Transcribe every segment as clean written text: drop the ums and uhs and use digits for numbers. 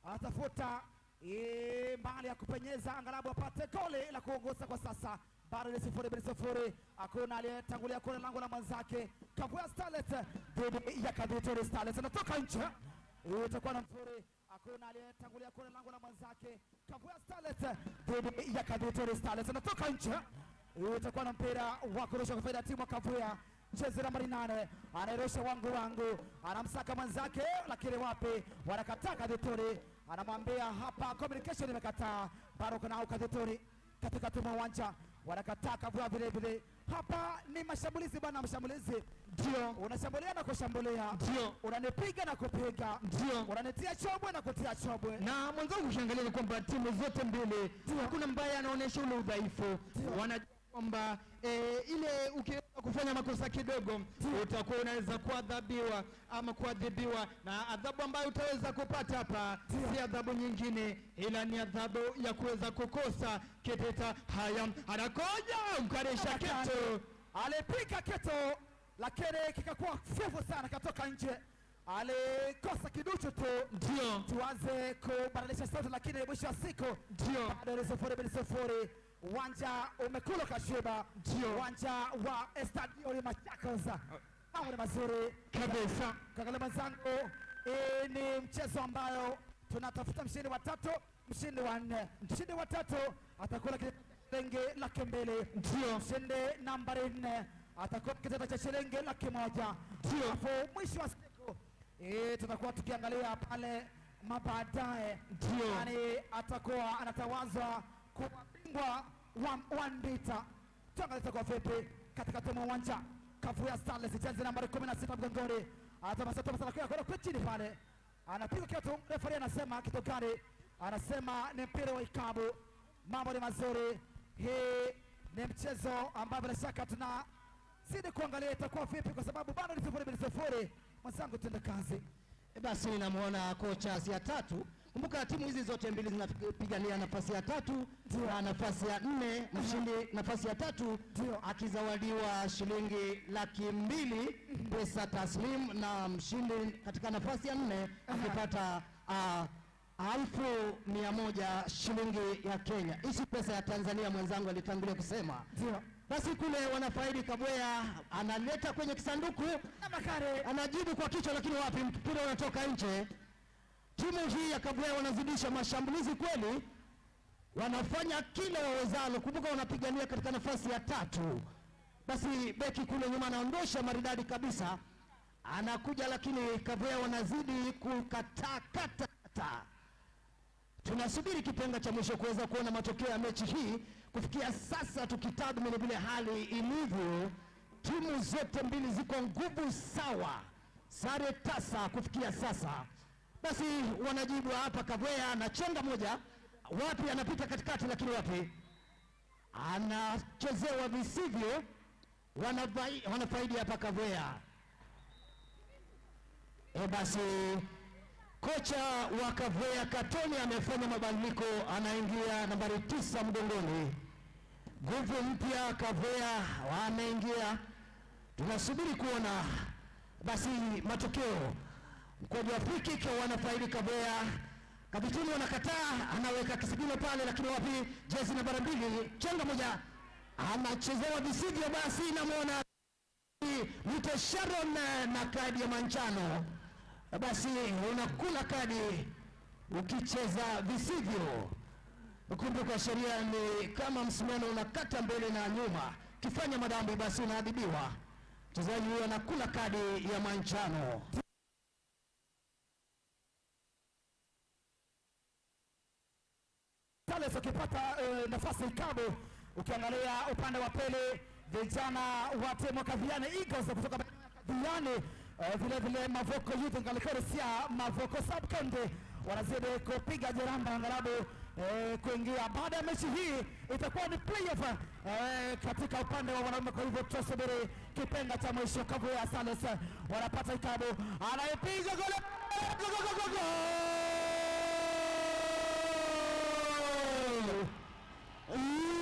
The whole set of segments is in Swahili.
Anatafuta mbali ya kupenyeza angalau apate goli la kuongoza kwa sasa. Bado ni 0-0, hakuna aliyetangulia kwenye lango la mwenzake. Kavua Starlets dhidi ya Kathitori Starlets anatoka nje, itakuwa na mzuri. Hakuna aliyetangulia kwenye lango la mwenzake. Kavua Starlets dhidi ya Kathitori Starlets anatoka nje, itakuwa na mpira wa kurusha kwa faida ya timu ya Kavua. Jezi nambari 8 anairusha wangu wangu, anamsaka mwenzake, lakini wapi, wanakataa. Kathitori anamwambia hapa, communication imekataa. Bado kuna Kathitori katika timu uwanja wanakataa Kavua vile vile. Hapa ni mashambulizi bwana, mashambulizi Ndio. Unashambulia na kushambulia, Ndio. Unanipiga na kupiga, Ndio. Unanitia chobwe na kutia chobwe. Na mwenzangu, ukiangalia ni kwamba timu zote mbili hakuna ambaye anaonyesha ule udhaifu. Wanajua kwamba ile ukiweza kufanya makosa kidogo utakuwa unaweza kuadhabiwa ama kuadhibiwa, na adhabu ambayo utaweza kupata hapa si adhabu nyingine, ila ni adhabu ya kuweza kukosa kitita. Haya, anakoja mkarisha kitu. Alipiga kitu lakini kikakuwa fufu sana, katoka nje, alikosa kiduchu tu. Ndio. Tuanze kubadilisha sauti, lakini mwisho wa siku Ndio. bado ni 0-0. Uwanja umekula kashiba, Ndio. uwanja wa Estadio de Machakos. Mambo ni mazuri Kabisa. Kagale mwenzangu, hii ni mchezo ambayo tunatafuta mshindi wa tatu, mshindi wa nne. Mshindi wa tatu atakula shilingi 200,000. Ndio. Mshindi nambari 4 atakuwa kitita cha shilingi 100,000. Ndio. Alafu mwisho wa siku tutakuwa tukiangalia pale mabaadaye Ndio. nani atakuwa anatawazwa kuwa bingwa wa Ndita. Tuangalie itakuwa vipi katika timu uwanja. Kavuya Starlets, jezi nambari 16 mgongoni. Atamasa Thomas anakwenda kwenda kwa chini pale. Anapiga kitu, referee anasema kitu gani? Anasema ni mpira wa ikabu. Mambo ni mazuri. Hii ni mchezo ambao bila shaka tunazidi kuangalia itakuwa vipi, kwa sababu bado ni 0-0. Mwenzangu, tuende kazi. Basi namwona kocha ya tatu. Kumbuka timu hizi zote mbili zinapigania nafasi ya tatu na nafasi ya nne. Mshindi nafasi ya tatu Ndio. akizawadiwa shilingi 200,000 pesa taslim, na mshindi katika nafasi ya nne akipata 100,000 shilingi ya Kenya. Hizi pesa ya Tanzania mwenzangu alitangulia kusema. Ndio. Basi kule wanafaidi Kabwea analeta kwenye kisanduku Na Bakari anajibu kwa kichwa, lakini wapi, mpira unatoka nje. Timu hii ya Kabwea wanazidisha mashambulizi kweli, wanafanya kila wawezalo. Kumbuka wanapigania katika nafasi ya tatu. Basi beki kule nyuma anaondosha maridadi kabisa, anakuja, lakini Kabwea wanazidi kukatakata. Tunasubiri kipenga cha mwisho kuweza kuona matokeo ya mechi hii. Kufikia sasa, tukitathmini vile hali ilivyo, timu zote mbili ziko nguvu sawa, sare tasa kufikia sasa. Basi wanajibu hapa, Kabwea na chenga moja, wapi anapita katikati, lakini wapi anachezewa visivyo. Wanafaidi hapa Kabwea. Basi kocha wa Kavea Katoni amefanya mabadiliko, anaingia nambari 9 mgongoni. Nguvu mpya Kavea wameingia, tunasubiri kuona basi matokeo. Mkwaju wa free kick wanafaidi Kavea. Kapituni wanakataa, anaweka kisigino pale, lakini wapi, jezi nambari 2 chenga moja anachezewa visivyo. Basi namwona Mwite Sharon na kadi ya manjano. Basi unakula kadi ukicheza visivyo. Kumbuka sheria ni kama msimamo, unakata mbele na nyuma, ukifanya madhambi basi unaadhibiwa. Mchezaji huyo anakula kadi ya manjano. Starlets wakipata nafasi ikabu. Ukiangalia upande wa pili vijana wa timu Kathiani Eagles kutoka maeneo ya Kathiani, vile vile Mavoko Youth Ngalikorisia Mavoko Sub County wanazidi kupiga jeramba angalabu kuingia. Baada ya mechi hii itakuwa ni playoff katika upande wa wanaume. Kwa hivyo tutasubiri kipenga cha mwisho. Kavuya Starlets wanapata ikabu, anaipiga goli, go, go, go, go, go!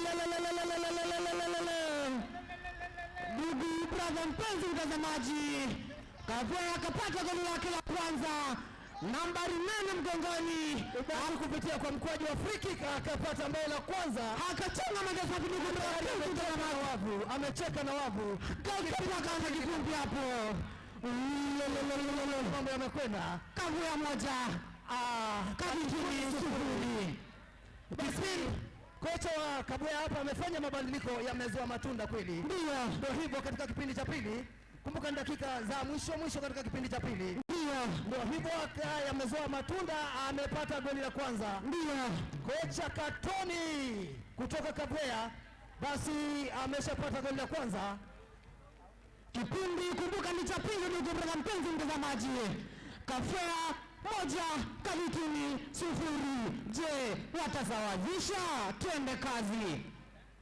La, la, la, la, la, la, la, la, la, la, la, la. Ndugu brother mpenzi mtazamaji, Kavea akapata goli lake la kwanza. Nambari 8 mgongoni kupitia kwa mkwaju wa free kick akapata bao la kwanza, akachonga moja safi ndugu wavu, amecheka na wavu, goalkeeper akaanza kikumbi hapo. Mambo yamekwenda. Kavua 1, Kavituni 0. Basi kocha wa Kabwea hapa amefanya mabadiliko, yamezoa matunda kweli. Ndio Ndio hivyo katika kipindi cha pili, kumbuka ni dakika za mwisho mwisho katika kipindi cha pili. Ndio Ndio hivyo yamezoa matunda, amepata goli la kwanza. Ndio Kocha Katoni kutoka Kabwea basi ameshapata goli la kwanza. Kipindi kumbuka ni cha pili, ndugu brother mpenzi mtazamaji. Kafea 1, Kavituni 0. Je, watasawazisha? Twende kazi.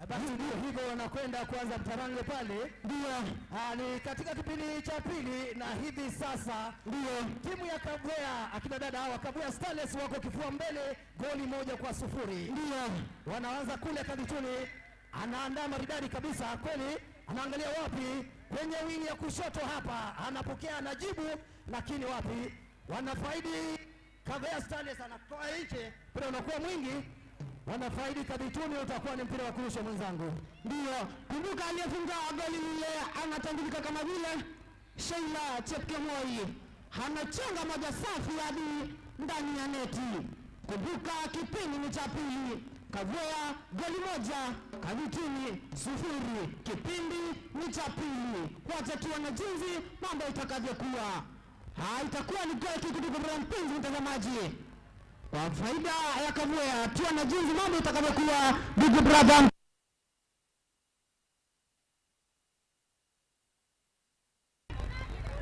Basi ndio hivyo wanakwenda kuanza mtarange pale. Ndio Ni katika kipindi cha pili na hivi sasa ndio timu ya Kabwea, akina dada hawa Kabwea Starlets wako kifua mbele goli 1-0. Ndio Wanaanza kule Kavituni, anaandaa maridadi kabisa kweli, anaangalia wapi kwenye wingi ya kushoto hapa, anapokea anajibu, lakini wapi, wanafaidi Kabwea Starlets, anatoa nje, mpira unakuwa mwingi, wanafaidi Kavituni, utakuwa ni mpira wa kurusha mwenzangu. Ndio, kumbuka aliyefunga goli lile anatambulika kama vile Sheila Chepkemoi, anachenga moja safi hadi ndani ya neti. Kumbuka kipindi ni cha pili, Kavwea goli 1, Kavituni 0. Kipindi ni cha pili, wacha tuone jinsi mambo itakavyokuwa. Itakuwa ni goli kitu kwa mpenzi mtazamaji, kwa faida ya Kavwea. Tuone jinsi mambo itakavyokuwa, big brother.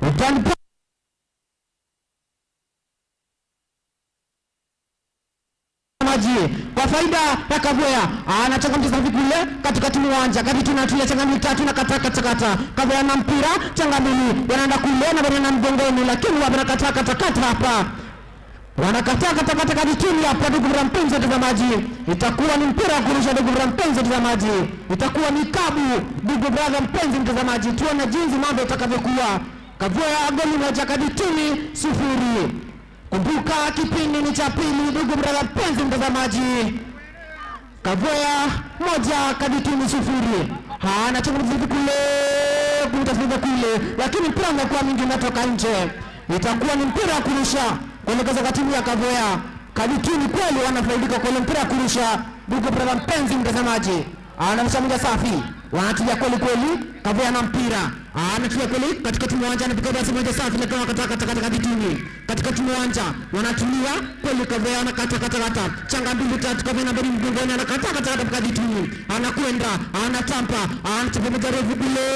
Utanipa maji kwa faida ya Kavwea, anachanga mchezaji kule katikati uwanja, Kavituni anatulia changa mbili tatu na kata kata kata. Kavwea na mpira changa mbili, wanaenda kule na bwana na mgongoni, lakini wanakataa kata kata hapa. Wanakataa kata kata Kavituni hapa, ndugu mpenzi mtazamaji. Itakuwa ni mpira wa kurusha, ndugu mpenzi mtazamaji. Itakuwa ni kabu, ndugu brother mpenzi mtazamaji. Tuone jinsi mambo itakavyokuwa. Kavwea goli 1, Kavituni 0. Kumbuka kipindi ni cha pili, ndugu brother mpenzi mtazamaji. Kavwea 1, Kavituni 0. Anachukua mzizi kule, kutafuta kule, lakini mpira unakuwa mingi unatoka nje. Itakuwa ni mpira wa kurusha kuelekeza kwa timu ya Kavwea. Kavituni kweli wanafaidika kwa mpira wa kurusha, ndugu brother mpenzi mtazamaji. Anarusha moja safi, wanatulia kweli kweli. Kavwea na mpira anatulia kweli katika timu uwanja, anapiga pasi moja safi, lakini wanakataa kata kata Kavituni katika timu uwanja, wanatulia kweli. Kavwea anakata kata kata, changa mbili tatu, Kavwea nambari mgongoni, anakata kata kata Kavituni, anakwenda anatampa, anachapa moja refu kule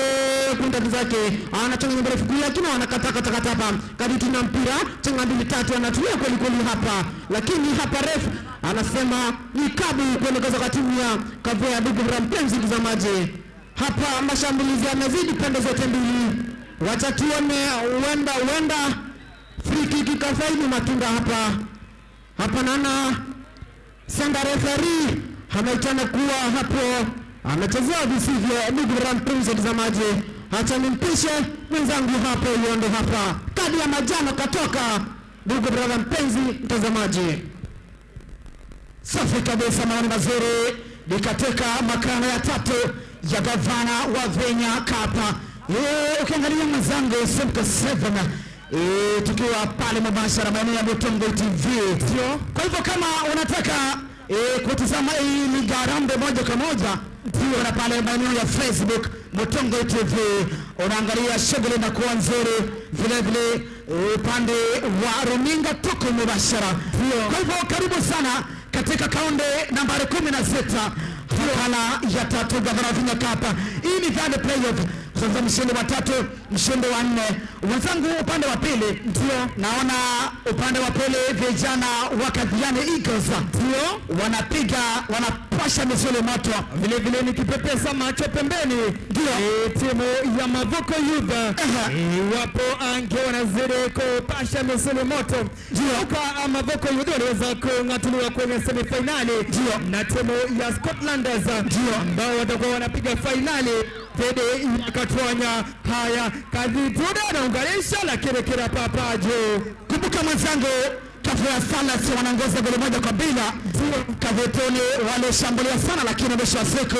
kwenda zake, anachanga moja refu kule, lakini wanakata kata kata hapa. Kavituni na mpira, changa mbili tatu, anatulia kweli kweli hapa, lakini hapa ref anasema ni kabu kuelekeza kwa timu ya Kavwea. Ndugu mpenzi mtazamaji, hapa mashambulizi yamezidi pande zote mbili, wacha tuone, huenda free kick ikafaidi matunda hapa. Hapa naona senda referee ameitana kuwa hapo amechezea visivyo. Ndugu mpenzi mtazamaji, acha nimpishe mwenzangu hapo Yondo hapa, kadi ya majano katoka. Ndugu brother mpenzi mtazamaji, safi kabisa, maoni mazuri ni katika makala ya tatu ya gavana wa Vinya Cup. Ukiangalia mwenzangu Simka 7, tukiwa pale mubashara maeneo ya Mutungo TV. Ndio. Kwa hivyo kama unataka kutizama hii Liga Harambee moja kwa moja, ndio na pale maeneo ya Facebook Mutungo TV unaangalia shughuli inakuwa nzuri, vile vile upande wa runinga tuko mubashara. Ndio. Kwa hivyo karibu sana katika kaunti nambari 16 makala ya tatu gavana wa Vinya Cup. Hii ni third playoff. Sasa mshindi wa tatu, mshindi wa nne. Wenzangu upande wa pili, Ndio. naona upande wa pili vijana wa Kathiani Eagles Ndio. wanapiga, wanapasha misuli moto. Vile vile nikipepesa macho pembeni, Ndio. Timu ya Mavuko Youth wapo ange wanazidi kupasha misuli moto. Ndio. Kwa Mavuko Youth waliweza kung'atuliwa kwenye semifinali Ndio. na timu ya Scotlanders Ndio. ambao watakuwa wanapiga fainali dhidi ya Katwanya. Haya, Kadhituna anaunganisha lakini kila papa juu. Kumbuka mwenzangu, Kavea Starlets wanaongoza goli 1-0. Kavetoni walishambulia sana, lakini mwisho wa siku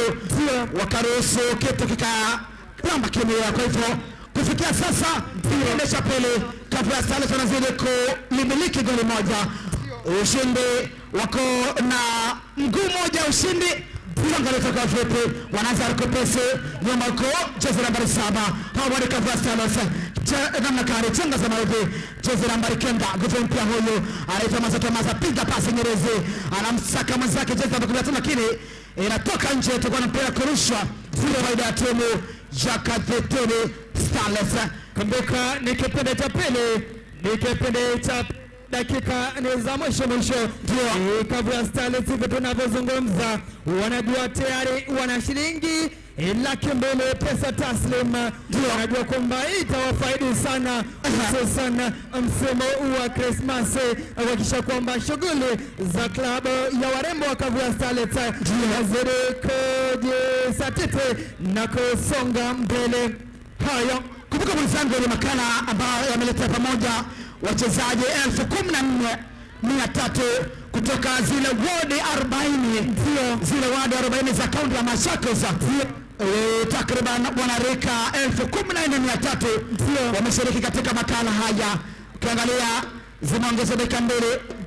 wakaruhusu kitu kikalamba kimia. Kwa hivyo kufikia sasa kipindi cha pili, Kavea Starlets wanazidi kulimiliki goli 1. Ushindi wako na mguu mmoja ushindi. Tuangalie itakuwa vipi. Wanaanza kupesi nyuma huko, jezi nambari 7 hawa ni Kavea Starlets. Namna kari chenga za maudhi, jezi nambari 9 nguvu mpya huyu anaitwa Maza Maza, piga pasi Nyerezi, anamsaka mwenzake jezi nambari 15, lakini inatoka nje, itakuwa na mpira kurushwa zile faida ya timu ya Kavetoni Starlets. Kumbuka ni kipindi cha pili, ni kipindi cha dakika ni za mwisho mwisho. Ndio Kavea Starlets hivi tunavyozungumza, wanajua tayari wana shilingi 200,000 pesa taslim. Wanajua kwamba itawafaidi sana, hususan msimu wa Krismasi, kuhakikisha kwamba shughuli za klabu ya warembo wa Kavea Starlets zinazidi kujisatiti na kusonga mbele. Haya, kumbuka mwenzangu, ni makala ambayo yameleta pamoja wachezaji 14,300 kutoka zile wodi 40, zile wadi 40 za kaunti ya Machakos. Takriban wanarika 14,300 wameshiriki katika makala haya. Ukiangalia zimeongezwa dakika 2,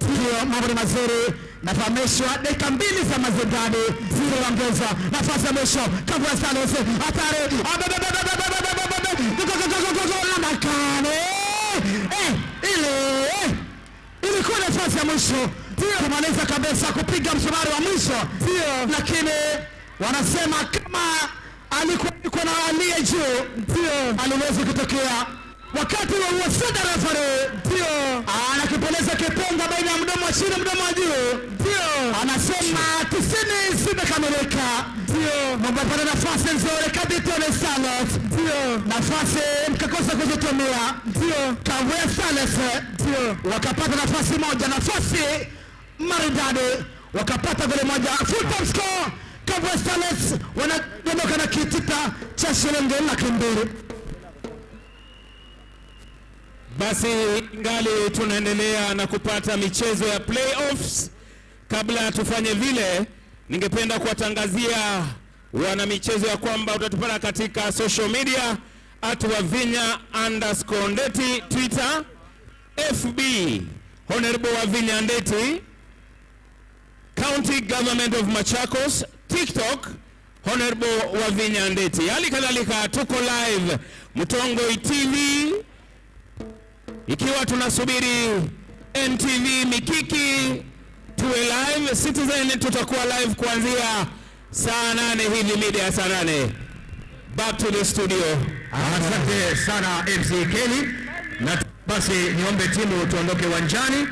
ndio mambo ni mazuri. Nafahamishwa dakika 2 za mazindani zimeongezwa. Nafasi ya mwisho Kavea Starlets, hatari Makane. Ile ilikuwa nafasi ya mwisho kumaliza kabisa kupiga msumari wa mwisho, lakini wanasema kama alikuwa na aliye juu ndio aliweza kutokea. Wakati wa huo sasa referee ndio anakipeleza kipenga baina ya mdomo wa chini mdomo wa juu, ndio anasema 90 zimekamilika. Ndio mmepata nafasi nzuri Kavetoni Starlets, ndio nafasi mkakosa kuzitumia, ndio Kavea Starlets ndio wakapata nafasi moja, nafasi maridadi, wakapata goli moja. Full time score, Kavea Starlets wanadondoka na kitita cha shilingi 200,000. Basi ngali tunaendelea na kupata michezo ya playoffs. Kabla tufanye vile, ningependa kuwatangazia wana michezo ya kwamba utatupata katika social media @Wavinya_Ndeti Twitter, FB Honorable Wavinya Ndeti, County Government of Machakos, TikTok Honorable Wavinya Ndeti. Hali kadhalika tuko live Mtongoi TV, ikiwa tunasubiri NTV Mikiki tuwe live, Citizen tutakuwa live kuanzia saa 8 hivi, mida ya saa 8. Back to the studio. Asante sana MC Kelly, na basi niombe timu tuondoke uwanjani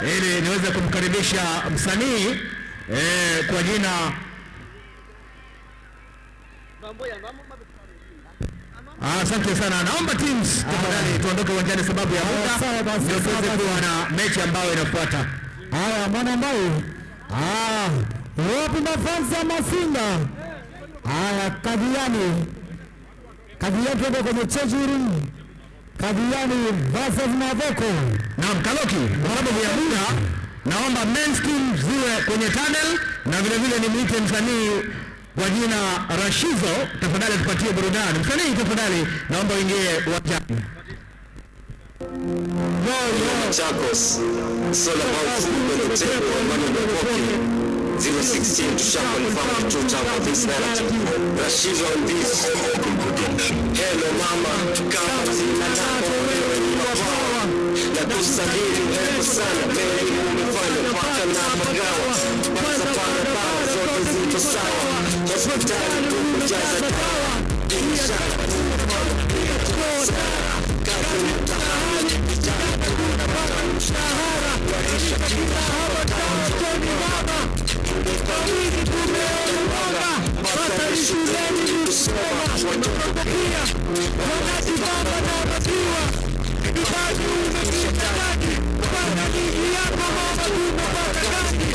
ili niweze kumkaribisha msanii kwa jina. Asante sana, naomba teams tafadhali tuondoke uwanjani sababu ya muda, ndio tuweze kuwa na mechi ambayo inafuata. Haya, mwana ambaye wapi mafansa Masinga? Haya, Kaviani, Kaviani tuko kwenye change room. Kaviani versus Mavoko. Naam, Kaloki, kwa sababu ya muda naomba men's team ziwe kwenye tunnel na vile vile nimuite msanii kwa jina Rashizo, tafadhali tupatie burudani. Msanii tafadhali naomba uingie uwanjani. Machakos. It's all about food on the table and money in the pocket. 016 to sharpen family to top of this narrative. Rashizo on this. Hello mama, kama zinataka wewe ni wapawa. Na kusafiri hebu sana, mbele umefanya paka na magawa. Kwanza barabara zote ziko sawa. Hospitali tumejaza dawa. Biashara kazi mtaani, vijana tunapata mshahara. Waisha kila hawatawatoni mama. Wawili tumeondoka, basari shuleni ni kusoma. Watoto pia wanajibamba na maziwa. Ibadi umepita kati, bana ligi yako mama tumepata kati.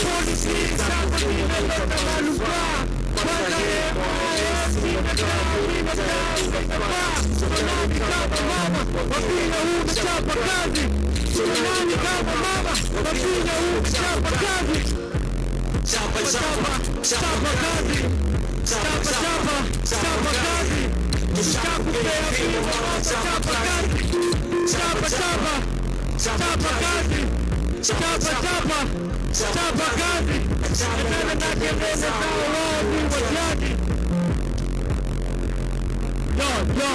Polisi sasa nimeleta manufaa. Kwanza kazi. Nani kama mama Wavinya huu chapa kazi. Chapa Chapa, chapa kazi. Chapa, chapa, chapa kazi. Tushakupea fimbo mama, chapa kazi. Chapa, chapa, chapa kazi. Chapa, chapa, chapa kazi. Tena na kelele zao wao ni wajadi. Yo, yo.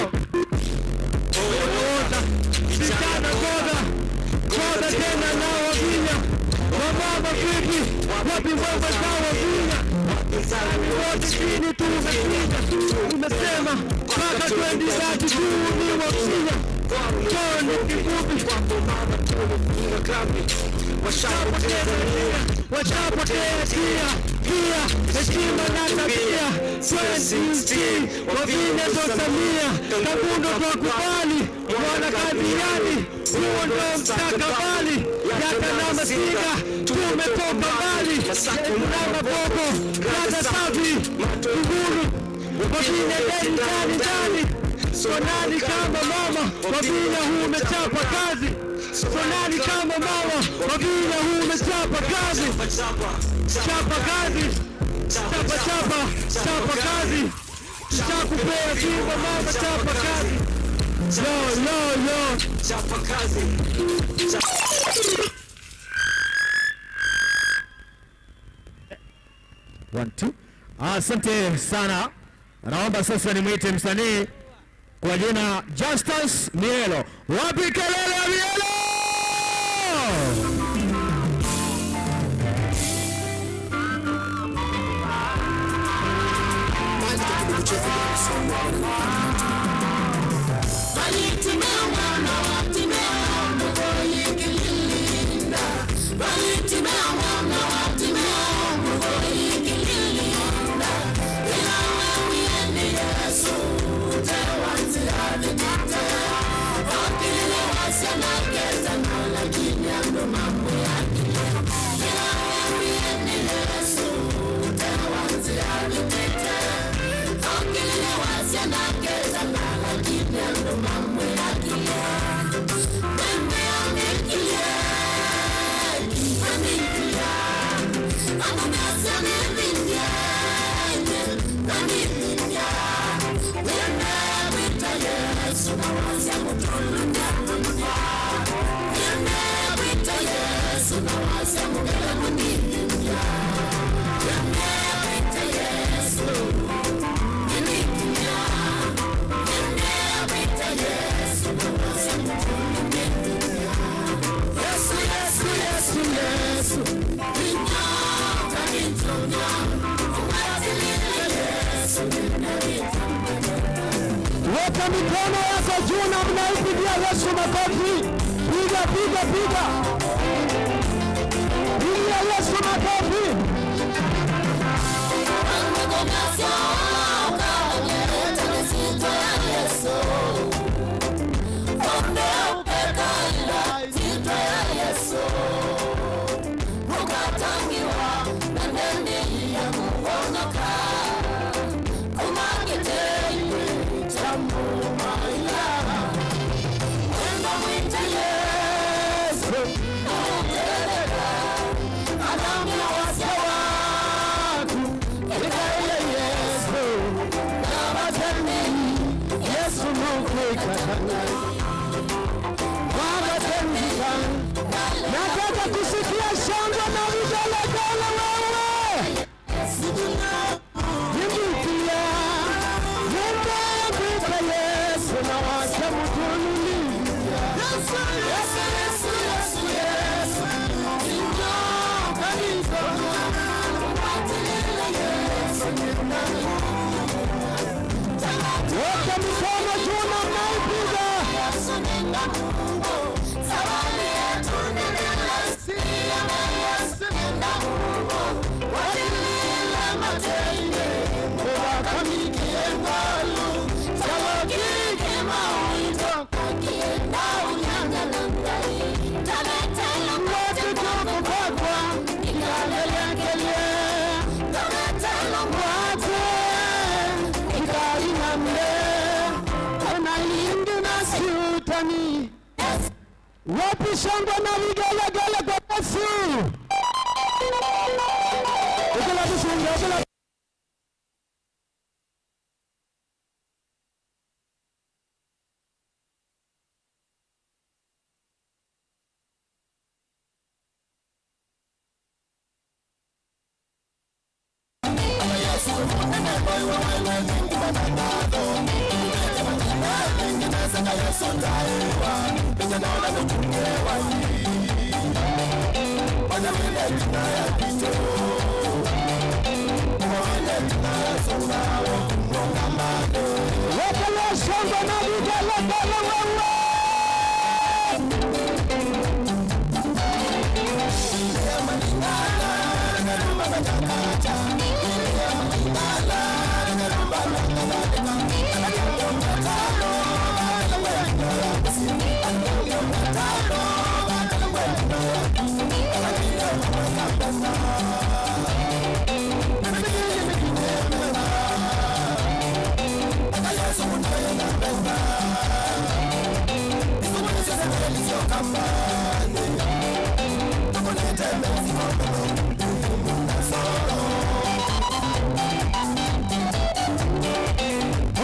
Oda, vijana goda, goda tena na Wavinya. Wamama vipi? Wapi wewe za Wavinya? Wote chini tumepiga, tumesema mpaka 2032 ni Wavinya. Choo ni kifupi, washapotea njia, pia heshima na tabia. 2016 Wavinya ndo Samia, Kangundo twakubali, mwana Kadhiani, huo ndo mstakabali. Yaka na Masinga tumetoka mbali, na Maboko dada safi, Uhuru Wavinya ndani ndani ndani. Sonali kama mama Wavinya, huu umechapa kazi. Sonali kama mama Wavinya, huu umechapa kazi. Chapa kazi, chapa chapa, chapa kazi. Tushakupea fimbo mama, chapa kazi. Yo yo yo, Chapa kazi. One, two. Asante sana. Naomba sasa nimwite msanii kwa jina Justus Mielo. Wapi kelele ya Mielo? Weka mikono yako juu na mnaipigia Yesu makofi. Piga, piga, piga, piga Yesu makofi. Nataka kusikia shangwe na vigelegele wewe. Jibukia, nimekuita Yesu na wacha mtunulia. Yesu, Yesu, Yesu, Yesu, Yesu. Njoo kanisa. Weka mikono juu na mnaipiga. Wapi shangwe na vigelegele kwa Yesu? Ukila tusunge, ukila. Wekelea shangwe na vigelegele wewe.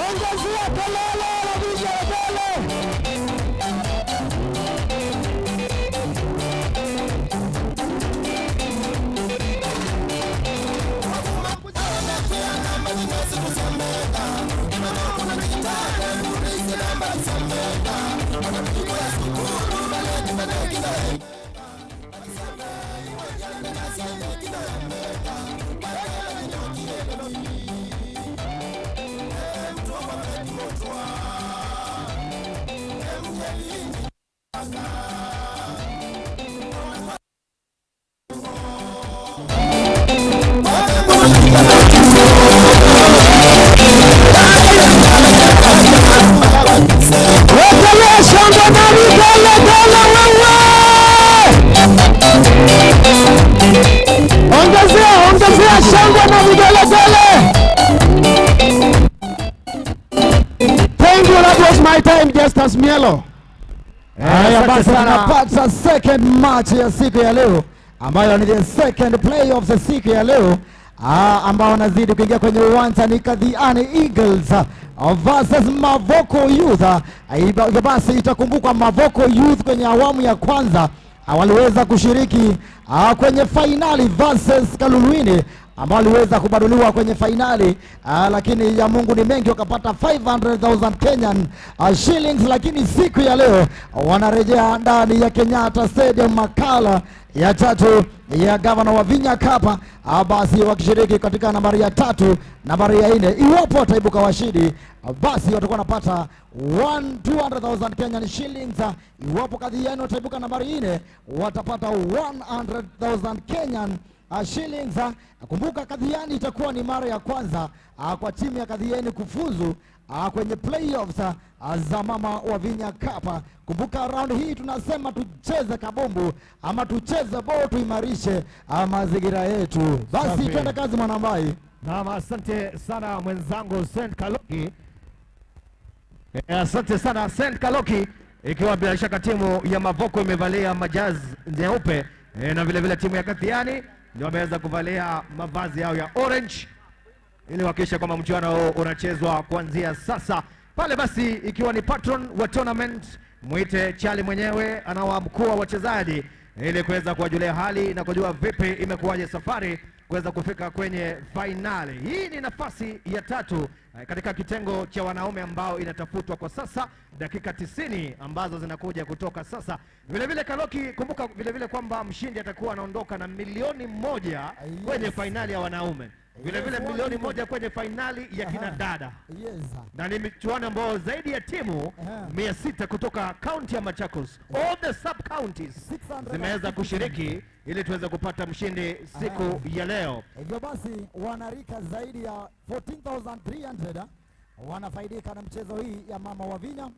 Ongezea kelele na vigelegele. Wekelea shangwe na vigelegele wewe. Ongezea, ongezea shangwe na vigelegele. Thank you, that was my time, Justus Mielo. Haya Asante basi, sana. Tunapata second match ya siku ya leo ambayo ni the second playoffs ya siku ya leo, ambao wanazidi kuingia kwenye uwanja ni Kathiani Eagles versus Mavoko Youth. Hivyo basi itakumbukwa Mavoko Youth kwenye awamu ya kwanza waliweza kushiriki kwenye fainali versus Kaluluini ambao waliweza kubaduliwa kwenye fainali, lakini ya Mungu ni mengi, wakapata 500,000 Kenyan shillings, lakini siku ya leo wanarejea ndani ya Kenyatta Stadium, makala ya tatu ya Gavana Wavinya Cup, basi wakishiriki katika nambari ya tatu, nambari ya nne. Iwapo wataibuka washindi, basi watakuwa wanapata 200,000 Kenyan shillings. Iwapo Kathiani wataibuka nambari nne, watapata 100,000 Kenyan shillings. Kumbuka Kathiani itakuwa ni mara ya kwanza kwa timu ya Kathiani kufuzu kwenye playoffs za Mama Wavinya Cup. Kumbuka round hii tunasema tucheze kabumbu ama tucheze ball, tuimarishe mazingira yetu. Basi Safi. twende kazi, Mwanambai. Naam, asante sana mwenzangu Saint Kaloki. Asante sana Saint Kaloki, ikiwa bila shaka timu ya Mavoko imevalia majazi nyeupe na vile vile timu ya Kathiani ndio wameweza kuvalia mavazi yao ya orange ili kuhakikisha kwamba mchuano huu unachezwa kuanzia sasa pale. Basi ikiwa ni patron wa tournament, mwite Chali mwenyewe anawaamkua wachezaji ili kuweza kuwajulia hali na kujua vipi imekuwaje safari kuweza kufika kwenye fainali. Hii ni nafasi ya tatu katika kitengo cha wanaume ambao inatafutwa kwa sasa, dakika 90 ambazo zinakuja kutoka sasa. Vile vile Kaloki, kumbuka vile vile kwamba mshindi atakuwa anaondoka na 1 milioni kwenye fainali ya wanaume, vile vile 1 milioni kwenye fainali ya kina dada na ni michuano ambayo zaidi ya timu 600 kutoka kaunti ya Machakos, all the sub counties 650. zimeweza kushiriki ili tuweze kupata mshindi siku ya leo. Hivyo basi wanarika zaidi ya 14,300 wanafaidika na mchezo hii ya Mama Wavinya.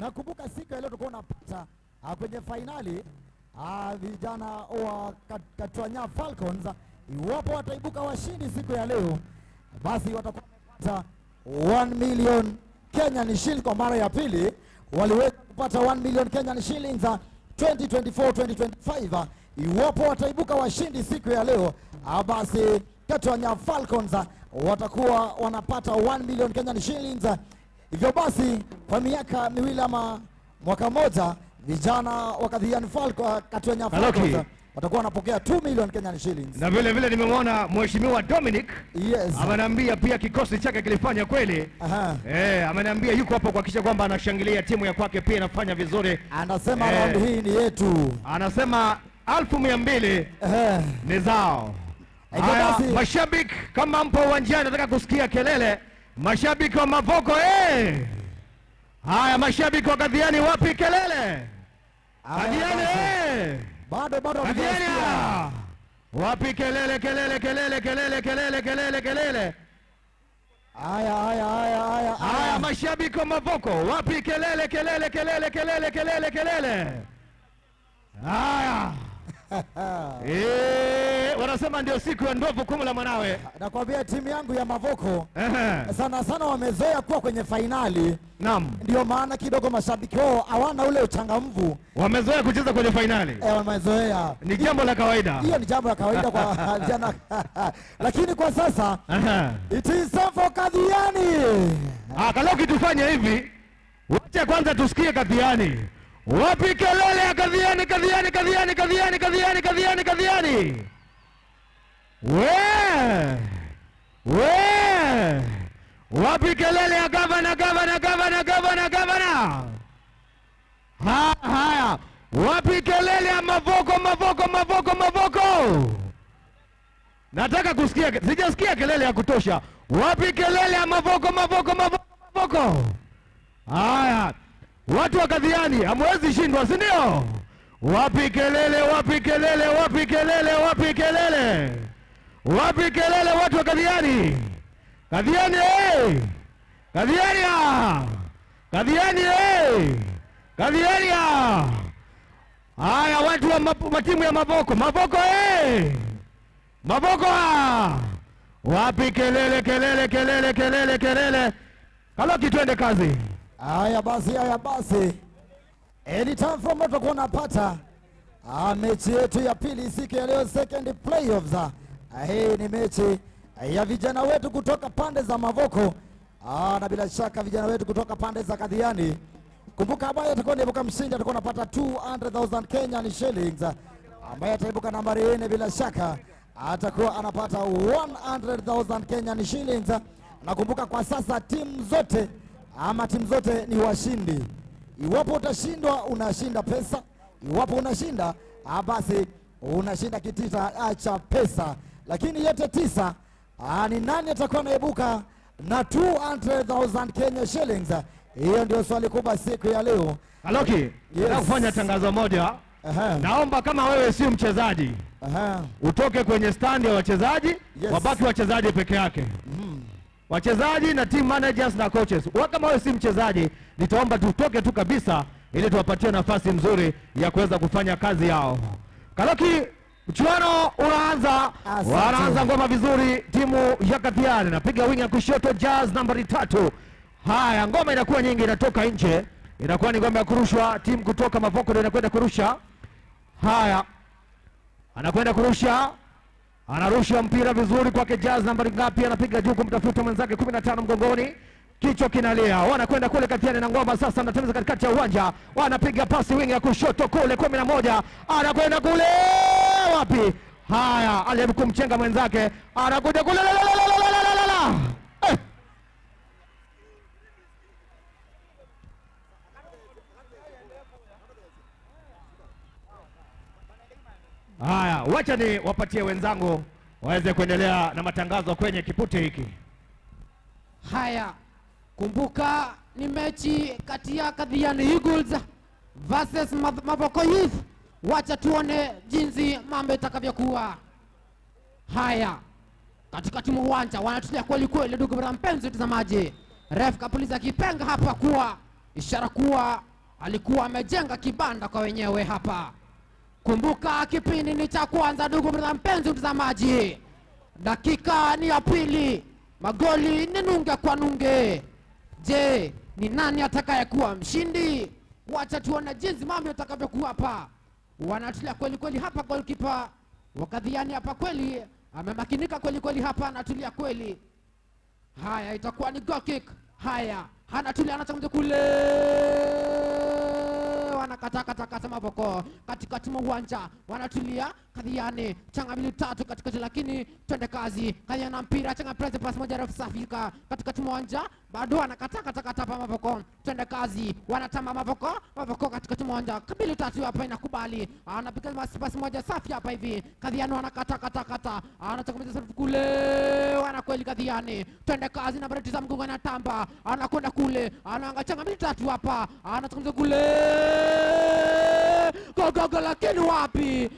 Nakumbuka siku ya leo tulikuwa unapata kwenye fainali vijana wa Katwanya Falcons, iwapo wataibuka washindi siku ya leo, basi watakuwa wamepata 1 million Kenyan shillings kwa mara ya pili. Waliweza kupata 1 million Kenyan shillings. 2024-2025. Iwapo wataibuka washindi siku ya leo, basi Katuanya Falcons watakuwa wanapata 1 million Kenyan shillings. Hivyo basi kwa miaka 2 ama mwaka mmoja, vijana wa Kathiani Falcons, Katuanya Kaloki. Falcons watakuwa wanapokea 2 million Kenyan shillings. Na vile vile nimemwona Mheshimiwa Dominic ameniambia pia kikosi chake kilifanya kweli. Ameniambia yuko hapo kuhakikisha kwamba anashangilia timu ya kwake pia inafanya vizuri. Anasema round hii ni yetu. Anasema 200,000 ni zao. Hivyo Haya, basi- mashabiki kama mpo uwanjani nataka kusikia kelele. Mashabiki wa Mavoko eh! Haya, mashabiki wa Kathiani wapi kelele? Haya Kathiani basi. eh! Bado bado Kathiani hatujasikia. ah! Wapi kelele kelele kelele kelele kelele kelele kelele? Haya haya haya haya. Haya, mashabiki wa Mavoko wapi kelele kelele kelele kelele kelele kelele? Haya. Wanasema ndio siku ya ndovu kumla mwanawe. Nakwambia timu yangu ya Mavoko sana sana wamezoea kuwa kwenye fainali. Ndio maana kidogo mashabiki wao hawana ule uchangamfu. Wamezoea kucheza kwenye fainali. Wamezoea. Ni jambo la kawaida. Hiyo ni jambo la kawaida kwa vijana. Lakini kwa sasa it is time for Kathiani. Kaloki, tufanye hivi. Wacha kwanza tusikie Kathiani. Wapi kelele ya Kathiani, Kathiani, Kathiani, Kathiani, Kathiani, Kathiani, Kathiani? We! We! Wapi kelele ya gavana, gavana, gavana, gavana, gavana? Haya. Wapi kelele ya Mavoko, Mavoko, Mavoko, Mavoko? Nataka kusikia, sijasikia kelele ya kutosha. Wapi kelele ya Mavoko, Mavoko, Mavoko, Mavoko? Haya, watu wa Kathiani hamwezi shindwa, si ndio? Wapi kelele, wapi kelele, wapi kelele, wapi kelele? Wapi kelele watu wa Kathiani? Kathiani eh! Kathiani ah! Kathiani eh! Kathiani ah! Haya, watu wa timu ya Mavoko, Mavoko eh! Mavoko ah! Wapi kelele, kelele, kelele, kelele, kelele? Kaloki, twende kazi. Haya basi, haya basi. Anytime from now tutakuwa napata mechi yetu ya pili siku ya leo, second playoffs. Hii ni mechi ya vijana wetu kutoka pande za Mavoko na bila shaka vijana wetu kutoka pande za Kathiani. Kumbuka ambaye atakuwa anaibuka mshindi atakuwa anapata 200,000 Kenyan shillings. Ambaye ataibuka nambari 4 bila shaka atakuwa anapata 100,000 Kenyan shillings. Nakumbuka kwa sasa timu zote ama timu zote ni washindi. Iwapo utashindwa unashinda pesa, iwapo unashinda basi unashinda kitita cha pesa. Lakini yote 9, ni nani atakuwa anaibuka na 200,000 Kenya shillings? Hiyo ndio swali kubwa siku ya leo. Kaloki, nataka kufanya tangazo moja. Naomba kama wewe si mchezaji, utoke kwenye stand ya wachezaji, wabaki wachezaji peke yake. Wachezaji na team managers na coaches. Wewe kama wewe si mchezaji, nitaomba tutoke tu kabisa ili tuwapatie nafasi nzuri ya kuweza kufanya kazi yao. Kaloki, mchuano unaanza. Asante. Wanaanza ngoma vizuri timu ya Kathiani. Napiga wing ya kushoto Jazz nambari 3. Haya, ngoma inakuwa nyingi, inatoka nje. Inakuwa ni ngoma ya kurushwa, timu kutoka Mavoko ndio inakwenda kurusha. Haya, anakwenda kurusha. Anarusha mpira vizuri kwake Jazz nambari ngapi? Anapiga juu kumtafuta mwenzake 15 mgongoni. Kichwa kinalia. Wanakwenda kule Kathiani na ngoma sasa, anatembeza katikati ya uwanja. Wanapiga pasi wing ya kushoto kule 11. Anakwenda kule wapi? Haya, alijaribu kumchenga mwenzake. Anakuja kule la, la, la, la, la, la, la, la. Haya, wacha ni wapatie wenzangu waweze kuendelea na matangazo kwenye kipute hiki. Haya, kumbuka ni mechi kati ya Kathiani Eagles versus Mavoko Youth. Wacha tuone jinsi mambo itakavyokuwa. Haya, katikati mwa uwanja wanatulia kweli kweli, ndugu mpenzi mtazamaji. Ref kapuliza kipenga hapa kuwa ishara kuwa alikuwa amejenga kibanda kwa wenyewe hapa. Kumbuka kipindi ni cha kwanza, ndugu mpenzi mtazamaji. Dakika ni ya pili, magoli ni nunge kwa nunge. Je, ni nani atakayekuwa mshindi? Wacha tuone jinsi mambo yatakavyokuwa hapa. Wanatulia kweli kweli hapa, goalkeeper wa Kathiani hapa kweli amemakinika kweli kweli hapa, anatulia kweli. Haya, itakuwa ni goal kick. Haya, anatulia, anachangamka kule, wanakata kata kata Mavoko katikati mwa uwanja, wanatulia Kathiani, changa mbili tatu katikati, lakini twende kazi. Kathiani na mpira, changa press pass moja refu safi katikati mwa uwanja, bado wanakata kata kata hapa Mavoko, twende kazi, wanatamba Mavoko, Mavoko katikati mwa uwanja, mbili tatu hapa inakubali, anapiga pass moja safi hapa hivi. Kathiani wanakata kata kata, anachanga safi kule, wanakweli Kathiani, twende kazi, nambari 9 mgongo anatamba, anakwenda kule, anaanga changa mbili tatu hapa, anachanga kule, go go go, lakini wapi?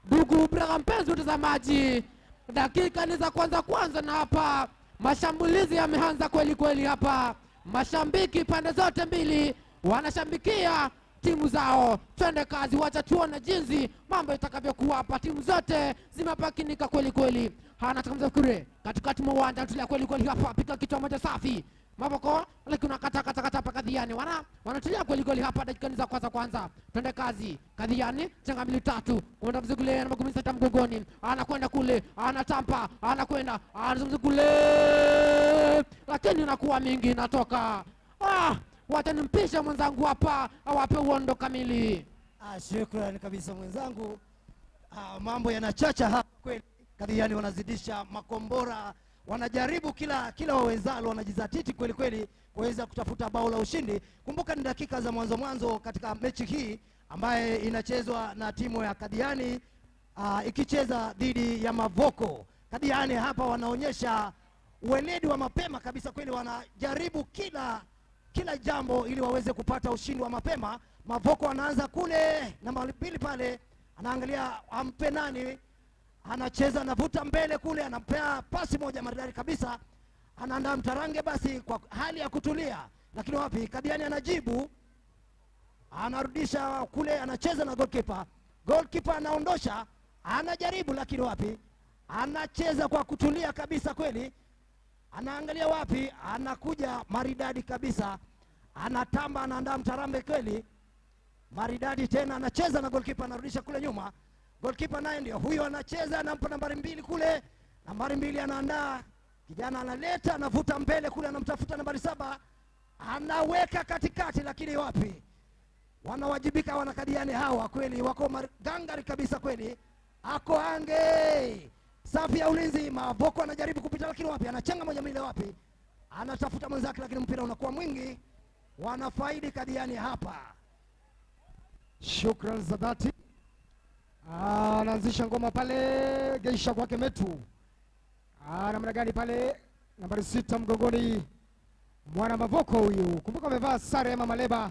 Ndugu brother mpenzi mtazamaji, dakika ni za kwanza kwanza, na hapa mashambulizi yameanza kweli kweli hapa. Mashabiki pande zote mbili wanashabikia timu zao. Twende kazi, wacha tuone jinsi mambo itakavyokuwa hapa. Timu zote zimepakinika kweli kweli. Hana takamza kure katikati mwa uwanja, tulia kweli kweli hapa, pika kichwa moja safi Mavoko, lakini unakata kata kata hapa Kathiani. Wanatulia kweli kweli hapa, dakika ni za kwanza kwanza. Twende kazi. Kathiani changa mbili tatu. Kwenda mzee kule na 16 mgongoni. Anakwenda kule, anatampa, anakwenda, anazungumza kule. Lakini inakuwa mingi inatoka. Wacha nimpishe mwenzangu hapa awape uondo kamili. Shukrani kabisa mwenzangu. Mambo yanachacha hapa kweli. Kathiani wanazidisha makombora, wanajaribu kila wawezalo, wanajizatiti kweli kweli kuweza kutafuta bao la ushindi. Kumbuka ni dakika za mwanzo mwanzo katika mechi hii ambaye inachezwa na timu ya Kathiani, ikicheza dhidi ya Mavoko. Kathiani hapa wanaonyesha uweledi wa mapema kabisa kweli, wanajaribu kila jambo ili waweze kupata ushindi wa mapema. Mavoko anaanza kule namba 2 pale, anaangalia ampe nani, anacheza, anavuta mbele kule, anampea pasi moja maridadi kabisa, anaandaa mtarange basi kwa hali ya kutulia, lakini wapi, Kathiani anajibu, anarudisha kule, anacheza na goalkeeper. Goalkeeper anaondosha, anajaribu lakini wapi, anacheza kwa kutulia kabisa kweli, anaangalia wapi, anakuja maridadi kabisa, anatamba, anaandaa mtarambe kweli maridadi tena, anacheza na goalkeeper, anarudisha kule nyuma. Goalkeeper naye ndio huyo anacheza, anampa nambari 2 kule, nambari 2 anaandaa, kijana analeta, anavuta mbele kule, anamtafuta nambari 7, anaweka katikati, lakini wapi, wanawajibika wanakadiani hawa kweli, wako gangari kabisa kweli. Ako ange safi ya ulinzi, Mavoko anajaribu kupita lakini wapi, anachenga moja mbili wapi, anatafuta mwenzake lakini mpira unakuwa mwingi, wanafaidi Kathiani hapa. Shukran za dhati. Anaanzisha ngoma pale Geisha kwake Metu. Namna gani pale nambari 6 mgongoni mwana Mavoko huyu. Kumbuka amevaa sare ya Mama Leba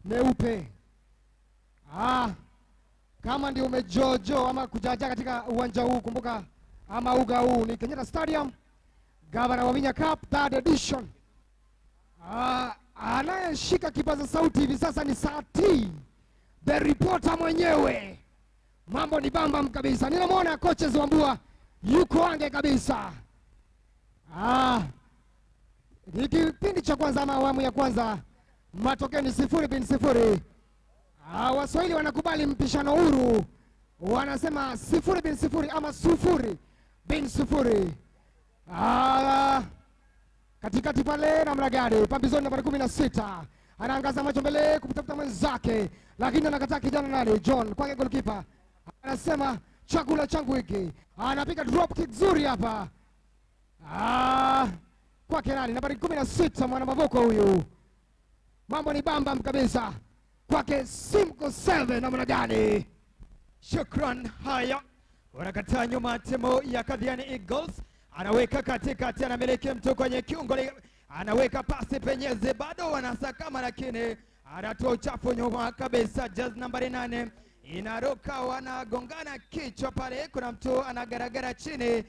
meupe. Kama ndio umejojo ama kujaja katika uwanja huu, kumbuka ama uga huu ni Kenyatta Stadium, Governor Wavinya Cup third edition. Anayeshika kipaza sauti hivi sasa ni Sati, the reporter mwenyewe. Mambo ni bambam kabisa. Ninamwona coaches Wambua yuko ange kabisa. Ni kipindi cha kwanza ama awamu ya kwanza, matokeo ni 0-0. Waswahili wanakubali mpishano huru, wanasema 0-0 ama 0-0. Katikati pale namna gani? Pambizoni nambari 16 anaangaza macho mbele kumtafuta mwenzake, lakini anakataa kijana nani? John kwake goalkeeper. Anasema chakula changu hiki. Anapiga drop kick nzuri hapa. Kwake nani? Nambari 16 mwana Mavoko huyu. Mambo ni bambam kabisa. Kwake Simco 7 namna gani? Shukran. Haya, wanakataa nyuma timu ya Kathiani Eagles. Anaweka katikati, anamiliki mtu kwenye kiungo, anaweka pasi penyezi, bado wanasakama lakini anatoa uchafu nyuma kabisa. Jezi nambari 8 inaruka, wanagongana kichwa pale, kuna mtu anagaragara chini.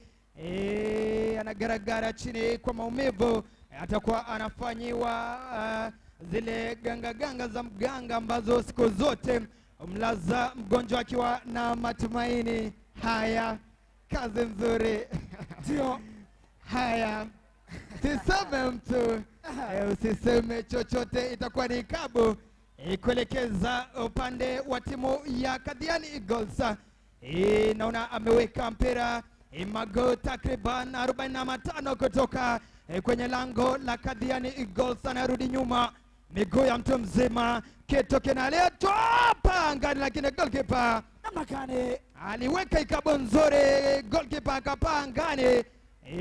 Anagaragara chini kwa maumivu, atakuwa anafanyiwa zile ganga ganga za mganga ambazo siku zote mlaza mgonjwa akiwa na matumaini. Haya, kazi nzuri. Ndio. Haya, usiseme mtu, usiseme chochote, itakuwa ni kabu. Kuelekeza upande wa timu ya Kathiani Eagles. Naona ameweka mpira mago takriban 45 kutoka kwenye lango la Kathiani Eagles. Anarudi nyuma, miguu ya mtu mzima, kitu kinaletwa angani, lakini goalkeeper Namna gani aliweka ikabo nzuri, goalkeeper akapaa angani,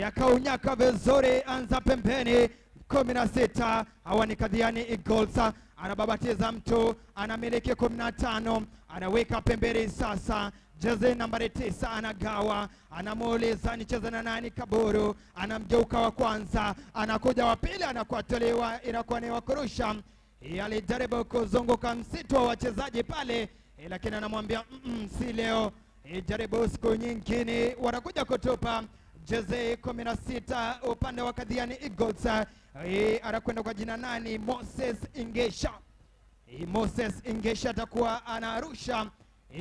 akaunyaka vizuri, anza pembeni. 16 hawa ni Kathiani Eagles, anababatiza mtu, anamiliki 15, anaweka pembeni sasa. Jezi nambari 9 anagawa, anamuuliza nicheze na nani? Kaburu anamgeuka wa kwanza, anakuja wa pili, anakwatolewa, inakuwa ni wa kurusha. Alijaribu kuzunguka msitu wa wachezaji pale, lakini anamwambia si leo, jaribu siku nyingine. Wanakuja kutupa jezi 16 upande wa Kathiani Eagles. Anakwenda kwa jina nani? Moses Ingesha. Moses Ingesha atakuwa anarusha.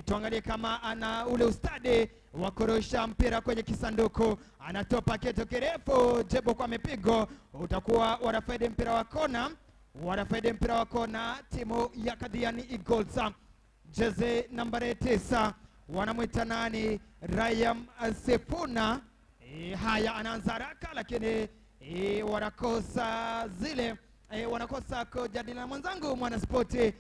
Tuangalie kama ana ule ustadi wa kurusha mpira kwenye kisanduku. Anatopa kitu kirefu, jebo kwa mipigo, utakuwa wanafaidi mpira wa kona. Wanafaidi mpira wa kona timu ya Kathiani Eagles. Jezi nambari 9 wanamwita nani? Ryan Sifuna. Haya, anaanza haraka lakini wanakosa zile, wanakosa kujadiliana. Mwenzangu mwanaspoti,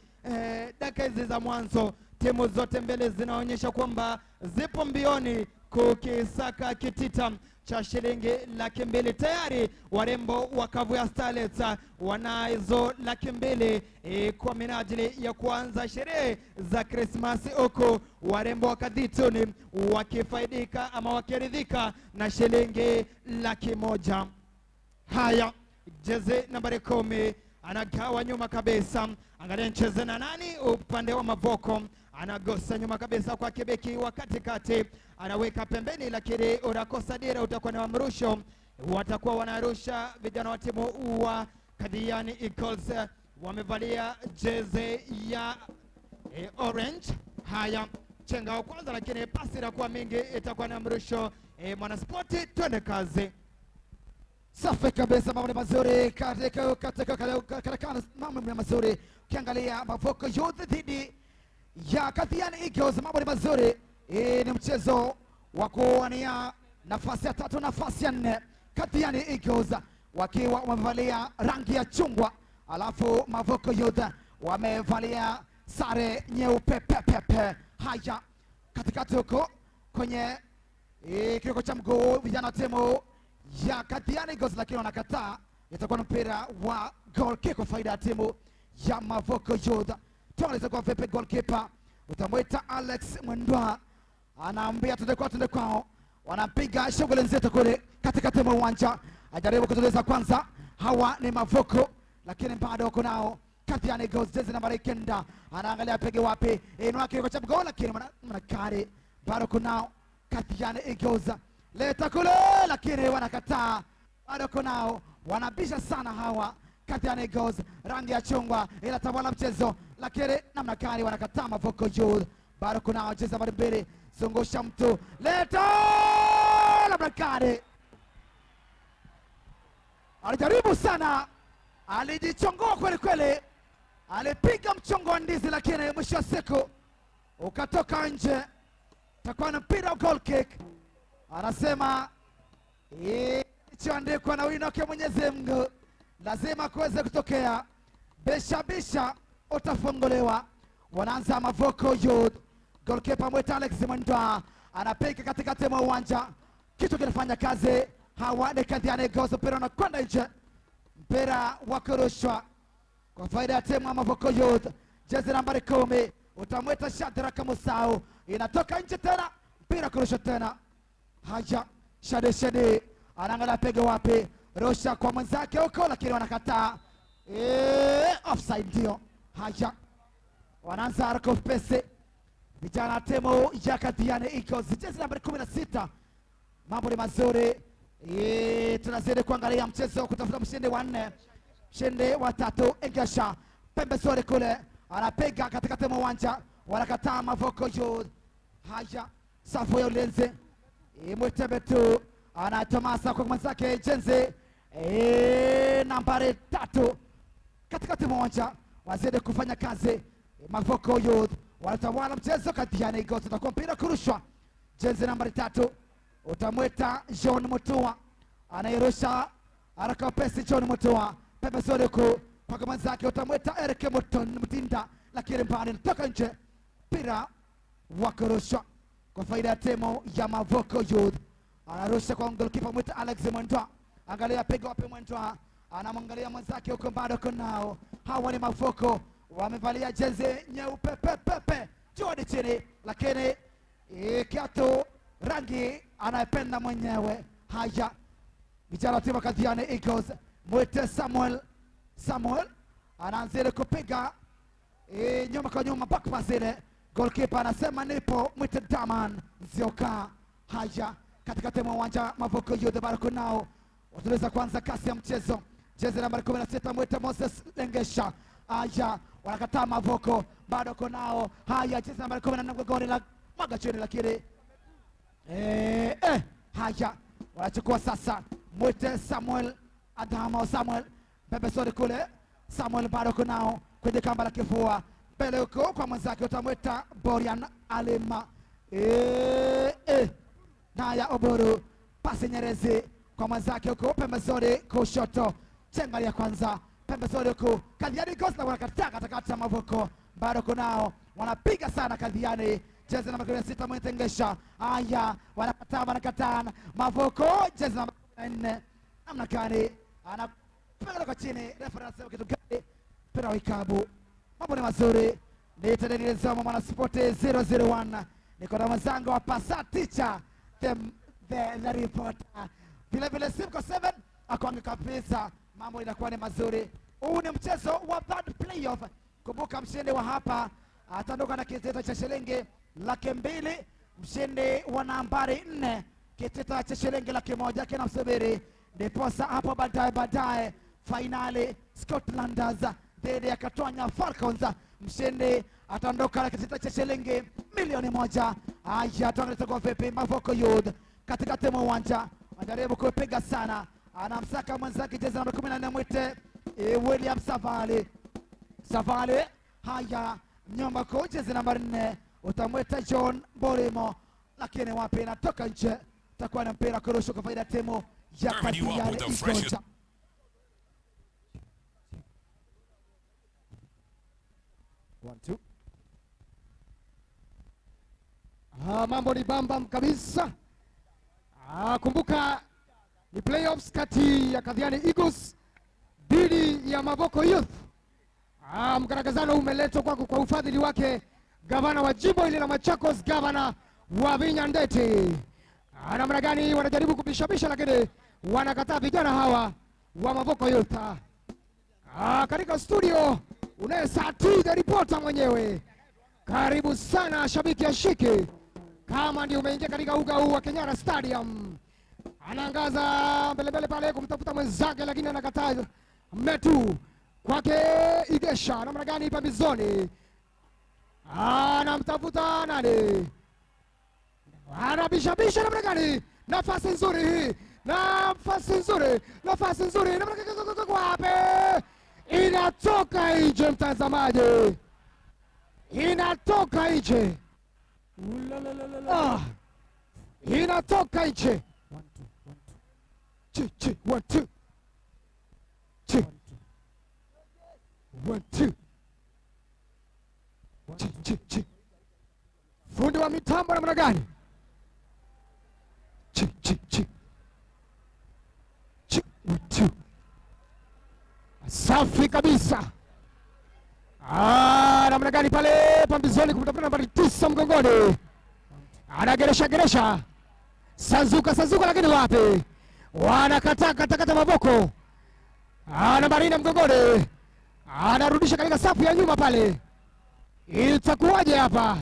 dakika hizi za mwanzo timu zote mbele zinaonyesha kwamba zipo mbioni kukisaka kitita cha shilingi 200,000. Tayari warembo wa Kavuyia Starlets wanazo 200,000 kwa minajili ya kuanza sherehe za Krismasi, huku warembo wa Kathitoni wakifaidika ama wakiridhika na shilingi 100,000. Haya, jezi nambari 10 anagawa nyuma kabisa, angalia nicheze na nani upande wa Mavoko, anagosa nyuma kabisa kwa kibeki wa katikati, anaweka pembeni, lakini unakosa dira, utakuwa ni wa mrusho. Watakuwa wanarusha vijana wa timu wa Kathiani Eagles, wamevalia jezi ya orange. Haya, chenga wa kwanza, lakini pasi inakuwa mingi, itakuwa na mrusho. Mwanaspoti, twende kazi. Safi kabisa, mambo ni mazuri katika katika katika mambo ni mazuri. Ukiangalia Mavoko Youth dhidi ya Kathiani Eagles, mambo ni mazuri. Ni mchezo wa kuwania nafasi ya 3, nafasi ya 4. Kathiani Eagles wakiwa wamevalia rangi ya chungwa, alafu Mavoko Youth wamevalia sare nyeupe pepepe. Haya, katikati huko kwenye kiwiko cha mguu vijana timu ya Kathiani Eagles, lakini wanakataa. Itakuwa ni mpira wa goal kick kwa faida ya timu ya Mavoko Youth. Tuangalie kwa vipi goalkeeper utamwita Alex Mwendwa, anaambia twende kwao, twende kwao. Wanapiga shughuli nzito kule katikati mwa uwanja, ajaribu kutuliza kwanza. Hawa ni Mavoko, lakini bado wako nao Kathiani Eagles. Jezi nambari 9 anaangalia pege wapi, inua kiwiko cha mguu, lakini mwanakari bado kunao Kathiani Eagles. Leta kule, lakini wanakataa. Bado kunao, wanabisha sana hawa Kathiani Eagles. Rangi ya chungwa inatawala mchezo, lakini namna gani wanakataa Mavoko Youth. Bado kunao jezi nambari 2, zungusha mtu, leta namna gani, alijaribu sana, alijichongoa kweli kweli, alipiga mchongo wa ndizi, lakini mwisho wa siku ukatoka nje. Takuwa na mpira wa goal kick. Anasema ilichoandikwa na wino wake Mwenyezi Mungu lazima kuweze kutokea. Bisha bisha utafunguliwa. Wanaanza Mavoko Youth. Goalkeeper mwita Alex Mwendwa anapiga katikati mwa uwanja, kitu kinafanya kazi. Hawa ni Kathiani Eagles, mpira unakwenda nje, mpira wa kurushwa kwa faida ya timu ya Mavoko Youth. Jezi nambari 10 utamwita Shadrack Musau, inatoka nje tena, mpira kurushwa tena. Haya, Shade Shade anaangalia piga wapi, rusha kwa mwenzake huko, lakini wanakataa. Offside ndio. Haya, wanaanza haraka upesi vijana timu ya Kathiani Eagles, jezi nambari 16. Mambo ni mazuri. Tunazidi kuangalia mchezo kutafuta mshindi wa 4, mshindi wa 3. Engesha pembezoni kule, anapiga katikati mwa uwanja, wanakataa Mavoko Youth. Haya, safu ya ulinzi Mwitembe tu anatomasa kwa mwenzake jenzi nambari 3 katikati mwa uwanja, Wazidi kufanya kazi. Mavoko Youth wanatawala mchezo. Kathiani Eagles utakuwa mpira kurushwa. Jezi nambari 3 utamwita John Mutua, anayerusha haraka upesi. John Mutua pembezoni huku kwa mwenzake utamwita Eric Mutinda, lakini mbali natoka nje. Mpira wa kurushwa kwa faida ya timu ya Mavoko Youth. Anarusha kwa goalkeeper mwita Alex Mwendwa. Angalia pigo wapi Mwendwa, anamwangalia mwenzake huko, bado kunao. Hawa ni Mavoko, wamevalia jezi nyeupe pepepe juu chini, lakini kiatu rangi anayependa mwenyewe. Haya, vijana wa timu Kathiani Eagles, mwite Samuel. Samuel anaanza kupiga nyuma kwa nyuma, back pass ile, goalkeeper anasema nipo, mwite Daman Nzioka. Haya, katika timu uwanja Mavoko Youth bado kunao watuliza kwanza kasi ya mchezo. Jezi nambari 16 mwite Moses Lengesha. Haya, wanakataa Mavoko, bado kunao. Haya, jezi nambari 14 mgongoni la mwaga chini, lakini haya wanachukua sasa, mwite Samuel Adamo. Samuel pembezoni kule, Samuel bado kunao kwenye kamba la kifua, mbele huko kwa mwenzake utamwita Borian Alima. Naya Oburu, pasi nyerezi kwa mwenzake huko pembezoni kushoto, chenga ya kwanza pembezoni huko Kathiani Eagles, na wanakataa katikati Mavoko, bado kunao, wanapiga sana Kathiani. Jezi namba 16 Mwentengesha. Haya, wanakataa, wanakataa Mavoko. Jezi namba 4 namna gani anapiga kwa chini, refa anasema kitu gani? Mpira wa ikabu. Mambo ni mazuri. Ni Teddy Nzoma mwana sport 001. Niko na mwenzangu hapa Sir Teacher the reporter. Vile vile Simco 7 akwange kabisa. Mambo inakuwa ni mazuri. Huu ni mchezo wa third playoff. Kumbuka mshindi wa hapa ataondoka na kitita cha shilingi 200,000. Mshindi wa nambari 4 kitita cha shilingi 100,000 kinamsubiri. Ndiposa hapo baadaye finali Scotlanders dhidi ya Katwanya Falcons, mshindi ataondoka na kitita cha shilingi 1,000,000. Haya, tuangalie kwa vipi Mavoko Youth katika timu uwanja anajaribu kupiga sana, anamsaka mwenzake jezi namba 14 mwite William Savali. Savali, haya nyumba kwa jezi namba 4 utamwita John Borimo, lakini wapi, inatoka nje. Itakuwa na mpira kurushwa kwa faida ya timu ya Kathiani Eagles. One, two. Mambo ni bambam kabisa. Kumbuka ni playoffs kati ya Kathiani Eagles dhidi ya Mavoko Youth. Mkaragazano umeletwa kwako kwa ufadhili wake gavana wa jimbo hili la Machakos, gavana wa Vinyandeti. Namna gani wanajaribu kubishabisha, lakini wanakataa vijana hawa wa Mavoko Youth. Katika studio unaye Sati the reporter mwenyewe. Karibu sana shabiki ashiki, kama ndio umeingia katika uga huu wa Kenyatta Stadium. Anaangaza mbele mbele pale kumtafuta mwenzake, lakini anakataa. Metu kwake Igesha, namna gani pembezoni, anamtafuta nani, anabishabisha namna gani? Nafasi nzuri hii, nafasi nzuri, nafasi nzuri, namna gani wapi? Inatoka nje mtazamaji, inatoka nje. Inatoka nje. 1 2 2 1 2 2 1 2 2 2. Fundi wa mitambo namna gani? 2 2 2 2 1 2. Safi kabisa. Namna gani pale pambizoni kumtafuta nambari 9 mgongoni. Anageresha geresha. Sanzuka sanzuka, lakini wapi? Wanakataa katakata Mavoko. Nambari 4 mgongoni. Anarudisha katika safu ya nyuma pale. Itakuwaje hapa?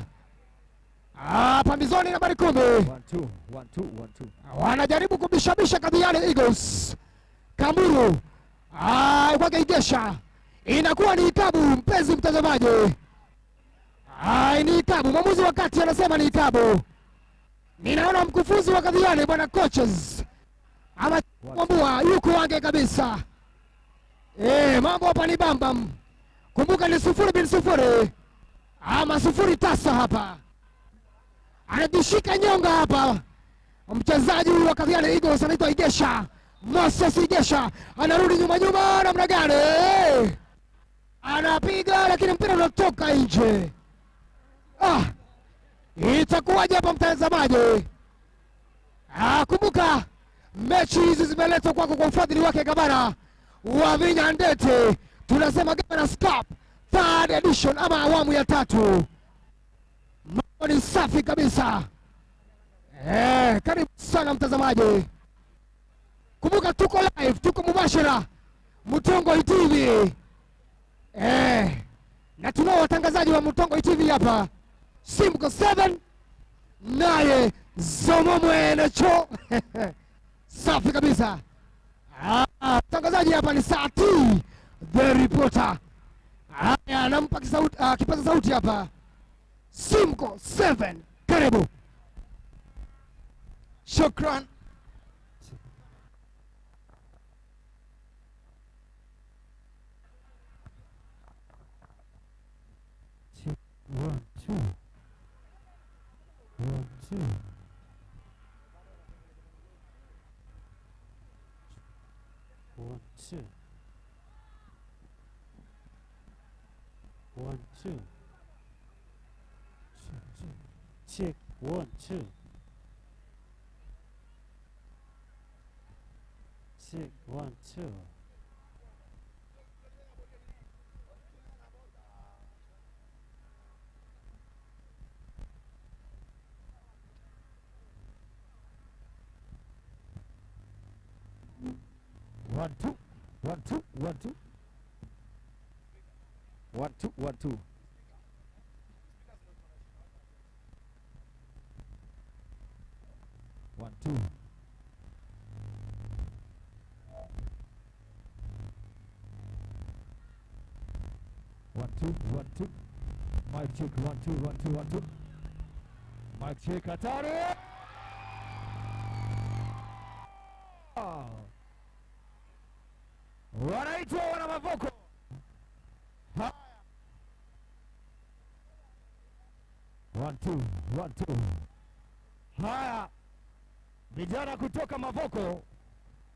Pambizoni nambari 10. 1 2 1 2 1 2. Wanajaribu kubishabisha Kathiani Eagles. Kamburu. Kwake Igesha. Inakuwa ni ikabu mpenzi mtazamaji. Ni ikabu. Mwamuzi wa kati anasema ni ikabu. Ninaona mkufunzi wa Kathiani bwana coaches ama Mwambua yuko wange kabisa. Mambo hapa ni bambam. Kumbuka ni 0-0 ama 0 tasa hapa. Anajishika nyonga hapa mchezaji huyu wa Kathiani Eagles anaitwa Igesha Moses Igesha, anarudi nyuma nyuma, namna gani anapiga, lakini mpira unatoka nje. Itakuwaje hapa mtazamaji? Kumbuka mechi hizi zimeletwa kwako kwa ufadhili wake gavana wa Vinyandete. Tunasema Governor's Cup third edition ama awamu ya tatu. Mambo ni safi kabisa. Karibu sana mtazamaji. Kumbuka tuko live, tuko mubashara Mutongoi TV. Na tunao watangazaji wa Mutongoi TV hapa. Simko 7 naye Zomo Mwenecho. Safi kabisa. Mtangazaji hapa ni Sati the reporter. Haya, anampa kipaza sauti hapa Simko 7. Karibu. Shukran. One, two. 1, 2. 1, 2. 1, 2. 2, 2. Check. 1, 2. Check. 1, 2. 1, 2, 1, 2, 1, 2. 1, 2, 1, 2. 1, 2. 1, 2, 1, 2. Mic check, 1, 2, 1, 2, 1, 2. Mic check, hatari. Wanaitwa wana Mavoko. Haya. 1, 2, 1, 2. Haya. Vijana kutoka Mavoko.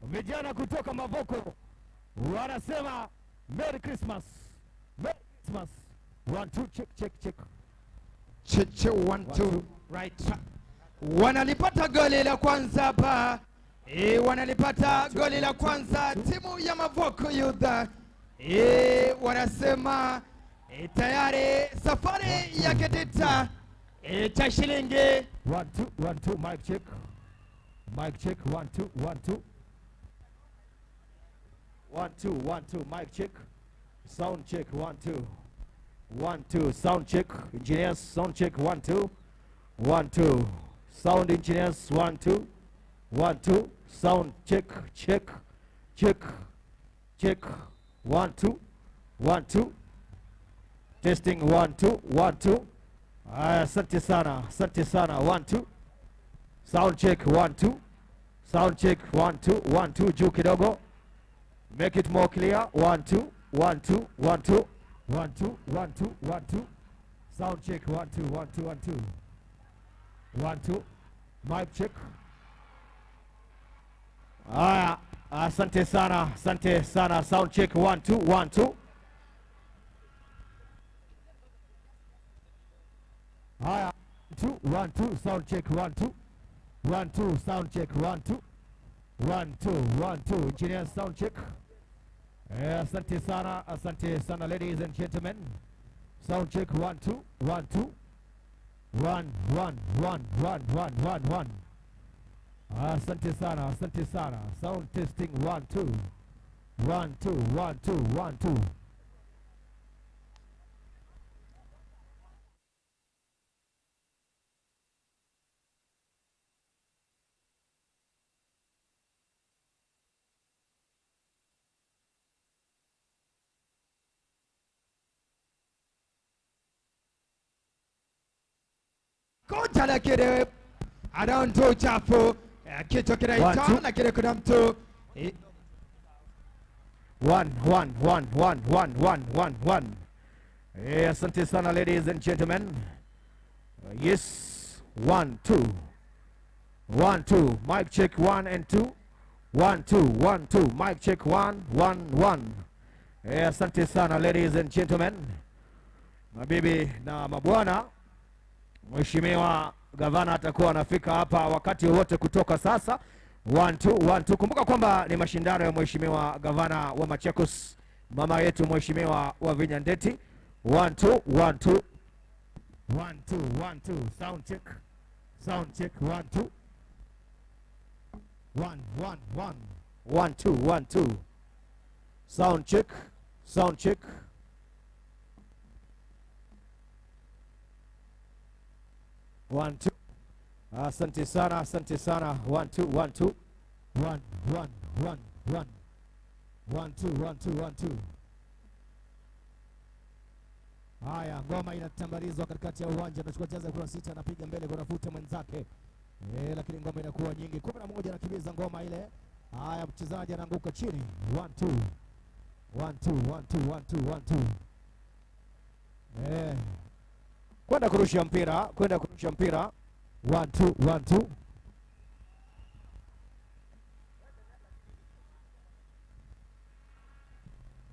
Vijana kutoka Mavoko wanasema Merry Christmas. Merry Christmas. 1, 2, check, check, check. Check, check, 1, 2. Right. Wanalipata goli la kwanza hapa. Wanalipata goli la kwanza timu ya Mavoko Youth. Wanasema tayari safari ya kitita cha shilingi. 1, 2, 1, 2, mic check. Mic check, 1, 2, 1, 2. 1, 2, 1, 2, mic check. Sound check, 1, 2. 1, 2, sound check. Engineers, sound check, 1, 2. 1, 2. Sound engineers, 1, 2. 1, 2, sound check, check, check, check. 1, 2, 1, 2. Testing, 1, 2, 1, 2. Asante sana, asante sana. 1, 2. Sound check, 1, 2. Sound check, 1, 2, 1, 2. Juu kidogo. Make it more clear. 1, 2, 1, 2, 1, 2. 1, 2, 1, 2, 1, 2. Sound check, 1, 2, 1, 2, 1, 2. 1, 2. Mic check. Haya, asante sana, asante sana. Sound check, 1, 2, 1, 2. Haya, 2, 1, 2, sound check, 1, 2. 1, 2, sound check, 1, 2. 1, 2, 1, 2. Engineer, sound check. Asante sana, asante sana, ladies and gentlemen. Sound check, 1, 2, 1, 2. 1, 1, 1, 1, 1, 1, 1. Asante sana, asante sana. Sound testing, 1, 2. 1, 2, 1, 2, 1, 2. Kocha lakini anaondoa uchafu. Kichwa kinaita lakini kuna mtu. 1, 1, 1, 1, 1, 1, 1, 1. Asante sana ladies and gentlemen. Yes, one, two. One, two. Mic check one and two. One, two, one, two. Mic check one, one, one. Asante sana ladies and gentlemen. Mabibi na mabwana, Mheshimiwa Gavana atakuwa anafika hapa wakati wowote kutoka sasa. One, two, one, two. Kumbuka kwamba ni mashindano ya Mheshimiwa Gavana wa Machakos, mama yetu Mheshimiwa Wavinya Ndeti. One, two, one, two. One, two, one, two. Sound check. Sound check. One, two. One, one, one. One, two, one, two. Sound check. Sound check. One, two. Asante sana, asante sana. One, two, one, two. One, one, one, one. One, two, one, two, one, two. Haya, ngoma inatambalizwa katikati ya uwanja, anachukua jaza kura sita, anapiga mbele kunafuta mwenzake. Lakini ngoma inakuwa nyingi. 11 anakimbiza ngoma ile. Haya, mchezaji anaanguka chini. 1 2. 1 2 1 2 1 2 1 2. Kwenda kurusha mpira, kwenda kurusha mpira. 1 2 1 2.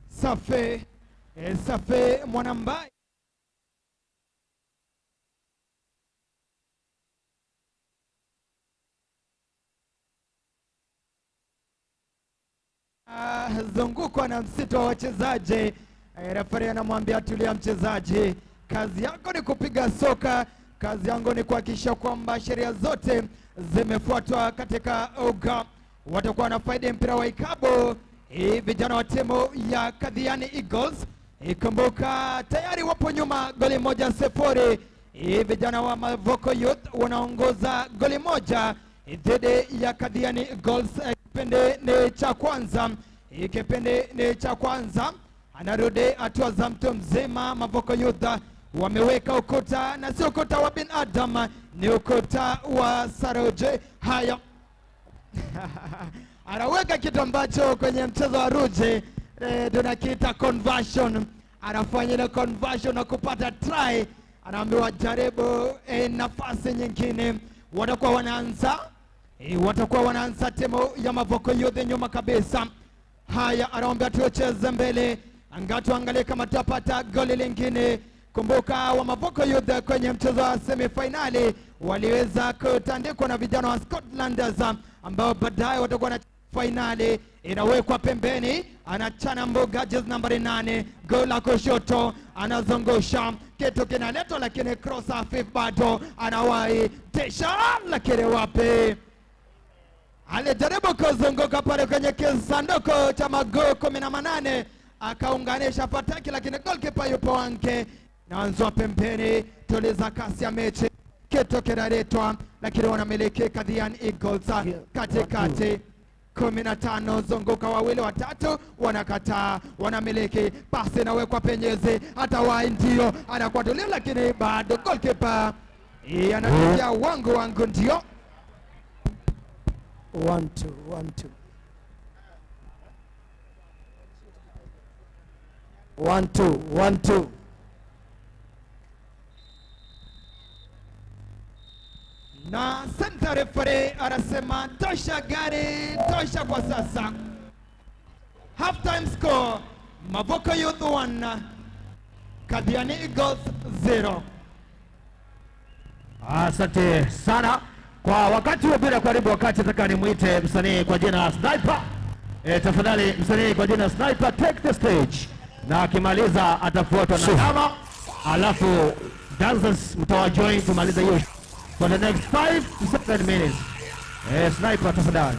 Safi, safi Mwanambai. Zungukwa na msitu wa wachezaji. Referee anamwambia tulia mchezaji, kazi yako ni kupiga soka, kazi yangu ni kuhakikisha kwamba sheria zote zimefuatwa katika uga. Watakuwa na faida mpira wa ikabu. Vijana wa timu ya Kathiani Eagles, ikumbuka tayari wapo nyuma goli 1-0. Vijana wa Mavoko Youth wanaongoza goli 1 dhidi ya Kathiani Eagles. Kipindi ni cha kwanza, kipindi ni cha kwanza. Anarudi hatua za mtu mzima. Mavoko Youth wameweka ukuta, na sio ukuta wa binadamu, ni ukuta wa saruji. Haya, anaweka kitu ambacho kwenye mchezo wa ruji tunakiita conversion. Anafanya ile conversion na kupata try, anaambiwa jaribu nafasi nyingine. Watakuwa wanaanza watakuwa wanaanza timu ya Mavoko Youth nyuma kabisa. Haya, anaomba tucheze mbele, angatu angalie kama tutapata goli lingine. Kumbuka wa Mavoko Youth kwenye mchezo wa semifinali waliweza kutandikwa na vijana wa Scotlanders ambao baadaye watakuwa na finali. Inawekwa pembeni, anachana mboga jezi nambari 8, goli la kushoto, anazungusha kitu kinaletwa, lakini cross afif bado anawahi tesha, lakini wapi, alijaribu kuzunguka pale kwenye kisanduku cha magoli 18 akaunganisha pataki, lakini goalkeeper yupo wanke. Naanzwa pembeni, tuliza kasi ya mechi, kitu kinaletwa, lakini wanamiliki Kathiani Eagles katikati. 15 zunguka wawili watatu, wanakataa, wanamiliki, pasi inawekwa penyezi, hata wai ndio anakuwa tulia, lakini bado goalkeeper anatia wangu wangu ndio. 1 2 1 2 1 2 1 2. Na center referee anasema tosha gari, tosha kwa sasa. Half time score, Mavoko Youth 1, Kathiani Eagles 0. Asante sana kwa wakati huo. Bila kuharibu wakati, nataka nimuite msanii kwa jina Sniper. Tafadhali msanii kwa jina Sniper, take the stage, na akimaliza atafuatwa na Dama, alafu dancers mtawajoin tumalize hiyo for the next 5 to 7 minutes. Sniper tafadhali.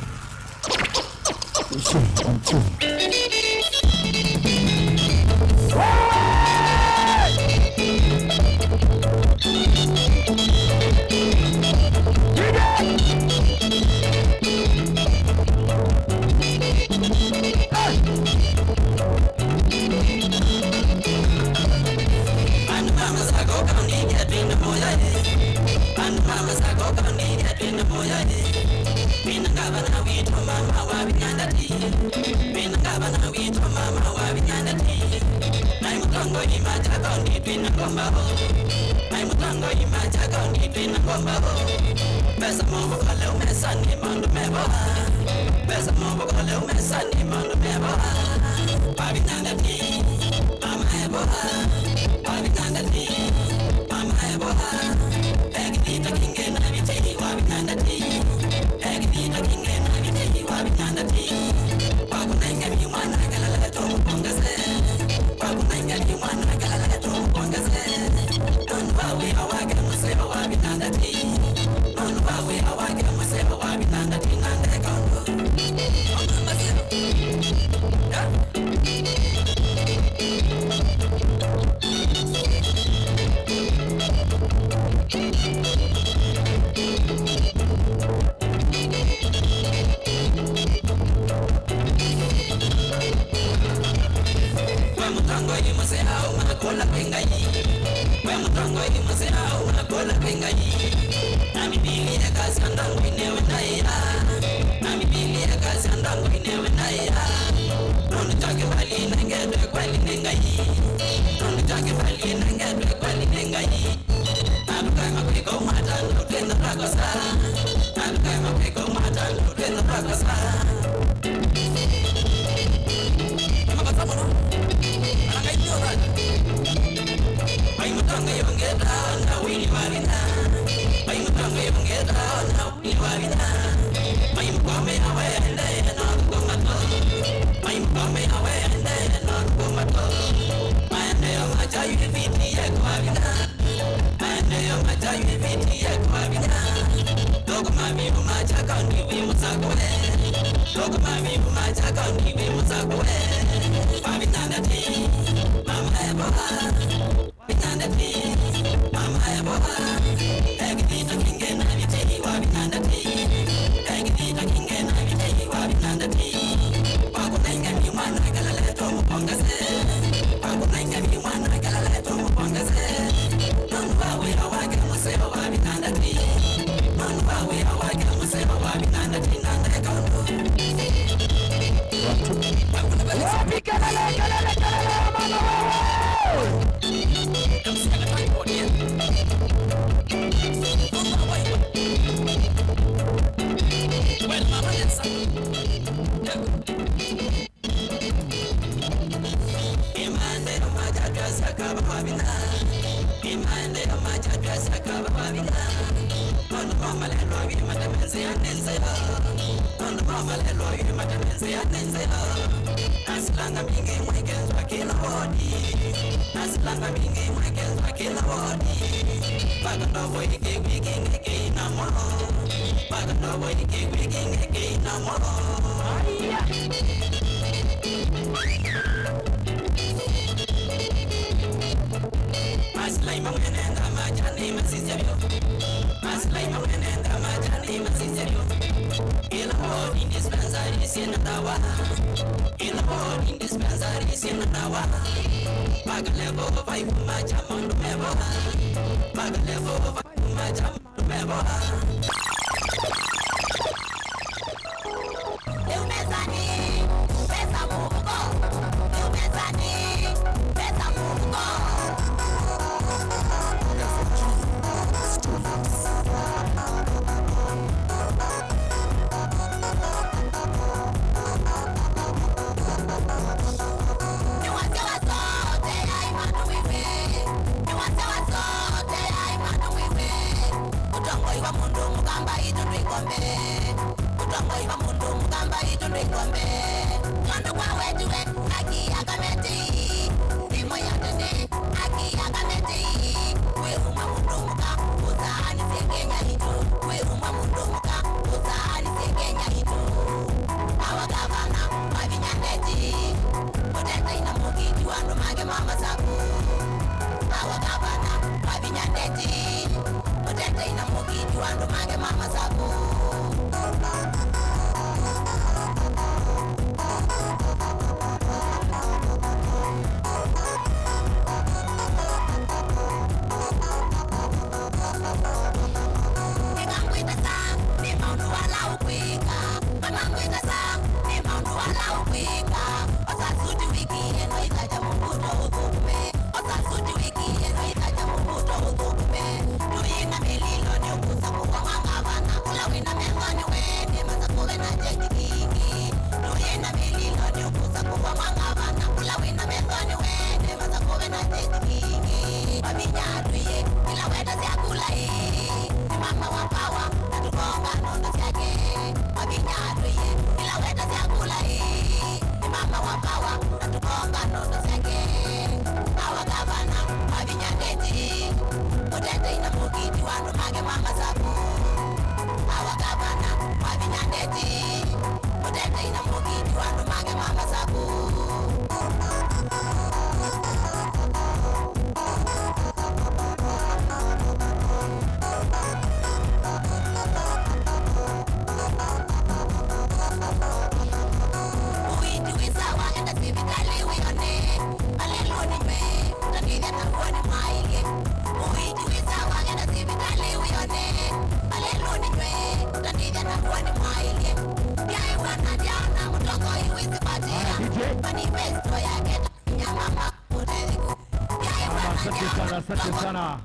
Asante sana, asante sana.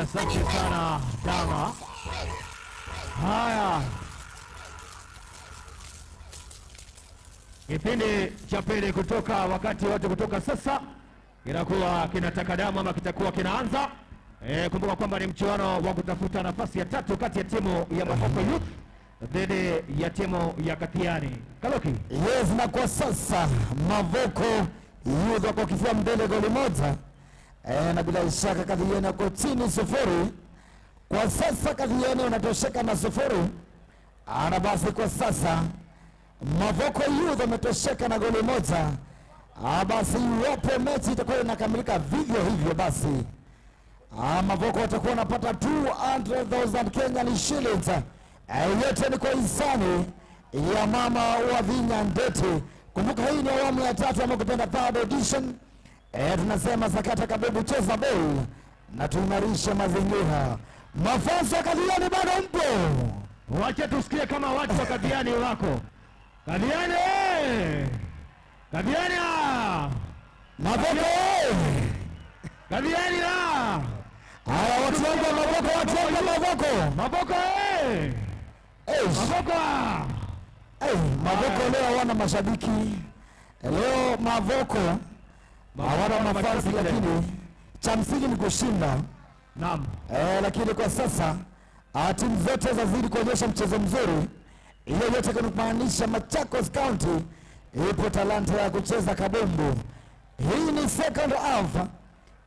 Asante sana Dama. Haya, kipindi cha pili kutoka wakati wote kutoka sasa kinakuwa kinataka damu ama kitakuwa kinaanza. Kumbuka kwamba ni mchuano wa kutafuta nafasi ya tatu kati ya timu ya Mavoko Youth dhidi ya timu ya Kathiani. Kaloki. Yes, na kwa sasa Mavoko Youth wako kifua mbele goli moja. Na bila shaka Kathiani wako chini 0. Kwa sasa Kathiani wanatosheka na 0. Ana basi kwa sasa Mavoko Youth wametosheka na goli moja. Basi iwapo mechi itakuwa inakamilika vivyo hivyo, basi Mavoko watakuwa wanapata 200,000 Kenyan shillings. Yote ni kwa hisani ya mama wa Vinya Ndeti. Kumbuka hii ni awamu ya tatu ama kupenda third edition. Tunasema sakata kabebu, cheza ball na tuimarishe mazingira. Mafanso ya Kathiani bado mpo. Wacha tusikie kama watu wa Kathiani wako. Kathiani! Kathiani! Mavoko! Kathiani! Haya, watu wangu wa Mavoko, watu wangu wa Mavoko. Mavoko! Mavoko! Mavoko leo hawana mashabiki. Leo Mavoko hawana nafasi, lakini cha msingi ni kushinda. Naam. Lakini kwa sasa timu zote zazidi kuonyesha mchezo mzuri. Hiyo yote kumaanisha Machakos County ipo talanta ya kucheza kabumbu. Hii ni second half,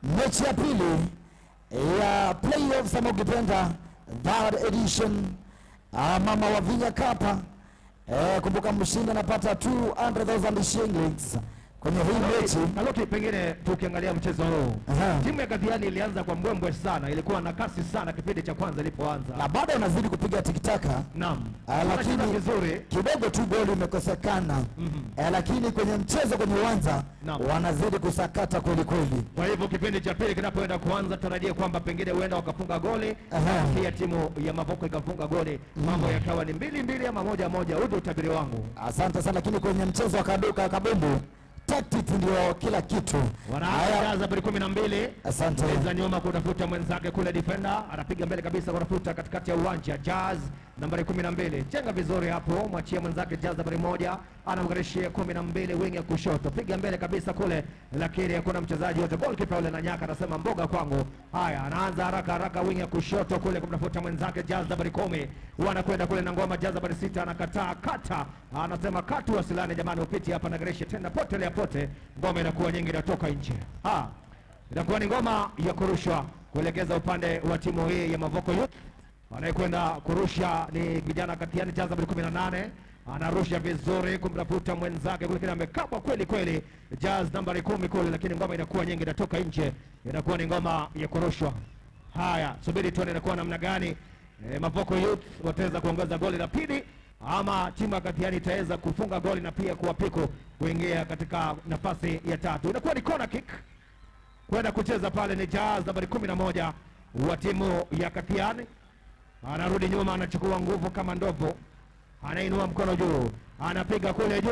mechi ya pili ya playoffs ama ukipenda third edition, mama wa Vinya Cup. Kumbuka mshindi anapata 200,000 shillings kwenye hii mechi. Kaloki, pengine tukiangalia mchezo huu, timu ya Kathiani ilianza kwa mbwembwe sana, ilikuwa na kasi sana kipindi cha kwanza ilipoanza, na bado wanazidi kupiga tikitaka. Naam. Lakini vizuri kidogo tu goli imekosekana. Lakini kwenye mchezo kwenye uwanja wanazidi kusakata kweli kweli. Kwa hivyo kipindi cha pili kinapoenda kuanza, tarajia kwamba pengine huenda wakafunga goli, pia timu ya Mavoko ikafunga goli, mambo yakawa ni 2-2 ama 1-1. Huu ndio utabiri wangu. Asante sana, lakini kwenye mchezo wa kaduka kabumbu tactics ndio kila kitu. Wanaanza nambari 12. Asante. Za nyuma kutafuta mwenzake kule, defender anapiga mbele kabisa kutafuta katikati ya uwanja. Jazz nambari 12. Chenga vizuri hapo, mwachie mwenzake Jazz nambari 1, anamgarishia 12 wing ya kushoto. Piga mbele kabisa kule, lakini hakuna mchezaji yote. Goalkeeper yule Nanyaka anasema mboga kwangu. Haya, anaanza haraka haraka wing ya kushoto kule kumtafuta mwenzake Jazz nambari 10. Wanakwenda kule na ngoma Jazz nambari 6 anakataa kata. Anasema katu wasilane jamani, upiti hapa na garisha tena potelea pote. Ngoma inakuwa nyingi inatoka nje. Inakuwa ni ngoma ya kurushwa kuelekeza upande wa timu hii ya Mavoko Youth. Anayekwenda kurusha ni vijana Kathiani, Jazz nambari 18. Anarusha vizuri kumtafuta mwenzake kule, kile amekabwa kweli kweli Jazz nambari 10 kule, lakini ngoma inakuwa nyingi inatoka nje. Inakuwa ni ngoma ya kurushwa. Haya, subiri tuone inakuwa namna gani. Mavoko Youth wataweza kuongeza goli la pili ama timu ya Kathiani itaweza kufunga goli na pia kuwapiku kuingia katika nafasi ya tatu. Inakuwa ni corner kick. Kwenda kucheza pale ni Jazz nambari 11 wa timu ya Kathiani. Anarudi nyuma, anachukua nguvu kama ndovu. Anainua mkono juu, anapiga kule juu.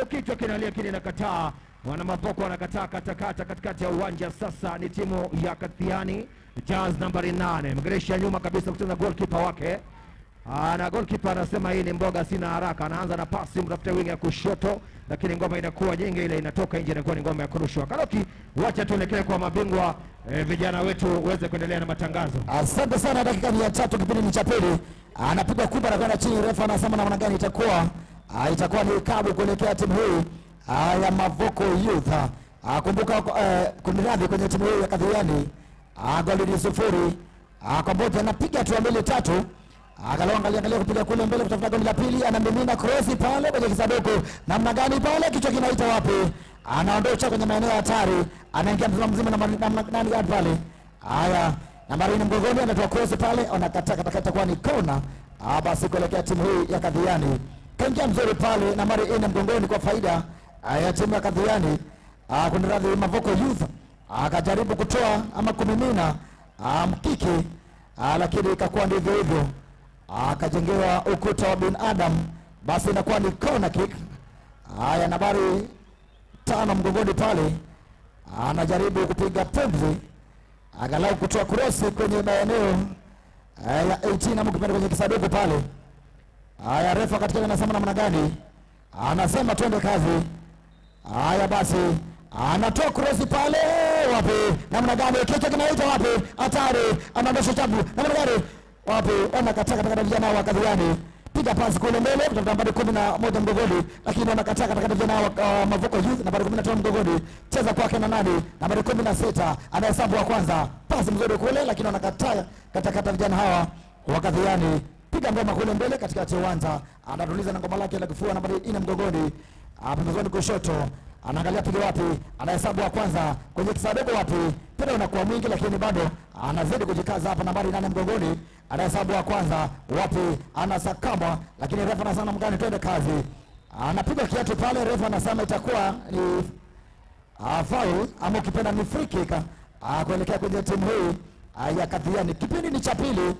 Kichwa kinalia kile kinakataa. Wana Mavoko wanakataa katakata katikati ya uwanja. Sasa ni timu ya Kathiani, Jazz nambari 8. Mgeresha nyuma kabisa kucheza goalkeeper wake. Na goalkeeper anasema hii ni mboga, sina haraka. Anaanza na pasi mtafute wing ya kushoto, lakini ngoma inakuwa nyingi ile inatoka nje, inakuwa ni ngoma ya kurushwa. Kaloki, wacha tuelekee kwa mabingwa vijana wetu waweze kuendelea na matangazo. Asante sana, dakika ni ya 3, kipindi ni cha pili. Anapiga kubwa na kwenda chini, refa anasema namna gani itakuwa? Itakuwa ni kabu kuelekea timu hii ya Mavoko Youth. Kumbuka kumradhi, kwenye timu hii ya Kathiani goli ni 0. Kwa moja anapiga tu 2-3. Angalau angalia kupiga kule mbele kutafuta goli la pili, anamimina cross pale kwenye kisanduku. Namna gani pale, kichwa kinaita wapi? Anaondosha kwenye maeneo hatari, anaingia mzima mzima na nani gani pale? Haya, nambari 4 mgongoni anatoa cross pale, anakataa katakata kwa ni kona. Basi kuelekea timu hii ya Kathiani. Kaingia mzuri pale nambari 4 mgongoni kwa faida ya timu ya Kathiani. Kuna radhi Mavoko Youth akajaribu kutoa ama kumimina mkiki, lakini ikakuwa ndivyo hivyo. Akajengewa ukuta wa binadamu, basi inakuwa ni corner kick. Haya, nambari 5 mgongoni pale anajaribu kupiga pumzi angalau kutoa krosi kwenye maeneo ya 18 ama ukipenda kwenye kisanduku pale. Haya, refa katika anasema namna gani? Anasema twende kazi. Haya basi, anatoa krosi pale, wapi? Namna gani? Kichwa kinaita wapi? Hatari, anaondosha chapu. Namna gani? Wapi? Wanakataa katika vijana wa Kathiani. Piga pasi kule mbele kutoka nambari 11 mgongoni, lakini wanakataa katika vijana wa Mavoko Youth nambari 15 mgongoni. Cheza kwake na nani? Nambari 16 anahesabu wa kwanza. Pasi mzuri kule, lakini wanakataa katakata vijana hawa wa Kathiani. Piga ngoma kule mbele katikati ya uwanja, anatuliza na ngoma lake la kifua nambari 4 mgongoni. Pembezoni kushoto anaangalia piga wapi, anahesabu wa kwanza kwenye kisanduku wapi, mpira unakuwa mwingi, lakini bado anazidi kujikaza hapa. Nambari 8 mgongoni anahesabu wa kwanza wapi, anasakamwa, lakini refa anasema mgani, twende kazi. Anapiga kiatu pale, refa anasema itakuwa ni foul ama ukipenda ni free kick kuelekea kwenye timu hii ya Kathiani. Kipindi ni cha pili.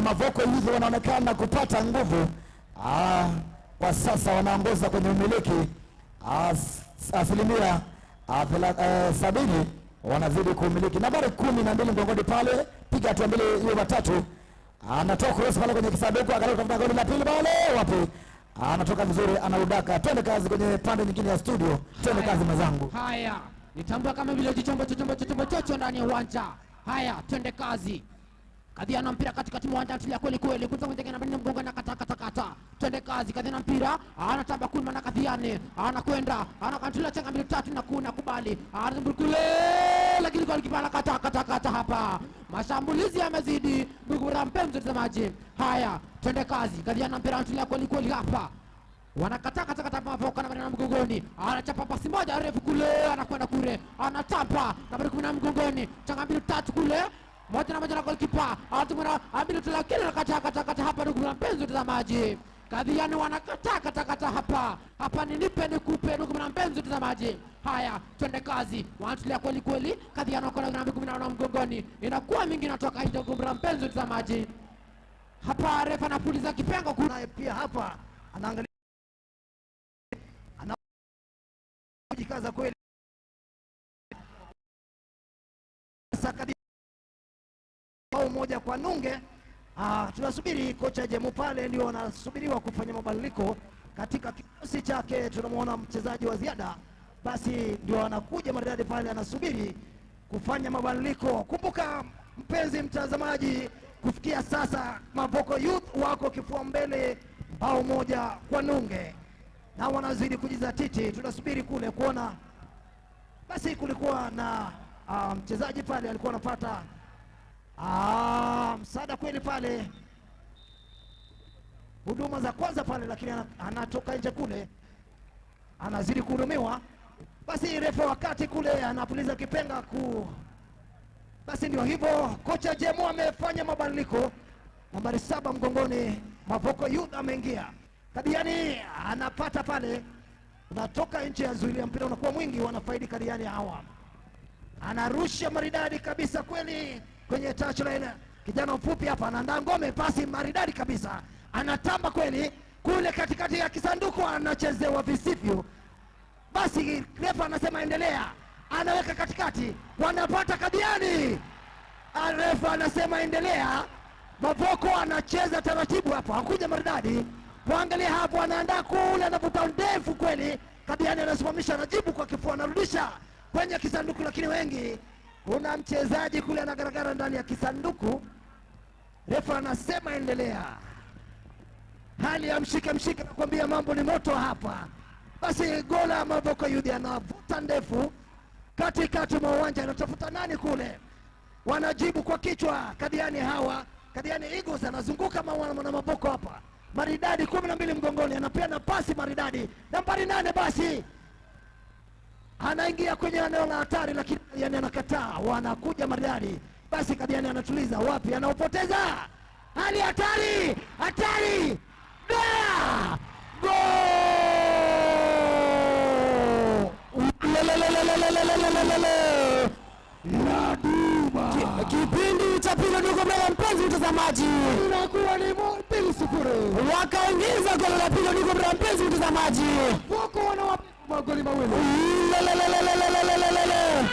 Mavoko Youth wanaonekana kupata nguvu kwa sasa wanaongoza kwenye umiliki 70% wanazidi kumiliki. Nambari 12 mgongoni pale, piga hatua mbili hiyo watatu, anatoa cross pale kwenye kisanduku, angalau kutafuta goli la pili pale, wapi? Anatoka vizuri, anaudaka. Twende kazi kwenye pande nyingine ya studio, twende kazi mwenzangu. Haya, nitambua kama vile jichombo chochombo chochombo chocho ndani ya uwanja. Haya, twende kazi. Kadhia na mpira katikati mwa uwanja, anatulia kweli kweli. Kwanza mwenzake namba 4 mgongo na kata kata kata. Twende kazi, Kadhia na mpira, anatamba kuna na Kadhiani, anakwenda, anakantulia changa mbili tatu na kuna kubali. Anazunguka kule, lakini golikipa anakata kata kata hapa. Mashambulizi yamezidi, ndugu mpenzi mtazamaji. Haya, twende kazi. Kadhia na mpira anatulia kweli kweli hapa. Wanakataa kata kata Mavoko na nambari mgongoni. Anachapa pasi moja refu kule, anakwenda kule. Anatapa nambari 10 mgongoni. Changa mbili tatu kule. Moja na moja na goalkeeper. Anatumwa mbili tu lakini anakataa kata kata hapa, ndugu mpenzi mtazamaji. Kadhiani wanakataa kata kata hapa. Hapa ni nipe nikupe, ndugu mpenzi mtazamaji. Haya, twende kazi. Wanatulia kweli kweli. Kadhiani wako na nambari 15 mgongoni. Inakuwa mingi inatoka nje, ndugu mpenzi mtazamaji. Hapa refa anapuliza kipengo kule. Naye pia hapa anaangalia, anajikaza kweli. Sasa bao moja kwa nunge. Tunasubiri kocha Jemu pale ndio anasubiriwa kufanya mabadiliko katika kikosi chake. Tunamuona mchezaji wa ziada, basi ndio anakuja maridadi pale, anasubiri kufanya mabadiliko. Kumbuka mpenzi mtazamaji, kufikia sasa Mavoko Youth wako kifua mbele bao moja kwa nunge na wanazidi kujizatiti. Tunasubiri kule kuona. Basi kulikuwa na mchezaji pale alikuwa anapata msaada kweli pale, huduma za kwanza pale, lakini anatoka nje kule, anazidi kuhudumiwa. Basi refa wakati kule anapuliza kipenga ku. Basi ndio hivyo, kocha Jemu amefanya mabadiliko. Nambari 7 mgongoni Mavoko Youth ameingia. Kadiani anapata pale, unatoka nje ya zuilia, mpira unakuwa mwingi, wanafaidi Kadiani hawa. Anarusha maridadi kabisa kweli kwenye touchline. Kijana mfupi hapa anaandaa ngome, pasi maridadi kabisa, anatamba kweli kule katikati ya kisanduku, anachezewa visivyo. Basi refa anasema endelea, anaweka katikati, wanapata Kadiani. Refa anasema endelea. Mavoko anacheza taratibu hapo, hakuja maridadi. Waangalia hapo, anaandaa kule, anavuta ndefu kweli. Kadiani anasimamisha, anajibu kwa kifua, anarudisha kwenye kisanduku, lakini wengi, kuna mchezaji kule anagaragara ndani ya kisanduku. Refa anasema endelea. Hali ya mshike mshike, nakwambia mambo ni moto hapa. Basi gola Mavoko Youth anavuta ndefu katikati mwa uwanja, anatafuta nani kule, wanajibu kwa kichwa Kadiani hawa. Kadiani Eagles anazunguka na Mavoko hapa maridadi, 12 mgongoni, anapeana pasi maridadi, nambari 8 basi anaingia kwenye eneo la hatari, lakini Kadiani anakataa, wanakuja maridadi. Basi Kadiani anatuliza, wapi anaupoteza, hali hatari, hatari, goal! Kipindi cha pili ndugu brother mpenzi mtazamaji, Inakuwa ni 2-0. Wakaongeza goli la pili, ndugu brother mpenzi mtazamaji. Wako wana magoli mawili. Lelelelelelelelele.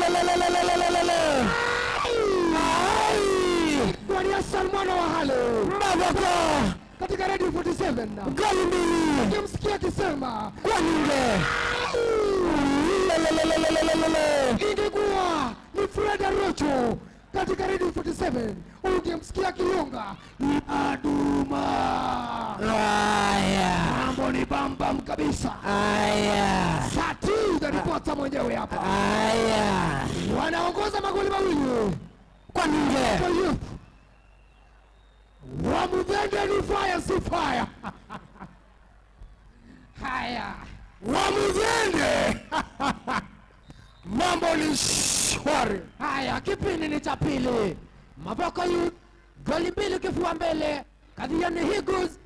Lelelelelelelele. Ai! Kwa ni Hassan mwana wa Hale Mavoko katika Radio 47. goli mbili Ukimsikia akisema kwa nunge. Lelelelelelelele. Ingekuwa ni Fred Arocho katika Radio 47, ungemsikia akilonga Aduma. Haya. Mambo ni bambam kabisa. Haya. Sati the reporter mwenyewe hapa. Haya. Wanaongoza magoli mawili Kwa nunge. kwa Youth. Wamudhende ni fire si fire. Haya. Wamudhende. Mambo ni shwari. Haya, kipindi ni cha pili. Mavoko Youth goli mbili kifua mbele, Kathiani Eagles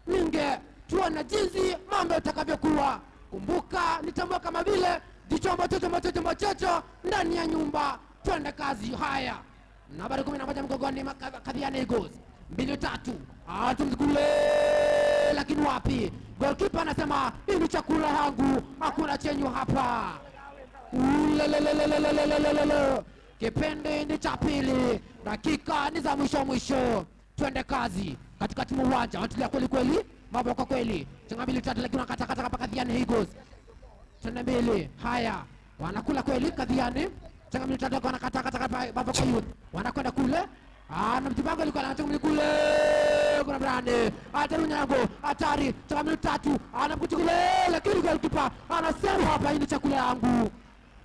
ninge tuone jinsi mambo yatakavyokuwa. Kumbuka nitambua kama vile jichombo chocho mochocho mochocho ndani ya nyumba, twende kazi. Haya, nambari 11 mgongoni Kathiani Eagles, mbili tatu, atumkule, lakini wapi, goalkeeper anasema hii ni chakula yangu, hakuna chenyu hapa. Ulelelelelelelelelele. Kipindi ni cha pili, dakika ni za mwisho mwisho, twende kazi katikati mwa uwanja, wanatulia kweli kweli, mambo kwa kweli, chenga mbili tatu, lakini wanakatakata hapa Kathiani Eagles, twende mbili. Haya, wanakula kweli Kathiani, chenga mbili tatu, wanakatakata hapa Mavoko Youth, wanakwenda kule. Ah, na mtibango alikuwa anachanga mbili kule, kuna Brande hatari, unyango hatari, chenga mbili tatu, anamkuta kule, lakini goalkeeper anasema hapa, hii ni chakula yangu.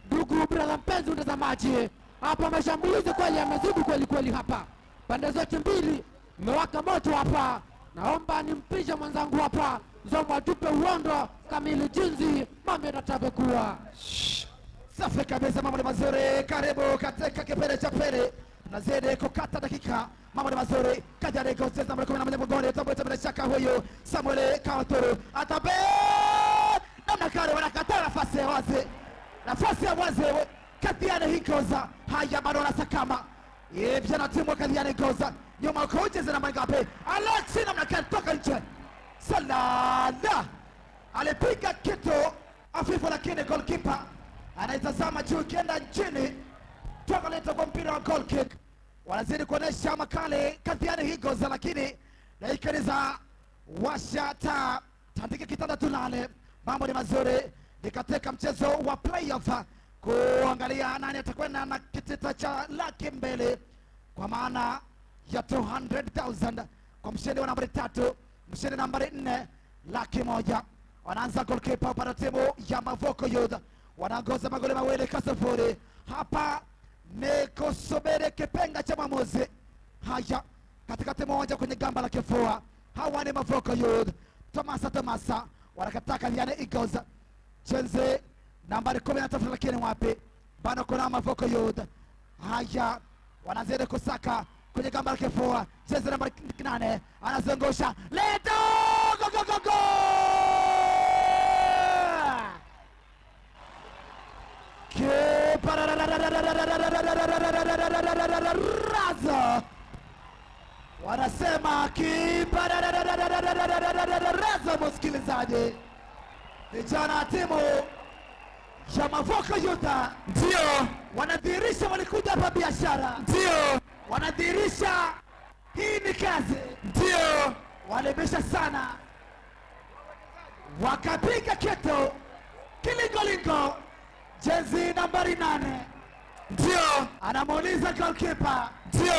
Ndugu brother mpenzi mtazamaji, hapa mashambulizi kweli yamezidi kweli kweli hapa, pande zote mbili mmewaka moto hapa. Naomba nimpishe mwenzangu hapa Zomo atupe uondo kamili jinsi mambo yatakavyokuwa. Safi kabisa, mambo ni mazuri. Karibu katika kipindi cha pili, tunazidi kukata dakika. Mambo ni mazuri. Kajari kucheza nambari 11 mgongoni, tambua bila shaka huyu Samuel Kawaturu atabe namna kale, wanakataa nafasi ya wazi, nafasi ya wazi Kathiani Eagles. Haya, bado wanasakama vijana timu wa Kathiani Eagles, nyuma kucheza nambari ngapi? Alexi namna kale toka nje, salala alipiga kitu afifu, lakini goalkeeper anaitazama juu ikienda chini, toka kwa mpira wa goal kick. Wanazidi kuonesha makali Kathiani Eagles, lakini dakika ni za washa taa, tandika kitanda tulale. Mambo ni mazuri, ni katika mchezo wa playoff kuangalia nani atakwenda na kitita cha 200,000 kwa maana ya 200,000 kwa mshindi wa nambari 3, mshindi nambari 4 100,000. Wanaanza goalkeeper upande wa timu ya Mavoko Youth, wanaongoza magoli 2-0. Hapa ni kusubiri kipenga cha mwamuzi. Haya, katikati moja kwenye gamba la kifua, hawa ni Mavoko Youth. Tomasa Tomasa wanakataa Kathiani Eagles, chenze nambari 13, lakini wapi, bado kuna Mavoko Youth. Haya, wanazidi kusaka kwenye gamba la kifua, chenze nambari 8 anazungusha leto, go go go go! Raza wanasema kipararaza, msikilizaji, vijana wa timu ya Mavoko Youth ndio wanadhihirisha walikuja hapa biashara, ndio wanadhihirisha hii ni kazi, ndio walibisha sana, wakapiga kitu kilingolingo. Jezi nambari 8 ndio anamuuliza goalkeeper, ndio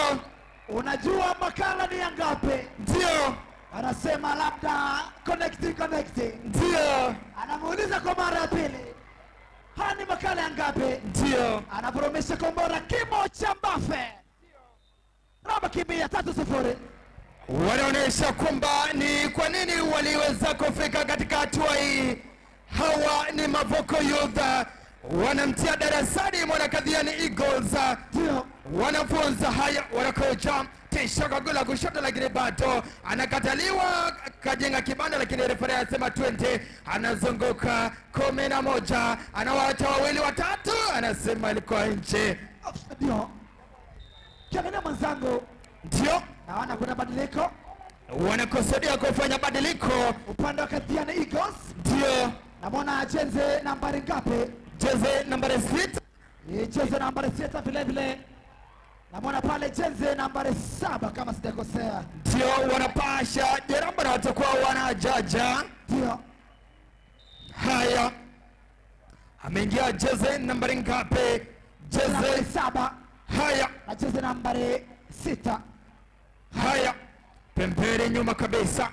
unajua makala ni ya ngapi? Ndio. Anasema labda connecting connecting. Ndio. Anamuuliza kwa mara ya pili, hani makala ya ngapi? Ndio. Anavurumisha kombora kimo cha Mbappe. Raba kimbia 3-0. Wanaonyesha kwamba ni kwa nini waliweza kufika katika hatua hii. Hawa ni Mavoko Youth, wanamtia darasani mwana Kathiani Eagles. Ndio. Wanafunza haya, wanakocha tisha kwa gola kushoto, lakini bado anakataliwa, kajenga kibanda, lakini referee anasema 20. Anazunguka 11, anawaacha wawili watatu, anasema ilikuwa nje. Ndio. Kiangalia mwenzangu, Ndio naona kuna badiliko wanakusudia kufanya badiliko. Upande wa Kathiani Eagles. Ndio. Namwona jezi nambari ngapi? Jezi nambari 6. Ni jezi nambari 6 vile vile. Namwona pale jezi nambari 7 kama sijakosea. Ndio wanapasha jeramba na watakuwa wanajaja. Ndio. Haya, ameingia jezi nambari ngapi? Jezi nambari Jezi 7 haya, na jezi nambari 6. Haya, pembeni nyuma kabisa,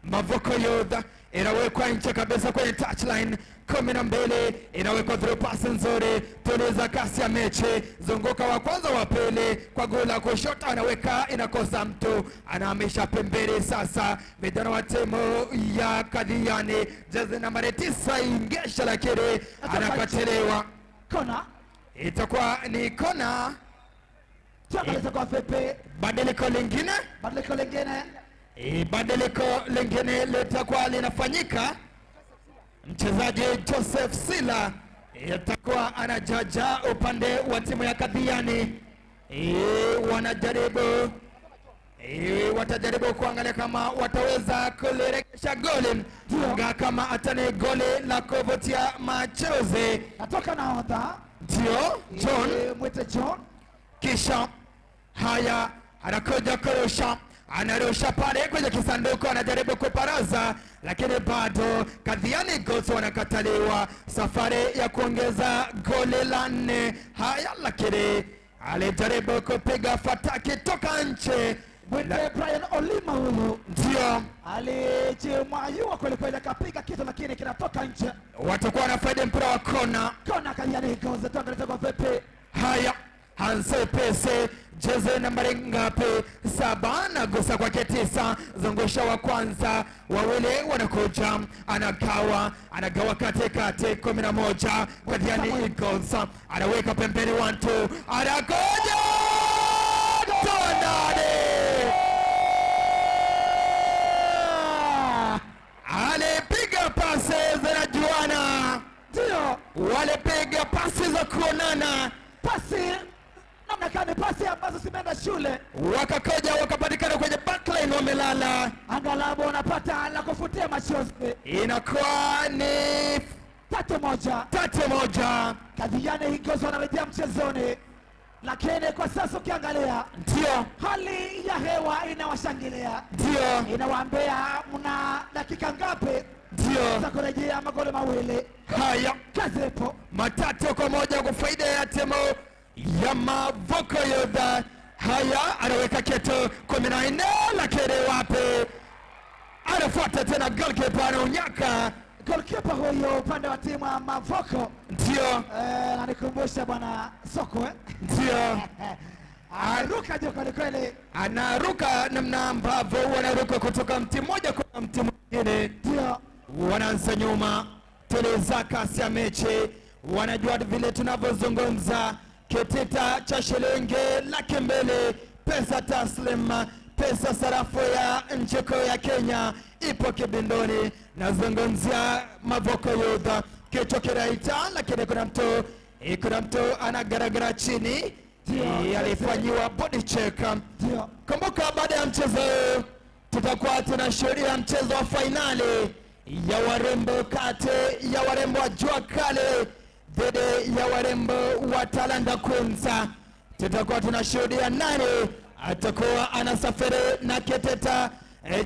Mavoko Youth inawekwa nje kabisa kwenye touchline 12, inawekwa through pass nzuri, tuliza kasi ya mechi, zunguka wa kwanza wa pili kwa gula kushoto, anaweka inakosa mtu, anahamisha pembeni. Sasa vijana wa timu ya Kathiani, jezi nambari 9 ingesha, lakini anakatiliwa. Kona Itakuwa ni kona. Tuangalie kwa vipi Badiliko lingine, badiliko lingine. Badiliko lingine litakuwa linafanyika. Mchezaji Joseph Sila atakuwa anajaja upande wa timu ya Kathiani. Wanajaribu watajaribu kuangalia kama wataweza kuliregesha goli, nga kama atani goli la kuvutia machozi. Natoka nahodha Ndio John. Mwite John. Kisha haya anakuja kurusha, anarusha pale kwenye kisanduku, anajaribu kuparaza, lakini bado Kathiani Eagles wanakataliwa. Safari ya kuongeza goli la 4. Haya, lakini alijaribu kupiga fataki toka nje. Mwite Brian Olima huyu Ndio alijimwayua kweli kweli, akapiga kitu lakini kinatoka nje. Watakuwa wanafaidi mpira wa kona. Kona Kathiani Eagles, tuangalie kwa vipi. Haya, Hanse Pese, jezi nambari ngapi? 7, nagusa kwake 9, zungusha wa kwanza, wawili wanakuja, anagawa, anagawa katikati, 11, Kathiani Eagles, anaweka pembeni 1-2, anakuja Tonade! Alipiga pasi zinajuana, Ndio walipiga pasi za kuonana, pasi namna gani, pasi ambazo zimeenda shule, wakakoja wakapatikana kwenye backline, wamelala, angalau wanapata la kufutia machozi. Inakuwa ni 3-1. 3-1. Kathiani Eagles wanarejea mchezoni, lakini kwa sasa ukiangalia Ndio hali ya hewa inawashangilia, Ndio inawaambia mna dakika ngapi Ndio za kurejea magoli mawili. Haya, kazi ipo. 3-1 kwa faida ya timu ya Mavoko Youth. Haya, anaweka kitu 14, lakini wapi, anafuata tena goalkeeper anaunyaka. Goalkeeper huyo upande wa timu ya Mavoko Ndio. Ananikumbusha bwana Soko, Ndio. Anaruka juu kweli kweli. Anaruka namna ambavyo wanaruka kutoka mti mmoja kwa mti mwingine. Ndio. Wanaanza nyuma, tuliza kasi ya mechi, wanajua vile tunavyozungumza. Kitita cha shilingi 200,000, pesa taslim, pesa sarafu ya nchi kuu ya Kenya ipo kibindoni. Nazungumzia Mavoko Youth, kichwa kiraita, lakini kuna mtu anagaragara chini. Ndio. Alifanyiwa body check. Ndio. Kumbuka baada ya mchezo huu tutakuwa tunashuhudia mchezo wa fainali ya warembo kati ya warembo wa Jua Kali dhidi ya warembo wa Talanta Queens. Tutakuwa tunashuhudia nani atakuwa anasafiri na kitita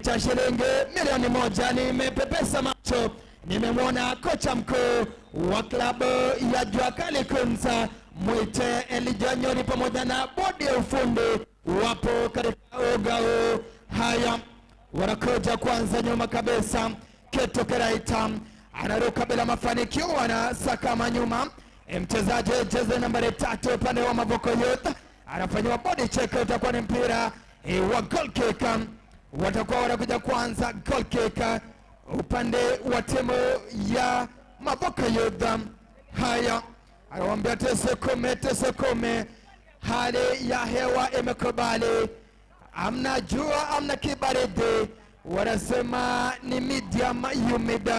cha shilingi milioni 1. Nimepepesa macho, nimemwona kocha mkuu wa klabu ya Jua Kali Queens Mwite Elijah Nyoni pamoja na bodi ya ufundi wapo katika uga huu. Haya, wanakuja kwanza nyuma kabisa, Keto Keraita anaruka bila mafanikio, anasakama nyuma. Mchezaji jezi nambari 3 upande wa Mavoko Youth anafanyiwa body check, utakuwa ni mpira wa goal kick. Watakuwa wanakuja kwanza goal kick upande wa timu ya Mavoko Youth. Haya, anawaambia tusukume, tusukume, hali ya hewa imekubali, amna jua amna kibaridi, wanasema ni medium humid.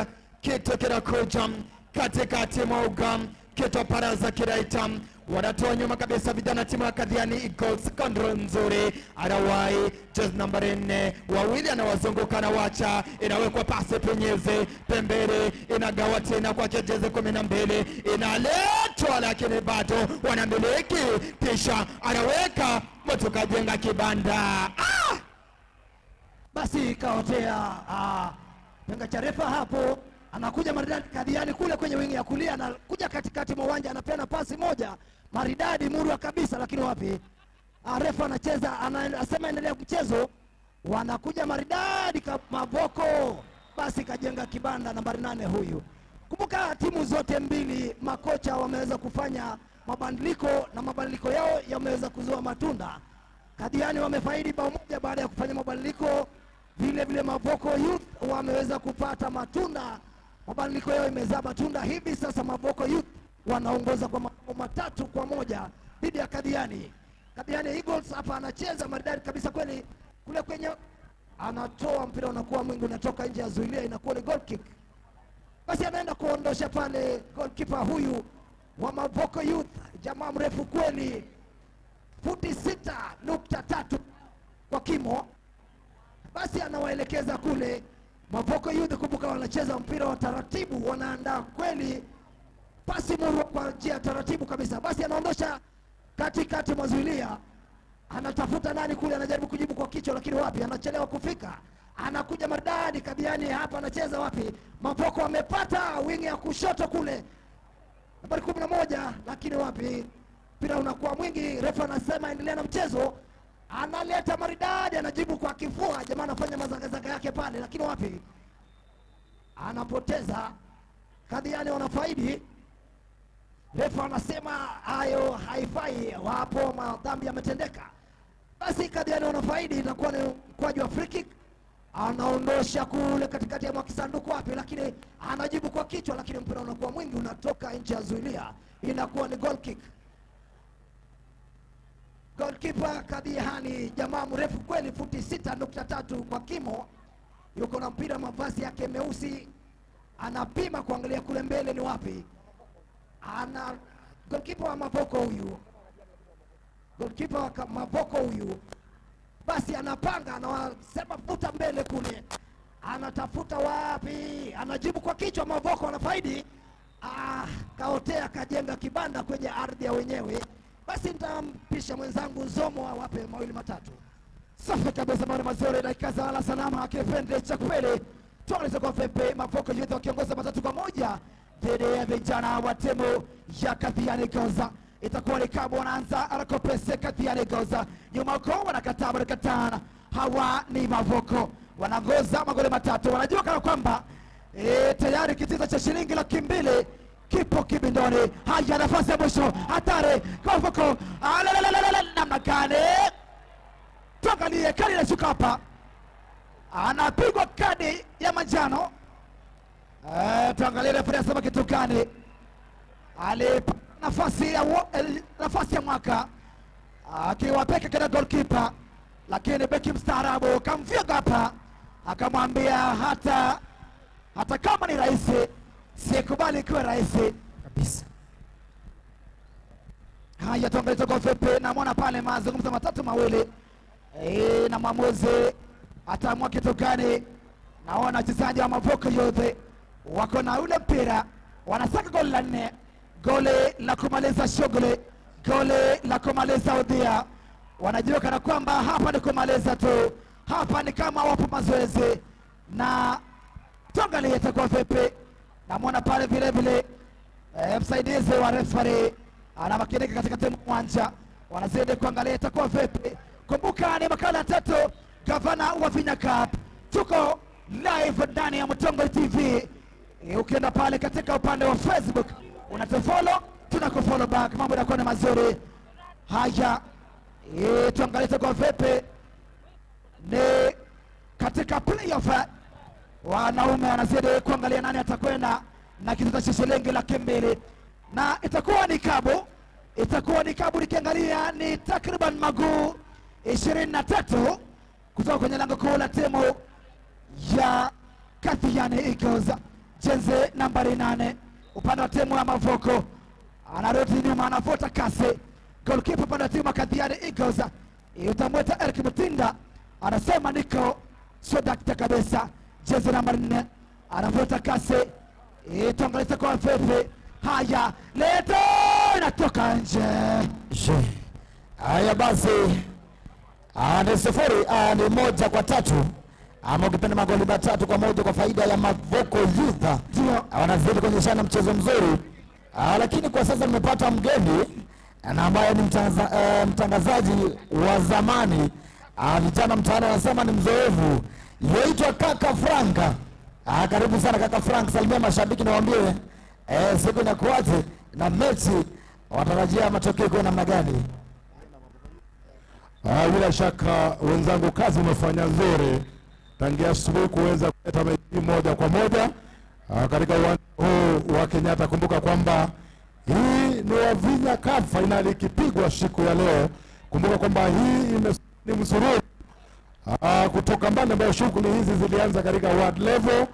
Kitu kinakuja katikati mwa uga, kitu paraza kiraita, Wanatoa nyuma kabisa vijana timu ya Kathiani Eagles, control nzuri, anawahi jezi nambari 4, wawili anawazunguka anawacha, inawekwa pasi penyeze pembeni, inagawa tena kwa jezi 12, inaletwa lakini bado wanamiliki, kisha anaweka mtu kajenga kibanda. Basi kaotea penga cha refa hapo, anakuja maridadi Kathiani kule kwenye wingi ya kulia, anakuja katikati mwa uwanja, anapeana pasi moja maridadi murwa kabisa, lakini wapi, refa anacheza, anasema endelea mchezo. Wanakuja maridadi Mavoko, basi kajenga kibanda nambari 8 huyu. Kumbuka timu zote mbili makocha wameweza kufanya mabadiliko na mabadiliko yao yameweza kuzua matunda. Kathiani wamefaidi bao moja baada ya kufanya mabadiliko, vile vile Mavoko Youth wameweza kupata matunda, mabadiliko yao imezaa matunda. Hivi sasa Mavoko Youth wanaongoza kwa mabao 3-1 dhidi ya Kathiani. Kathiani Eagles hapa anacheza maridadi kabisa kweli, kule kwenye anatoa mpira unakuwa mwingi, unatoka nje ya zuilia, inakuwa ni goal kick. Basi anaenda kuondosha pale goalkeeper huyu wa Mavoko Youth, jamaa mrefu kweli, futi 6.3 kwa kimo. Basi anawaelekeza kule Mavoko Youth. Kumbuka wanacheza mpira wa taratibu, wanaandaa kweli pasi murwa kwa njia taratibu kabisa. Basi anaondosha katikati mwa zuilia, anatafuta nani kule, anajaribu kujibu kwa kichwa lakini wapi, anachelewa kufika. Anakuja maridadi Kathiani hapa, anacheza wapi? Mavoko amepata wingi ya kushoto kule, nambari 11, lakini wapi, mpira unakuwa mwingi. Refa anasema endelea na mchezo, analeta maridadi, anajibu kwa kifua, jamaa anafanya mazagazaga yake pale, lakini wapi, anapoteza. Kathiani wanafaidi. Refa anasema hayo haifai, wapo madhambi yametendeka. Basi Kathiani wanafaidi, itakuwa ni mkwaju wa free kick. Anaondosha kule katikati ya mwakisanduku wapi, lakini anajibu kwa kichwa, lakini mpira unakuwa mwingi, unatoka nje ya zuilia, inakuwa ni goal kick. Goalkeeper Kathiani, jamaa mrefu kweli, futi 6.3 kwa kimo, yuko na mpira, mavazi yake meusi, anapima kuangalia kule mbele ni wapi. Ana goalkeeper wa Mavoko huyu, goalkeeper wa Mavoko huyu. Basi anapanga, anasema vuta mbele kule, anatafuta wapi, anajibu kwa kichwa. Mavoko anafaidi. Kaotea kajenga kibanda kwenye ardhi ya wenyewe. Basi nitampisha mwenzangu Nzomo awape mawili matatu. Safi kabisa, maoni mazuri, dakika za ala salama, kipindi cha kweli. Tuanze kwa vipi? Mavoko Youth wakiongoza 3-1 dhidi ya vijana wa timu ya Kathiani Eagles. Itakuwa ni kabo wanaanza arakopese Kathiani Eagles. Nyuma huko wanakataa, wanakatana. Hawa ni Mavoko. Wanaongoza magoli 3. Wanajua kana kwamba tayari kitita cha shilingi 200,000 kipo kibindoni. Haya, nafasi ya mwisho, hatari kwa Mavoko. Alalalalala, namna gani? Tuangalie kadi inashuka hapa. Anapigwa kadi ya manjano. Tuangalie refa anasema kitu gani. Alipata nafasi ya mwaka akiwa peke yake na goalkeeper, lakini beki mstaarabu kamfyeka hapa, akamwambia hata kama ni rahisi sikubali kuwa rahisi kabisa. Haya, tuangalie kwa vipi. Namuona pale mazungumzo matatu mawili, na mwamuzi ataamua kitu gani. Naona wachezaji wa Mavoko Youth wako na ule mpira, wanasaka goli la 4, goli la kumaliza shughuli, goli la kumaliza udhia. Wanajua kana kwamba hapa ni kumaliza tu, hapa ni kama wapo mazoezi, na tuangalie itakuwa vipi. Namuona pale vile vile msaidizi wa referee anamakinika katika timu uwanja, wanazidi kuangalia itakuwa vipi. Kumbuka ni makala ya 3, Gavana wa Vinya Cup, tuko live ndani ya Mutongwe TV. Ukienda pale katika upande wa Facebook unatufollow, tunakufollow back, mambo yanakuwa ni mazuri. Haya, tuangalie itakuwa vipi. Ni katika playoff, wanaume wanazidi kuangalia nani atakwenda na kitita cha shilingi 200,000, na itakuwa ni kabu, itakuwa ni kabu. Nikiangalia ni takriban maguu 23 kutoka kwenye lango kuu la timu ya Kathiani Eagles, jezi nambari 8 upande wa timu ya Mavoko. Anarudi nyuma, anavuta kasi. Goalkeeper pande timu Kathiani Eagles utamweta Eric Mutinda, anasema niko sio dakta kabisa. Jezi namba 4 anavuta kasi, tuangalie kwa vipi. Haya, leto inatoka nje. Haya basi, ni 0 ni 1-3, ama ukipenda magoli 3-1 kwa faida ya Mavoko Youth. Wanazidi kuonyeshana mchezo mzuri, lakini kwa sasa nimepata mgeni na ambaye ni mtangazaji wa zamani, vijana mtaani wanasema ni mzoefu, yaitwa Kaka Frank. Karibu sana Kaka Frank, salimia mashabiki na waambie siku inakuaje na mechi watarajia matokeo kwa namna gani? Bila shaka wenzangu, kazi umefanya nzuri tangia asubuhi kuweza kuleta mechi moja kwa moja katika uwanja huu wa Kenyatta. Kumbuka kwamba hii ni Wavinya Cup finali ikipigwa siku ya leo. Kumbuka kwamba hii ni msururu kutoka mbali, ambayo shughuli hizi zilianza katika ward level,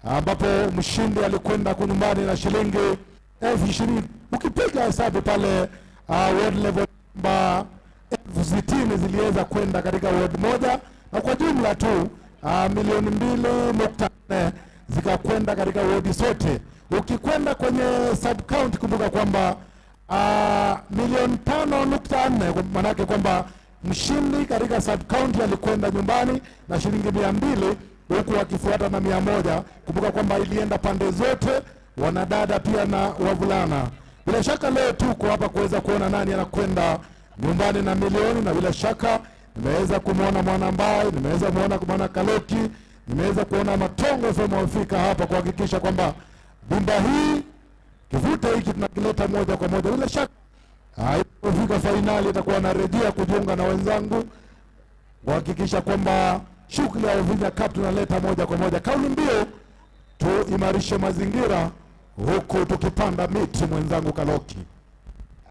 ambapo mshindi alikwenda kunyumbani na shilingi 20,000. Ukipiga hesabu pale ward level kwamba 60,000 ziliweza kwenda katika ward moja, na kwa jumla tu milioni 2.4 zikakwenda katika ward zote. Ukikwenda kwenye sub county, kumbuka kwamba milioni 5.4, manake kwamba mshindi katika sub county alikwenda nyumbani na shilingi 200, huku akifuata na 100. Kumbuka kwamba ilienda pande zote, wanadada pia na wavulana. Bila shaka leo tuko hapa kuweza kuona nani anakwenda nyumbani na milioni, na bila shaka nimeweza kumuona Mwanambai, nimeweza kumuona Mwana Kaloki, nimeweza kuona Matongo FM wamefika hapa kuhakikisha kwamba bimba hii kivuta hiki tunakileta moja kwa moja. Bila shaka haipofika finali itakuwa narejea kujiunga na wenzangu kuhakikisha kwamba shughuli ya Wavinya Cup tunaleta moja kwa moja. Kauli mbiu tuimarishe mazingira huku tukipanda miti, mwenzangu Kaloki.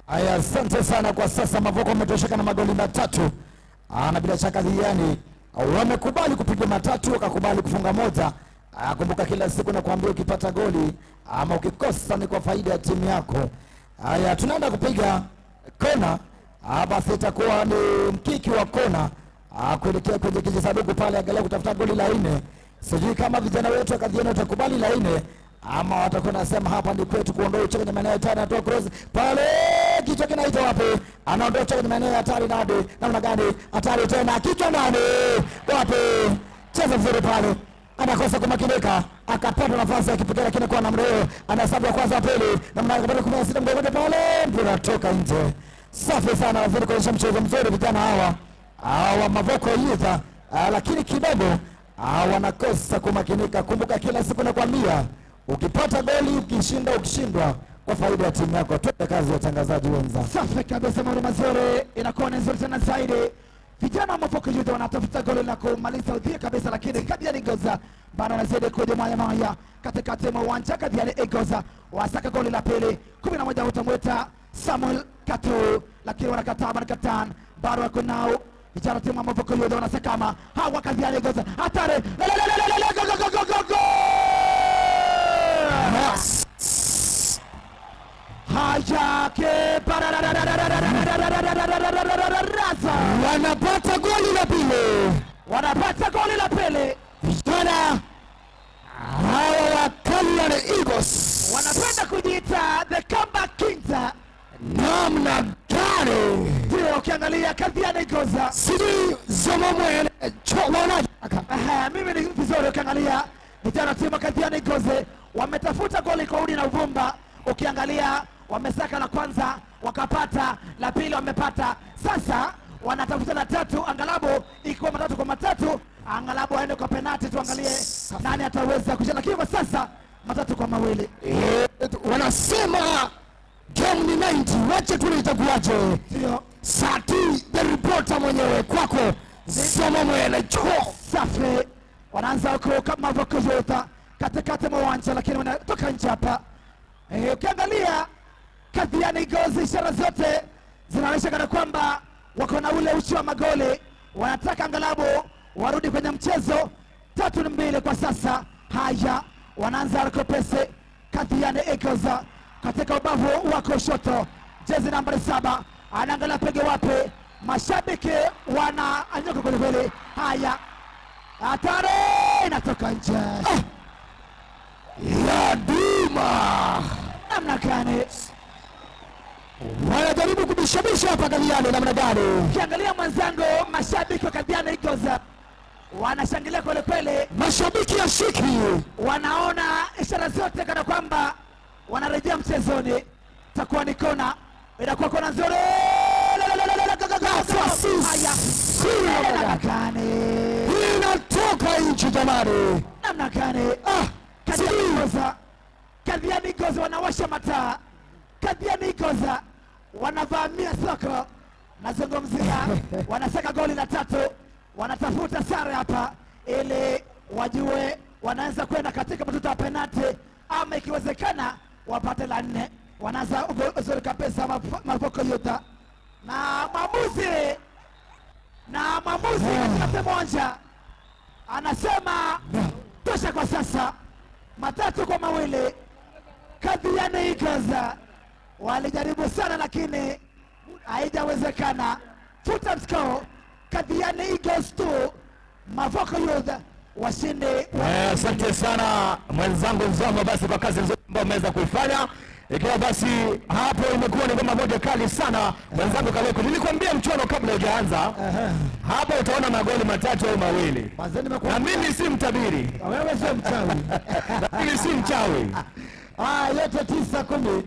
Aya, asante sana. Kwa sasa Mavoko wametosheka na magoli 3, na bila shaka Kathiani wamekubali kupiga 3, wakakubali kufunga 1. Kumbuka kila siku nakwambia ukipata goli ama ukikosa ni kwa faida ya timu yako. Haya, tunaenda kupiga kona. Basi itakuwa ni mkiki wa kona kuelekea kwenye kijisanduku pale, angalau kutafuta goli la 4. Sijui kama vijana wetu wa Kathiani watakubali la 4 ama watakuwa nasema hapa ni kwetu kuondoa uchoka kwenye maeneo ya hatari. Anatoa cross pale, kichwa kinaita wapi? Anaondoa uchoka kwenye maeneo ya hatari. Nadi namna gani? Hatari tena, kichwa ndani, wapi? Cheza vizuri pale, anakosa kumakinika, akapata nafasi ya kipekee, lakini kwa namna hiyo anahesabu ya kwanza, ya pili, namna gani? 16 mgongoni pale, mpira toka nje. Safi sana, waziri kuonyesha mchezo mzuri vijana hawa hawa Mavoko Youth, lakini kidogo wanakosa kumakinika. Kumbuka kila siku nakwambia ukipata goli, ukishinda, ukishindwa kwa faida ya timu yako. Twende kazi watangazaji wenza. Safi kabisa, mambo mazuri, inakuwa ni nzuri tena zaidi. Vijana wa Mavoko Youth wanatafuta goli la kumaliza udhia kabisa, lakini Kathiani Eagles bado wanazidi kujimwaya maya katikati mwa uwanja. Kathiani Eagles wasaka goli la pili. 11 utamweta Samuel Katu, lakini wanakataa, wanakataa, bado wako nao vijana timu ya Mavoko Youth wanasakama hawa Kathiani Eagles. Hatari! Go go go go go! Hayake wanapata goli la pili, wanapata goli la pili vijana hawa wa Kathiani Eagles wanapenda kujiita the comeback kings. Namna gani? Ndio, ukiangalia Kathiani Eagles sijui zomo waonaje? Mimi ni vizuri, ukiangalia vijana timu Kathiani Eagles wametafuta goli kwa udi na uvumba. Ukiangalia wamesaka la kwanza wakapata, la pili wamepata, sasa wanatafuta la tatu, angalabu ikiwa 3-3, angalabu aende kwa penalti, tuangalie nani ataweza kushinda, lakini kwa sasa 3-2. Wanasema game ni 90, wache tu itakuwaje. Ndio Sati the reporter mwenyewe kwako Somo mwele cho. Safi, wanaanza huko kama Mavoko Youth katikati mwa uwanja, lakini wanatoka nje hapa. Ukiangalia Kathiani Eagles ishara zote zinaonyesha kana kwamba wako na ule uchi wa magoli, wanataka angalabu warudi kwenye mchezo. 3-2 kwa sasa. Haya, wanaanza Arkopese Kathiani Eagles katika ubavu wa kushoto, jezi nambari 7 anaangalia pege wapi, mashabiki wanaanyoka kweli kweli. Haya, hatari, inatoka nje. Ya Duma namna gani wanajaribu kubishabisha hapa Kathiani, namna gani? Ukiangalia mwenzangu, mashabiki wa Kathiani Eagles wanashangilia kweli kweli, mashabiki ya shiki wanaona ishara zote kana kwamba wanarejea mchezoni. Takuwa ni kona, inakuwa kona nzuri. Inatoka nje jamani, namna gani? Kathiani Eagles wanawasha mataa, Kathiani Eagles wanavamia soko. Nazungumzia wanasaka goli la tatu, wanatafuta sare hapa ili wajue wanaanza kwenda katika matuta ya penalti ama ikiwezekana wapate la nne. Wanaanza uzuri kabisa Mavoko Youth, na mwamuzi katika sehemu moja anasema tosha kwa sasa, 3-2. Kathiani Eagles walijaribu sana lakini haijawezekana. Full time score, Kathiani Eagles 2 Mavoko Youth washindi. Asante sana mwenzangu Nzoma, basi kwa kazi nzuri ambayo umeweza kuifanya. Ikiwa basi hapo imekuwa ni ngoma moja kali sana mwenzangu Kaleko. Nilikwambia mchuano kabla hujaanza, hapa utaona magoli 3 au 2. Na mimi si mtabiri. Wewe sio mchawi. Mimi si mchawi. Yote 9-10.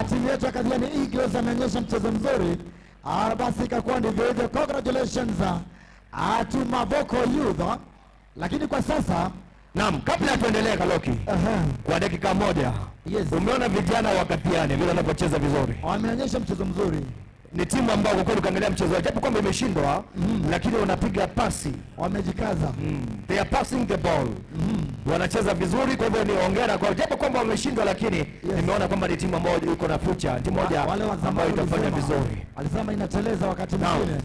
Timu yetu ya Kathiani Eagles ameonyesha mchezo mzuri. Basi ikakuwa ndivyo hivyo. Congratulations to Mavoko Youth. Lakini kwa sasa naam, kabla tuendelee Kaloki, kwa dakika moja. Yes. Umeona vijana wa Kathiani vile wanavyocheza vizuri. Wameonyesha mchezo mzuri. Ni timu ambayo kwa kweli ukiangalia mchezo wao japo kwamba imeshindwa, lakini wanapiga pasi. Wamejikaza. They are passing the ball. Wanacheza vizuri, kwa hivyo ni hongera kwa japo kwamba wameshindwa, lakini nimeona kwamba ni timu ambayo iko na future, timu moja ambayo itafanya vizuri. Alisema inateleza wakati mwingine.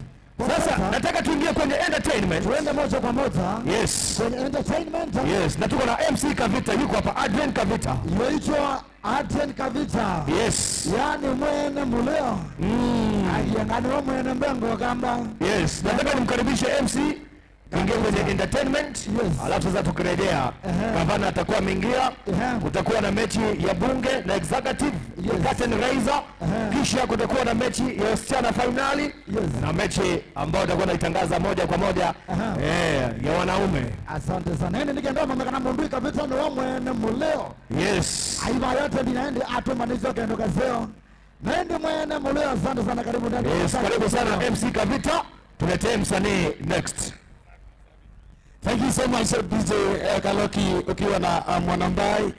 Sasa nataka tuingie kwenye entertainment. Tuende moja kwa moja. Yes. Kwenye entertainment. Yes, na tuko na MC Kavita yuko hapa, Adrian Kavita. Yuaitwa Adrian Kavita. Yes. Yaani mwene muleo. Aliyangani wa mwene mbengo kamba. Yes, nataka nimkaribishe MC tuingie kwenye entertainment. Yes. Alafu sasa tukirejea, gavana atakuwa ameingia. Kutakuwa na mechi ya bunge na executive, curtain raiser. Kisha kutakuwa na mechi ya wasichana finali. Yes. Na mechi ambayo itakuwa naitangaza moja kwa moja ya wanaume. Asante sana. Nene nigendo mama kana mundu Kavita ni wa mwene muleo. Yes. Aiba yote binaende atumanizo kendo kazeo. Nende mwene muleo, asante sana, karibu ndani. Yes, karibu sana MC Kavita. Tuletee msanii next. Thank you so much DJ Kaloki ukiwa na Mwanambai.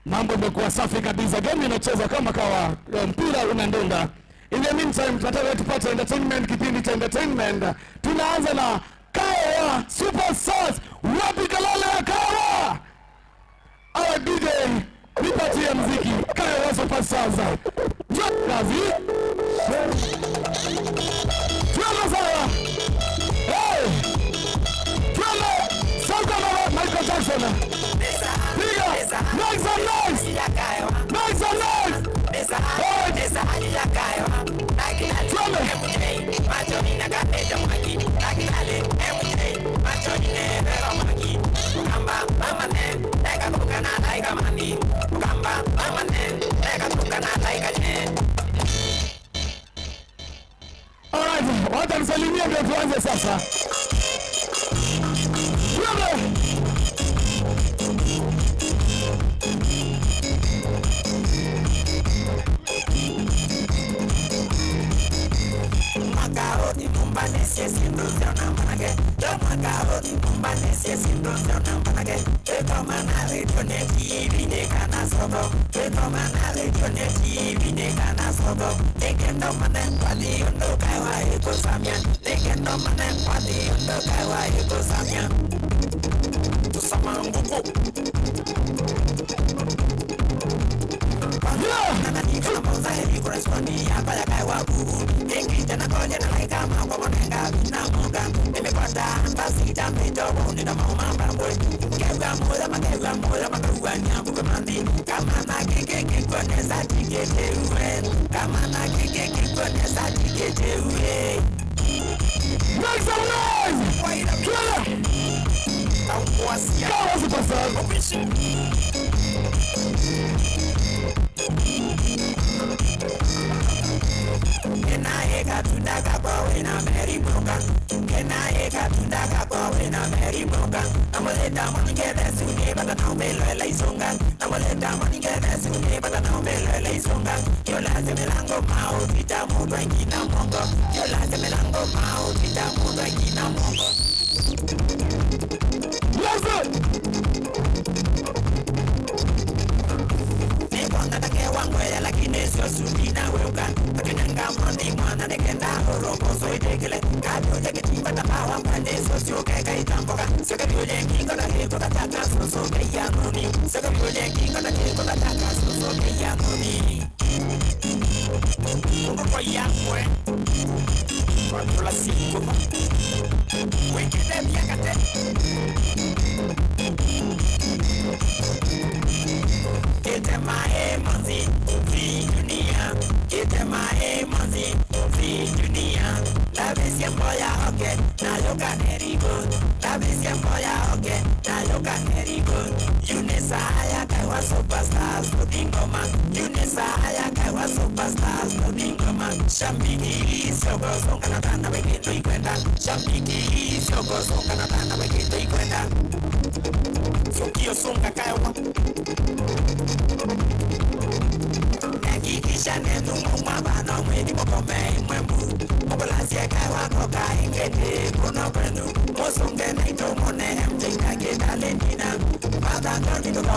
Mambo imekuwa safi kabisa. Game inacheza kama kawa, mpira unandunda. In the meantime tunataka tupate entertainment, kipindi cha entertainment. Tunaanza na Kawa Super Stars. Wapi kalale ya Kawa? Our DJ nipatie muziki. Kawa Super Stars. Kazi. Tuanze sawa. Hey! Tuanze. Sasa Michael Jackson. Piga. Make some noise. Make some noise. Tuanze. Alright, wacha nisalimie ndio tuanze sasa. Tuanze. Make some noise! Go, superstar!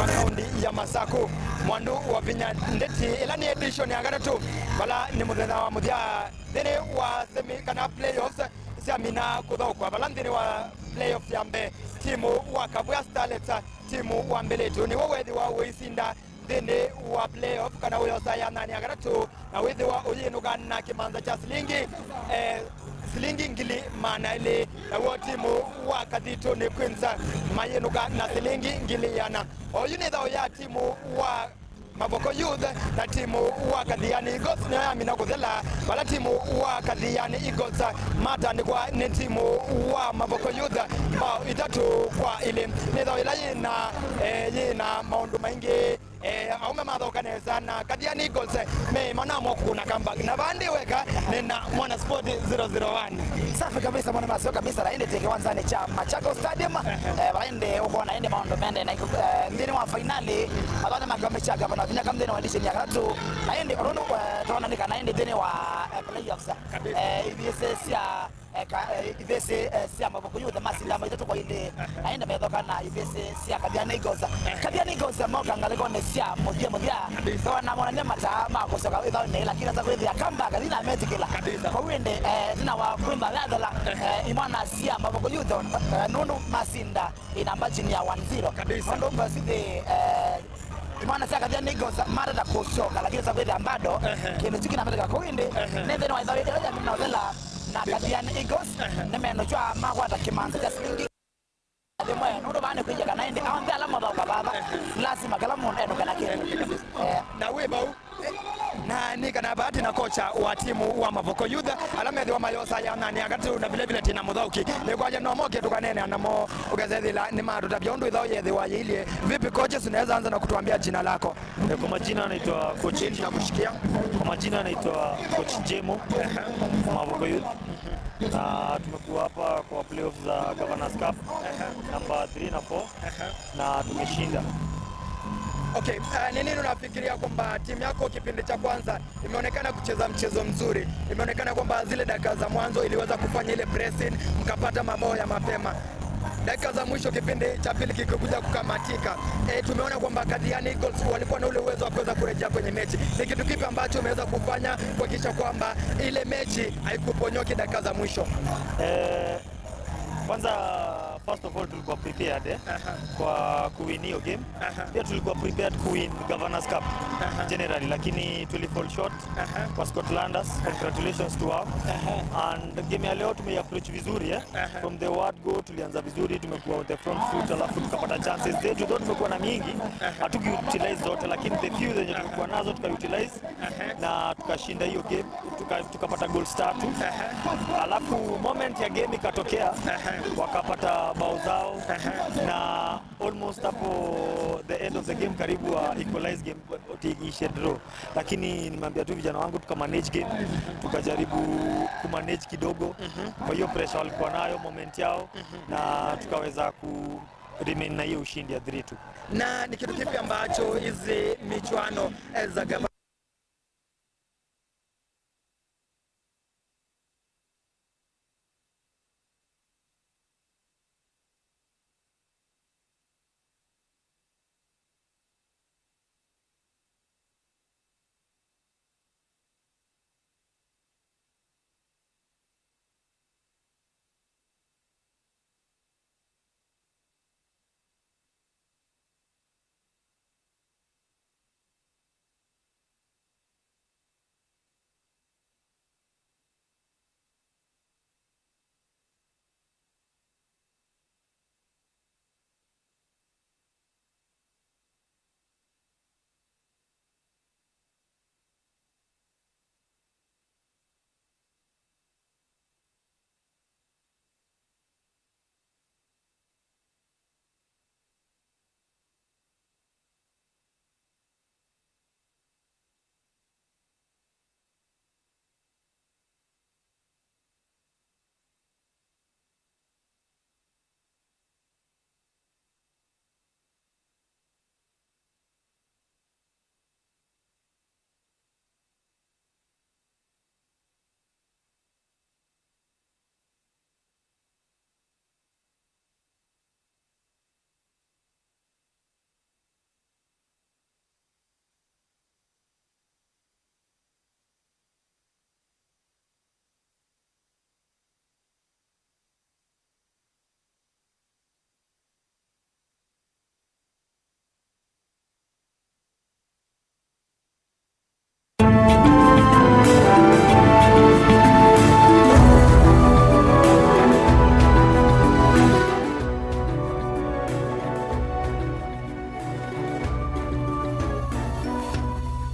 Raundi ya Masaku mwandu wa vinya ndeti ila ni edition ya gatatu bala ni muthenya wa muthia thini wa semi kana playoffs ciamina kuthokwa bala nthini wa playoffs ya mbe timu wa Kavua Starlets timu wa Mbeletu ni wethi wa wicinda thini wa playoff kana uyosa ya nani ya gatatu na withi wa uyinuka na kimanza cha silingi silingi ngili mana ile na wo timu wa Kathitu ni Queens mayinuka na silingi ngili yana oyu ni thao ya timu wa Mavoko Youth na timu wa Kathiani Eagles ni yamina kuthela wala timu wa Kathiani Eagles matandikwa ni timu wa Mavoko Youth bao 3-2 ni thao ila yina maundu maingi aume mathokane sana Kathiani Eagles me manamo kuna comeback na bandi weka nina Mwana Sport 001. Safi kabisa mwana masio kabisa la ende teke wanza ni cha Machakos Stadium waende uko na ende maondo mende na ndini wa finali adana makamesha gavana vinya kama ndini wa edition ya tatu na ende rono tuona nika na ende ndini wa playoffs IBS ya IBS ya Mavoko Youth masinda maitatu kwa ile aenda methoka na IBS ya Kathiani Eagles. Kathiani Eagles moka ngaliko ne cia muthia muthia so na mona ne mata ma kucoka ithao ne lakini ata kwithia comeback thina metikila kwa wende thina wa kwimba lathala imwana cia Mavoko Youth nundu masinda ina margin ya 1-0 nundu basi imwana cia Kathiani Eagles mara ta kucoka lakini ata kwithia bado kindu chiki na metika kwa wende ne thina wa ithao ile na thela na Kathiani Eagles nemeno chwa magwata kimanza cha silingi limwe nundu bane kuija kana indi aonde alama thauka baba lazima kala mundu eno kana kindu na webau na ni kana bahati na kocha wa timu wa Mavoko Youth alamethi wa mayosa ya nani agatu na vile vile tina muthauki ni kwaja no moke tukanene anamo ugazethila ni madu tabia undu ithao yethi wa yilie vipi coaches unaweza anza na kutuambia jina lako? Kwa majina naitwa coach na kushikia. Kwa majina naitwa coach Jemo Mavoko Youth na tumekuwa hapa kwa playoffs za Governors Cup namba 3 na 4 na tumeshinda. Okay, ni nini unafikiria kwamba timu yako kipindi cha kwanza imeonekana kucheza mchezo mzuri, imeonekana kwamba zile dakika za mwanzo iliweza kufanya ile pressing mkapata mabao ya mapema, dakika za mwisho kipindi cha pili kikikuja kukamatika, tumeona kwamba Kathiani Eagles walikuwa na ule uwezo wa kuweza kurejea kwenye mechi. Ni kitu kipi ambacho umeweza kufanya kuhakikisha kwamba ile mechi haikuponyoki dakika za mwisho? Kwanza First of all tulikuwa prepared kwa kuwin hiyo game. Pia tulikuwa prepared kuwin Governors Cup generally, lakini tuli fall short kwa Scotlanders. Congratulations to her. And game ya leo tumeiapproach vizuri From the word go tulianza vizuri, tumekuwa on the front foot, alafu tukapata chances zetu, though tumekuwa na mingi hatukuutilize zote, lakini the few zenye tumekuwa nazo tukautilize na tukashinda hiyo game, tukapata goals tatu. Alafu moment ya game ikatokea, wakapata bao zao na almost hapo the end of the game karibu wa equalize game iishe draw, lakini nimeambia tu vijana wangu tukamanage game, tukajaribu kumanage kidogo kwa hiyo pressure walikuwa nayo moment yao, na tukaweza ku remain na hiyo ushindi ya 3-2. Na ni kitu kipi ambacho hizi michuano za gava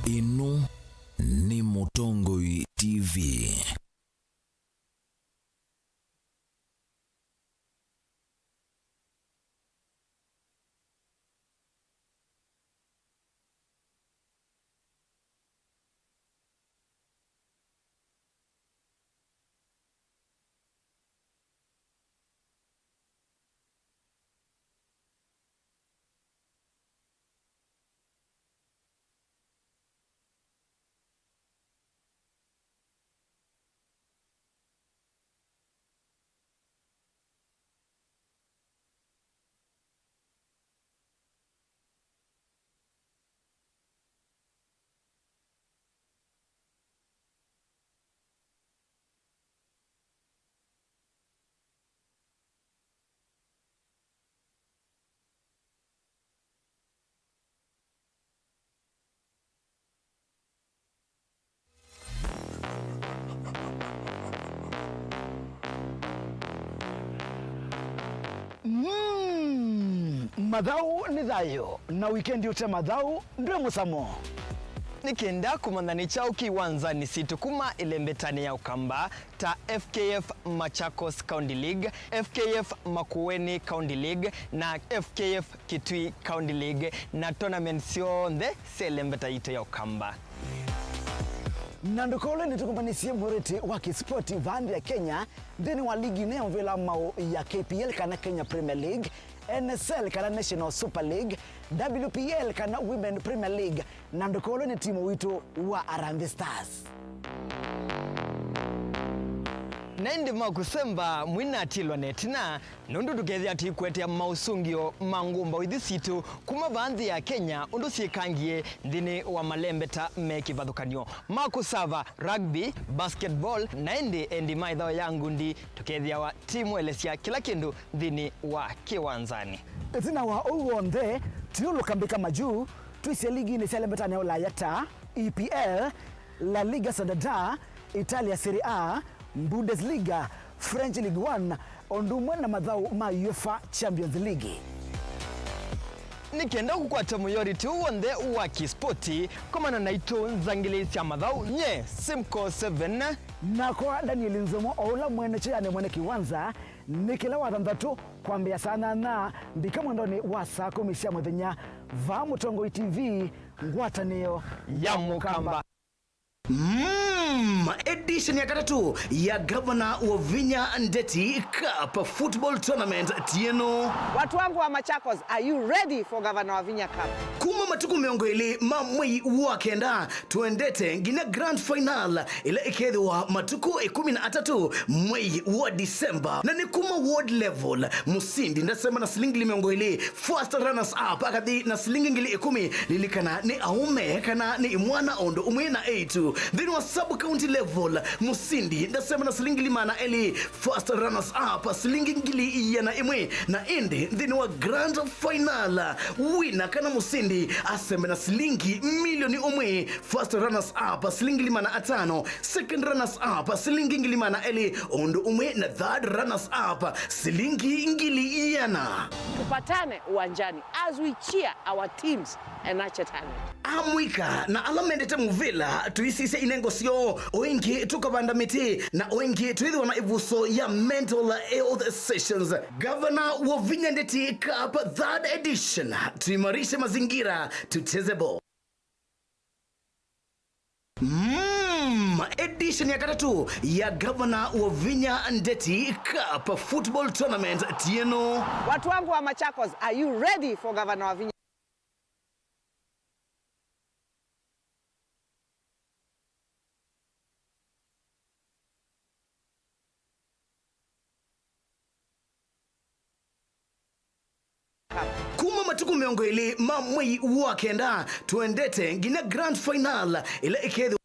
Inu ni Mutongoi TV. Madhau ni thayo na wikendi ute madhau ndio musamo Nikienda kumandhani chao kiwanza ni situkuma ilembetani ya Ukamba ta FKF Machakos County League, FKF Makueni County League na FKF Kitui County League na tournament sionthe selembeta ito ya Ukamba. Na ndukole nitukumbanisie mhoreti wa kispoti vandi ya Kenya nthini wa ligi neyomvila mau ya KPL kana Kenya Premier League, NSL kana National Super League, WPL kana Women Premier League na ndukole ni timu witu wa Harambee Stars. Na indi makusemba mwina atilwa netina nundu tukethia tikwetea mausungio mangumba ithi situ kuma vanthi ya Kenya undu siekangie nthini wa malembe ta me kivathukanio makusava rugby, basketball na indi endi maithao ya ngundi tukethiawa timwelesya kila kindu nthini wa kiwanzani. Itina wa uu wonthe tiulukambika majuu twisie ligi sya lembetani ya Ulaya ta EPL, La Liga Santander, Italia Serie A, Bundesliga, French Ligue 1 ondumwe na mathau ma UEFA Champions League. Nikenda kukwata muyori tu wonthe wa kispoti komana naitu nzangili sya mathau nye Simco 7. Nakwa Daniel Nzomo oula mwene cheyane mwene kiwanza nikila wa thanthatu kwambia sana na mbika mwendoni wa saa 10 sya muthenya va Mutongoi TV ngwatanio ya Mukamba. Edition ya katatu ya Governor Wavinya Ndeti Cup Football Tournament tieno. Watu wangu wa Machakos, are you ready for Governor Wavinya Cup? Kuma matuku miongo ili mamwei wa kenda tuendete ngina grand final ila ikethiwa matuku 13 mwei wa December na ni kuma world level musindi ndasema na silingi miongo ili first runners up akathi na silingi ngili 10 lilikana ni aume kana ni mwana ondo umwe na 8 then wa sub county level musindi ndasema na silingi limana eli first runners up silingi ngili yana imwe na indi then wa grand final winner kana musindi aseme na silingi milioni umwe first runners up silingi limana atano second runners up silingi ngili mana eli ondo umwe na third runners up silingi ngili yana. Tupatane uwanjani as we cheer our teams and nurture talent. Amwika na alamendete muvila tuisise inengo sio oingi tukavanda miti na oingi tuithiwa na ivuso ya mental health sessions. Governor Wavinya Ndeti Cup third edition, tuimarishe mazingira tucheze ball. Edition ya katatu ya Governor Wavinya Ndeti Cup Football Tournament tieno. Watu wangu wa Machakos, are you ready for Governor Wavinya Kuma matuku miongo ili mamwei wa kenda tuendete ngina grand final ila ikethi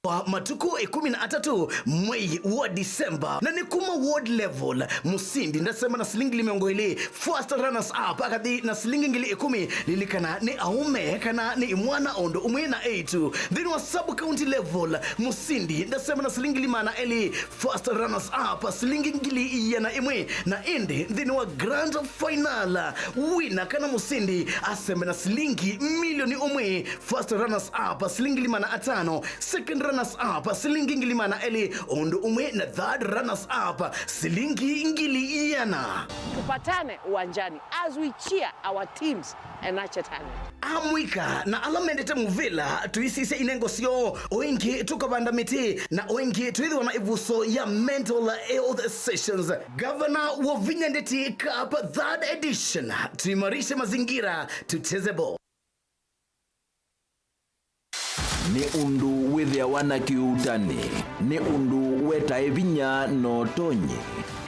wa matuku 13 mwei wa December na ni kuma world level musindi ndasema na silingi miongo ili first runners up akathi na silingi ngili 10 lilikana ni aume kana ni mwana ondo umwe na 8 then wa sub county level musindi ndasema na silingi limana eli first runners up silingi ngili yana imwe na indi then wa grand final winner kana musindi aseme na silingi milioni umwe first runners up silingi limana atano second runners up silingi ngili mana eli ondo umwe na third runners up silingi ngili yana. Tupatane uwanjani as we cheer our teams and nurture talent. Amwika na alamendete muvila tuisise inengo sio oingi tukavanda miti na oingi tuithiwa na ivuso ya mental health sessions. Governor Wavinya Ndeti Cup third edition, tuimarishe mazingira tucheze ball. Ni undu withia wana kiutani ni undu wetae vinya no tonyi.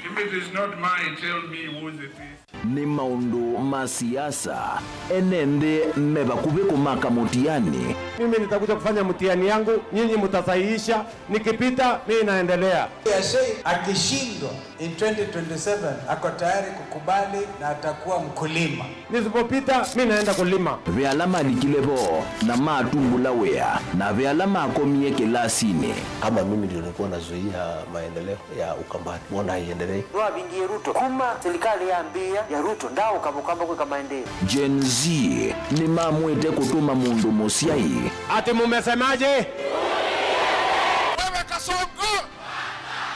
If it is not mine, tell me whose it is. Ni maundu ma siasa enende mevakuvi kumaka mutiani. Mimi nitakuja kufanya mtihani yangu, nyinyi mtasahihisha, nikipita mimi naendelea. Akishindwa in 2027 ako tayari kukubali na atakuwa mkulima. Nisipopita mimi naenda kulima. Veala malikilevo na matumbula wea na veala makomie kelasini. Kama mimi ndio nilikuwa nazuia maendeleo ya Ukambani, mbona haiendelei? Nwabingie Ruto kuma serikali yambia ya Ruto ndawo kabukamba kweka maendeleo. Gen Z ni mamwete kutuma mundu musiai. Ati mumesemaje? Wewe Kasongo!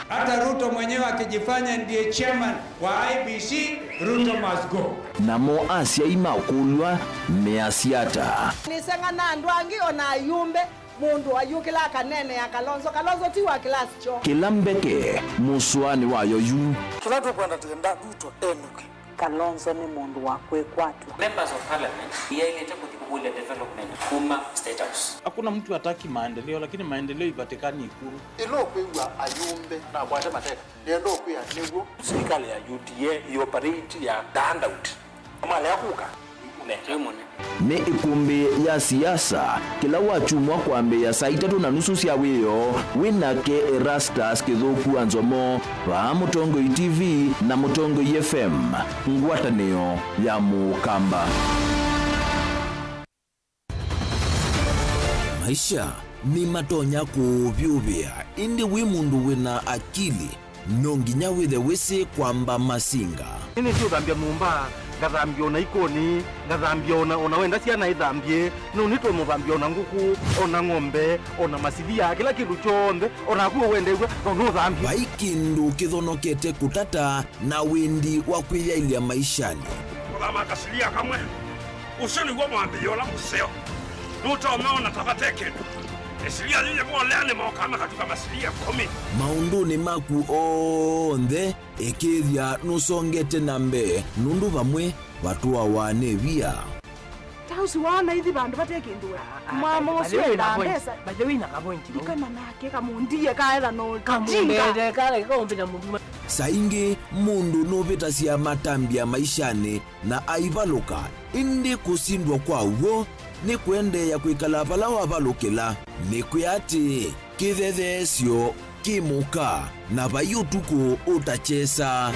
Hata Ruto mwenyewe akijifanya ndiye chairman wa IBC, Ruto must go. Namo asia imakulwa measiata. Niseng'ana andu angi ona ayumbe mundu ayukila akanene ya Kalonzo. Kalonzo ti wa class cho. Kila mbeke muswani wayo yu. Kila tukwenda tienda Ruto enuke. Kalonzo ni mundu wa kwikwatwa. Members of Parliament yailete kuthikugule development kuma State House. Hakuna mtu hataki maendeleo, lakini maendeleo ipatikani Ikulu. Ilo kwigwa ayumbe na kwate mateka nendo kwia niguo serikali ya UDA ioperate ya handout mala yakuka Ni ikumbi ya siasa kila wachumwa kwambiia saa 3:30 sya wiyo winake Erastus Kithuku Anzomo va Mutongoi TV na Mutongoi FM ngwatanio ya Mukamba. Maisha ni matonya kuvyuvya indi wi mundu wina akili no nginya withe wisi kwamba masinga. Nini tu thambia mumba ngathambia ona ikoni ngathambia ona wenda ciana ithambie no nitwe muthambia ona nguku ona ng'ombe ona masilia kila kindu chonthe ona kuo wendegwa no no thambie. Vai kindu kithonokete kutata na windi wa kwiyailia maishani. Kuthama kasilia kamwe ucio niguo mwambio ula museo nutomeona tabate kindu esilia yiye mwolea moka makatuka masilia 10. Maunduni maku onthe ikithia nusongete na mbe nundu vamwe vatua wane via. Tausi wana ithi bandu bate kindu mama ucio enda mbesa by the way na kapoint ikana nake kamundie kaetha no kamumbere kale kaombe na mundu. Saingi mundu nuvitasia matambia maishani na aivaluka indi kusindwa kwa uo ni kuendeea kwikala vala wavalukila ni kwi ati kithethesyo kimuka na vai utuku utachesa.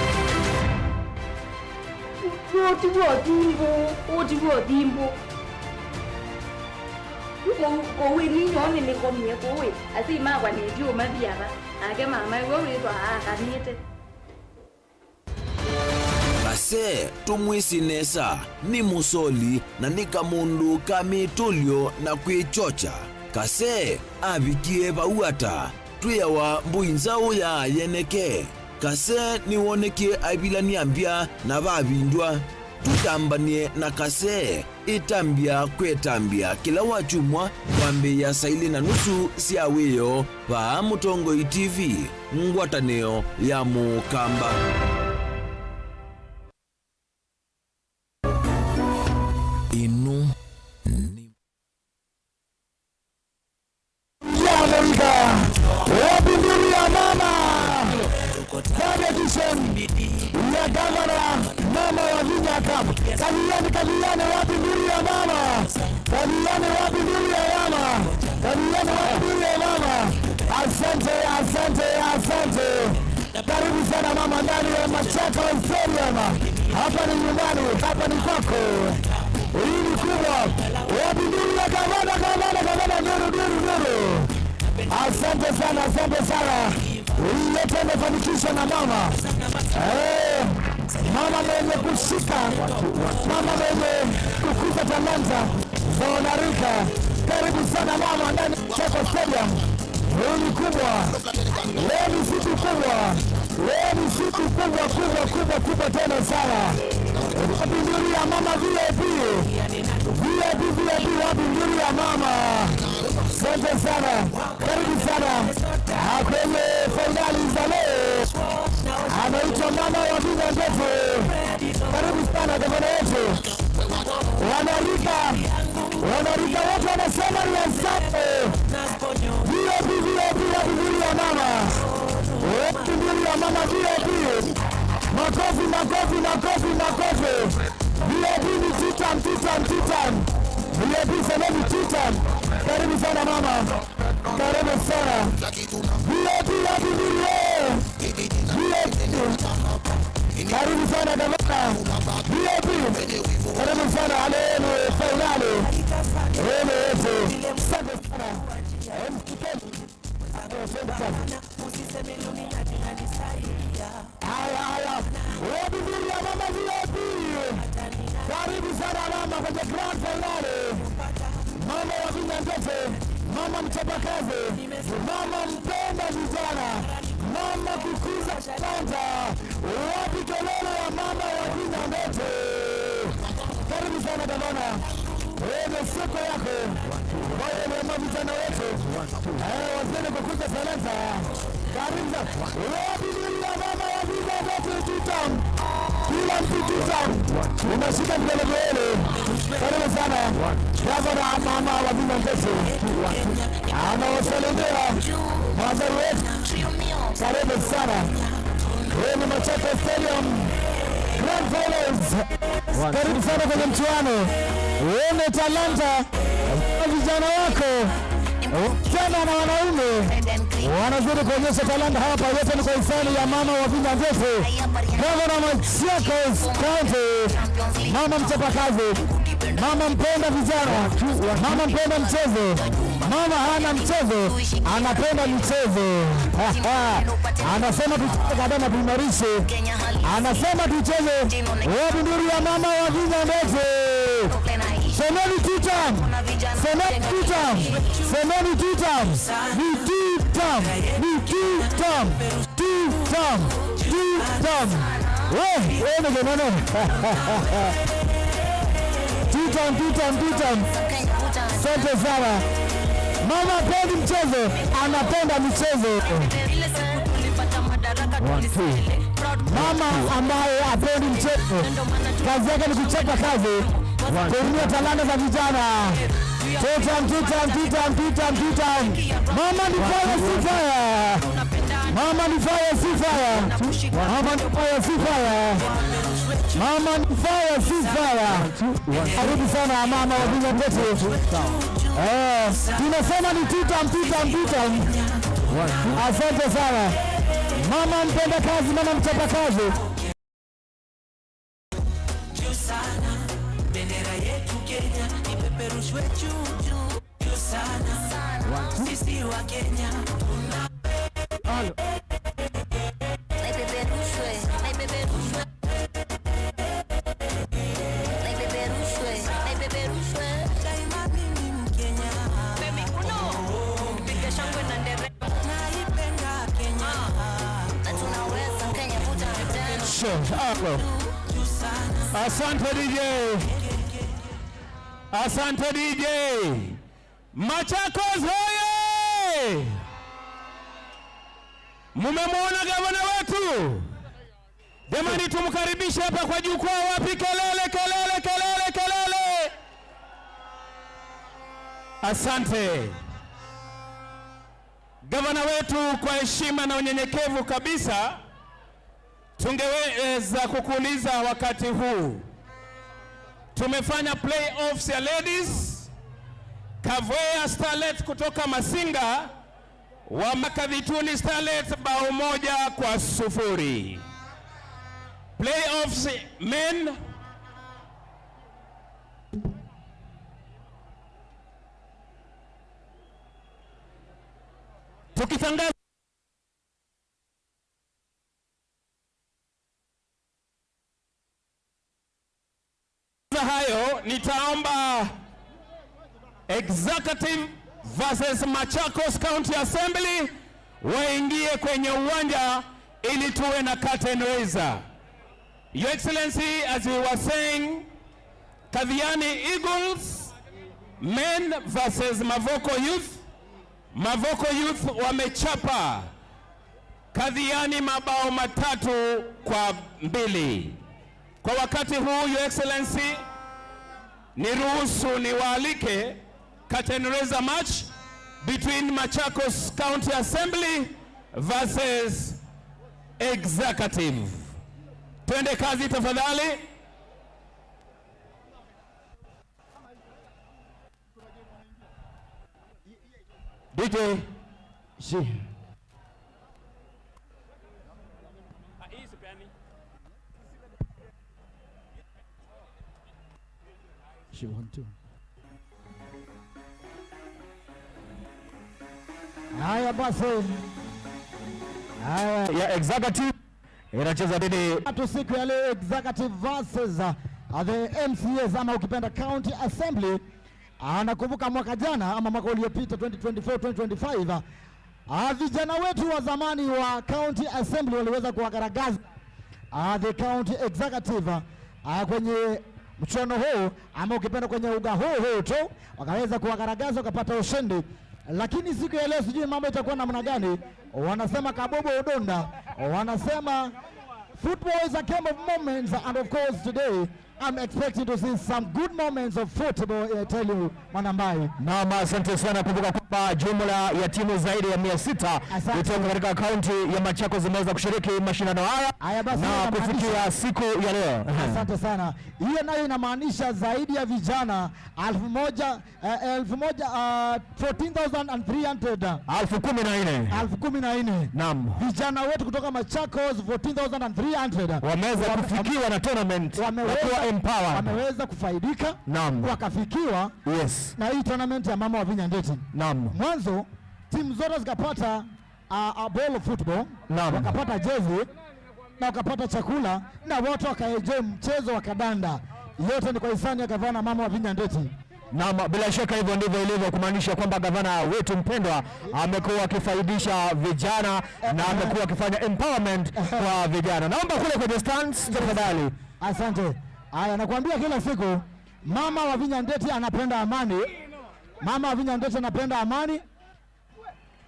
Uti wo timbu kowe ninyone nikomie kowe asi makwa nitio mathiaba ake mama iwe witwa akanite. Kase tumwisi nesa ni musoli na ni kamundu kamitulio na kwichocha. Kase avikie vauata twiyawa mbui nzau ya yeneke. Kase niwonekie aivilania mbya na vavindwa. Tutambanie na Kase itambia kwetambia kila wachumwa kwambiia saa 2:30 sya wiyo pa Mutongoi TV ngwatanio ya Mukamba. Inu ni Amerika wabinduri ya mama third edition ya gavana mama wa Vinya Cup. Kaliani kaliani wapi nduri ya mama? Kaliani wapi nduri ya mama? Kaliani wapi nduri ya mama? Asante, asante, asante. Karibu sana mama ndani ya Machakos Stadium. Hapa ni nyumbani, hapa ni kwako. Hii ni kubwa. Wapi nduri ya gavana, gavana, gavana, nduru, nduru, nduru. Asante sana, asante sana. Hii yote imefanikishwa na mama. Mama mwenye kushika, mama mwenye kukuza talanta za wanarika. Karibu sana mama ndani ya Machakos Stadium. Hii ni kubwa. Leo ni siku kubwa. Leo ni siku kubwa, kubwa, kubwa, kubwa tena sana. Wapi nduri ya mama VIP? VIP, VIP, wapi nduri ya mama? Asante sana. Karibu sana. Kwenye fainali za leo anaitwa mama wa Vinya Ndefu. Karibu sana gavana wetu. Wanarika, wanarika wote wanasema ni asante. VIP, VIP, wapi nduri ya mama? Wapi nduri ya mama VIP? Makofi, makofi, makofi, makofi. Karibu sana mama, karibu sana. VIP ya Bibilie. VIP. Karibu sana gavana. VIP. Karibu sana alenu fainali. Wewe wote. Asante sana. Haya haya. Wewe Bibilia mama VIP. Karibu sana mama kwenye grand finale. Mama wa Vinyandete, mama mchapakazi, mama mpenda vijana, mama kukuza talanta. Wapi kelele ya mama wa Vinyandete? Karibu sana gavana. Wewe soko yako. Wewe ni vijana wetu. Wazee kukuza talanta. Karibu sana. Wapi ya mama wa Vinyandete tutam. Kila mtu tutam. Unashika vidole viwili. Karibu sana. Gavana mama wa Vinyandete. Anawasalimia wazee wetu. Karibu sana. Hii ni Machakos Stadium Grand Finals. Karibu sana kwenye mchuano. Uone talanta vijana wako, vijana na wanaume wanazidi kuonyesha talanta hapa. Yote ni kwa hisani ya mama wa Vinyandete, Gavana Machakos County, mama mchapakazi, mama mpenda vijana, mama mpenda mchezo, mama hana mchezo, anapenda michezo. Anasema tucheze kadama tuimarishe, anasema tucheze. Wapi nduru ya mama wa Vinyandete? Semeni tutam, semeni tutam, semeni tutam, ni tutam, ni tutam, tutam, tutam. We, we ni tutam, tutam, tutam. Asante sana. Mama hapendi mchezo, anapenda michezo. Mama ambaye hapendi mchezo, kazi yake ni kuchapa kazi, kuinua talanta za vijana. Tutam, tutam, tutam, tutam, tutam. Mama ni fire, si fire. Mama ni fire, si fire. Mama ni fire, si fire. Mama ni fire, si fire. Karibu sana mama wa Vinyandete. Tunasema ni tutam, tutam, tutam. Asante sana. Mama mpenda kazi, mama mchapa kazi. Juu sana, bendera yetu Kenya ipeperushwe juu juu juu sana. Sisi wa Kenya tuna Naipeperushwe, naipeperushwe. Naipeperushwe, naipeperushwe. Daima mimi Mkenya. Baby, uno. Piga shangwe na nderemo. Naipenda Kenya. Na tunaweza Kenya vuta mitano. Asante DJ. Asante DJ. Machakos hoye! Mumemwona gavana wetu? Jamani, tumkaribishe hapa kwa jukwaa. Wapi kelele, kelele, kelele, kelele! Asante gavana wetu, kwa heshima na unyenyekevu kabisa, tungeweza kukuuliza wakati huu, tumefanya playoffs ya ladies. Kavwea Starlet kutoka Masinga wa Makavituni Starlet bao 1-0. Playoffs men tukitangaza hayo, nitaomba Executive versus Machakos County Assembly waingie kwenye uwanja ili tuwe na curtain raiser. Your Excellency, as we were saying, Kathiani Eagles men versus Mavoko Youth. Mavoko Youth wamechapa Kathiani mabao 3-2. Kwa wakati huu, Your Excellency, niruhusu niwaalike curtain raiser match between Machakos County Assembly versus Executive. Twende kazi tafadhali. DJ Shi. She 1 2. Haya basi. Haya ya Executive inacheza dhidi tatu siku ya leo, Executive versus the MCAs ama ukipenda County Assembly. Nakumbuka mwaka jana ama mwaka uliopita 2024 2025, vijana wetu wa zamani wa County Assembly waliweza kuwagaragaza the County Executive kwenye mchuano huu ama ukipenda kwenye uga huu tu, wakaweza kuwagaragaza wakapata ushindi. Lakini siku ya leo sijui mambo itakuwa namna gani. Wanasema kabobo udonda, wanasema football is a game of moments, and of course today I'm expecting to see some good moments of football, I tell you, Mwanambai. Naam, asante sana. Kumbuka kwamba jumla ya timu zaidi ya 600 kutoka katika kaunti ya Machakos zimeweza kushiriki mashindano haya basi, na hiyo kufikia siku ya leo. Asante sana. Hiyo nayo inamaanisha zaidi ya vijana 1,000, 14,300 14,000. 14,000. Naam. Vijana wetu kutoka Machakos 14,300 wameweza kufikiwa na tournament na kuwa empowered. Wameweza kufaidika. Naam. Wakafikiwa. Yes. Na hii tournament ya Mama Wavinya Ndeti. Naam. Mwanzo timu zote zikapata a ball of football. Naam. Wakapata jezi na wakapata chakula na watu wakaenjoy mchezo wa kadanda. Yote ni kwa hisani ya gavana Mama Wavinya Ndeti. Naam, bila shaka hivyo ndivyo ilivyo, kumaanisha kwamba gavana wetu mpendwa amekuwa akifaidisha vijana na amekuwa akifanya empowerment kwa vijana. Naomba kule kwenye stands tafadhali. Asante. Haya, nakwambia kila siku Mama Wavinya Ndeti anapenda amani. Mama Wavinya Ndeti anapenda amani.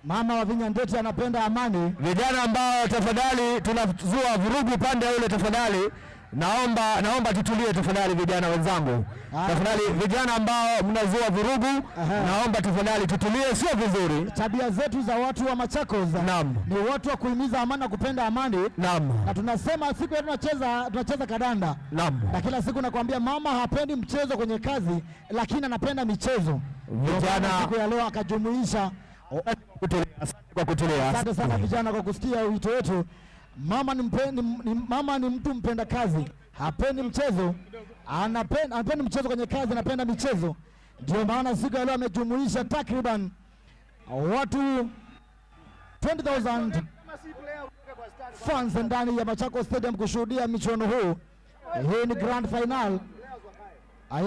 Mama Wavinya Ndeti anapenda amani. Vijana ambao tafadhali tunazua vurugu pande ule, tafadhali naomba tutulie tafadhali, vijana wenzangu. Tafadhali vijana ambao mnazua vurugu, naomba tafadhali tutulie, sio vizuri. Tabia zetu za watu wa Machakos Naam. ni watu wa kuhimiza amani na kupenda amani. Naam. Na tunasema siku yetu tunacheza kadanda. Naam. Na kila siku nakwambia mama hapendi mchezo kwenye kazi, lakini anapenda michezo. Vijana siku ya leo akajumuisha kwa kutulia. Asante sana vijana kwa kusikia wito wetu. Mama mama ni mtu mpenda kazi, hapendi mchezo, anapendi mchezo kwenye kazi, anapenda michezo. Ndio maana siku ya leo amejumuisha takriban watu 20,000 fans ndani ya Machakos Stadium kushuhudia michuano huu. Hii ni grand final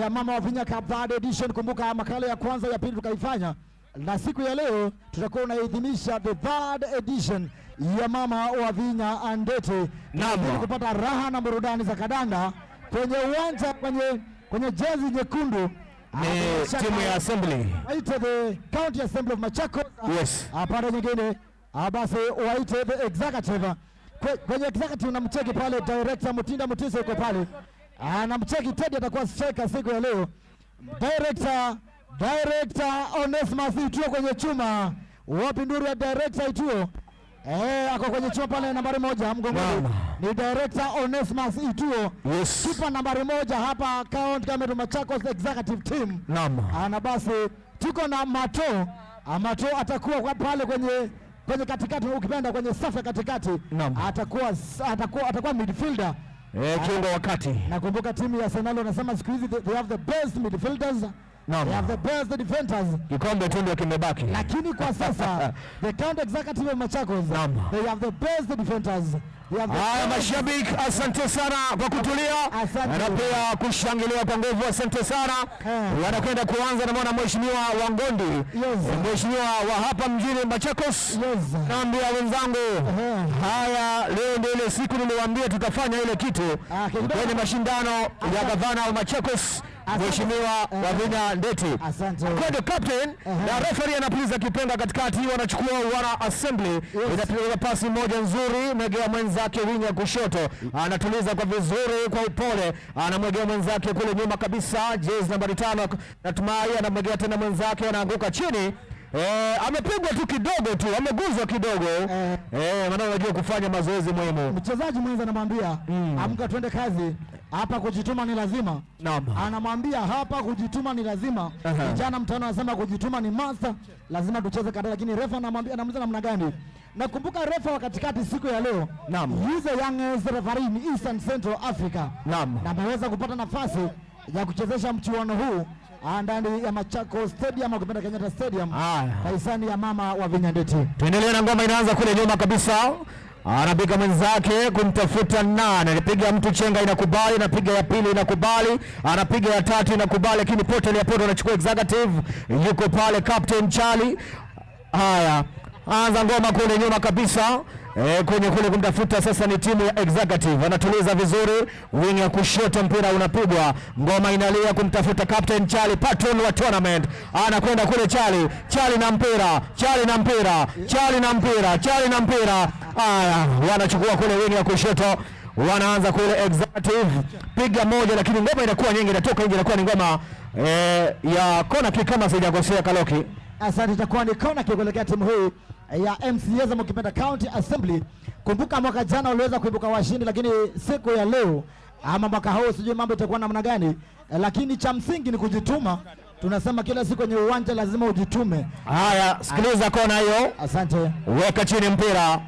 ya Mama Wavinya Cup third edition. Kumbuka makala ya kwanza, ya pili tukaifanya, na siku ya leo tutakuwa tunaidhinisha the third edition ya Mama Wavinya Ndeti. Naam. Kupata raha na burudani za kadanda kwenye uwanja, kwenye jezi nyekundu ni timu ya Assembly. Waite the County Assembly of Machakos. Yes. Pande nyingine basi waite the Executive. Kwenye Executive namcheki pale Director Mutinda Mutiso yuko pale. Namcheki Teddy atakuwa striker siku ya leo. Director Onesmus Ituo kwenye chuma. Wapi nduru ya Director Ituo? Ako kwenye chuma pale nambari 1 mgongoni. Ni Director Onesmus Ituo. Yes. Kipa nambari 1 hapa County Government Machakos Executive Team. Naam. Na basi tuko na Mato. Mato atakuwa kwa pale kwenye katikati, ukipenda kwenye safu ya katikati. Naam. Atakuwa midfielder. Kiungo wa kati. Nakumbuka timu ya Arsenal wanasema siku hizi they have the best midfielders. Naam. They have the best defenders. Kikombe tu ndio kimebaki. Lakini kwa sasa the county executive of Machakos, they have the best defenders. Haya mashabiki, asante sana kwa kutulia na pia kushangilia kwa nguvu, asante sana. Wanakwenda kuanza na mwana mheshimiwa wa Ngondi, mheshimiwa wa hapa mjini Machakos. Naambia wenzangu, haya leo ndio ile siku niliwaambia tutafanya ile kitu kwenye mashindano ya gavana wa Machakos, mheshimiwa Wavinya Ndeti. Kwendo captain na referee anapuliza kipenga katikati, wanachukua wana assembly, inapiga pasi moja nzuri, mwegea mwenzake winga kushoto, anatuliza kwa vizuri kwa upole, anamwegea mwenzake kule nyuma kabisa, jezi nambari 5 natumai, anamwegea tena mwenzake, anaanguka chini. Amepigwa tu kidogo tu, ameguzwa kidogo. Maana unajua kufanya mazoezi muhimu. Mchezaji mwenza anamwambia amka twende kazi. Hapa kujituma ni lazima. Naam. Anamwambia hapa kujituma ni lazima. Vijana mtaani wanasema kujituma ni master, lazima tucheze kandanda, lakini refa anamwambia, anamuuliza namna gani? Nakumbuka refa wa katikati siku ya leo. Naam. He's the youngest referee in Eastern Central Africa. Naam. Na ameweza kupata nafasi ya kuchezesha mchuano huu ndani ya Machakos Stadium au kupenda Kenyatta Stadium kwa hisani ya mama wa Vinyandeti. Tuendelee na ngoma inaanza kule nyuma kabisa. Anapiga mwenzake kumtafuta nani, anapiga mtu chenga inakubali, anapiga ya pili inakubali, anapiga ya tatu inakubali, lakini pote ya poto anachukua executive, yuko pale Captain Charlie. Haya, anza ngoma kule nyuma kabisa. Kwenye kule kumtafuta sasa ni timu ya executive, anatuliza vizuri, wing ya kushoto, mpira unapigwa, ngoma inalia kumtafuta Captain Charlie, patron wa tournament, anakwenda kule Charlie, Charlie na mpira, Charlie na mpira, Charlie na mpira, Charlie na mpira. Haya, wanachukua kule wing ya kushoto, wanaanza kule executive, piga moja, lakini ngoma inakuwa nyingi, inatoka nje, inakuwa ni ngoma ya kona kick kama sijakosea Kaloki. Asante, itakuwa ni kona kick kuelekea timu hii ya MCAs ama ukipenda County Assembly. Kumbuka mwaka jana waliweza kuibuka washindi, lakini siku ya leo ama mwaka huu sijui mambo itakuwa namna gani, lakini cha msingi ni kujituma. Tunasema kila siku kwenye uwanja lazima ujitume. Haya, sikiliza kona hiyo. Asante. Weka chini mpira,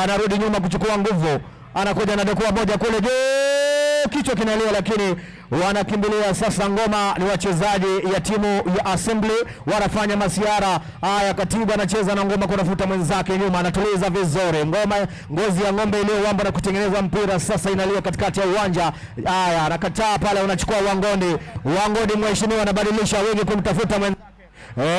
anarudi nyuma kuchukua nguvu, anakuja anadokua moja kule juu, kichwa kinalia, lakini wanakimbilia sasa. Ngoma ni wachezaji ya timu ya Assembly, wanafanya masiara haya. Katibu anacheza na ngoma kunafuta mwenzake nyuma, anatuliza vizuri ngoma, ngozi ya ng'ombe iliyowamba na kutengeneza mpira sasa inalia katikati ya uwanja. Haya, anakataa pale, unachukua Wangondi. Wangondi mheshimiwa anabadilisha wingi kumtafuta mwenzake.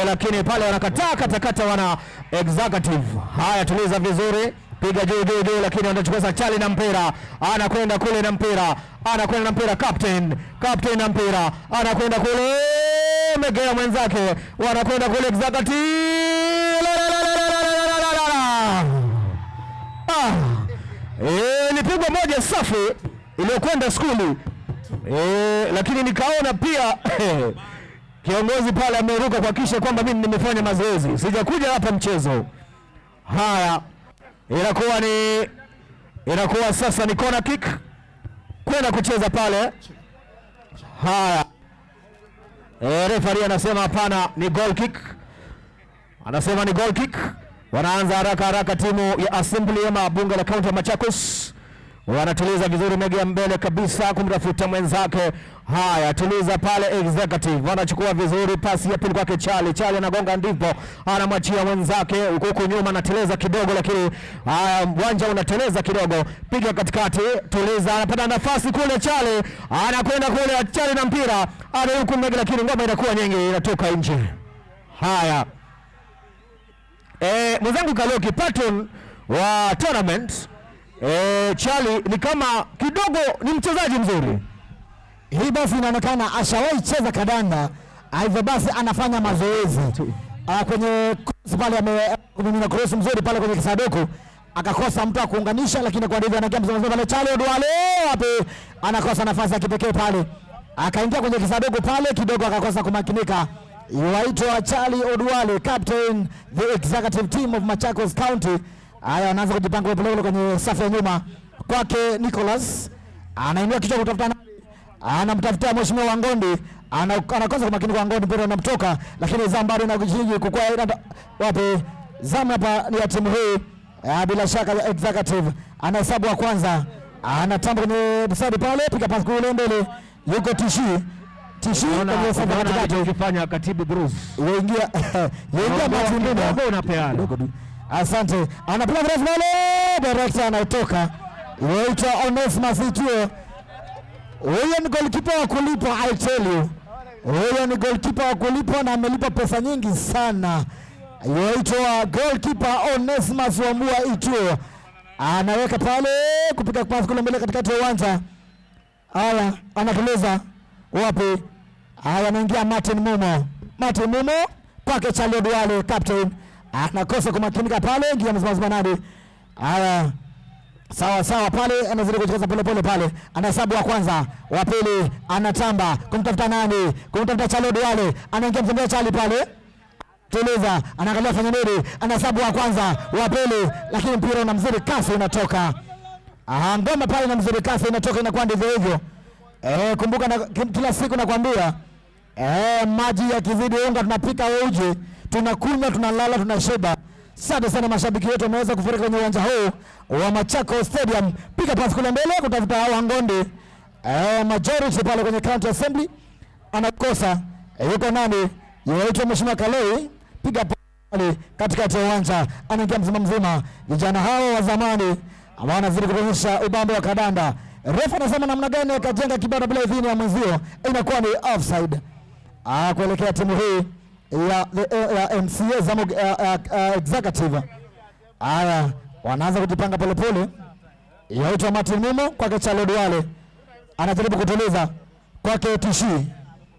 Lakini pale wanakataa katakata wana executive. Haya, tuliza vizuri, piga juu juu juu, lakini anachukua sasa Charlie na mpira, anakwenda kule na mpira, anakwenda na mpira, captain, captain na mpira, anakwenda kule, megea mwenzake, wanakwenda kule executive. La, la, la, la, la, la, la, la, la. Ilipigwa moja safi iliyokwenda skuli. Lakini nikaona pia kiongozi pale ameruka kuhakikisha kwamba mimi nimefanya mazoezi, sijakuja hapa mchezo. Haya, inakuwa sasa ni corner kick kwenda kucheza pale. Haya, referee anasema hapana, ni goal kick. Anasema ni goal kick. Wanaanza haraka haraka timu ya Assembly ama bunge la kaunti ya Machakos. Wanatuliza vizuri, mega ya mbele kabisa kumtafuta mwenzake. Haya, tuliza pale executive, wanachukua vizuri, pasi ya pili kwake Charlie. Charlie anagonga ndipo anamwachia mwenzake huko nyuma, anateleza kidogo, lakini haya, uwanja unateleza kidogo, piga katikati, tuliza, anapata nafasi kule Charlie, anakwenda kule Charlie na mpira ana huku mbele, lakini ngoma inakuwa nyingi, inatoka nje. Haya, mwenzangu Kaloki, patron wa tournament Charlie ni kama kidogo ni mchezaji mzuri. Hii basi inaonekana ashawahi cheza kadanda, hivyo basi anafanya mazoezi kwenye cross pale, amemimina cross mzuri pale kwenye kisanduku, akakosa mtu akuunganisha, lakini kwa ndivyo anaingia mzuri pale Charlie Odwale, wapi, anakosa nafasi ya kipekee pale, akaingia kwenye kisanduku pale kidogo akakosa kumakinika. Waitwa Charlie Odwale, captain the executive team of Machakos County. Haya, wanaanza kujipanga pole pole kwenye safu ya nyuma kwake Nicholas, anainua kichwa kutafuta nani, anamtafutia mheshimiwa Wangondi, anakosa kumakini kwa Wangondi, mpira unamtoka, lakini zamu bado inajiji kukua wapi, zamu hapa ni ya timu hii bila shaka ya executive. Anahesabu wa kwanza, anatamba kwenye side pale, piga pasi kule mbele, yuko Tishi. Tishi kwenye safu ya katikati. Alichokifanya Katibu Bruce. Yaingia Martin Nduna. Unapeana. Asante. Anapiga mrefu pale, director anatoka. Waitwa Onesmus Ituo. Huyo ni goalkeeper wa kulipwa, I tell you. Huyo ni goalkeeper wa kulipwa na amelipa pesa nyingi sana. Waitwa goalkeeper Onesmus Wambua Ituo. Anaweka pale kupiga pasi kule mbele katikati ya uwanja. Haya, anatuliza. Wapi? Haya, anaingia Martin Mumo. Martin Mumo kwake Charlie Duale, captain. Anakosa kumakinika pale, ingia mzima nani. Haya, sawa sawa pale, anazidi kucheza pole pole pale. Anahesabu wa kwanza, wa pili, anatamba kumtafuta nani? Kumtafuta Charlie Duale, anaingia mzima Charlie pale. Tuliza, anaangalia fanya nini? Anahesabu wa kwanza, wa pili, lakini mpira unamzidi kasi unatoka. Aha, ngoma pale na mzuri kasi inatoka inakuwa ndivyo hivyo. Kumbuka na, kila siku nakwambia maji yakizidi unga tunapika uji, tunakunywa, tunalala, tunashiba. Asante sana mashabiki wetu wameweza kufurika kwenye uwanja huu wa Machakos Stadium. Piga pasi kule mbele kutafuta hawa Ngondi. Majority pale kwenye County Assembly anakosa. Yuko nani? Yuaitwa Mheshimiwa Kalei. Piga pale katikati ya uwanja, anaingia mzima mzima. Vijana hao wa zamani ambao wanazidi kuonyesha ubambe wa kadanda. Refa anasema namna gani akajenga kibanda bila idhini ya mwenzio, inakuwa ni offside. Kuelekea timu hii ya ya MCA Zamu Executive. Haya, wanaanza kujipanga polepole. Yaitwa Martin Mumo kwake Charles Duale. Anajaribu kutuliza kwake Tishi.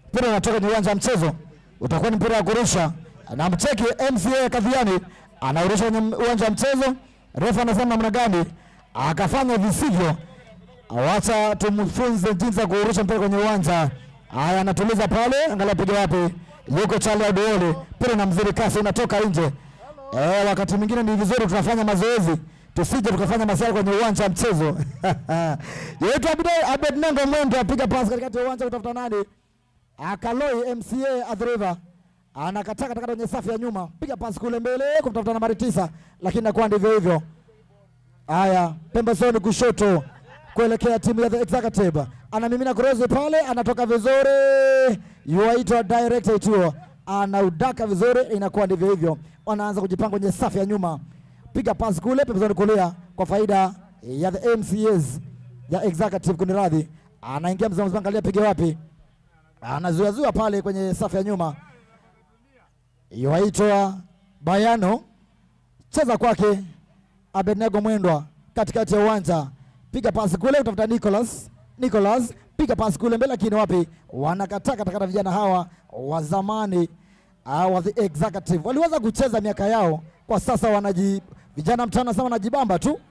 Mpira unatoka kwenye uwanja wa mchezo. Utakuwa ni mpira wa kurusha. Na mcheki MCA Kathiani anaurusha kwenye uwanja wa mchezo. Refa anasema namna gani akafanya visivyo. Awacha tumfunze jinsi ya kurusha mpira kwenye uwanja. Haya, anatuliza pale, angalia piga wapi. Yuko Charlie Aduole, mpira na mzuri kasi unatoka nje. Wakati mwingine ni vizuri tunafanya mazoezi, tusije tukafanya masiara kwenye uwanja wa mchezo. Yetu Abednego Mwendo apiga pasi katikati ya uwanja kutafuta nani? Akaloi MCA Adriva. Anakataa katika kwenye safu ya nyuma. Piga pasi kule mbele kumtafuta nambari 9, lakini inakuwa ndivyo hivyo. Haya, pembezoni kushoto kuelekea timu ya the Executive. Anamimina krozi pale, anatoka vizuri. Yuaitwa director ituo. Anaudaka vizuri, inakuwa ndivyo hivyo. Wanaanza kujipanga kwenye safu ya nyuma. Piga pasi kule pembezoni kulia kwa faida ya the MCAs ya Executive kuniradhi. Anaingia mzima mzima, angalia piga wapi. Anazuia pale kwenye safu ya nyuma. Yuaitwa Bayano. Cheza kwake Abednego Mwendwa katikati ya uwanja. Piga pasi kule utafuta Nicholas. Nicholas piga pasi kule mbele, lakini wapi? Wanakataa katakata vijana hawa wa zamani wa the Executive. Waliweza kucheza miaka yao, kwa sasa vijana mtana sana wanajibamba tu.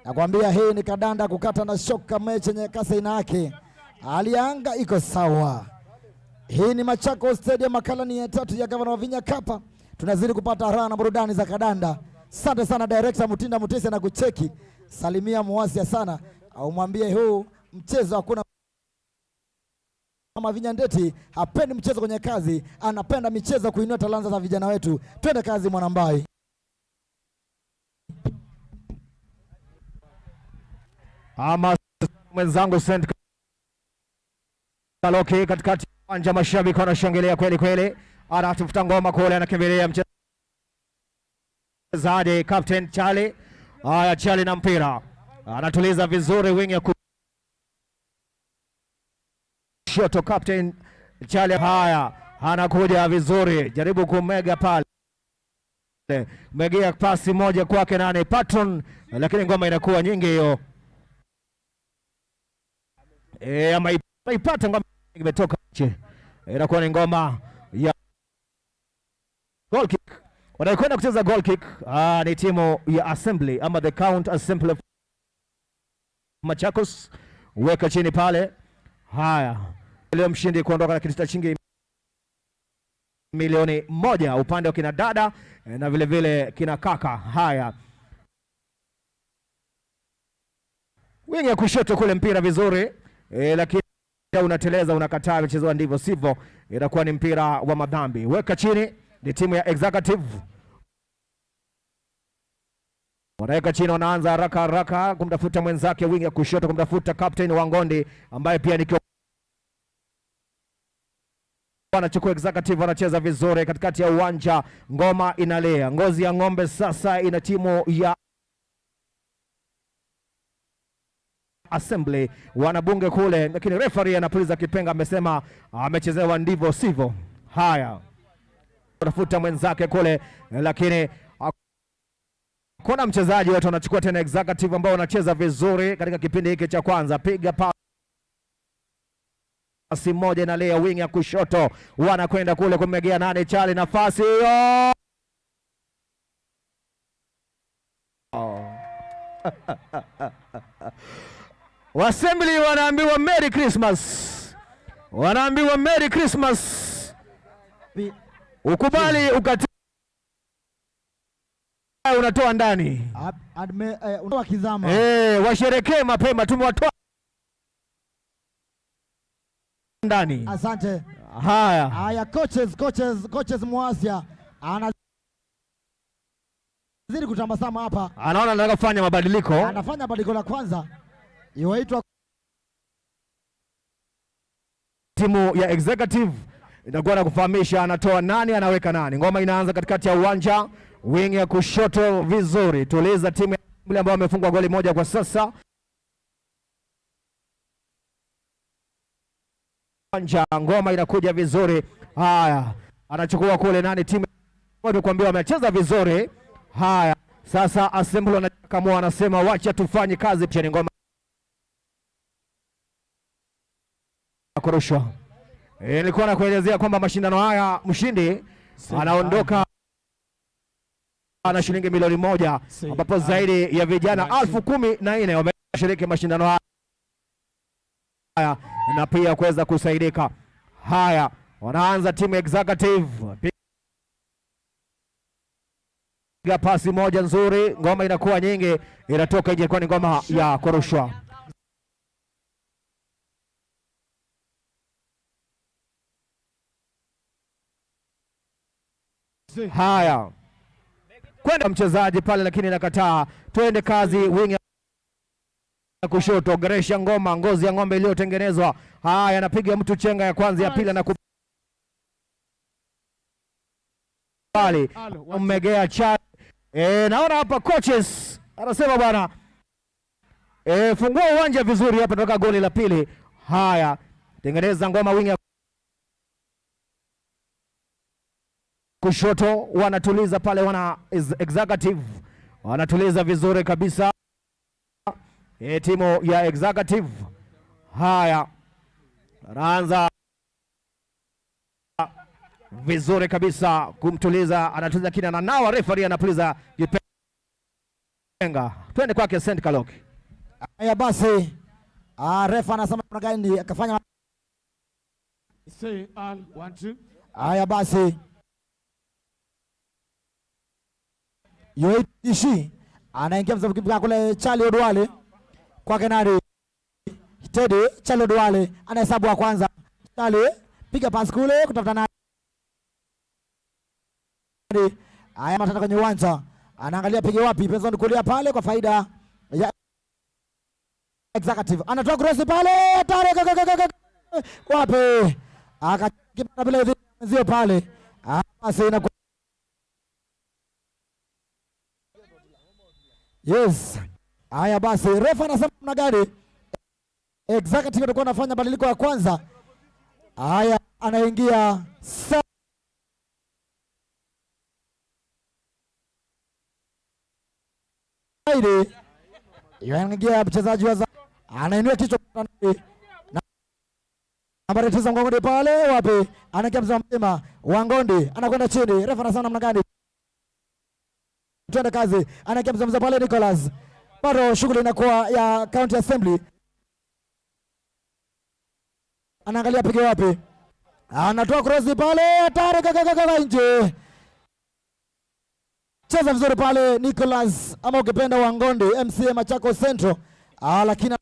Nakwambia hii ni kadanda kukata na shoka, mechi yenye kasi ina yake. Hali ya anga iko sawa. Hii ni Machakos Stadium, makala ni ya 3 ya Gavana Wavinya Cup. Tunazidi kupata raha na burudani za kadanda. Asante sana director Mutinda Mutesi na kucheki. Salimia muwasia sana, au mwambie huu mchezo hakuna Mama Vinya Ndeti hapendi mchezo kwenye kazi, anapenda michezo kuinua talanta za vijana wetu. Twende kazi Mwanambai. Ama mwenzangu Saint Kaloki katikati uwanja, mashabiki wanashangilia kweli kweli. Anatafuta ngoma kule, anakimbilia mchezaji Captain Charlie. Haya, Charlie na mpira anatuliza vizuri wing ya kushoto Captain Charlie. Haya, anakuja vizuri, jaribu kumega pale, megea pasi moja kwake nani Patron, lakini ngoma inakuwa nyingi hiyo. Ama ipata ngoma imetoka nje, inakuwa ni ngoma ya goal kick. Wanakwenda kucheza goal kick. Ni timu ya Assembly ama the Count Assembly of Machakos. Weka chini pale. Haya, leo mshindi kuondoka na kitu cha shilingi 1,000,000 upande wa kina dada na vile vile kina kaka. Haya, wingi ya kushoto kule mpira vizuri, lakini unateleza, unakataa, mchezo ndivyo sivyo, inakuwa ni mpira wa madhambi. Weka chini, ni timu ya Executive. Wanaweka chini, wanaanza haraka haraka kumtafuta mwenzake wingi ya kushoto, kumtafuta Captain Wangondi ambaye pia ni anachukua Executive, anacheza vizuri katikati ya uwanja. Ngoma inalea, ngozi ya ng'ombe sasa ina timu ya Assembly, wanabunge kule, lakini referee anapuliza kipenga, amesema amechezewa ndivyo sivyo. Haya, tafuta mwenzake kule, lakini kuna mchezaji wetu anachukua tena Executive ambao wanacheza vizuri katika kipindi hiki cha kwanza. Piga pasi moja na lea wing ya kushoto, wanakwenda kule kumegea nane Charlie, nafasi hiyo. Assembly wanaambiwa Merry Christmas, wanaambiwa Merry Christmas. Ukubali ukatae, Unatoa ndani. Wakizama. Washerekee mapema, tumewatoa ndani. Asante. Haya. Haya, coaches Mwasia anazidi kutambasama hapa. Anaona anataka kufanya mabadiliko. Anafanya badiliko la kwanza. Iwaitwa timu ya Executive inakuwa na kufahamisha anatoa nani anaweka nani. Ngoma inaanza katikati ya uwanja, wing ya kushoto vizuri. Tuliza timu ya ambayo wamefungwa goli moja kwa sasa. Uwanja, ngoma inakuja vizuri. Haya, anachukua kule nani timu tukwambia wamecheza vizuri. Haya, sasa Assembly wanakamua, anasema wacha tufanye kazi. Pia ni ngoma kurushwa. Nilikuwa nakuelezea kwamba mashindano haya mshindi anaondoka na shilingi milioni 1, ambapo zaidi ya vijana 14,000 wameshiriki mashindano haya na pia kuweza kusaidika. Haya, wanaanza timu Executive. Piga pasi moja nzuri, ngoma inakuwa nyingi, inatoka nje, kwa ni ngoma ya kurushwa. Haya, kwenda mchezaji pale lakini nakataa. Twende kazi, wing ya kushoto, geresha ngoma, ngozi ya ng'ombe iliyotengenezwa. Haya, anapiga mtu chenga ya kwanza, ya pili na kubali mmegea cha. Naona hapa coaches anasema bwana, fungua uwanja vizuri hapa, toka goli la pili. Haya, tengeneza ngoma, wing ya kushoto, wanatuliza pale, wana Executive wanatuliza vizuri kabisa. Timu ya Executive. Haya, anaanza vizuri kabisa kumtuliza, anatuliza kina na nawa, referee anapuliza kipenga. Twende kwake Saint Kaloki. Haya basi, refa anasema gani akafanya. Haya basi, Yoishi anaingia mzavuki kule Charlie Odwale kwake nani? Teddy Charlie Odwale anahesabu wa kwanza. Charlie piga pasi kule kutafuta nani? Haya, matata kwenye uwanja. Anaangalia pige wapi? Penzoni kulia pale kwa faida ya Executive. Anatoa cross pale, tare wapi? Akakipa bila nzio pale. Basi inakuwa yes. Haya basi, refa anasema mna gani? Executive atakuwa anafanya badiliko ya kwanza. Haya, anaingia Saidi. Anaingia mchezaji wa anainua kichwa nambari 9 Mgongondi pale wapi? Anaingia mzima Wangondi anakwenda chini. Refa anasema namna gani? Twende kazi. Anaingia mzima pale Nicholas. Bado shughuli inakuwa ya County Assembly. Anaangalia pige wapi? Anatoa cross pale, hatari kaka nje. Cheza vizuri pale Nicholas ama ukipenda Wangondi, MCA Machakos Central. Lakini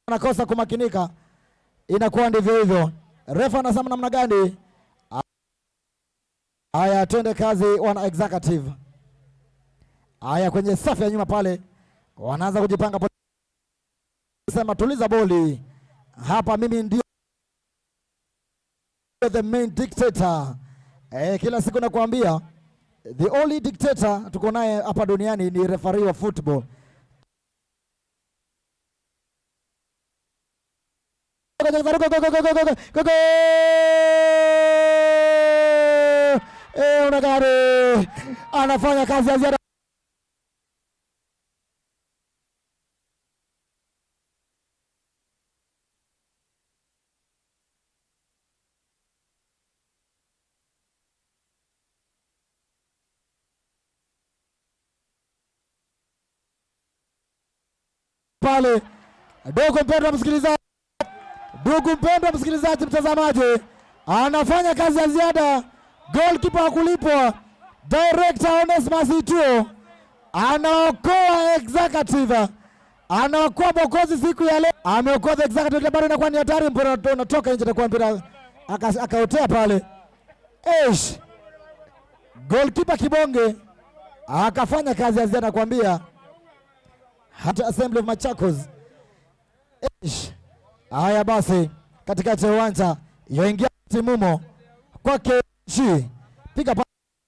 anakosa kumakinika. Inakuwa ndivyo hivyo. Refa anasema namna gani? Haya, twende kazi wana Executive. Haya, kwenye safu ya nyuma pale wanaanza kujipanga. Sema tuliza boli hapa, mimi ndio the main dictator. Kila siku nakwambia the only dictator tuko naye hapa duniani ni referee wa football. Unagari anafanya kazi ya ziada. Pale dogo mpendwa msikilizaji, ndugu mpendwa msikilizaji, mtazamaji, anafanya kazi ya ziada. Goalkeeper hakulipwa, Director Onesmus Ituo anaokoa executive, anaokoa Bokozi siku ya leo, ameokoa the executive. Bado inakuwa ni hatari, mpira unatoka nje, itakuwa mpira akaotea pale. Eish, goalkeeper Kibonge akafanya kazi ya ziada, nakwambia. Hata Assembly of Machakos. Eish. Haya basi, katikati ya uwanja yoingia timumo kwake Chi, piga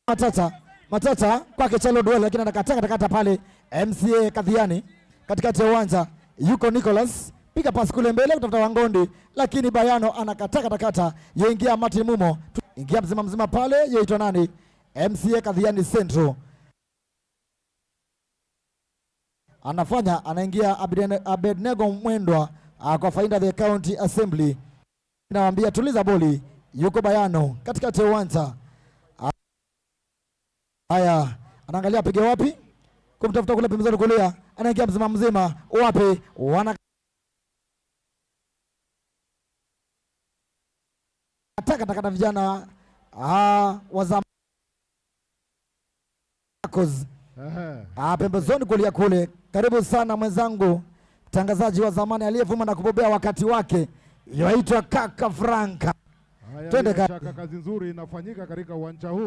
Matata, Matata kwake Chalo Duel, lakini anakataa katakata pale MCA Kadhiani. Katikati ya uwanja yuko Nicholas, piga pasi kule mbele kutafuta Wangondi, lakini Bayano anakataa katakata. Yoingia Martin Mumo, ingia mzima mzima pale, yoitwa nani? MCA Kadhiani Central. Anafanya anaingia Abednego Mwendwa kwa faida the County Assembly. Nawaambia tuliza boli, yuko Bayano katikati ya uwanja. Haya, anaangalia apige wapi? Kumtafuta kule pembezoni kulia, anaingia mzima mzima, wapi? Wana taka taka vijana wa Machakos. Pembezoni kulia kule. Karibu sana mwenzangu mtangazaji wa zamani aliyevuma na kubobea wakati wake, yaitwa Kaka Franka. Twende kaka, kazi nzuri inafanyika katika uwanja huu.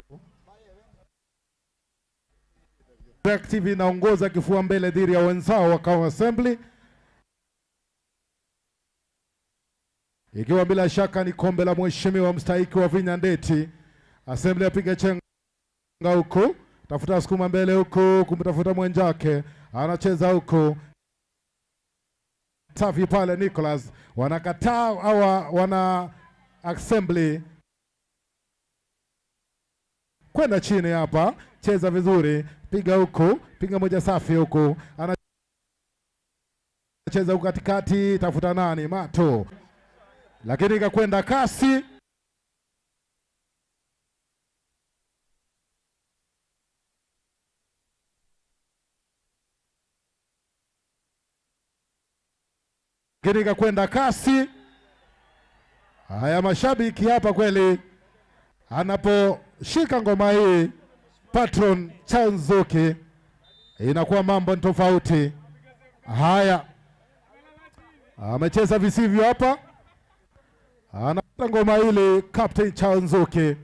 Executive inaongoza kifua mbele dhidi ya wenzao wa County Assembly, ikiwa bila shaka ni kombe la mheshimiwa mstahiki wa Vinyandeti. Assembly apiga chenga huku, tafuta sukuma mbele huku, kumtafuta mwenzake, anacheza huku Tafi pale Nicholas, wanakataa hawa wana Assembly kwenda chini hapa, cheza vizuri, piga huku, piga moja safi huku, anacheza huku katikati, tafuta nani, Mato, lakini ikakwenda kasi. Lakini ikakwenda kasi. Haya, mashabiki hapa kweli, anaposhika ngoma hii Patron Chanzuki inakuwa mambo ni tofauti. Haya, amecheza visivyo hapa, anapata ngoma hili Captain Chanzuki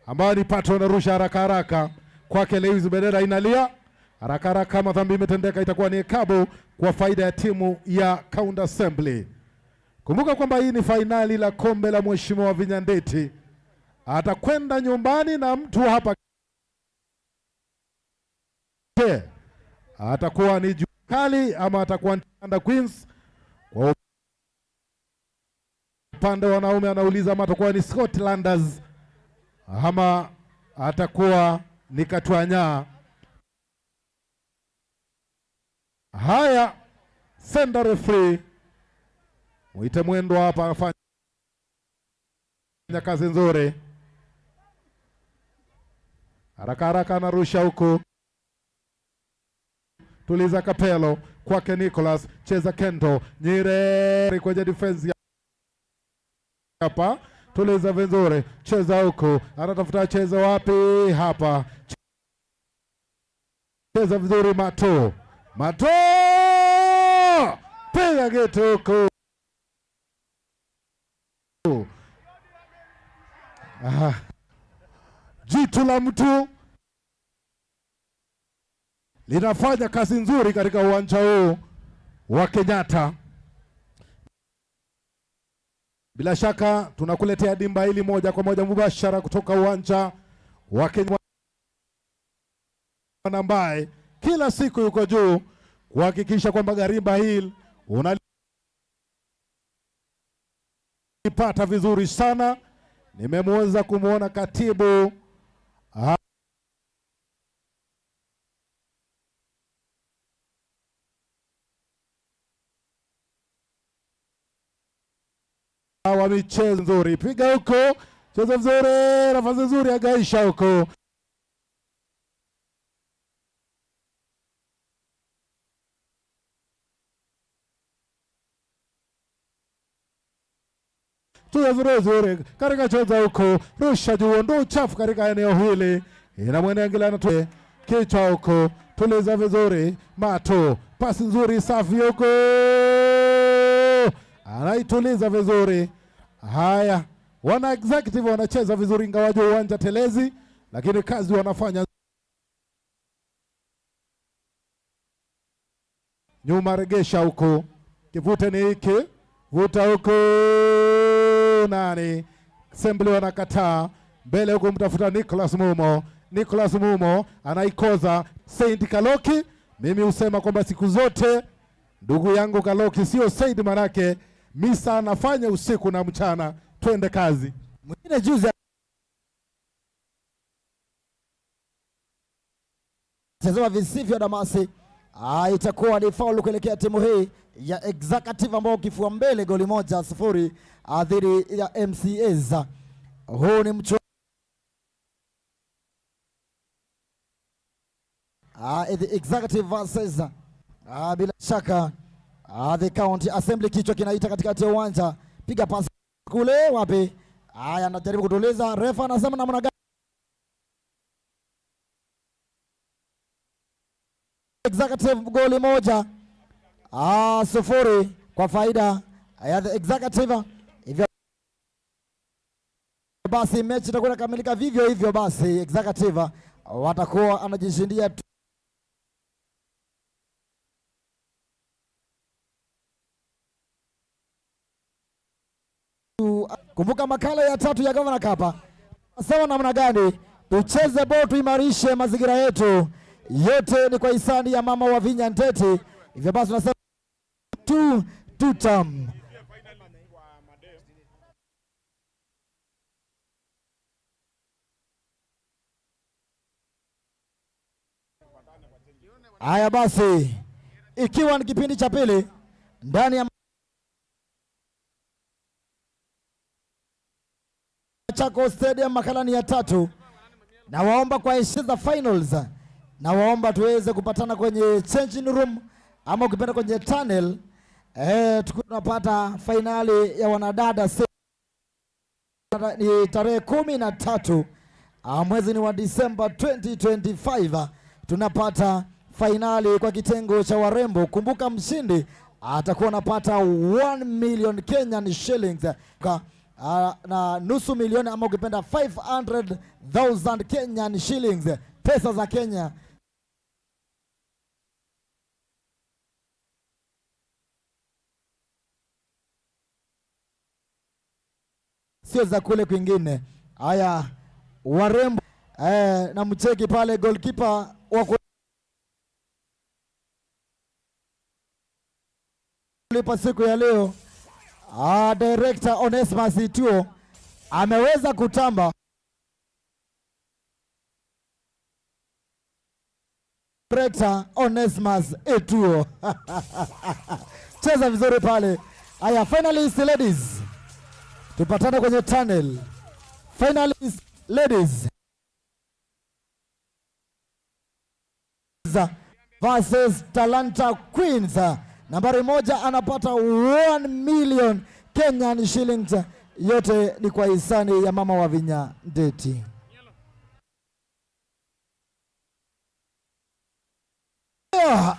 ambaye ni patron, arusha haraka haraka kwake Lewis, bendera inalia haraka haraka, kama dhambi imetendeka itakuwa ni ekabu kwa faida ya timu ya County Assembly. Kumbuka kwamba hii ni fainali la kombe la mheshimiwa Vinyandeti. Atakwenda nyumbani na mtu hapa atakuwa ni Jukali ama atakuwa Ntanda Queens. Kwa upande wa wanaume anauliza ama atakuwa ni Scotlanders ama atakuwa ni Katwanya. Haya, senda referee mwite Mwendo hapa, afanya kazi nzuri. Haraka haraka anarusha huku, tuliza Kapelo kwake Nicholas, cheza Kento Nyerere kwenye defense hapa, tuliza vizuri, cheza huku, anatafuta cheza wapi hapa, cheza vizuri Mato, Mato piga kitu huku. Jitu la mtu linafanya kazi nzuri katika uwanja huu wa Kenyatta. Bila shaka tunakuletea dimba hili moja kwa moja mubashara kutoka uwanja wa Kenyatta, ambaye kila siku yuko juu kuhakikisha kwamba garimba hili unalipata vizuri sana. Nimemweza kumuona katibu wa michezo nzuri, piga huko, cheza vizuri, nafasi nzuri agaisha huko. Tuza vizuri katika cheza huko, rusha juu, ndo uchafu katika eneo hili, Inamwendea na kichwa huko, tuliza vizuri Mato, pasi nzuri safi huko, anaituliza vizuri. Haya, wana Executive wanacheza vizuri ingawaje uwanja telezi, lakini kazi wanafanya. Nyuma regesha huko, kivute ni hiki, vuta huko, nani Assembly wanakataa. Mbele huko mtafuta Nicholas Mumo. Nicholas Mumo anaikoza Saint Kaloki. Mimi husema kwamba siku zote ndugu yangu Kaloki sio Saint, manake misa anafanya usiku na mchana. Twende kazi. Mwingine juzi chezewa visivyo Damasi. Itakuwa ni faulu kuelekea timu hii ya Executive ambao kifua mbele goli 1-0 dhidi ya MCAs. Huu ni mchuano the Executive versus bila shaka the County Assembly. Kichwa kinaita katikati ya uwanja, piga pasi kule wapi? Haya, anajaribu kutuliza, refa anasema namna gani? Executive goli 1-0 kwa faida ya the Executive. Hivyo basi mechi itakuwa inakamilika vivyo hivyo, basi Executive watakuwa anajishindia Kumbuka makala ya 3 ya Governor Cup. Sema namna gani tucheze bora, tuimarishe mazingira yetu. Yote ni kwa hisani ya mama wa Vinya Ndeti. Hivyo basi tunasema tu tam. Haya basi, ikiwa ni kipindi cha pili ndani ya Machakos Stadium, makala ni ya 3. Na waomba kwa heshima finals, na waomba tuweze kupatana kwenye changing room ama ukipenda kwenye tunnel. Tunapata finali ya wanadada ni tarehe 13 mwezi ni wa Disemba 2025. Tunapata finali kwa kitengo cha warembo. Kumbuka mshindi atakuwa anapata 1 million Kenyan shillings na nusu milioni ama ukipenda 500,000 Kenyan shillings, pesa za Kenya. Sio za kule kwingine. Haya warembo, na mcheki pale goalkeeper wa kulipa siku ya leo, Director Onesmus Ituo ameweza kutamba. Director Onesmus Ituo cheza vizuri pale. Haya, finalists ladies, tupatane kwenye tunnel. Finalists ladies versus Talanta Queens. Nambari 1 anapata 1 million Kenyan shillings. Yote ni kwa hisani ya mama wa Vinya Ndeti.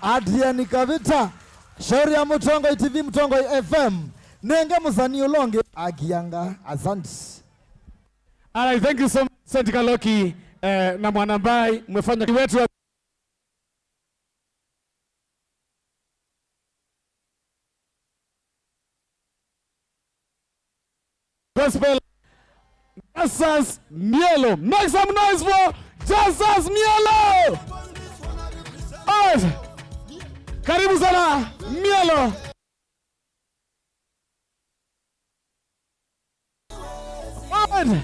Adrian Kavita, shauri ya Mutongo TV, Mutongo FM. Nenge msanii ulonge agianga. Asante. All right, thank you so much Saint Kaloki na Mwanambai, mmefanya wetu gospel. Jesus Mielo. Make some noise for Jesus Mielo. All right. Karibu sana Mielo. All right.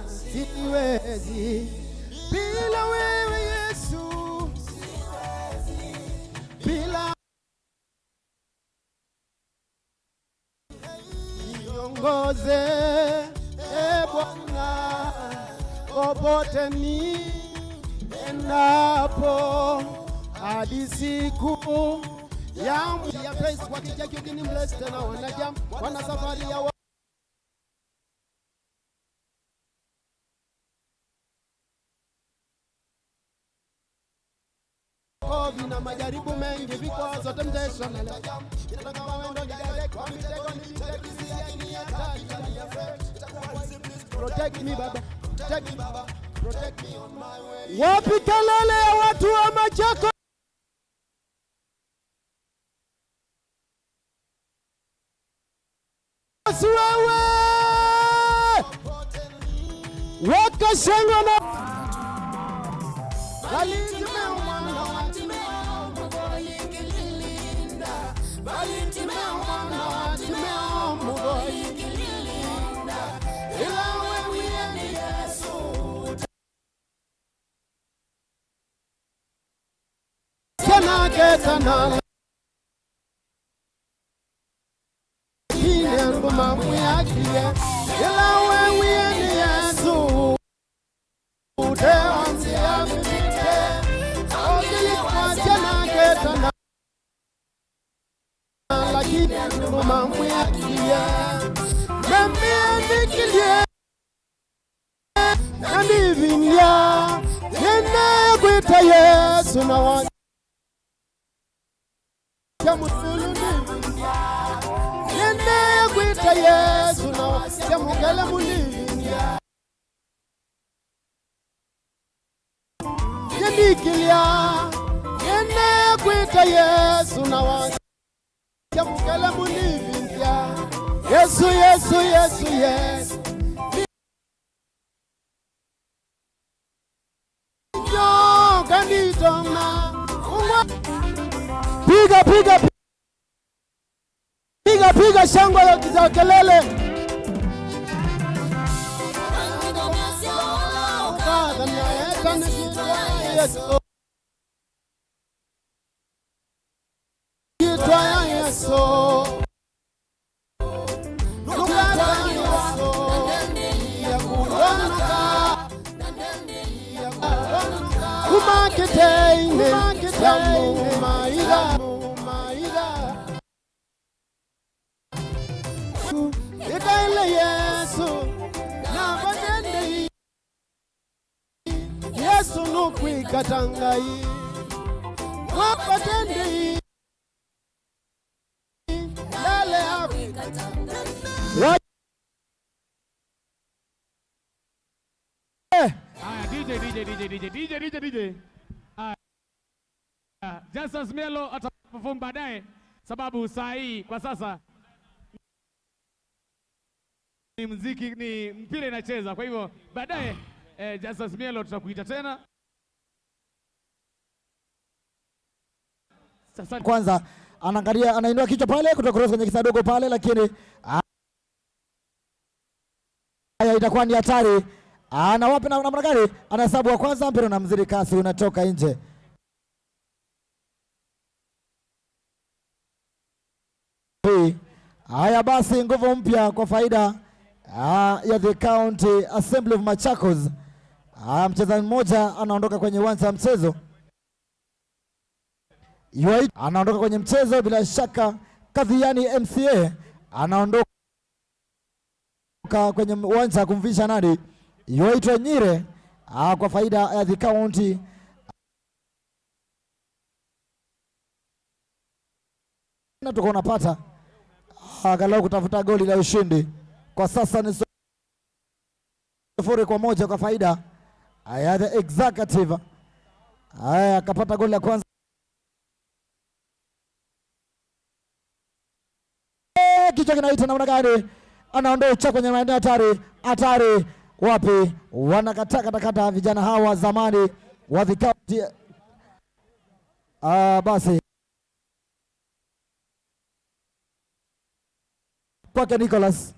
Siwezi bila wewe Yesu, bila niongoze e Bwana popote niendapo hadi siku ya praise wakija kugini bless tena wanajam wana safari ya Vina majaribu mengi, vikwazo, temptation. Protect me baba, protect me baba, protect me on my way. Wapi kelele ya watu wa Machakos? Wewe wakashangwa na Yesu na wa kwita Yesu na wa mulivindia yendikilia yene kwita Yesu na wa mulivindia Yesu Yesu Yesu Yesu Piga piga piga piga shangwe za kelele. Yesu nukwikatangai wapatende lale Haya, DJ DJ DJ DJ DJ DJ DJ. Haya, Justus Melo ataperform baadaye sababu saa hii kwa sasa ni muziki, ni mpira inacheza. Kwa hivyo baadaye Justus Melo tutakuita tena. Sasa kwanza anaangalia, anainua kichwa pale kutoka cross kwenye kisanduku pale, lakini haya itakuwa ni hatari. Ana wapi na namna gani? Anahesabu wa kwanza, mpira unamzidi kasi, unatoka nje. Haya basi, nguvu mpya kwa faida ya the County Assembly of Machakos. Mchezaji mmoja anaondoka kwenye uwanja wa mchezo. Anaondoka kwenye mchezo bila shaka Kathiani MCA anaondoka kwenye uwanja kumvisha nani? Yoitwa Nyire kwa faida ya the County na tuko unapata angalau kutafuta goli la ushindi. Kwa sasa ni 0-1 kwa faida ya the Executive. Haya, akapata goli la kwanza. Kichwa kinaita namna gani? Anaondoa ucha kwenye maeneo hatari. Hatari wapi? Wanakataa katakata vijana hawa zamani wa the County. Basi kwake Nicholas.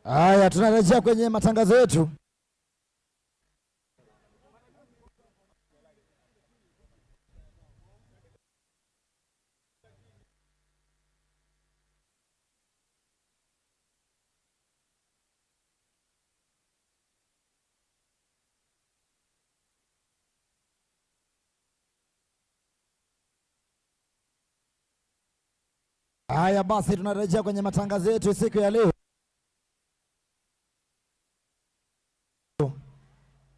Haya, tunarejea kwenye matangazo yetu. Haya basi, tunarejea kwenye matangazo yetu siku ya leo.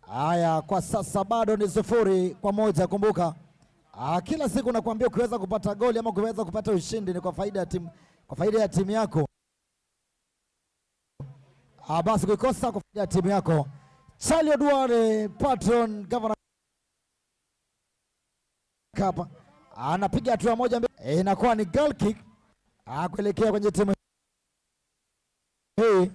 Haya, kwa sasa bado ni 0-1. Kumbuka kila siku nakwambia ukiweza kupata goli ama ukiweza kupata ushindi ni kwa faida ya timu, kwa faida ya timu yako. Basi ukikosa kwa faida ya timu yako. Charlie Oduore, patron governor Cup, anapiga hatua moja mbele, inakuwa ni goal kick kuelekea kwenye timu hii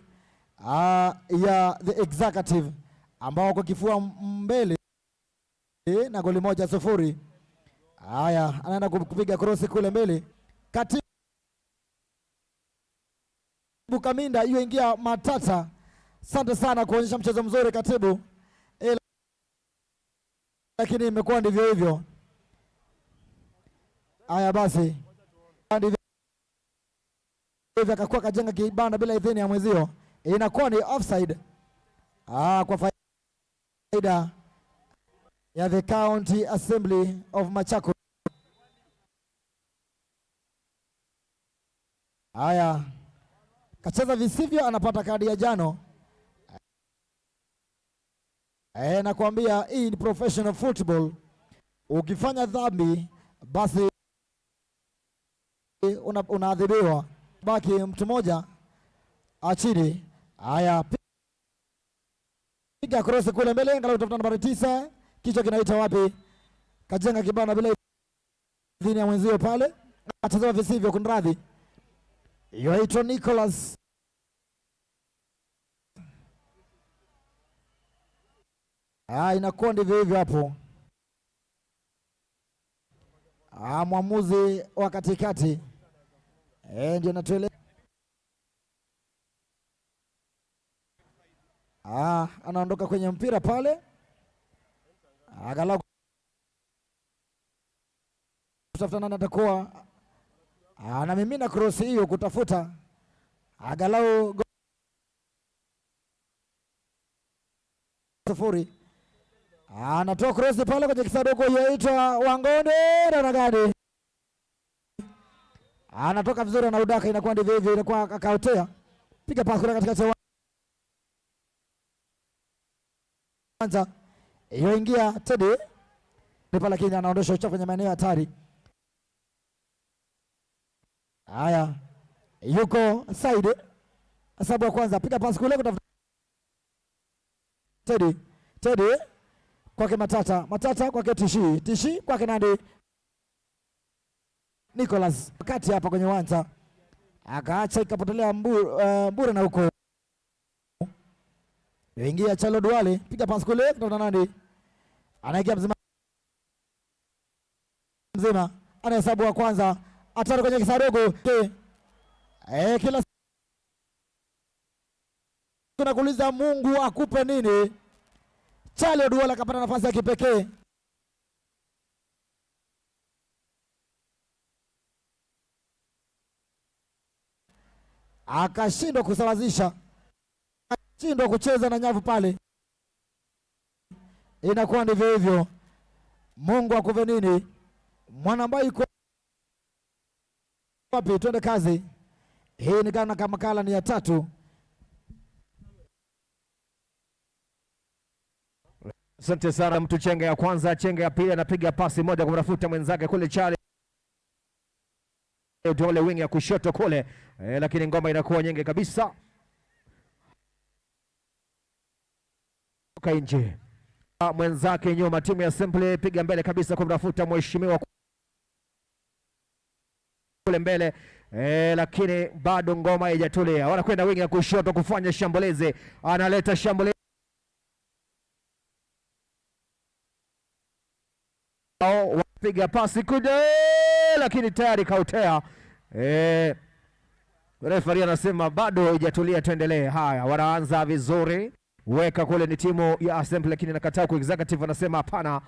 ya the executive ambao kwa kifua mbele na goli 1-0. Haya, anaenda kupiga krosi kule mbele. Katibu Kaminda hiyo ingia Matata. Asante sana kuonyesha mchezo mzuri katibu, lakini imekuwa ndivyo hivyo. Haya basi, ndivyo hivyo, akakuwa kajenga kibanda bila idhini ya mwezio, inakuwa ni offside kwa faida ya the County Assembly of Machakos. Haya, kacheza visivyo, anapata kadi ya njano. Nakwambia hii ni professional football. Ukifanya dhambi basi unaadhibiwa. Baki mtu mmoja achini. Haya, piga cross kule mbele, angalau utafuta nambari 9. Kichwa kinaita wapi? Kajenga kibanda bila idhini ya mwenzio pale. Atazama visivyo, kunradhi. Yoitwa Nicholas. Inakuwa ndivyo hivyo hapo. Mwamuzi wa katikati ndio anatueleza. Anaondoka kwenye mpira pale. Angalau kutafuta nani atakuwa anamimina cross hiyo kutafuta angalau 0. Anatoa cross pale kwenye kisanduku, yaitwa Wangone Ranagadi. Anatoka vizuri na udaka, inakuwa ndivyo hivyo, inakuwa akaotea. Piga pasi kule katikati ya uwanja. Hiyo ingia Teddy. Ndipo lakini anaondosha uchafu kwenye maeneo hatari. Haya, yuko Said. Hesabu ya kwanza, piga pasi kule kutafuta Teddy. Teddy kwake Matata, Matata kwake Tishi, Tishi kwake Nandi Nicholas. Kati hapa kwenye uwanja akaacha ikapotelea mbure na huko. Ingia Chalo Duale, piga pasi kule kutafuta Nandi. Anaingia mzima mzima, anahesabu wa kwanza, atari kwenye kisanduku. Kila tunakuuliza Mungu akupe nini? Chalo Duale akapata nafasi ya kipekee. Akashindwa kusawazisha, akashindwa kucheza na nyavu pale. Inakuwa ndivyo hivyo. Mungu akupe nini? Mwana ambaye yuko wapi? Twende kazi. Hii ni kama makala ni ya 3. Asante sana mtu. Chenga ya kwanza, chenga ya pili, anapiga pasi moja kumtafuta mwenzake kule Chale Dole, wing ya kushoto kule, lakini ngoma inakuwa nyingi kabisa. Nje mwenzake nyuma, timu ya Assembly piga mbele kabisa kumtafuta mheshimiwa kule mbele, lakini bado ngoma haijatulia. Wanakwenda wing ya kushoto kufanya shambulizi, analeta shambulizi wapiga pasi kude, lakini tayari kautea. Referee anasema bado haijatulia, tuendelee. Haya, wanaanza vizuri, weka kule ni timu ya Assembly, lakini nakataa kwa Executive anasema hapana.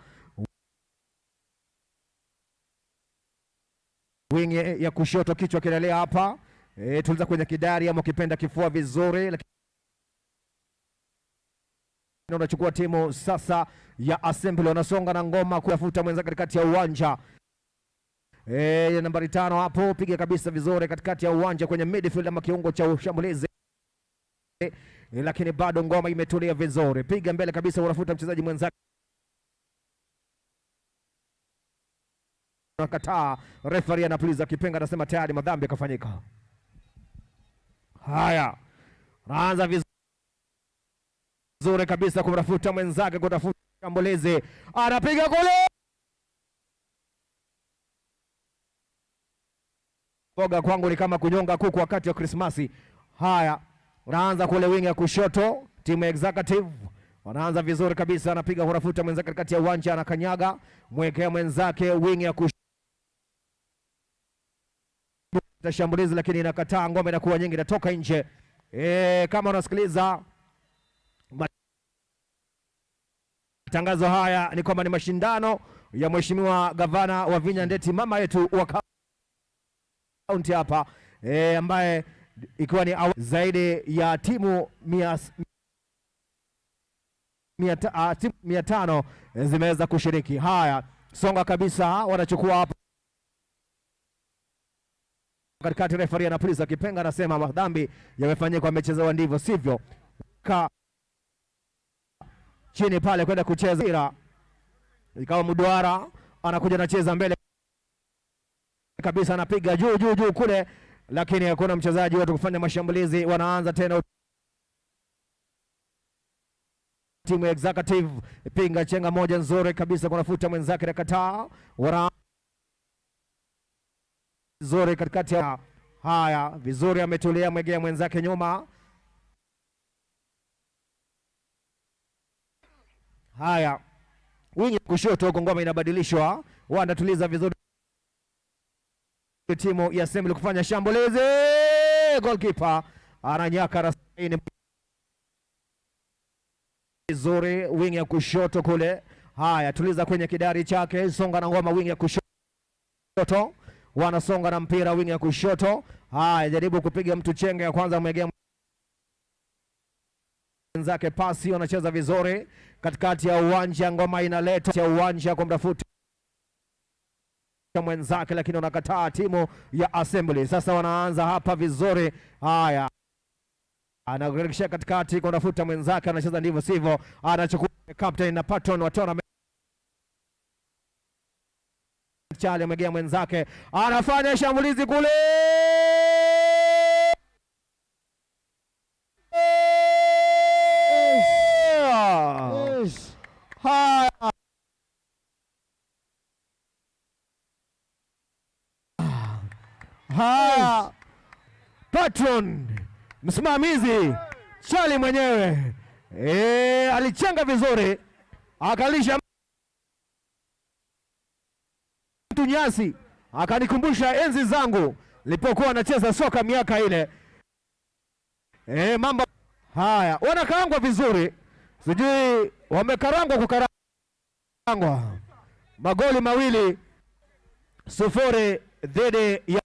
Wing ya kushoto, kichwa kinaelea hapa. Tuliza kwenye kidari ama ukipenda kifua vizuri, lakini unachukua timu sasa ya Assembly, wanasonga na ngoma kuyafuta mwenzake katikati ya uwanja. Nambari 5 hapo, piga kabisa vizuri katikati ya uwanja kwenye midfield ama kiungo cha ushambulizi, lakini bado ngoma imetulia vizuri. Piga mbele kabisa, unafuta mchezaji mwenzake, nakataa. Referee anapuliza kipenga, anasema tayari madhambi yakafanyika. Haya, anaanza vizuri kabisa kumrafuta mwenzake, kutafuta shambulizi, anapiga goli. Boga kwangu ni kama kunyonga kuku wakati wa Krismasi. Haya, wanaanza kule wing ya kushoto, timu ya Executive wanaanza vizuri kabisa, anapiga kurafuta mwenzake katikati ya uwanja, anakanyaga, mwekea mwenzake wing ya kushoto, shambulizi lakini inakataa, ngome inakuwa nyingi, inatoka nje. Kama unasikiliza matangazo haya ni kwamba ni mashindano ya Mheshimiwa Gavana wa Vinya Ndeti, mama yetu wa kaunti hapa, ambaye ikiwa ni zaidi ya timu 500 zimeweza kushiriki. Haya, songa kabisa, wanachukua hapa katikati. Referee anapuliza kipenga, anasema madhambi yamefanyika, wamechezewa ndivyo sivyo. Ka chini pale kwenda kucheza mpira, ikawa mduara anakuja anacheza mbele kabisa, anapiga juu juu juu kule, lakini hakuna mchezaji wote kufanya mashambulizi. Wanaanza tena timu ya Executive, pinga chenga moja nzuri kabisa, kunafuta mwenzake nakataa, wana nzuri katikati ya. Haya, vizuri, ametulia, mwegea mwenzake nyuma. Haya, wingi kushoto huko, ngoma inabadilishwa, wanatuliza vizuri timu ya Assembly kufanya shambulizi. Goalkeeper ananyaka rasaini vizuri, wing ya kushoto kule. Haya, tuliza kwenye kidari chake, songa na ngoma wing ya kushoto, wanasonga na mpira wing ya kushoto. Haya, jaribu kupiga mtu chenga ya kwanza, mwegea mwenzake pasi, wanacheza vizuri katikati ya uwanja, ngoma inaletwa ya uwanja kwa mtafuta mwenzake, lakini wanakataa timu ya Assembly. Sasa wanaanza hapa vizuri. Haya, anarekisha katikati kwa mtafuta mwenzake, anacheza ndivyo sivyo, anachukua captain na patron watona Chale, amegea mwenzake, anafanya shambulizi kule. Haya, haya, patron msimamizi Chali mwenyewe alichenga vizuri, akalisha mtu nyasi, akanikumbusha enzi zangu nilipokuwa nacheza soka miaka ile. Mambo haya, wanakaangwa vizuri, sijui wamekarangwa kukarangwa. Magoli 2-0 dhidi ya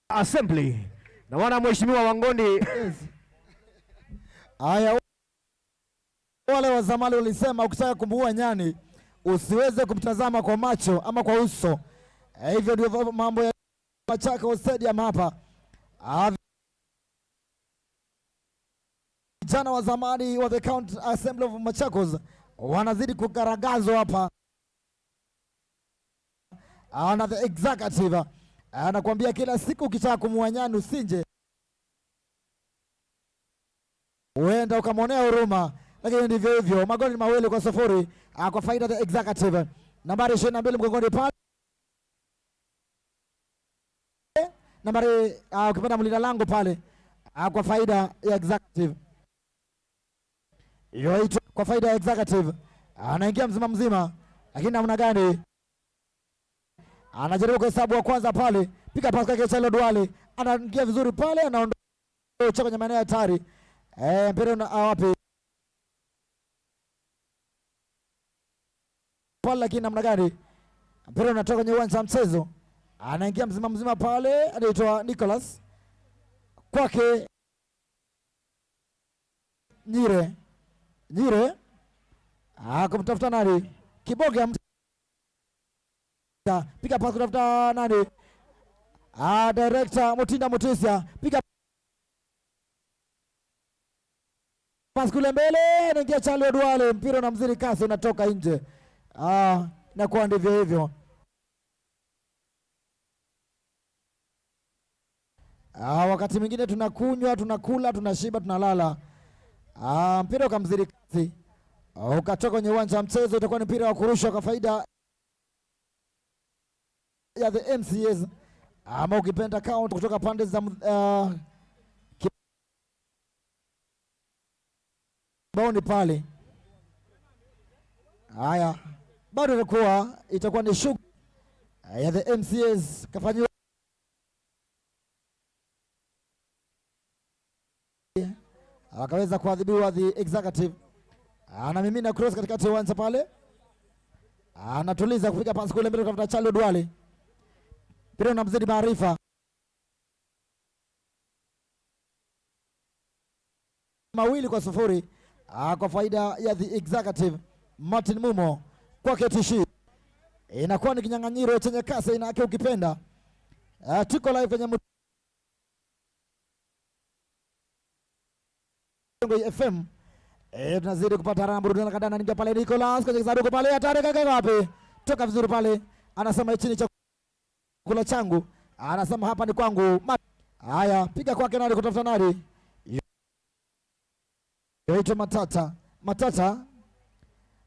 Assembly. Na wana Mheshimiwa Wangondi. Haya, wale wa zamani walisema ukitaka kumuua nyani usiweze kumtazama kwa macho ama kwa uso. Hivyo ndivyo mambo ya Machakos Stadium hapa. Vijana wa zamani wa the County Assembly of Machakos wanazidi kukaragazwa hapa na the Executive. Anakuambia kila siku ukitaka kumuua nyani usinje, huenda ukamwonea huruma, lakini ndivyo hivyo. Magoli 2-0 kwa faida the Executive. Nambari 22 mgongoni pale, nambari ukipenda mlinda lango pale, kwa faida ya Executive. Yoito kwa faida ya Executive. Anaingia mzima mzima, lakini namna gani anajaribu kuhesabu wa kwanza pale, Piga pasi kwake Chalo Duale, anaingia vizuri pale, anaondoa kwenye maeneo hatari. Mpira una wapi pale, lakini namna gani mpira unatoka kwenye uwanja wa mchezo, anaingia mzima mzima pale, anaitwa Nicholas kwake Nyire. Nyire kumtafuta nani? Kiboge piga pasi kutafuta nani? Director Mutinda Mutisia, piga pasi kule mbele, anaingia Charlie Duale, mpira unamzidi kasi, unatoka nje. Inakuwa ndivyo hivyo. Wakati mwingine tunakunywa, tunakula, tunashiba, tunalala. Mpira ukamzidi kasi, ukatoka kwenye uwanja wa mchezo. Itakuwa ni mpira wa kurushwa kwa faida ya the MCAs, ama ukipenda count kutoka pande za Kibaoni pale. Haya, bado itakuwa ni shughuli ya the MCAs kafanyiwa akaweza kuadhibiwa the executive. Anamimina cross katikati ya uwanja pale, anatuliza kupiga pasi kule mbele kutafuta Charlie Duale. Mpira unamzidi Maarifa. 2-0 kwa faida ya the executive. Martin Mumo kwake Tishi. Inakuwa ni kinyang'anyiro chenye kasi aina yake ukipenda. Tuko live kwenye Mutongwe FM. Tunazidi kupata raha burudani kadana. Ningia pale Nicholas kwenye kisanduku pale, hatari kaka wapi? Toka vizuri pale. Anasema hichi ni chakula changu. Anasema hapa ni kwangu. Haya, piga kwake nani kutafuta nani? Yoito Matata. Matata.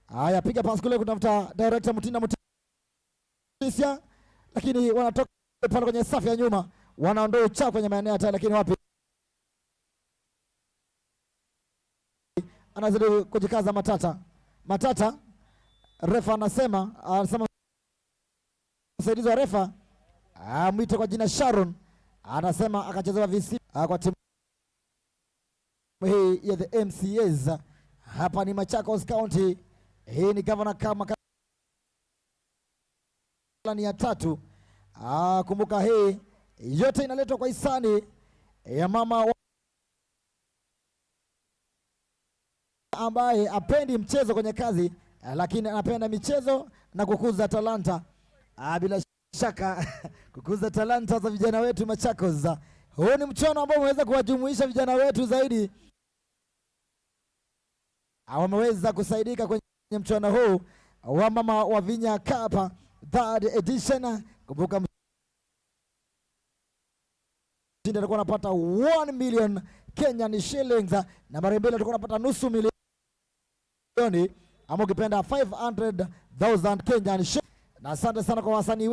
Haya, piga pasi kule kutafuta director Mutinda Mutisia, lakini wanatoka pale kwenye safu ya nyuma, wanaondoa uchafu kwenye maeneo hatari, lakini wapi? Anazidi kujikaza Matata. Matata, refa anasema msaidizi wa refa mwite kwa jina Sharon, anasema akachezewa visi kwa timu hii ya the MCAs. Hapa ni Machakos County. Hii ni Governor kama ni ya 3. Kumbuka hii yote inaletwa kwa hisani ya mama ambaye apendi mchezo kwenye kazi, lakini anapenda michezo na kukuza talanta. Bila shaka kukuza talanta za vijana wetu Machakos. Huu ni mchuano ambao umeweza kuwajumuisha vijana wetu zaidi. Wameweza kusaidika kwenye mchuano huu wa Mama Wavinya Cup third edition. Kumbuka mshindi atakuwa anapata 1 million Kenyan shillings, na mara mbili atakuwa anapata nusu milioni, ama ukipenda 500,000 Kenyan shillings. Na asante sana kwa wasanii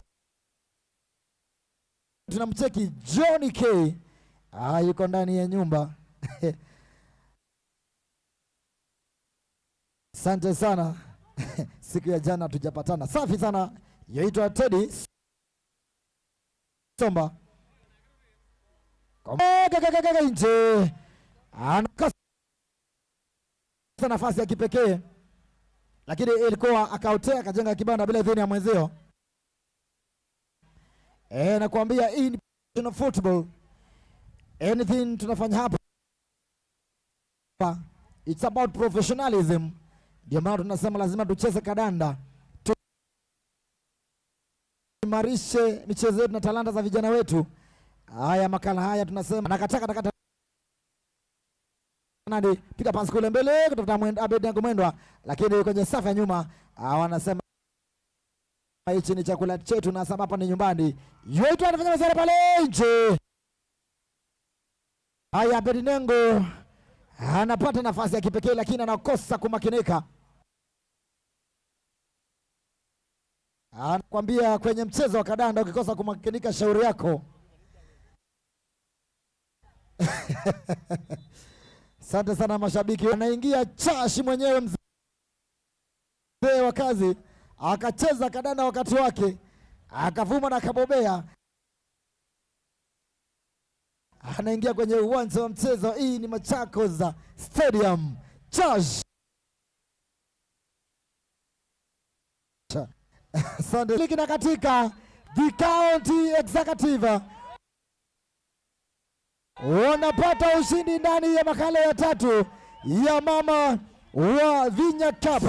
tunamcheki Johnny K. Yuko ndani ya nyumba. Asante sana. Siku ya jana tujapatana. Safi sana. Yaitwa Teddy Somba. Nje. Anakosa nafasi ya kipekee, lakini ilikuwa akautea akajenga kibanda bila idhini ya mwenzio. Nakwambia hii ni football. Anything tunafanya hapa, it's about professionalism. Ndio maana tunasema lazima tucheze kadanda, tuimarishe michezo yetu na talanta za vijana wetu. Haya makala haya tunasema nakataka takata nani, piga pasi kule mbele kutafuta Abednego Mwendwa, lakini kwenye safu ya nyuma wanasema hichi ni chakula chetu na sasa hapa ni nyumbani. Yote anafanya masara pale nje. Haya, Abednego anapata nafasi ya kipekee lakini anakosa kumakinika. Anakuambia kwenye mchezo wa kadanda ukikosa kumakinika shauri yako. Asante sana mashabiki. Anaingia Chashi mwenyewe mzee wa kazi, akacheza kadanda wakati wake, akavuma na akabobea. Anaingia kwenye uwanja wa mchezo. Hii ni Machakos Stadium. Josh. Asante. Ligi na katika the county executive wanapata ushindi ndani ya makala ya tatu ya mama wa Vinya Cup.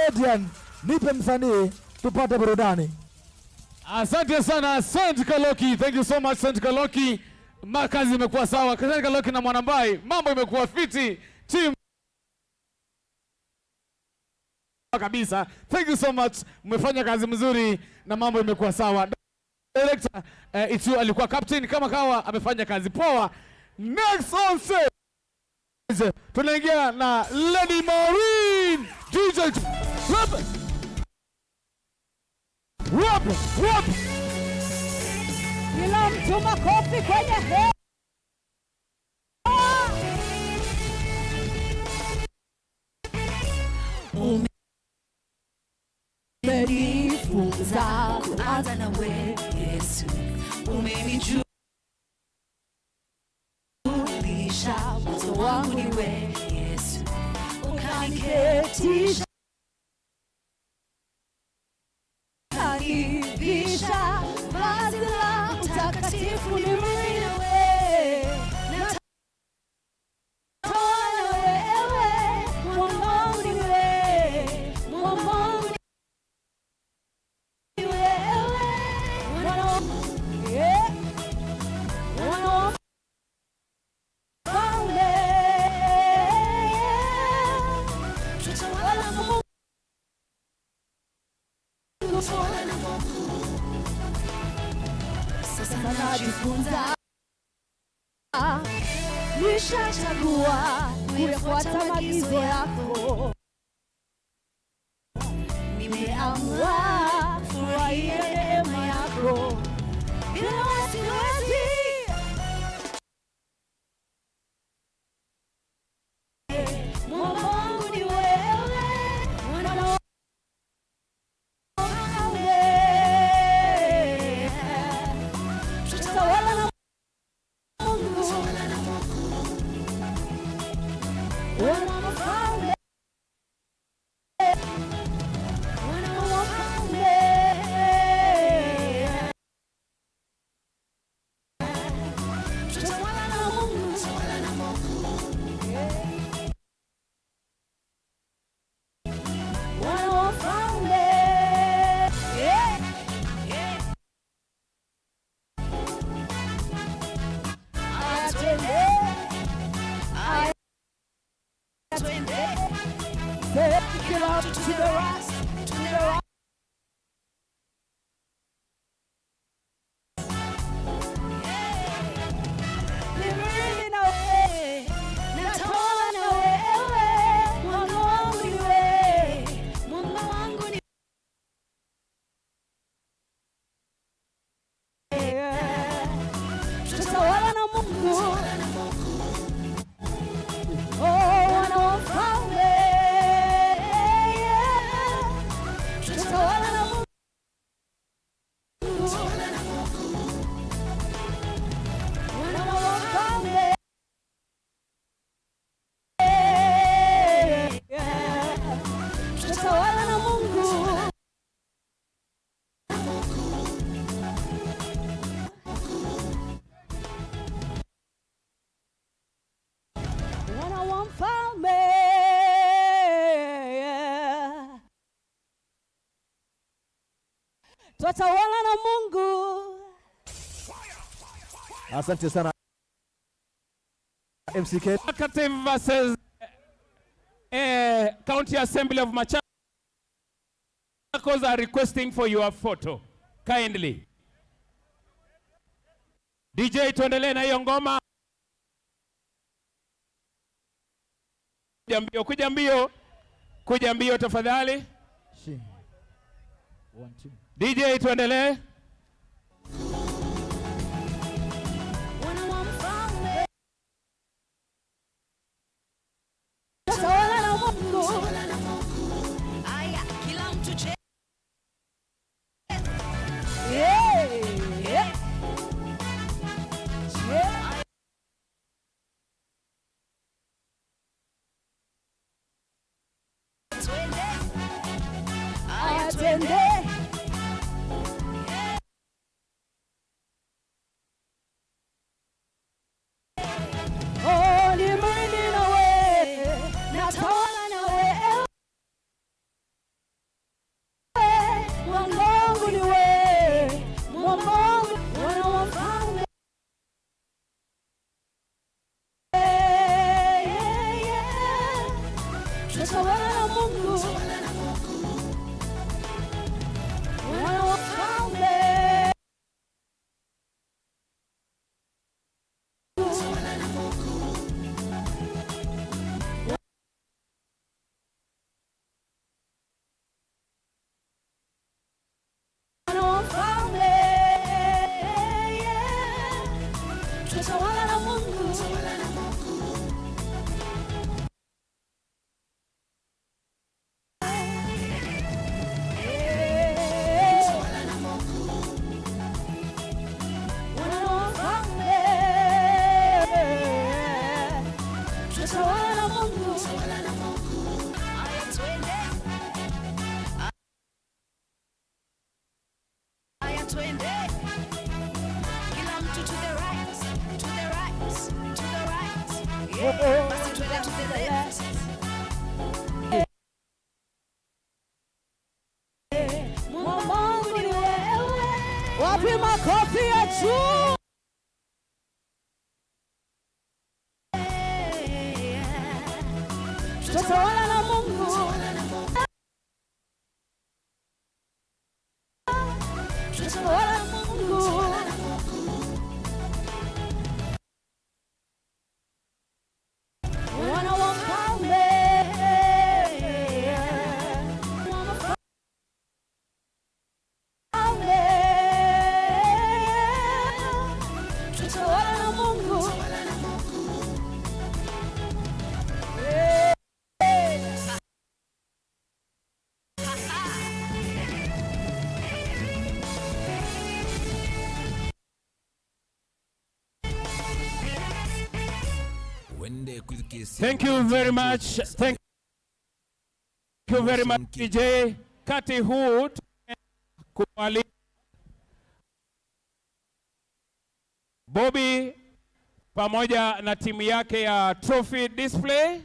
Adrian, nipe msanii tupate burudani. Asante sana Saint Kaloki. Thank you so much Saint Kaloki. Makazi imekuwa sawa. Saint Kaloki na Mwanambai, mambo imekuwa fiti. Team kabisa. Thank you so much. Mmefanya kazi mzuri na mambo imekuwa sawa. Director Itu alikuwa captain kama kawa, amefanya kazi poa. Next on stage tunaingia na Lady Maureen DJ. Rap. Rap, rap. Kila mtu makofi kwenye hewa. Umenifunza kuanza nawe Yesu, umenijulisha mwanzo wangu ni wewe Yesu, ukaniketisha kanivisha vazi la utakatifu ni wewe, natawala wewe, mwamba ni wewe, mwamba ni wewe, Mwana wa mfalme, tutawala Mungu, tutawala na Mungu. Sasa najifunza, nishachagua kuyafuata maagizo yako, nimeamua furahia neema yako bila wasiwasi. Mwamba wangu ni wewe, mwana wa mfalme, tutawala na Mungu, mwana wa mfalme, mwana wa mfalme, tutawala na Mungu, tutawala na Mungu. Mwana wa mfalme, yeah, yeah. Atende, atende. Take it up to the right, to the right. Mimi na wewe, natawala na wewe, mwamba wangu ni wewe, mwamba wangu ni wewe. Tutawala na Mungu. Oh, mwana wa mfalme, yeah. Tutawala na Mungu. Mwana wa mfalme, yeah. Tutawala na Mungu. Mwana wa mfalme, yeah. Tutawala na Mungu. Asante sana MCK. Executive versus County Assembly of Machakos are requesting for your photo. Kindly. DJ, tuendelee na hiyo ngoma. Kuja mbio, kuja mbio. Kuja mbio tafadhali. 1, 2. DJ, tuendelee. Mwana wa mfalme, Tutawala na Mungu. Aya, kila mtu che. Haya twende. Kila mtu to the right, to the right, to the right. Yeah. Basi twende to the left. Mungu ni wewe. Wapi makofi ya juu? Tutatawala na Mungu. Tutatawala na Mungu. Wana wa mfalme. Wana wa mfalme. Tutatawala na Mungu. Thank you very much. Thank you very much DJ. Kati huu kumwalika Bobby pamoja na timu yake ya Trophy Display.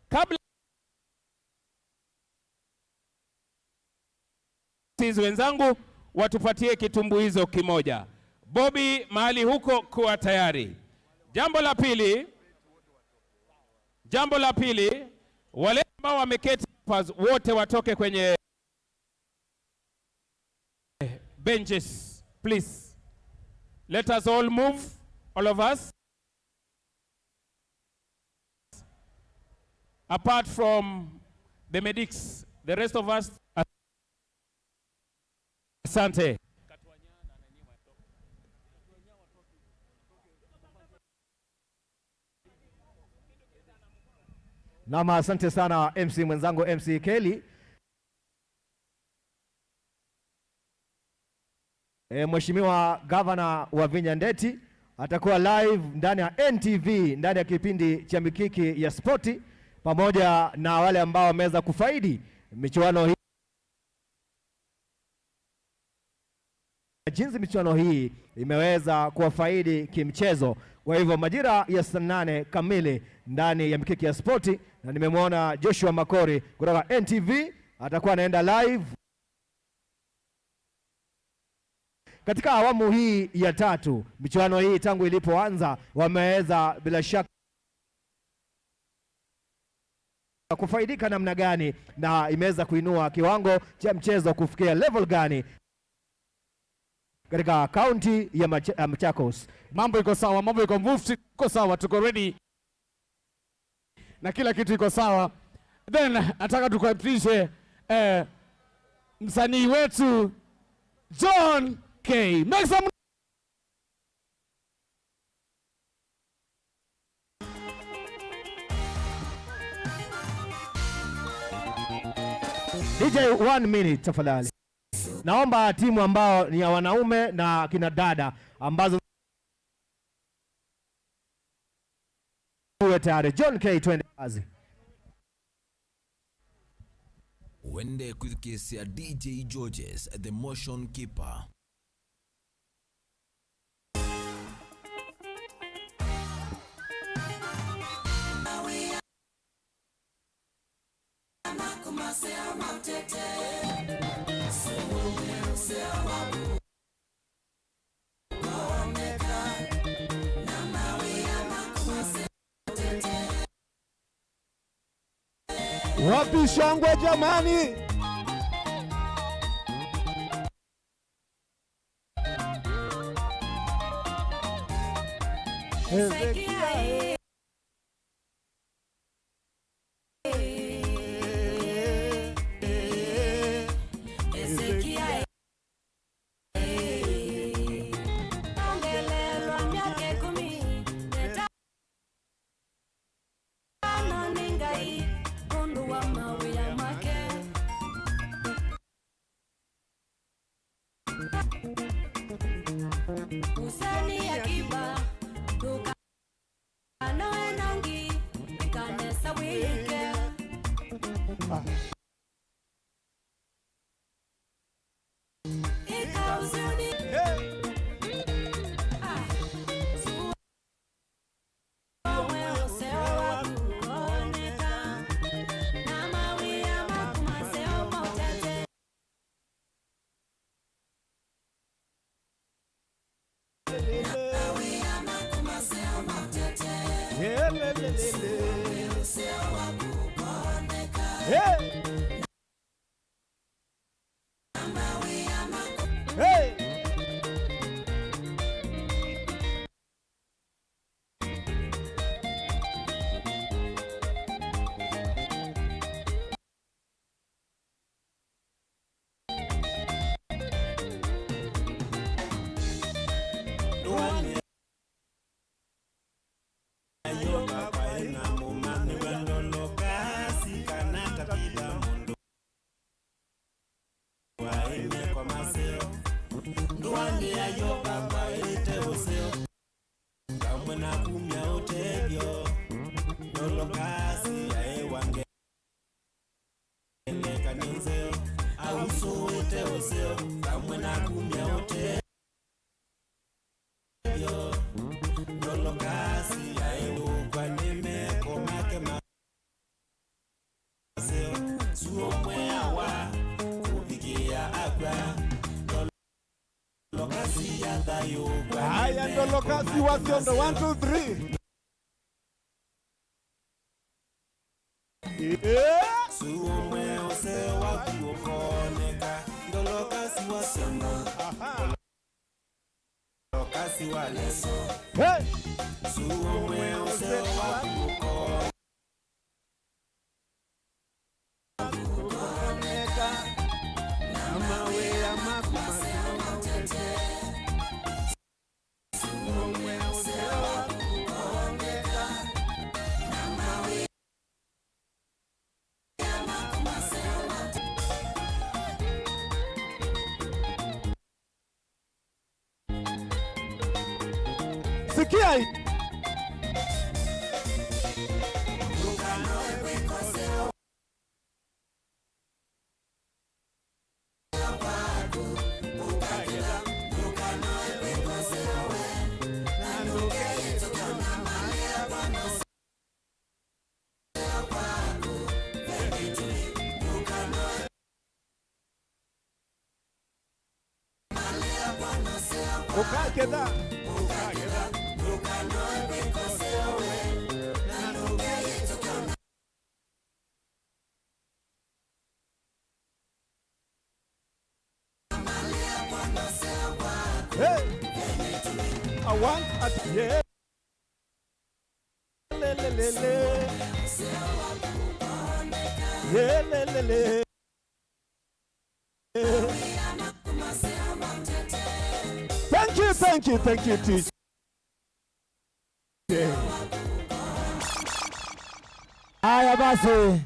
Kabla sisi wenzangu watupatie kitumbuizo kimoja. Bobby, mahali huko kuwa tayari. Jambo la pili, wale ambao wameketi hapa wote watoke kwenye benches, please. Let us all move, all of us. Apart from the medics, the rest of us, asante. Naam, asante sana MC mwenzangu MC Kelly. Mheshimiwa Governor wa Vinya Ndeti atakuwa live ndani ya NTV ndani ya kipindi cha Mikiki ya Spoti pamoja na wale ambao wameweza kufaidi michuano hii. Jinsi michuano hii imeweza kuwafaidi kimchezo. Kwa hivyo majira ya saa 8 kamili ndani ya Mikiki ya Spoti, na nimemwona Joshua Makori kutoka NTV atakuwa anaenda live katika awamu hii ya tatu. Michuano hii tangu ilipoanza wameweza bila shaka kufaidika namna gani na imeweza kuinua kiwango cha mchezo kufikia level gani katika kaunti ya Machakos. Mambo iko sawa, mambo iko mufti, iko sawa, tuko ready na kila kitu iko sawa. Then nataka tukaribishe msanii wetu John K. Make some DJ 1 minute tafadhali. Naomba timu ambao ni ya wanaume na kina dada ambazo tayari. John K, twende kazi. Wende kuthikisia DJ Georges, the motion keeper. Wapi shangwe jamani? Hey. Hey. Haya, Ndolokasi wasiondo 1 2 3. Yeah. Suomwe ose wakuokoneka Ndolokasi wasiondo. Ndolokasi waleso. Hey. Suomwe ose wakuokoneka Namawe amakumase. Sikia hii. Ukakeda. Hey. I want at yeah. Le le le le. Yeah le le le. Thank you, thank you, thank you, teacher. Haya basi,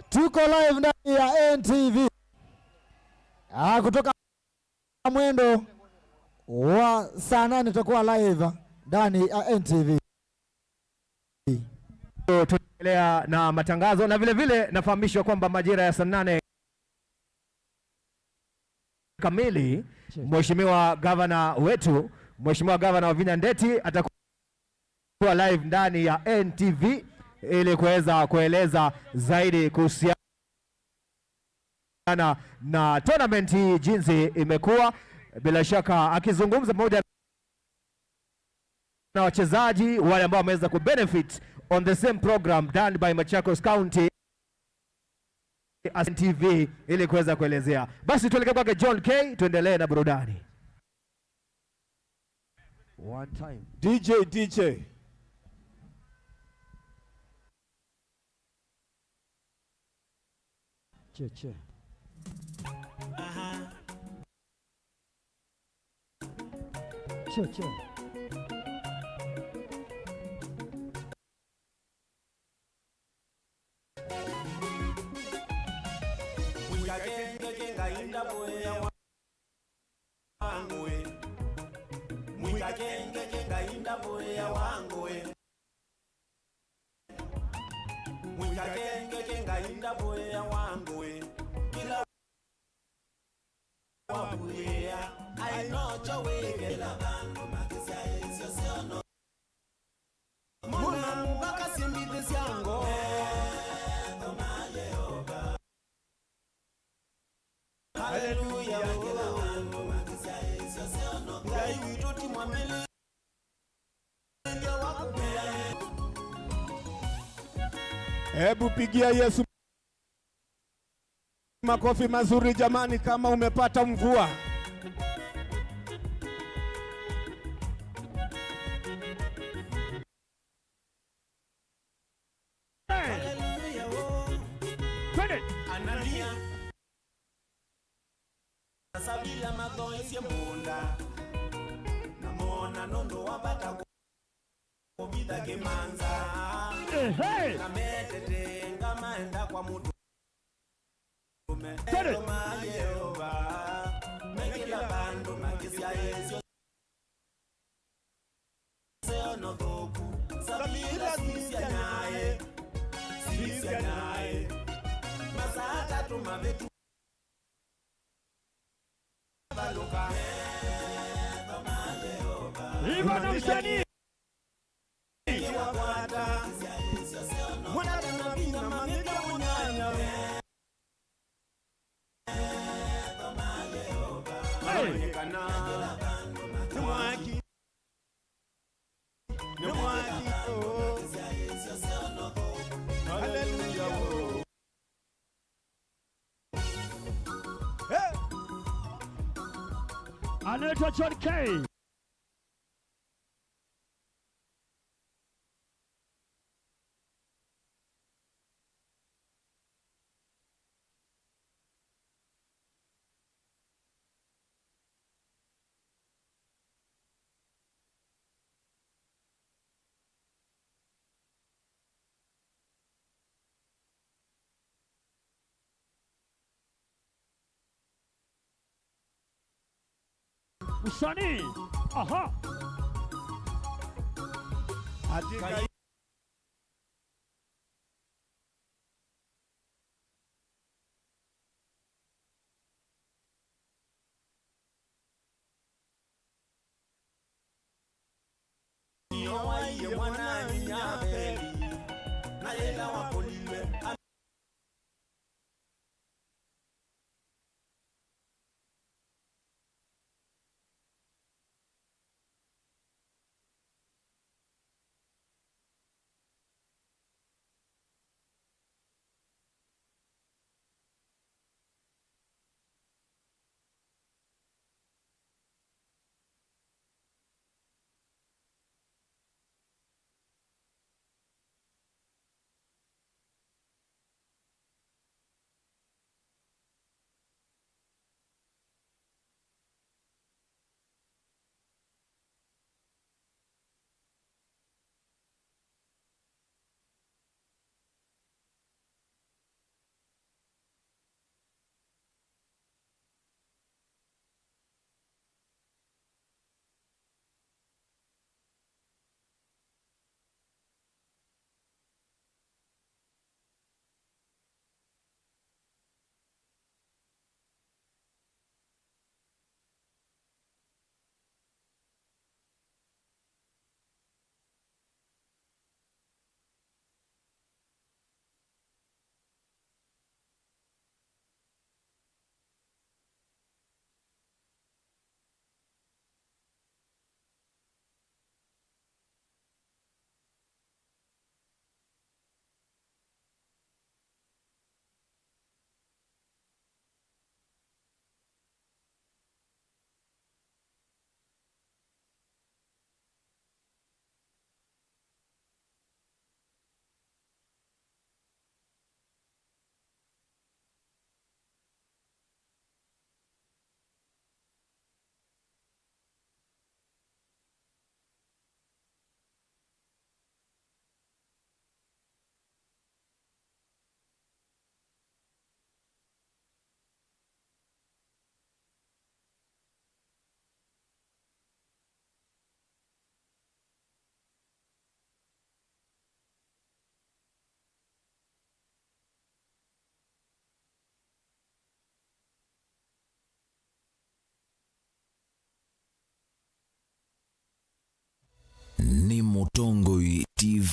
tuko live ndani ya NTV kutoka mwendo wa saa 8 tutakuwa live ndani ya NTV. Tunaendelea na matangazo na vile vile nafahamishwa kwamba majira ya saa 8 kamili Mheshimiwa Gavana wetu, Mheshimiwa Gavana Wavinya Ndeti atakuwa live ndani ya NTV ili kuweza kueleza zaidi kuhusiana na tournament hii jinsi imekuwa. Bila shaka akizungumza pamoja na wachezaji wale ambao wameweza kubenefit on the same program done by Machakos County NTV ili kuweza kuelezea. Basi tuelekee kwake John K, tuendelee na burudani. One time. DJ DJ. Che che. Che che. Mwikakenge kenga indabuya wangu kila wabuya ainocho wekela bandu makisya esyo syono muna bakasimbite syango haleluya kila bandu makisya esyo syono ngai witoti mwamili Hebu pigia Yesu makofi mazuri jamani, kama umepata mvua. Anania Sabila mathoesie munda namona nondo wabata kubitha kimanza nametete ngamaenda kwa mutu Ero Yehova mekila bandu makisya esyo seono thoku Sabila sisya naye masaa tatu mavetu baluka Ivan msanii Anaitwa John K. Msanii. Aha. Katika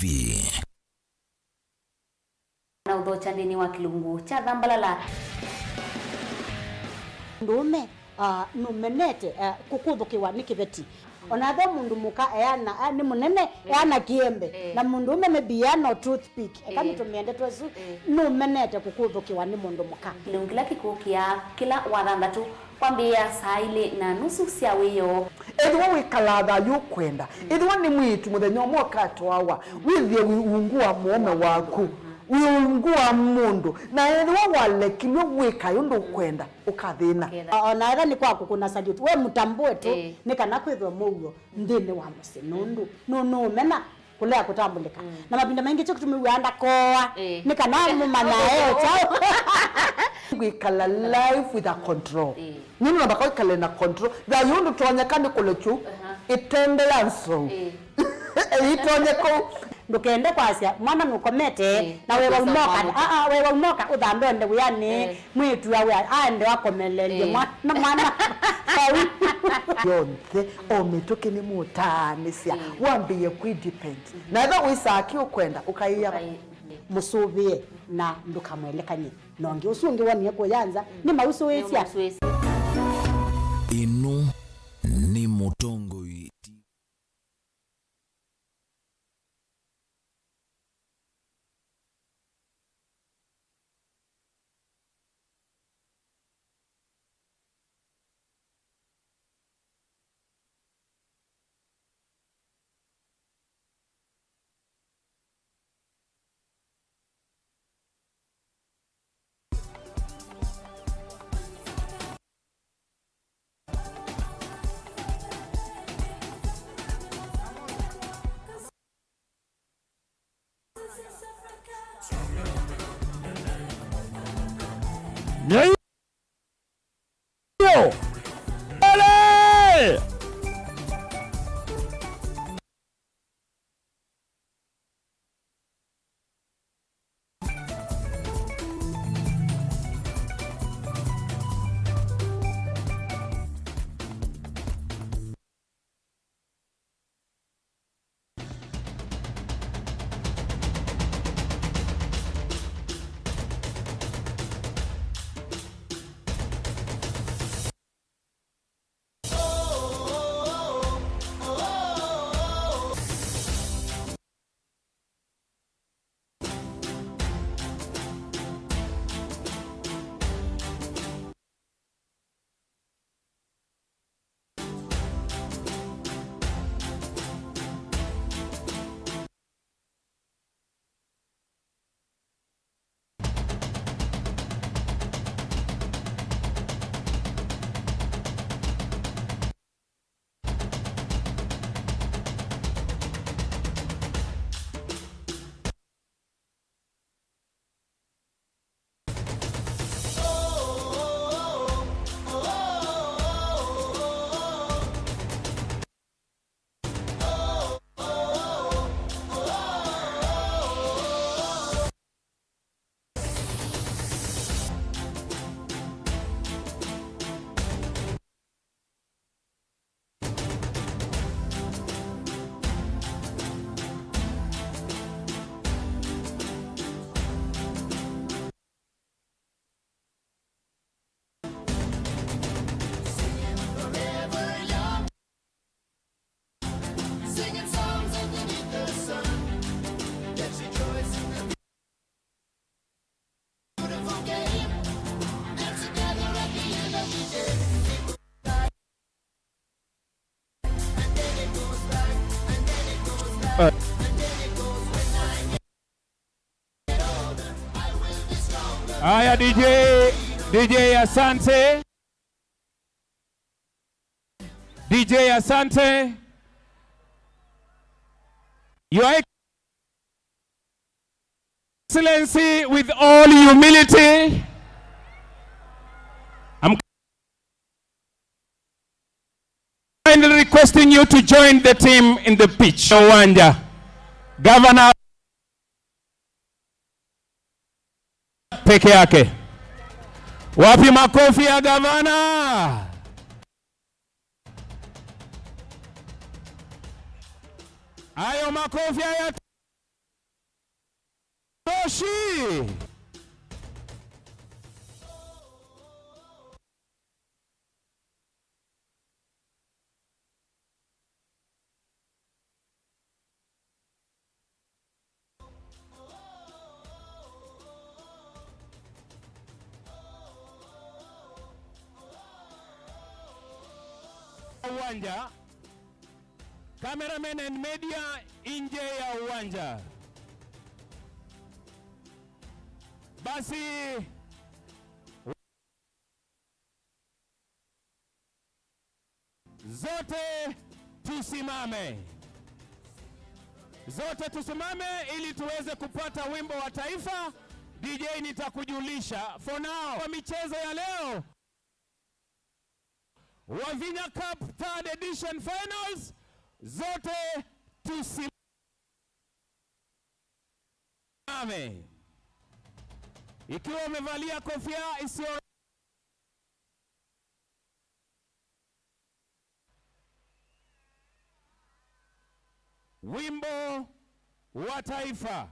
TV. Na uthocha nthini wa kilungu cha thambalala. Ndume numenete kukuthukiwa ni kiveti onathe mundu muka eana ni munene eana kiembe na mundu ume maybe no toothpick ekamitumia ndeto icu numenete kukuthukiwa ni mundu muka. Kilungu kila kikukia kila wathanthatu kwambia saa ili na nusu cia wiyo. Ethwa wikalatha yukwenda ethwa ni mwitu muthenya umwe ukatwawa withie ungu wa muome waku ungu wa mundu na ethwa walekilwe wika undu ukwenda ukathina. Ona etha ni kwaku kuna salute we mutambue tu ni kana kwithwa muuo nthini wa musi nundu nunumena kulea kutambulika na mapinda maingi cho kutumiwa anda koa ni kana mumanae chao. Gwikala life with a control nini nabaka ikale na control tha yundu tonyeka ni kulechu itendela nso itonye ko ndukende kwasya mwana nukomete na wewe umoka wewe umoka uthambe nde wiyani mwitu awe aende wakomelelie mwana mwana yonthe omituki ni mutanisya wambie kwi depend na etha wisaki ukwenda ukaiya musuvie na ndukamwelekanye nongi usungi wonie kuyanza ni mausuisya. Inu ni mutongoi. Nyo! Ole! Haya DJ, DJ asante. DJ asante. Your Excellency, with all humility, I'm kindly requesting you to join the team in the pitch. Uwanja. Governor peke yake. Wapi makofi ya gavana? Hayo makofi Moshi. Uwanja, cameraman and media nje ya uwanja. Basi zote tusimame, zote tusimame ili tuweze kupata wimbo wa taifa. DJ nitakujulisha. For now, kwa michezo ya leo Wavinya Cup Third Edition Finals, zote tusimame. Ikiwa umevalia kofia isiyo wimbo wa taifa.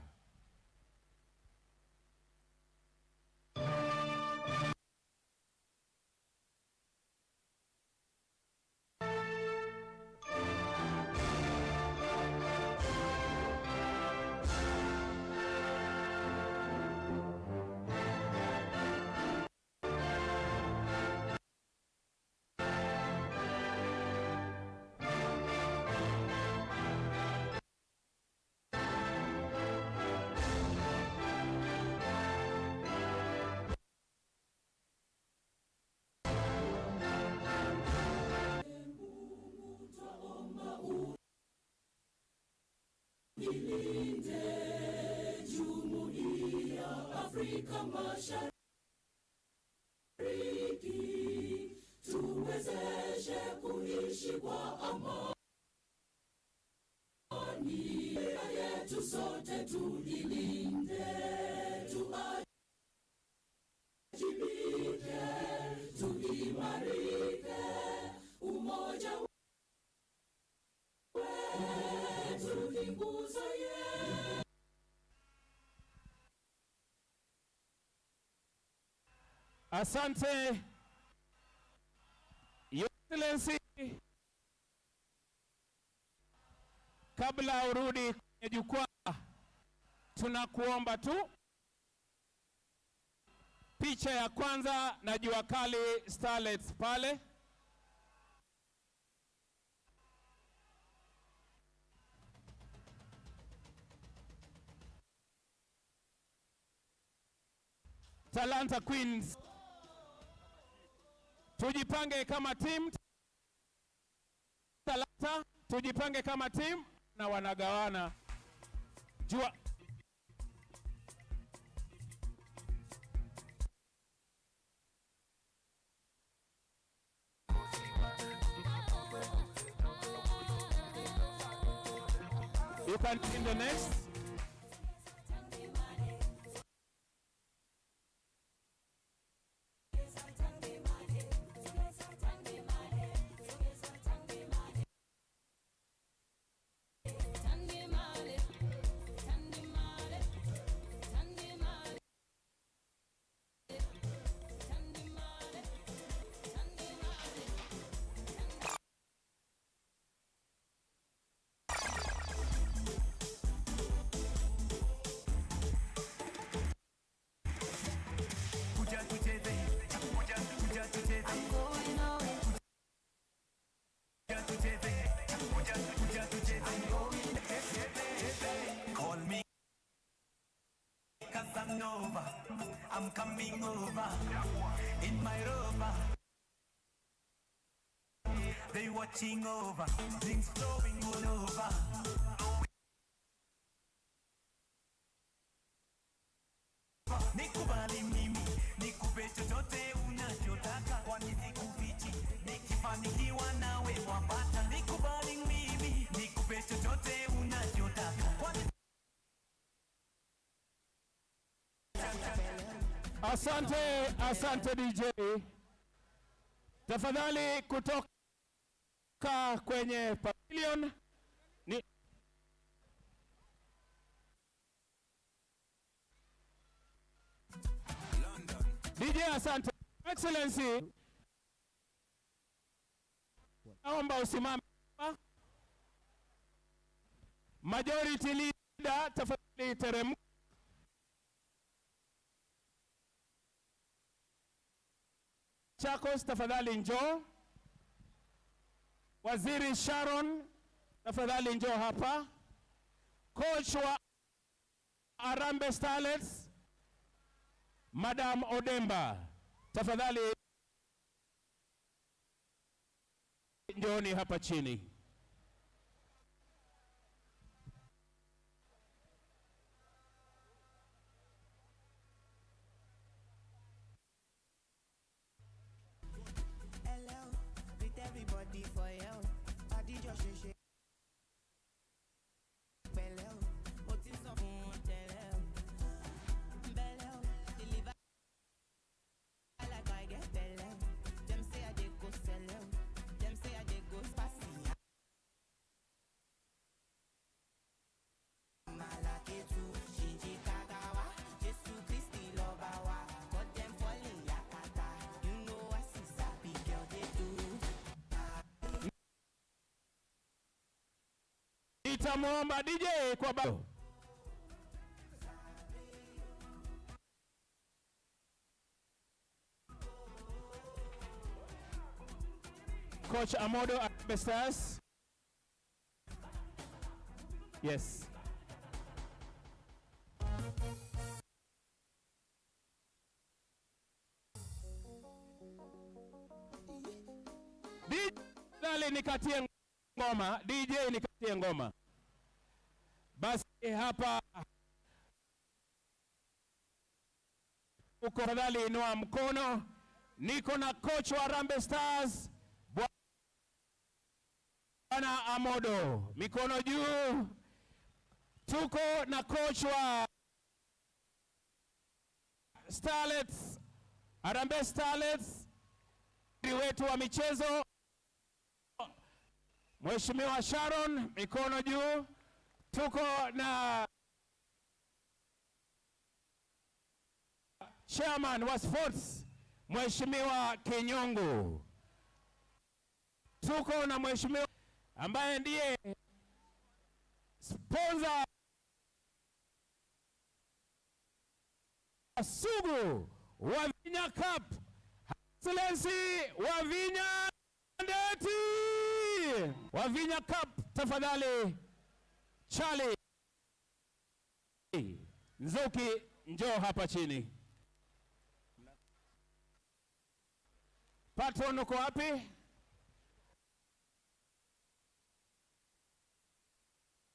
Ilinde Jumuiya Afrika Mashariki, tuwezeshe kuishi kwa amani yetu sote, tuilinde, tuajibike, tuimarike umoja wetu ni nguzo yetu. Asante Your Excellency, kabla urudi kwenye jukwaa, tunakuomba tu picha ya kwanza na Jua Kali Starlets pale. Talanta Queens, tujipange kama team. Talanta, tujipange kama team na wanagawana. Jua You can in the next. Call me Casanova, I'm coming over in my rover. They watching over, drinks flowing all over. Nikubali mimi, nikupe chochote unachotaka, kwani sikufichi, nikifanikiwa nawe wapata. Nikubali mimi, nikupe chochote unachotaka, kwani. Asante, asante DJ. Tafadhali kutoka kwenye pavilion ni DJ asante. Excellency, naomba usimame. Majority leader, tafadhali teremka. Chakos, tafadhali njoo. Waziri Sharon, tafadhali njoo hapa. Coach wa Harambee Starlets, Madam Odemba, tafadhali njooni hapa chini. Hello, greet everybody for you. Adijọ́ ṣe ṣe pẹ̀lẹ́ o, mo ti sọ fún wọn tẹ́lẹ̀ o. Bẹ́lẹ̀ o, deliver like I get belle o. Dem say I dey go sell o, dem say I dey go spicy. Malaketu, Shinji Kagawa, Jesu Kristi lọ́ba wa. Got them falling yakata, you know I see sabi girl dey do. Nitamuomba DJ kwa ba Coach Amodo Harambee Stars. Yes. DJ nikatie ngoma, DJ nikatie ngoma. Basi hapa uko, tafadhali inua mkono. Niko na coach wa Harambee Stars Bwana Amodo, mikono juu. Tuko na coach wa Starlets, Harambee Starlets, wetu wa michezo Mheshimiwa Sharon, mikono juu. Tuko na chairman wa sports Mheshimiwa Kinyungu. Tuko na mheshimiwa ambaye ndiye sponsor sugu wa Vinya Cup, Excellency wa Vinya Ndeti wa Vinya Cup, tafadhali Charlie Nzuki, njoo hapa chini. Patron uko wapi?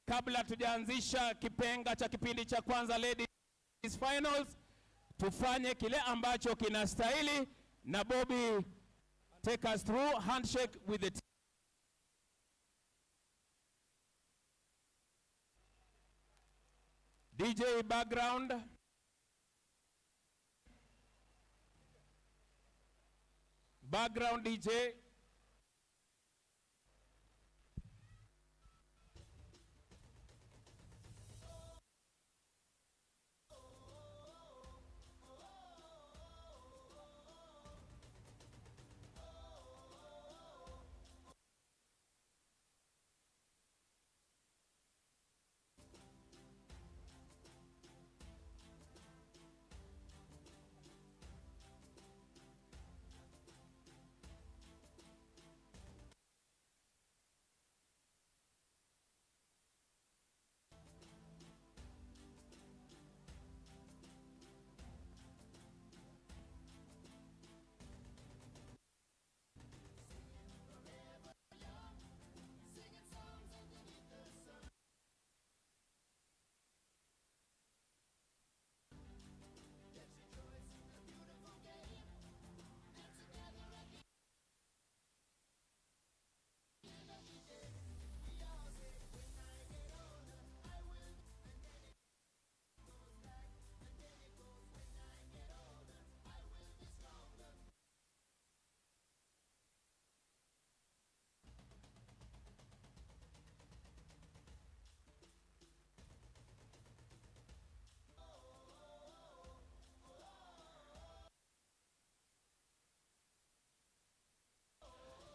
Kabla tujaanzisha kipenga cha kipindi cha kwanza ladies finals, tufanye kile ambacho kinastahili. Na Bobby, take us through handshake with the team. DJ background. Background DJ.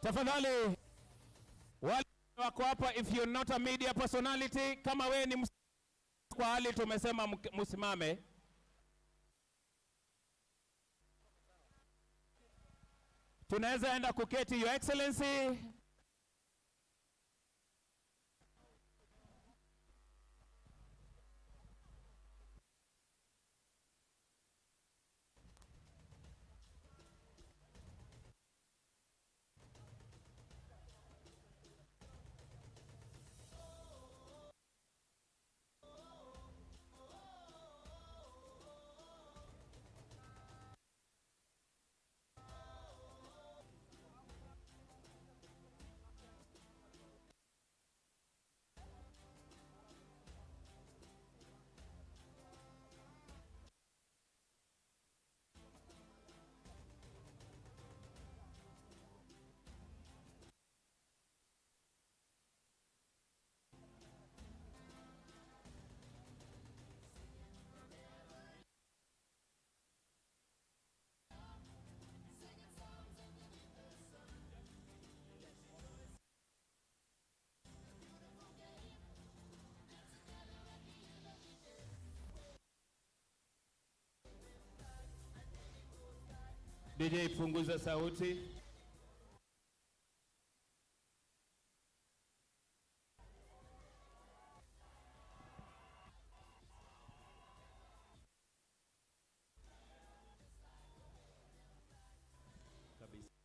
Tafadhali wale wako hapa, if you're not a media personality, kama we ni kwa hali tumesema msimame. Tunaweza enda kuketi, Your Excellency. DJ punguza sauti. Kabisa.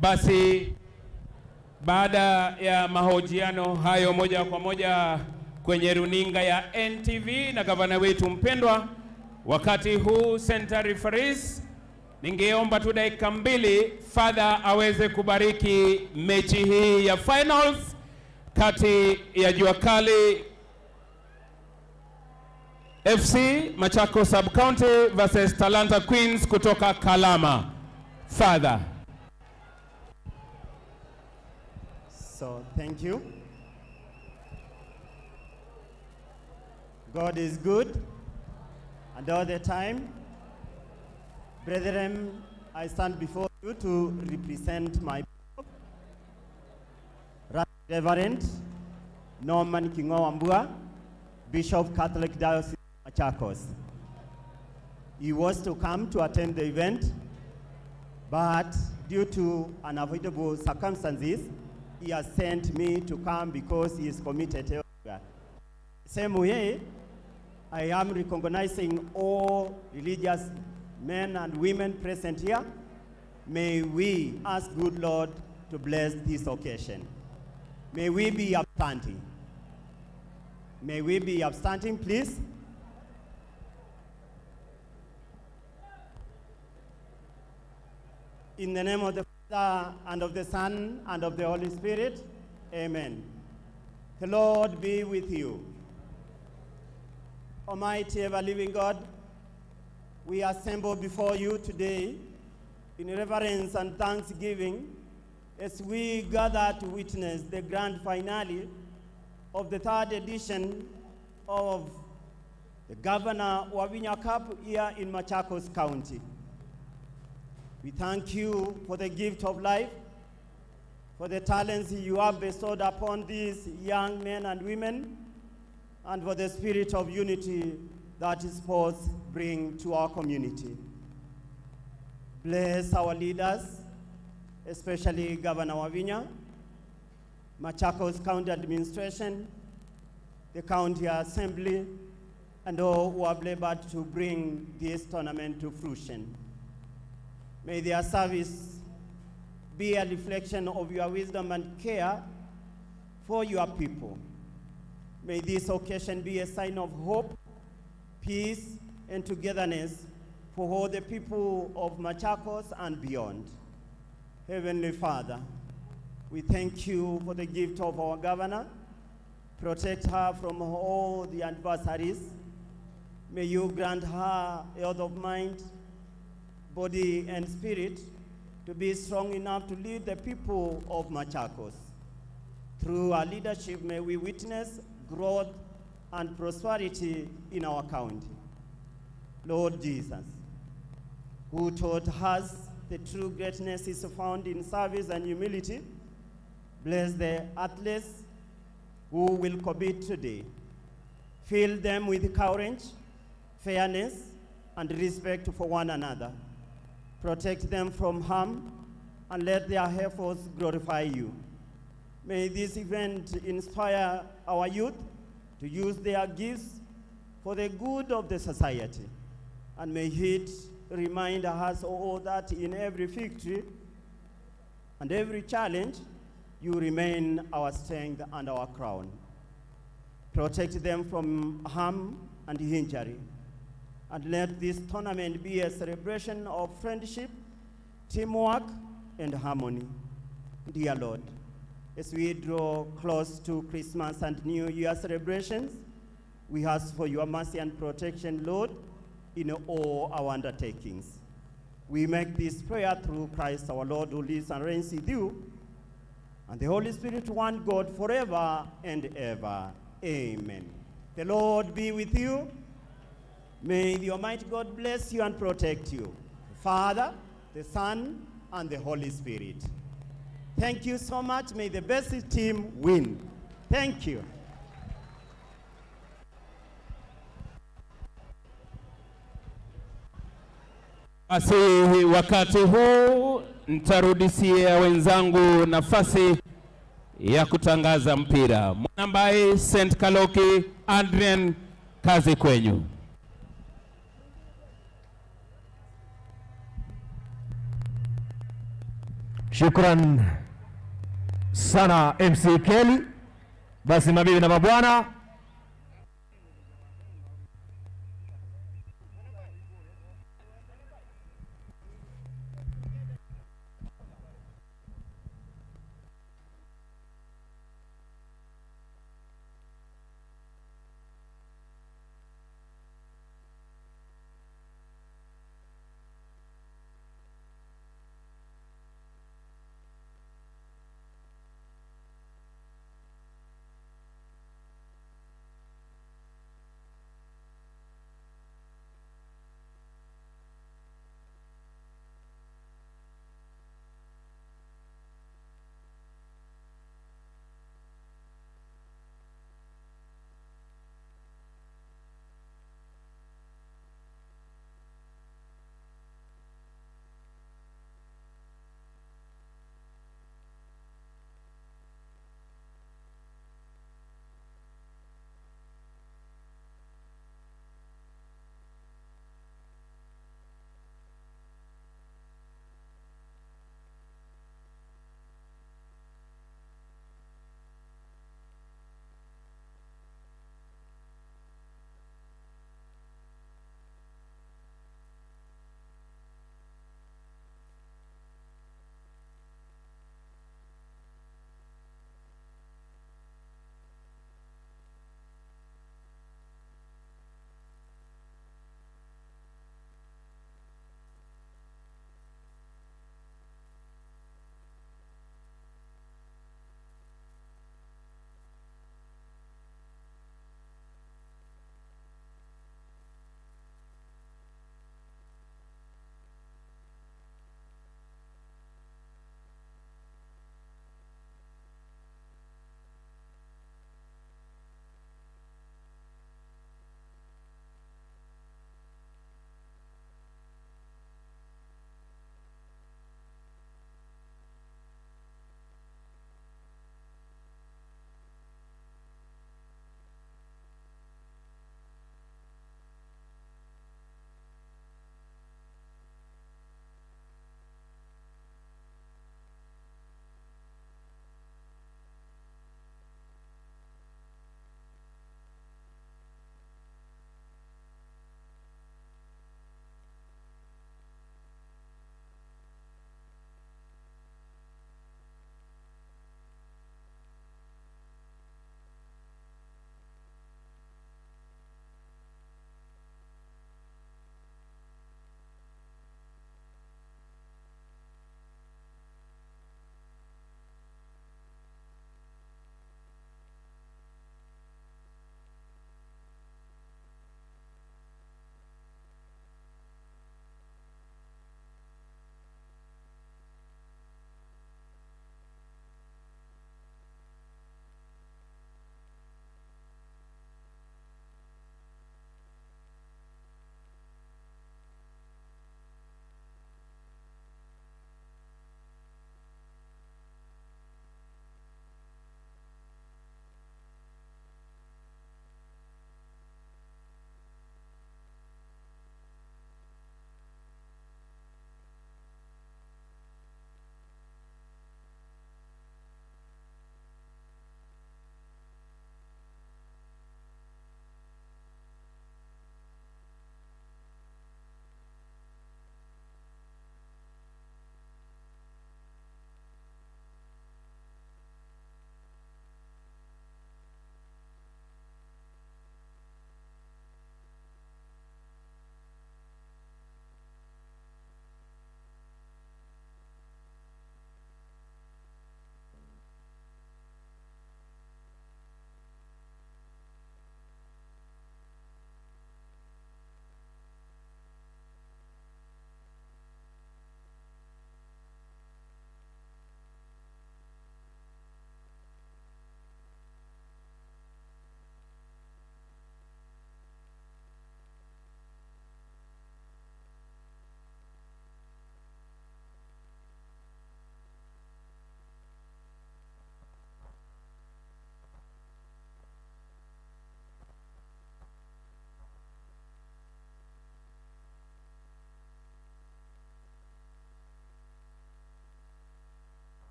Basi baada ya mahojiano hayo moja kwa moja kwenye runinga ya NTV na gavana wetu mpendwa, wakati huu center referees, ningeomba tu dakika mbili Father aweze kubariki mechi hii ya finals kati ya Jua Kali FC Machakos Sub County versus Talanta Queens kutoka Kalama. Father. So thank you. God is good, and all the time. Brethren, I stand before you to represent my bishop, Right Reverend Norman Kingo Wambua, Bishop Catholic Diocese of Machakos. He was to come to attend the event, but due to unavoidable circumstances, he has sent me to come because he is committed elsewhere. Same way, I am recognizing all religious men and women present here. May we ask good Lord to bless this occasion. May we be upstanding. May we be upstanding, please. In the name of the Father, and of the Son, and of the Holy Spirit, amen. The Lord be with you. Almighty ever-living God, we assemble before you today in reverence and thanksgiving as we gather to witness the grand finale of the third edition of the Governor Wavinya Cup here in Machakos County. We thank you for the gift of life, for the talents you have bestowed upon these young men and women, and for the spirit of unity that sports bring to our community. Bless our leaders, especially Governor Wavinya, Machakos County Administration, the County Assembly, and all who have labored to bring this tournament to fruition. May their service be a reflection of your wisdom and care for your people. May this occasion be a sign of hope, peace, and togetherness for all the people of Machakos and beyond. Heavenly Father, we thank you for the gift of our governor. Protect her from all the adversaries. May you grant her health of mind, body, and spirit to be strong enough to lead the people of Machakos. Through her leadership, may we witness growth and prosperity in our county. Lord Jesus, who taught us the true greatness is found in service and humility, bless the athletes who will compete today. Fill them with courage, fairness, and respect for one another. Protect them from harm and let their efforts glorify you. May this event inspire our youth to use their gifts for the good of the society. And may it remind us all that in every victory and every challenge, you remain our strength and our crown. Protect them from harm and injury. And let this tournament be a celebration of friendship, teamwork, and harmony. Dear Lord, as we draw close to Christmas and New Year celebrations, we ask for your mercy and protection, Lord, in all our undertakings. We make this prayer through Christ our Lord, who lives and reigns with you, and the Holy Spirit, one God, forever and ever. Amen. The Lord be with you. May the Almighty God bless you and protect you, the Father, the Son, and the Holy Spirit. Thank you so much. May the best team win. Thank you. Basi wakati huu nitarudishia wenzangu nafasi ya kutangaza mpira. Mwanambai St. Kaloki Adrian, kazi kwenyu. Shukran sana MC Kelly. Basi mabibi na mabwana,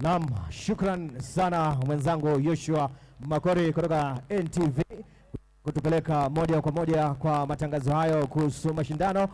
Naam, shukran sana mwenzangu Joshua Makori kutoka NTV kutupeleka moja kwa moja kwa matangazo hayo kuhusu mashindano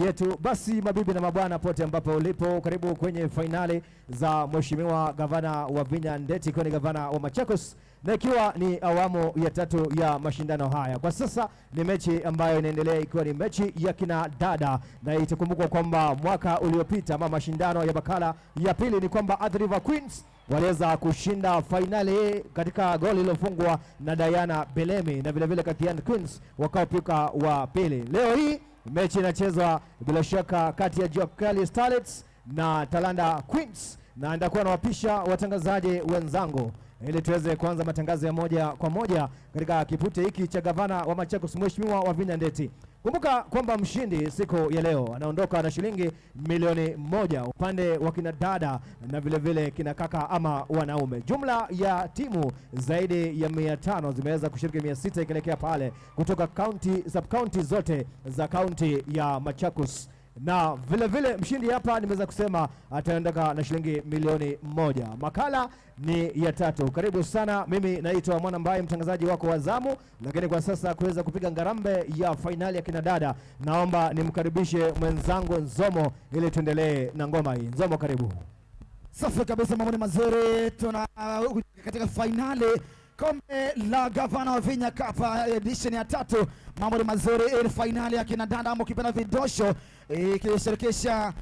yetu. Basi mabibi na mabwana, pote ambapo ulipo, karibu kwenye fainali za Mheshimiwa Gavana Wavinya Ndeti, ikiwa ni gavana wa Machakos na ikiwa ni awamu ya tatu ya mashindano haya. Kwa sasa ni mechi ambayo inaendelea, ikiwa ni mechi ya kina dada, na itakumbukwa kwamba mwaka uliopita ama mashindano ya makala ya pili ni kwamba Athi River Queens waliweza kushinda fainali katika goli lililofungwa na Diana Belemi, na vilevile Kathian Queens wakaopika wa pili. Leo hii mechi inachezwa bila shaka kati ya Jua Kali Starlets na Talanta Queens, na nitakuwa nawapisha watangazaji wenzangu ili tuweze kuanza matangazo ya moja kwa moja katika kipute hiki cha gavana wa Machakos Mheshimiwa Wavinya Ndeti. Kumbuka kwamba mshindi siku ya leo anaondoka na shilingi 1,000,000 upande wa kina dada na vile vile kina kaka ama wanaume. Jumla ya timu zaidi ya 500 zimeweza kushiriki, 600 ikielekea pale kutoka county, sub county zote za county ya Machakos. Na vile vile mshindi hapa nimeweza kusema ataondoka na shilingi 1,000,000. Makala ni ya tatu. Karibu sana, mimi naitwa Mwana Mbaye, mtangazaji wako wa zamu, lakini kwa sasa kuweza kupiga ngarambe ya fainali ya kina dada, naomba nimkaribishe mwenzangu Nzomo ili tuendelee na ngoma hii. Nzomo, karibu. Safi kabisa, mambo ni mazuri. Tuna katika fainali kombe la Gavana Wavinya Cup edition ya tatu. Mambo ni mazuri, ili fainali ya kina dada ama ukipenda vidosho, ikishirikisha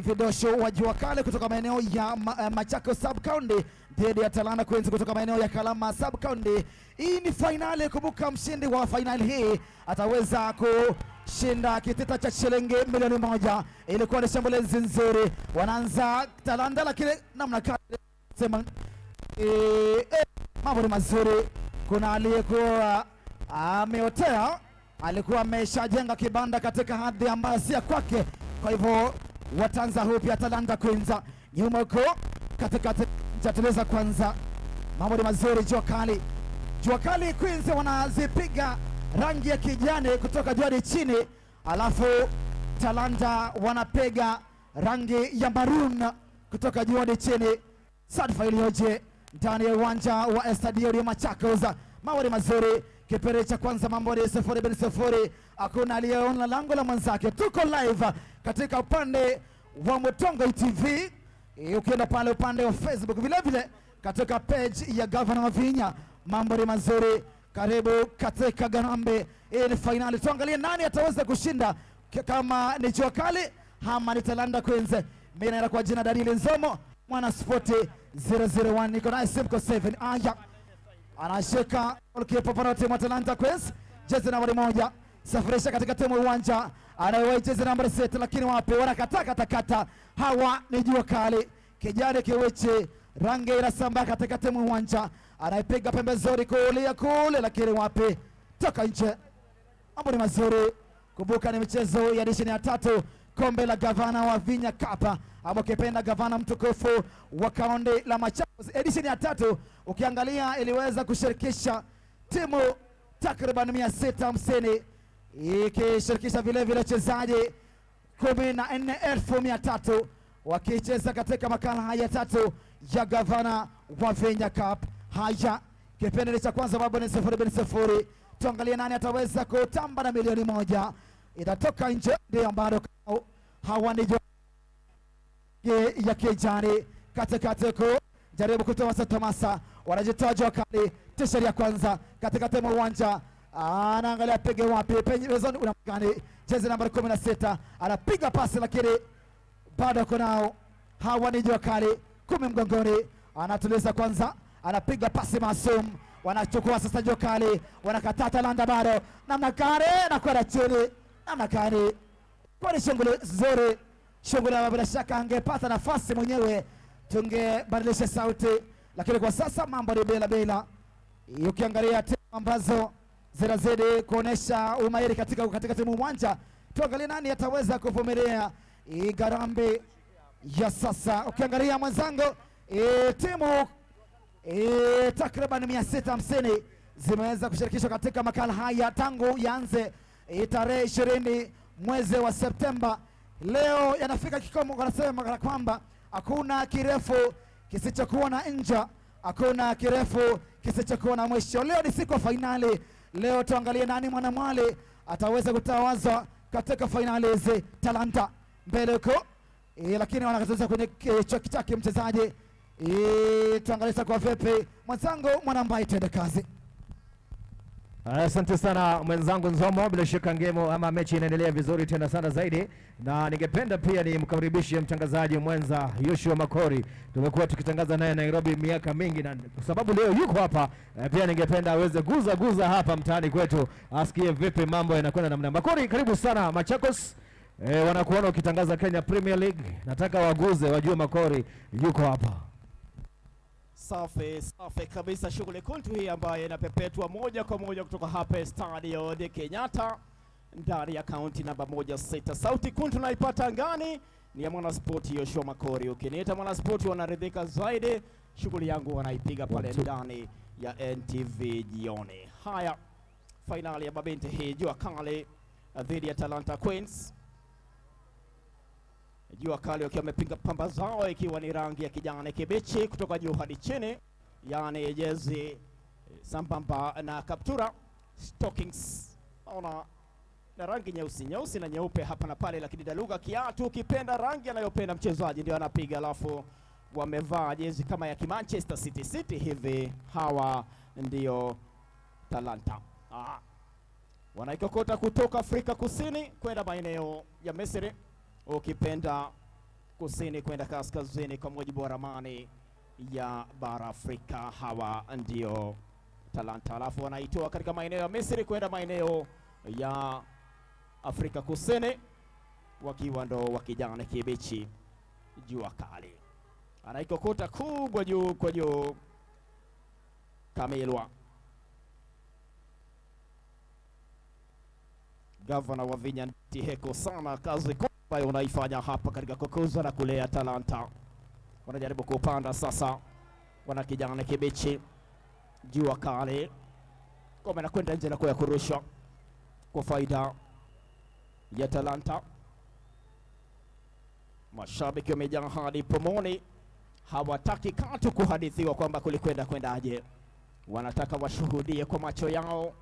vidosho wa Jua Kali kutoka maeneo ya Machakos Sub County dhidi ya Talanta Queens kutoka maeneo ya Kalama Sub County. Hii ni fainali. Kumbuka mshindi wa fainali hii ataweza kushinda kitita cha shilingi 1,000,000. Ilikuwa ni shambulizi nzuri, wanaanza Talanta lakini namna sema mambo ni mazuri. Kuna aliyekuwa ameotea, alikuwa ameshajenga kibanda katika hadhi ambayo si ya kwake, kwa hivyo wataanza upya Talanta Queens nyuma huko katikati chateleza kwanza. Mambo ni mazuri. Jua Kali, Jua Kali Queens wanazipiga rangi ya kijani kutoka juu hadi chini, alafu Talanta wanapiga rangi ya maroon kutoka juu hadi chini. Sadfa iliyoje ndani ya uwanja wa Estadio ya Machakos. Mambo ni mazuri. Kipindi cha kwanza mambo ni 0-0, hakuna aliyeona lango la mwenzake. Tuko live katika upande wa Mutongo TV, ukienda pale upande wa Facebook vile vile katika page ya Gavana Wavinya. Mambo ni mazuri, karibu katika Garambe. Hii ni finali, tuangalie nani ataweza kushinda, kama ni Jua Kali ama ni Talanta Queens. Mimi naenda kwa jina Daniel Nzomo, Mwana Spoti 001, niko naye Simco 7. Aya, anashika goalkeeper upande wa timu ya Talanta Queens, jezi nambari 1, safirisha katika timu uwanja, anayewahi jezi nambari 6, lakini wapi, wanakataa katakata. Hawa ni Jua Kali, kijani kiwichi, rangi inasambaa katika timu uwanja, anaipiga pembezoni kulia kule, lakini wapi, toka nje. Mambo ni mazuri. Kumbuka ni michezo ya division ya tatu, kombe la Gavana Wavinya Cup, ama ukipenda gavana mtukufu wa kaunti la Machakos. Edition ya tatu ukiangalia iliweza kushirikisha timu takriban 650, ikishirikisha vile vile wachezaji 14,300 wakicheza katika makala haya tatu ya Gavana Wavinya Cup. Haya, kipindi cha kwanza bado ni 0-0. Tuangalie nani ataweza kutamba na 1,000,000. Itatoka nje, ndio bado hawa ni ya kijani katikati ku jaribu kutoa Tomasa, wanajitoa Jua Kali tishari ya kwanza katika timu uwanja, anaangalia pige wapi pembezoni, unamgani jezi nambari 16 anapiga pasi lakini bado kunao hawa ni Jua Kali 10 mgongoni, anatuliza kwanza, anapiga pasi Masum, wanachukua sasa Jua Kali, wanakataa Talanta bado namna gani na kwenda chini namna gani. Kwa ni shughuli nzuri, shughuli ambayo bila shaka angepata nafasi mwenyewe tungebadilisha sauti, lakini kwa sasa mambo ni bila bila. Ukiangalia timu ambazo zinazidi kuonesha umahiri katika timu uwanja, tuangalie nani ataweza kuvumilia garambe ya sasa. Ukiangalia mwenzangu, timu takriban 650 zimeweza kushirikishwa katika makala haya tangu yaanze tarehe 20 mwezi wa Septemba. Leo yanafika kikomo, wanasema kwamba hakuna kirefu kisichokuwa na nja, hakuna kirefu kisichokuwa na mwisho. Leo ni siku ya fainali. Leo tuangalie nani mwanamwali ataweza kutawazwa katika fainali hizi. Talanta mbele huko lakini wanakazaliza kwenye kichwa chake mchezaji. Tuangalie sasa kwa vipi mwenzangu Mwanambai, twende kazi. Asante sana mwenzangu Nzomo, bila shaka ngemo ama mechi inaendelea vizuri tena sana zaidi, na ningependa pia nimkaribishe mtangazaji mwenza Yoshua Makori. Tumekuwa tukitangaza naye Nairobi miaka mingi, na kwa sababu leo yuko hapa pia ningependa aweze guza guza hapa mtaani kwetu, asikie vipi mambo yanakwenda namna. Makori, karibu sana Machakos. Wanakuona ukitangaza Kenya Premier League, nataka waguze wajue Makori yuko hapa. Safi safi kabisa, shughuli kuntu hii ambayo inapepetwa moja kwa moja kutoka hapa Stadio de Kenyatta ndani ya kaunti namba 16. Sauti kuntu naipata angani ni ya mwanaspoti Yoshua Makori. Ukiniita mwanaspoti wanaridhika zaidi, shughuli yangu wanaipiga pale ndani ya NTV jioni. Haya, fainali ya mabinti hii, Jua Kali dhidi ya Talanta Queens. Jua Kali wakiwa wamepiga pamba zao ikiwa ni rangi ya kijani kibichi kutoka juu hadi chini, yani jezi sambamba na kaptura stockings, naona na rangi nyeusi nyeusi na nyeupe hapa na pale, lakini daluga kiatu, ukipenda rangi anayopenda mchezaji ndio anapiga. Alafu wamevaa jezi kama ya Manchester City hivi, hawa ndio Talanta. Wanaikokota kutoka Afrika Kusini kwenda maeneo ya Misri, ukipenda kusini kwenda kaskazini kwa mujibu wa ramani ya bara Afrika. Hawa ndio Talanta, alafu wanaitoa katika maeneo ya Misri kwenda maeneo ya Afrika Kusini wakiwa ndo wa kijani kibichi. Jua Kali anaikokota kubwa juu kwa juu, Kamilwa gavana wa Vinyanti, heko sana kazi ambayo unaifanya hapa katika kukuza na kulea talanta. Wanajaribu kupanda sasa, wana kijani kibichi. Jua Kali kome nakwenda nje na kwa kurushwa kwa faida ya Talanta. Mashabiki wamejaa hadi pomoni, hawataki katu kuhadithiwa kwamba kulikwenda kwendaje, wanataka washuhudie kwa macho yao.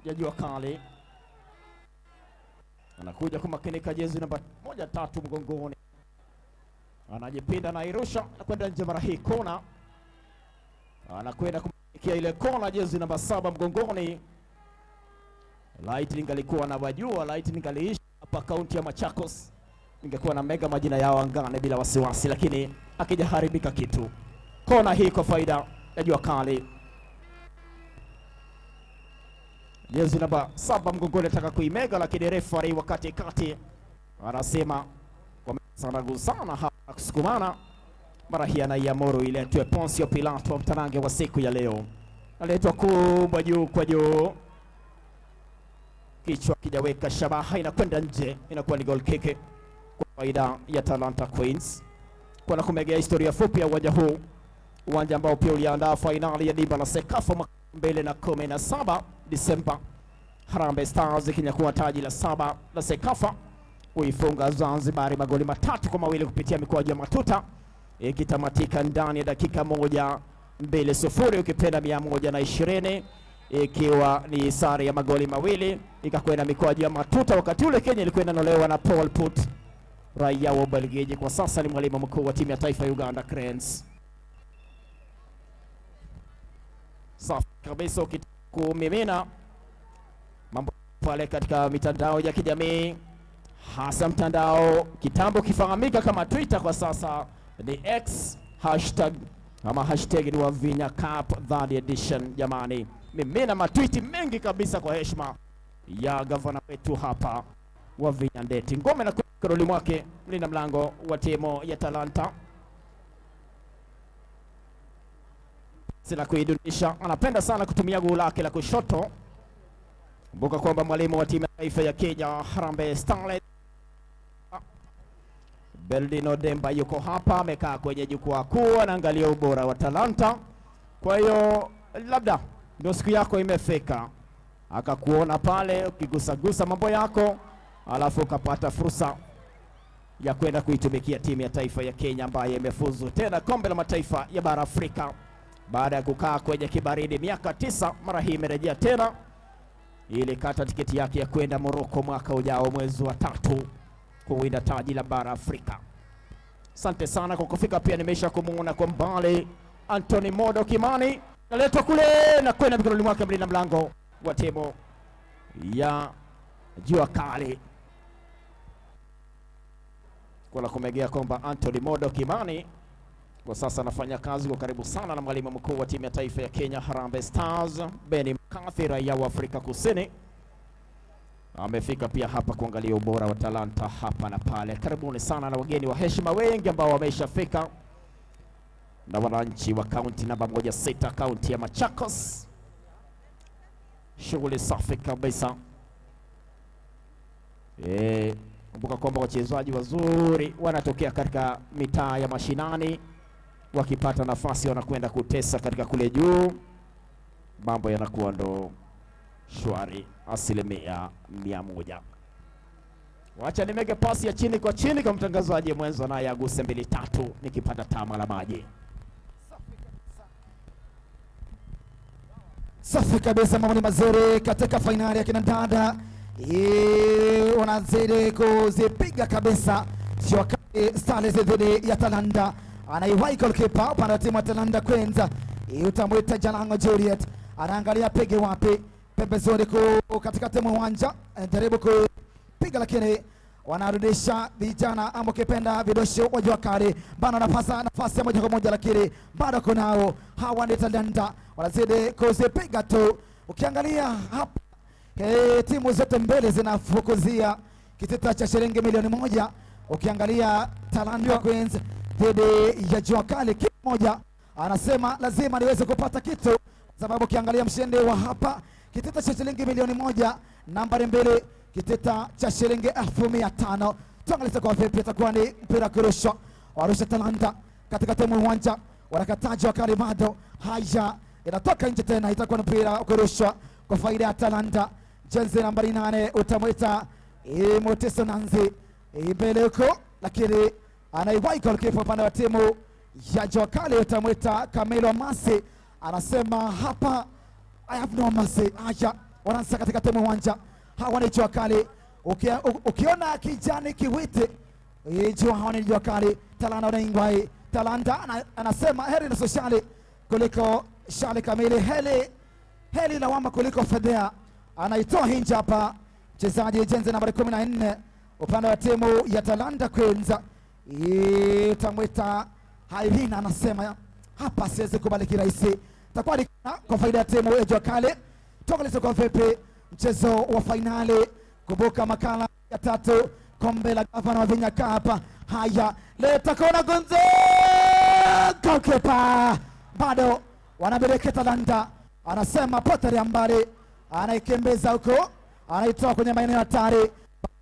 Ya Jua Kali anakuja kumakinika, jezi namba 13 mgongoni, anajipinda na irusha na kwenda nje. Mara hii kona, anakwenda kumanikia ile kona, jezi namba 7 mgongoni. Lightning alikuwa na wajua, Lightning aliishi hapa kaunti ya Machakos, ningekuwa na mega majina yao angani bila wasiwasi, lakini akijaharibika kitu. Kona hii kwa faida ya Jua Kali. Jezi namba 7 mgongoni ataka kuimega, lakini referee wakati kati anasema wamesana hapa kusukumana. Mara hii anaiamuru iletwe Poncio Pilato mtarange wa siku ya leo, aletwa kubwa juu kwa juu. Kichwa kijaweka shabaha, inakwenda nje, inakuwa ni goal kick kwa faida ya Talanta Queens. Kwa na kumegea historia fupi ya uwanja huu, uwanja ambao pia uliandaa fainali ya dimba la Sekafa mwaka 2017 Disemba, Harambee Stars ikinyakua taji la 7 la Sekafa kuifunga Zanzibar magoli 3-2 kupitia mikwaju ya matuta, ikitamatika ndani ya dakika 1-2-0 ukipenda 120, ikiwa ni sare ya magoli 2, ikakwenda mikwaju ya matuta. Wakati ule Kenya ilikuwa inanolewa na Paul Put, raia wa Ubelgiji, kwa sasa ni mwalimu mkuu wa timu ya taifa ya Uganda Cranes. Safi kabisa, ukikumimina mambo pale katika mitandao ya kijamii, hasa mtandao kitambo kifahamika kama Twitter, kwa sasa ni X, hashtag ama hashtag ni Wavinya Cup third edition. Jamani, mimina matwiti mengi kabisa kwa heshima ya gavana wetu hapa Wavinya Ndeti. Ngome na mikononi mwake mlinda mlango wa timu ya Talanta, sila kuidunisha, anapenda sana kutumia guu lake la kushoto. Kumbuka kwamba mwalimu wa timu ya taifa ya Kenya Harambee Starlets Beldino Demba yuko hapa, amekaa kwenye jukwaa kuu, anaangalia ubora wa Talanta. Kwa hiyo labda ndio siku yako imefika, akakuona pale ukigusagusa mambo yako, alafu ukapata fursa ya kwenda kuitumikia timu ya taifa ya Kenya ambayo imefuzu tena kombe la mataifa ya bara Afrika baada ya kukaa kwenye kibaridi miaka 9. Mara hii imerejea tena ili kata tiketi yake ya kwenda Morocco mwaka ujao mwezi wa 3 kuwinda taji la bara Afrika. Asante sana kwa kufika. Pia nimesha kumuona kwa mbali Anthony Modo Kimani, naletwa kule na kwenda mikononi mwake mlinda mlango wa timu ya Jua Kali. Kwa la kumegea kwamba Anthony Modo Kimani kwa sasa anafanya kazi kwa karibu sana na mwalimu mkuu wa timu ya taifa ya Kenya Harambee Stars Benny McCarthy, raia wa Afrika Kusini. Amefika pia hapa kuangalia ubora wa Talanta hapa na pale. Karibuni sana na wageni wa heshima wengi ambao wameshafika na wananchi wa kaunti namba 16, kaunti ya Machakos. Shughuli safi kabisa. Kumbuka kwamba wachezaji wazuri wanatokea katika mitaa ya mashinani, wakipata nafasi wanakwenda kutesa katika kule juu, mambo yanakuwa ndo shwari 100%. Wacha nimege pasi ya chini kwa chini kwa mtangazaji mwenza, naye aguse 2-3 nikipata tama la maji. Safi kabisa, mambo ni mazuri katika fainali ya kina dada. Wanazidi kuzipiga kabisa. Jua Kali Starlets dhidi ya Talanta. Anaiwahi goalkeeper upande wa timu ya Talanta Queens, utamwita Jalango Juliet, anaangalia pige wapi, pembezoni katika timu uwanja, anajaribu kupiga lakini wanarudisha vijana ama ukipenda vidosho wa Jua Kali. Bado anapasa nafasi ya moja kwa moja, lakini bado kunao hawa ni Talanta wanazidi kuzipiga tu. Ukiangalia hapa timu zote mbele zinafukuzia kitita cha shilingi milioni 1. Ukiangalia Talanta Queens dhidi ya Jua Kali, kila mmoja anasema lazima niweze kupata kitu, sababu ukiangalia mshindi wa hapa kitita cha shilingi milioni 1, nambari 2 kitita cha shilingi 500,000. Tuangalie kwa vipi itakuwa ni mpira kurushwa. Warusha Talanta katika timu uwanja, wanakataa Jua Kali bado. Haya, inatoka nje tena, itakuwa ni mpira kurushwa kwa faida ya Talanta. Jezi nambari 8 utamwita Moteso Nanzi mbele huko, lakini anaiwahi goalkeeper upande wa timu ya Jua Kali utamwita Camilo Masi, anasema hapa I have no mercy. Haya, wanaanza katika timu uwanja, hawa ni Jua Kali. Ukiona kijani kiwiti jua, hawa ni Jua Kali. Talanta wanaingwa Talanta anasema heri nusu shali kuliko shali kamili, heri lawama kuliko fedhea. Anaitoa hinja hapa mchezaji jenzi nambari 14 upande wa timu ya Talanta Queens, itamwita Hairina, anasema hapa siwezi kubali kirahisi. Itakuwa ni kwa faida ya timu ya Jua Kali. Tuangalie kwa vipi mchezo wa fainali. Kumbuka makala ya 3 kombe la gavana wa Wavinya Cup. Haya, leta kona Gonzo, goalkeeper bado wanabeleka Talanta, anasema potelea mbali, anaikimbiza huko, Anaitoa kwenye maeneo hatari,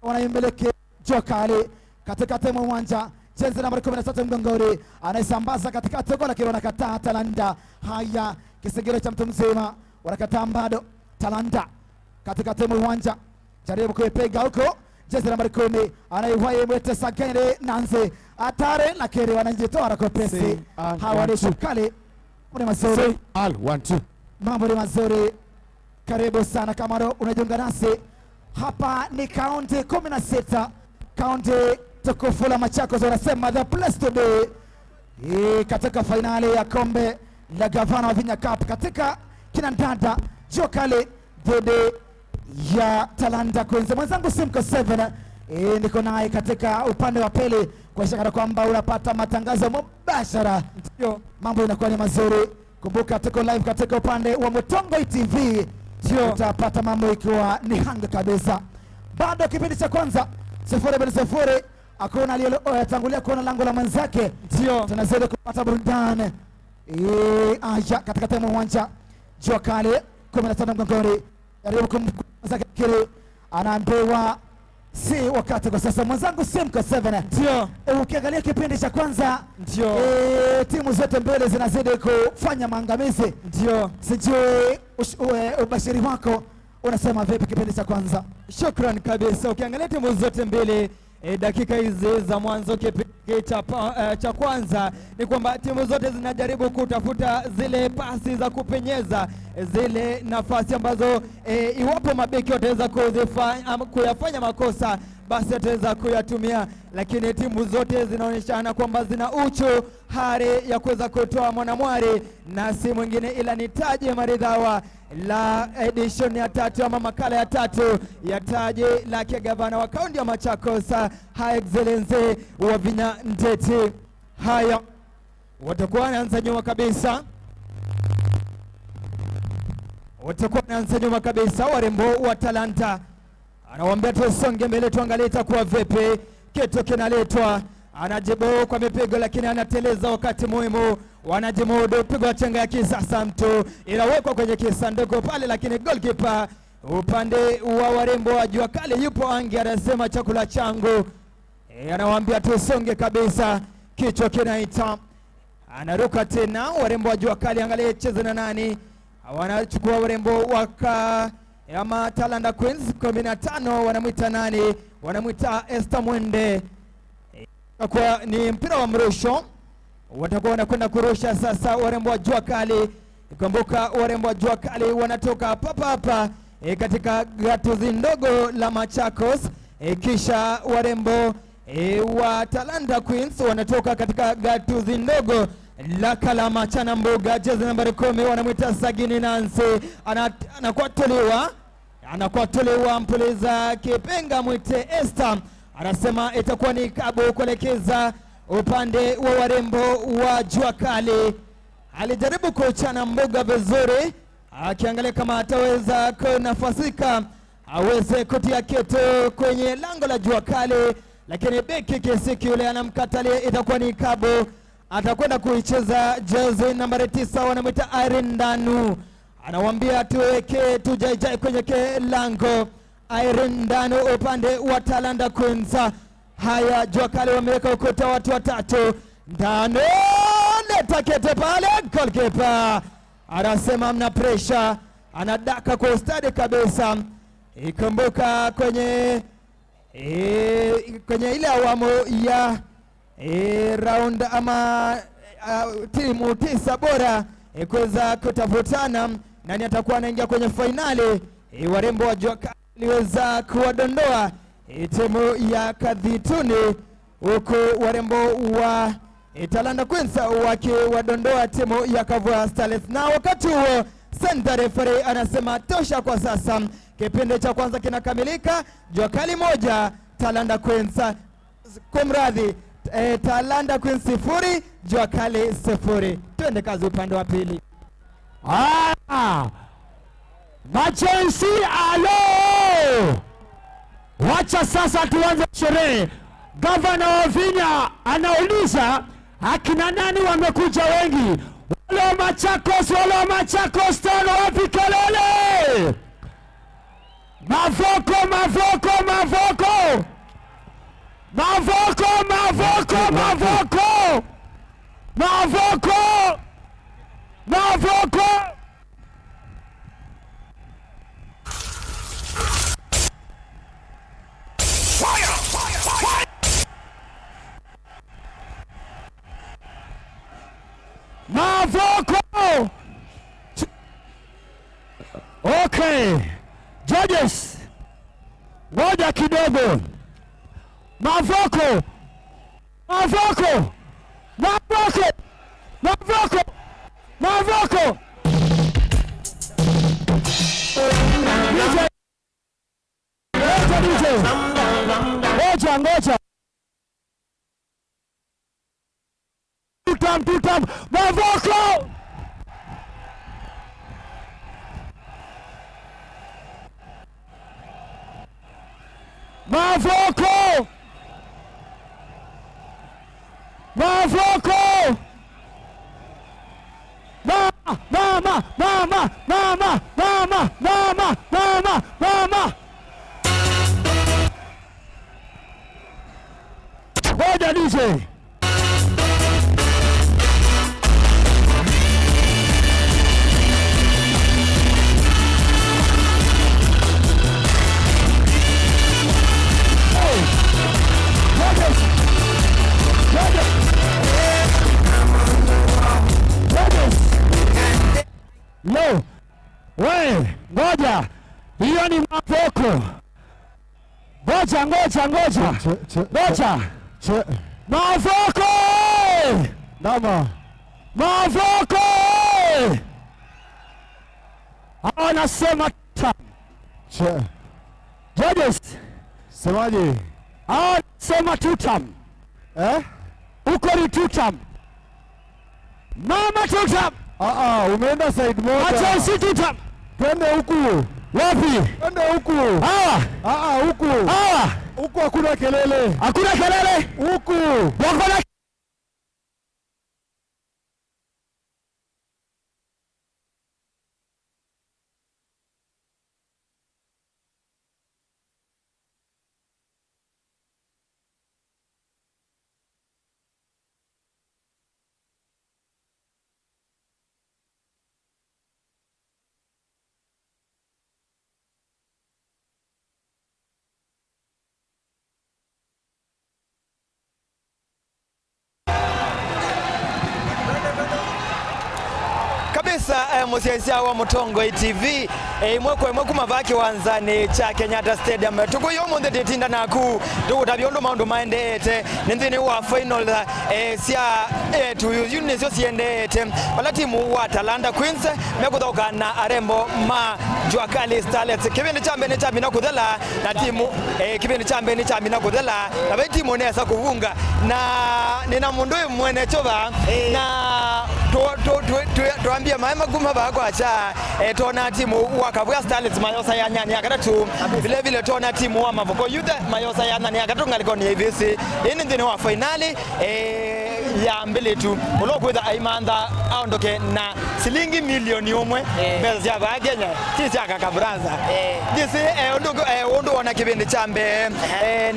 wanaimiliki Jua Kali katikati mwa uwanja, jezi nambari 13 mgongoni, anaisambaza katikati huko, lakini wanakataa Talanta. Haya, kisigiro cha mtu mzima, wanakataa bado. Talanta katikati mwa uwanja, jaribu kuipiga huko, jezi nambari 10 anaiwahi Mwete Sagere Nanze, hatari, lakini wanajitoa na kopesi. Hawa ni Shukali. Ni mazuri, mambo ni mazuri. Karibu sana kama unajiunga nasi hapa, ni kaunti 16, kaunti tukufu la Machakos, wanasema the place to be. Hii katika fainali ya kombe la gavana wa Vinya Cup katika kinandanda Jua Kali dhidi ya Talanta Queens. Mwenzangu Simco 7 niko naye katika upande wa pili kuhakikisha kwamba unapata matangazo mubashara. Ndio, mambo inakuwa ni mazuri. Kumbuka tuko live katika upande wa Mutongo TV. Ndio, utapata mambo ikiwa ni hanga kabisa. Bado kipindi cha kwanza 0-0, hakuna aliyetangulia kuona lango la mwenzake. Ndio, tunazidi kupata burudani. Aya, katika tena uwanja Jua Kali 15 mgongoni, jaribu kumzake kile, anaambiwa si wakati kwa sasa. Mwenzangu Simco 7, ndio ukiangalia kipindi cha kwanza, ndio timu zote mbili zinazidi kufanya maangamizi. Ndio, sijui ubashiri wako unasema vipi kipindi cha kwanza? Shukran kabisa. Ukiangalia timu zote mbili dakika hizi za mwanzo kipindi cha kwanza ni kwamba timu zote zinajaribu kutafuta zile pasi za kupenyeza, zile nafasi ambazo iwapo mabeki wataweza kuyafanya makosa basi ataweza kuyatumia, lakini timu zote zinaonyeshana kwamba zina uchu hari ya kuweza kutoa mwanamwari, na si mwingine ila ni taji maridhawa la edition ya tatu ama makala ya tatu ya taji la gavana wa kaunti ya Machakos, High Excellency Wavinya Ndeti. Haya, watakuwa wanaanza nyuma kabisa, watakuwa wanaanza nyuma kabisa warembo wa Talanta. Anawaambia tusonge mbele tuangalie itakuwa vipi. Kitu kinaletwa, anajibu kwa mipigo lakini anateleza wakati muhimu. Wanajimudu pigo chenga ya kisasa, mtu inawekwa kwenye kisanduku pale, lakini goalkeeper upande wa warembo wa Jua Kali yupo angi, anasema chakula changu. Anawaambia tusonge kabisa, kichwa kinaita, anaruka tena warembo wa Jua Kali, angalia cheza na nani, wanachukua warembo waka ama Talanta Queens 15, wanamwita nani? Wanamwita Esther Mwende. Kwa ni mpira wa mrusho, watakuwa wanakwenda kurusha sasa warembo wa Jua Kali. Kumbuka warembo wa Jua Kali wanatoka papa hapa katika gatuzi ndogo la Machakos, kisha warembo wa Talanta Queens wanatoka katika gatuzi ndogo la Kalama Chanambuga. Jezi nambari 10 wanamwita Sagini Nancy, anakwatuliwa, anakwatuliwa mpuliza kipenga mwite Esther, anasema itakuwa ni kabu kuelekeza upande wa warembo wa Jua Kali. Alijaribu kuchana mbuga vizuri, akiangalia kama ataweza kunafasika aweze kutia kitu kwenye lango la Jua Kali, lakini beki Kisiki yule anamkatalia, itakuwa ni kabu. Atakwenda kuicheza jezi nambari 9 wanamwita Irene Ndanu, anawambia tuweke tujaijai kwenye lango. Irene Ndanu upande wa Talanta Queens. Haya, Jua Kali wameweka ukuta watu watatu. Ndanu leta kete pale, goalkeeper anasema mna pressure, anadaka kwa ustadi kabisa. Ikumbuka kwenye ile awamu ya round ama timu 9 bora kuweza kutafutana nani atakuwa anaingia kwenye fainali. Warembo wa Jua Kali waliweza kuwadondoa timu ya Kadhituni, huku warembo wa Talanta Queens wakiwadondoa timu ya Kavua Starlets. Na wakati huo center referee anasema tosha kwa sasa, kipindi cha kwanza kinakamilika. Jua Kali 1 Talanta Queens, kumradhi, Talanta Queens 0 Jua Kali 0. Twende kazi upande wa pili. Majensi alo, wacha sasa tuanze sherehe. Gavana Wavinya anauliza akina nani wamekuja wengi? Wale wa Machakos, wale wa Machakos tano, wapi kelele? Mavoko, Mavoko, Mavoko. Mavoko, Mavoko, Mavoko. Mavoko. Mavoko. Mavoko. Okay. Judges, ngoja kidogo. Mavoko. Mavoko. Mavoko. Mavoko. Mavoko. DJ. Ngoja DJ. Ngoja, ngoja. Tutam, tutam. Mavoko. Mavoko. Mavoko. Mama, mama, mama, mama, mama, mama, mama, mama. Ngoja DJ. No. We, ngoja. Hiyo ni Mavoko. Ngoja, ngoja, ngoja. Ngoja. Mavoko! Nama. Mavoko! Hawa nasema Judges. Semaje? Hawa nasema tutam. Eh? Uko ni tutam. Mama tutam. Ah, umeenda side moja. Acha usi tutam. Twende huku. Wapi? Twende huku. Hawa. Ah, huku. Hawa. Huku hakuna kelele. Hakuna kelele. Huku. Wako na kabisa. Musyaisya wa Mutongo TV imwe kwa imwe kumavaki wanzani cha Kenyatta Stadium tukuyo munthi titinda naku tukutavya undu maundu maendeete ni nthini wa final sya etu nisyo siendeete vala timu wa Talanta Queens mekuthoka na arembo ma Jua Kali Starlets kivindi cha mbene cha mina kuthela na timu kivindi cha mbene cha mina kuthela na vai timu nesa kuvunga na nina mundu mwene chova na tuambia maema guma bakwacha tona timu wa Kabwa Starlets mayosa ya nyani akatatu vile vile tona timu wa Mavoko Youth mayosa ya nyani akatatu ngaliko ni IVC ini nthini wa finali ya mbili tu ulokwitha aimantha aondoke na silingi milioni umwe mbeca cia ba Kenya ti cia kakabranza ndisi undu wona kibindi cha mbe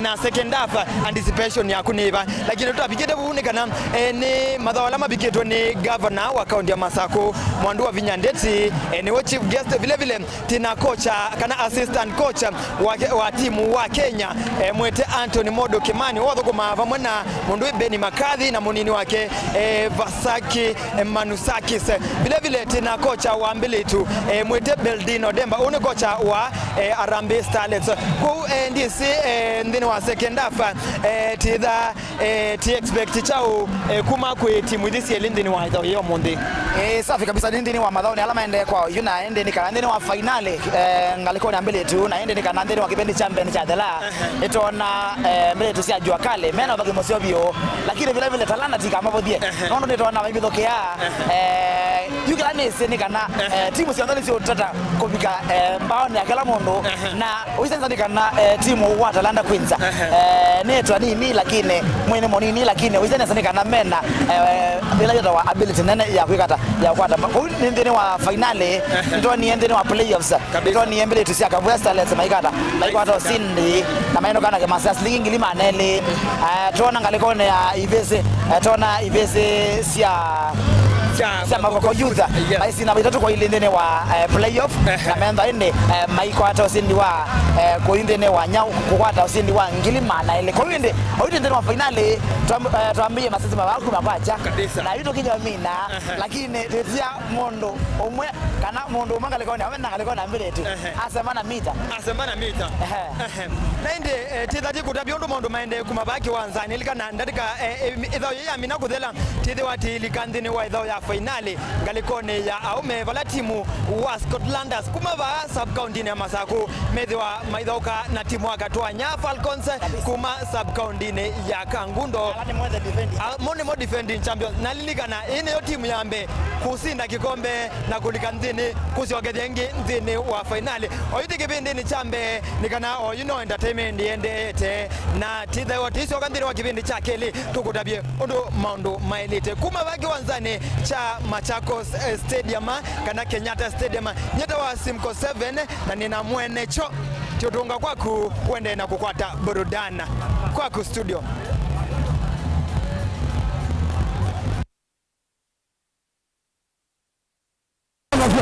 na second half anticipation yaku niva lakini tutapikite vuunikana ni mathao ala mabikitwe ni governor wa kaunti ya Masaku Mwandu wa Vinyandeti niwe chief guest vile vile tina kocha kana assistant coach wa timu wa Kenya mwete Anthony Modo Kimani wathukuma vamwe na mundu Beni Makathi na munini wake Vasaki Manusakis vile vile tina kocha wa mbilitu mwete Beldino Demba uni kocha wa Harambee Starlets ku ndisi nthini wa second half titha ti expect chau kuma kwi timu ithi cieli nthini wa ithao iyo munthi. Safi kabisa nthini wa mathao ni alama ende kwa yuna ende ni kana nthini wa finali ngaliko na mbilitu na ende ni kana nthini wa kipindi cha mbele cha thela itona mbilitu cia Jua Kali mena thaki musio bio lakini vile vile Talanta tika mabothie nondo nitona mabithokia you Oyukira nese ni kana timu cionthe niciutata kuvika mbaoni ya kila mundu na uisenza ni kana timu wa Talanta Queens netwa nini lakini mwene monini lakini uisenza ni kana mena bila yata wa ability nene ya kwikata ya kwata kwa ni nthini wa finale ndo ni nthini wa playoffs ndo ni mbele tusia Kavua Starlets maikata maikwata usindi na maeno kana kemasa silingi ngili manele tuona ngalikone ya ivese tuona ivese sia Makoko Youth maisi na bitatu kwa ile nthini wa playoff na mentha indi maikwata usindi wa kuinthini wa nyau kukwata usindi wa ngili mana ile kwa indi oindi nthini wa finale twambie masisi mabaku makwacha na yuto kinya mina lakini tetia mundu umwe kana mundu umwe ngalikone amena ngalikone ambiletu asemana mita na indi tithati kutavya undu maundu maende kumabaki wanzani likana ndatika ithao ya mina kuthela tithiwa tilika nthini wa ithao ya finali ngalikone ya aume vala timu wa Scotlanders kuma va sub county ya Masaku methiwa maithauka na timu wa Katwanya Falcons kuma sub county ya Kangundo mone mo defending champions na lilikana ine yo timu yambe kusinda kikombe na kulika nthini kusiogethia ingi nthini wa finali oyuthi kipindi ni chambe nikana oyu no entertainment yendete na tithe tisioka nthini wa kipindi cha keli tukutavye undu maundu maelite kuma vaki wanzani cha Machakos Stadium kana Kenyatta Stadium nyeta wa Simco 7 na nina mwene cho tutunga kwaku wende na kukwata burudana kwaku studio.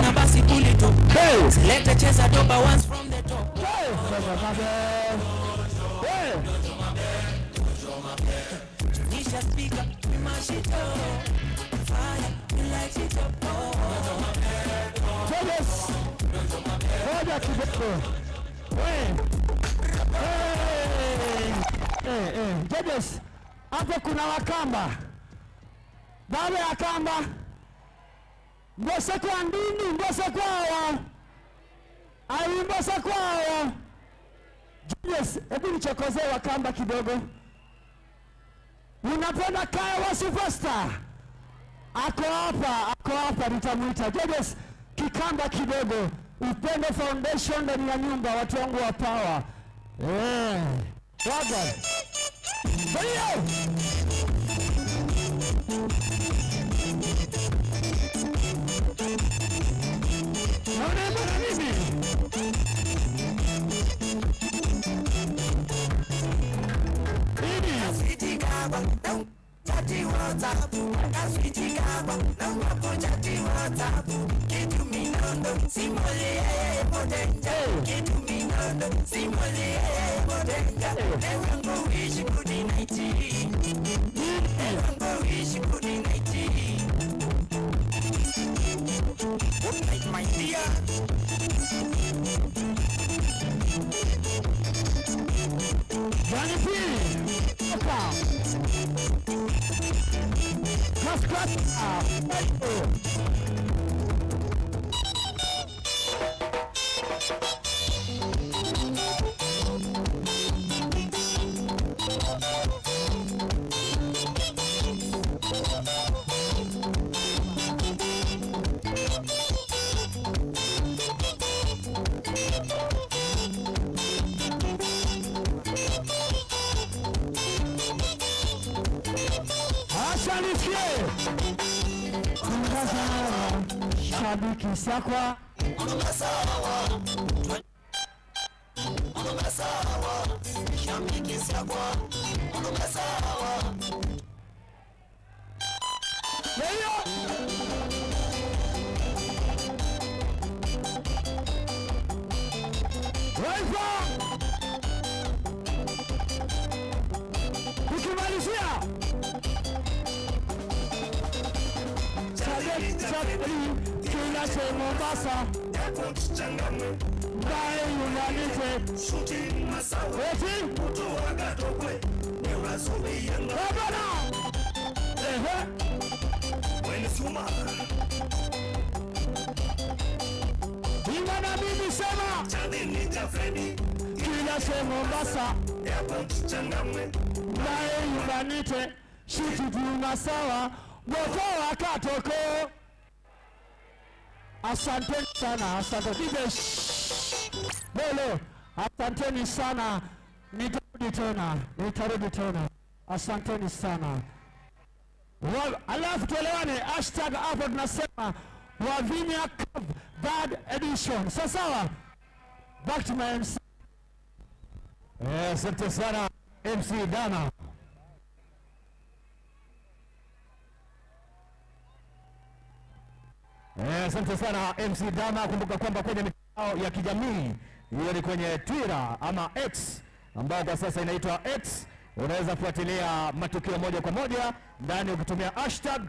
Na basi kulito select cheza doba once from the top. Nisha speaker we mash it up fire we light it up. Yes. Moja kidogo. Judges, hapo kuna Wakamba. Baada ya Kamba mbose kwa ndini, mbose kwao. Ai mbose kwao. Judges, hebu nichokozee Wakamba kidogo. Unapenda Kaya wa Superstar? Ako hapa nitamuita. Judges, kikamba kidogo. Upendo Foundation ndani ya nyumba, watu wangu wa power. Waga. Ndio. Naona bwana mimi. Good night, my dear. Johnny P. Cross, cross. Shabiki sakwa tukimalizia kila Mombasa Mbae unanite Eti Ebana Ehe Inga na mimi sema Kila Mombasa Mbae unanite Shuti tunasawa Boko wakatoko. Asanteni sana, asante DJ Bolo, asanteni sana. Nitarudi tena, nitarudi tena. Asanteni sana. Alafu tuelewane, hashtag hapo tunasema Wavinya Cup Third Edition. Sawa sawa. Back to my MC. Asante sana MC Dana. Asante sana MC Dama. Kumbuka kwamba kwenye mitandao ya kijamii, hiyo ni kwenye Twitter ama X ambayo kwa sasa inaitwa X, unaweza fuatilia matukio moja kwa moja ndani ukitumia hashtag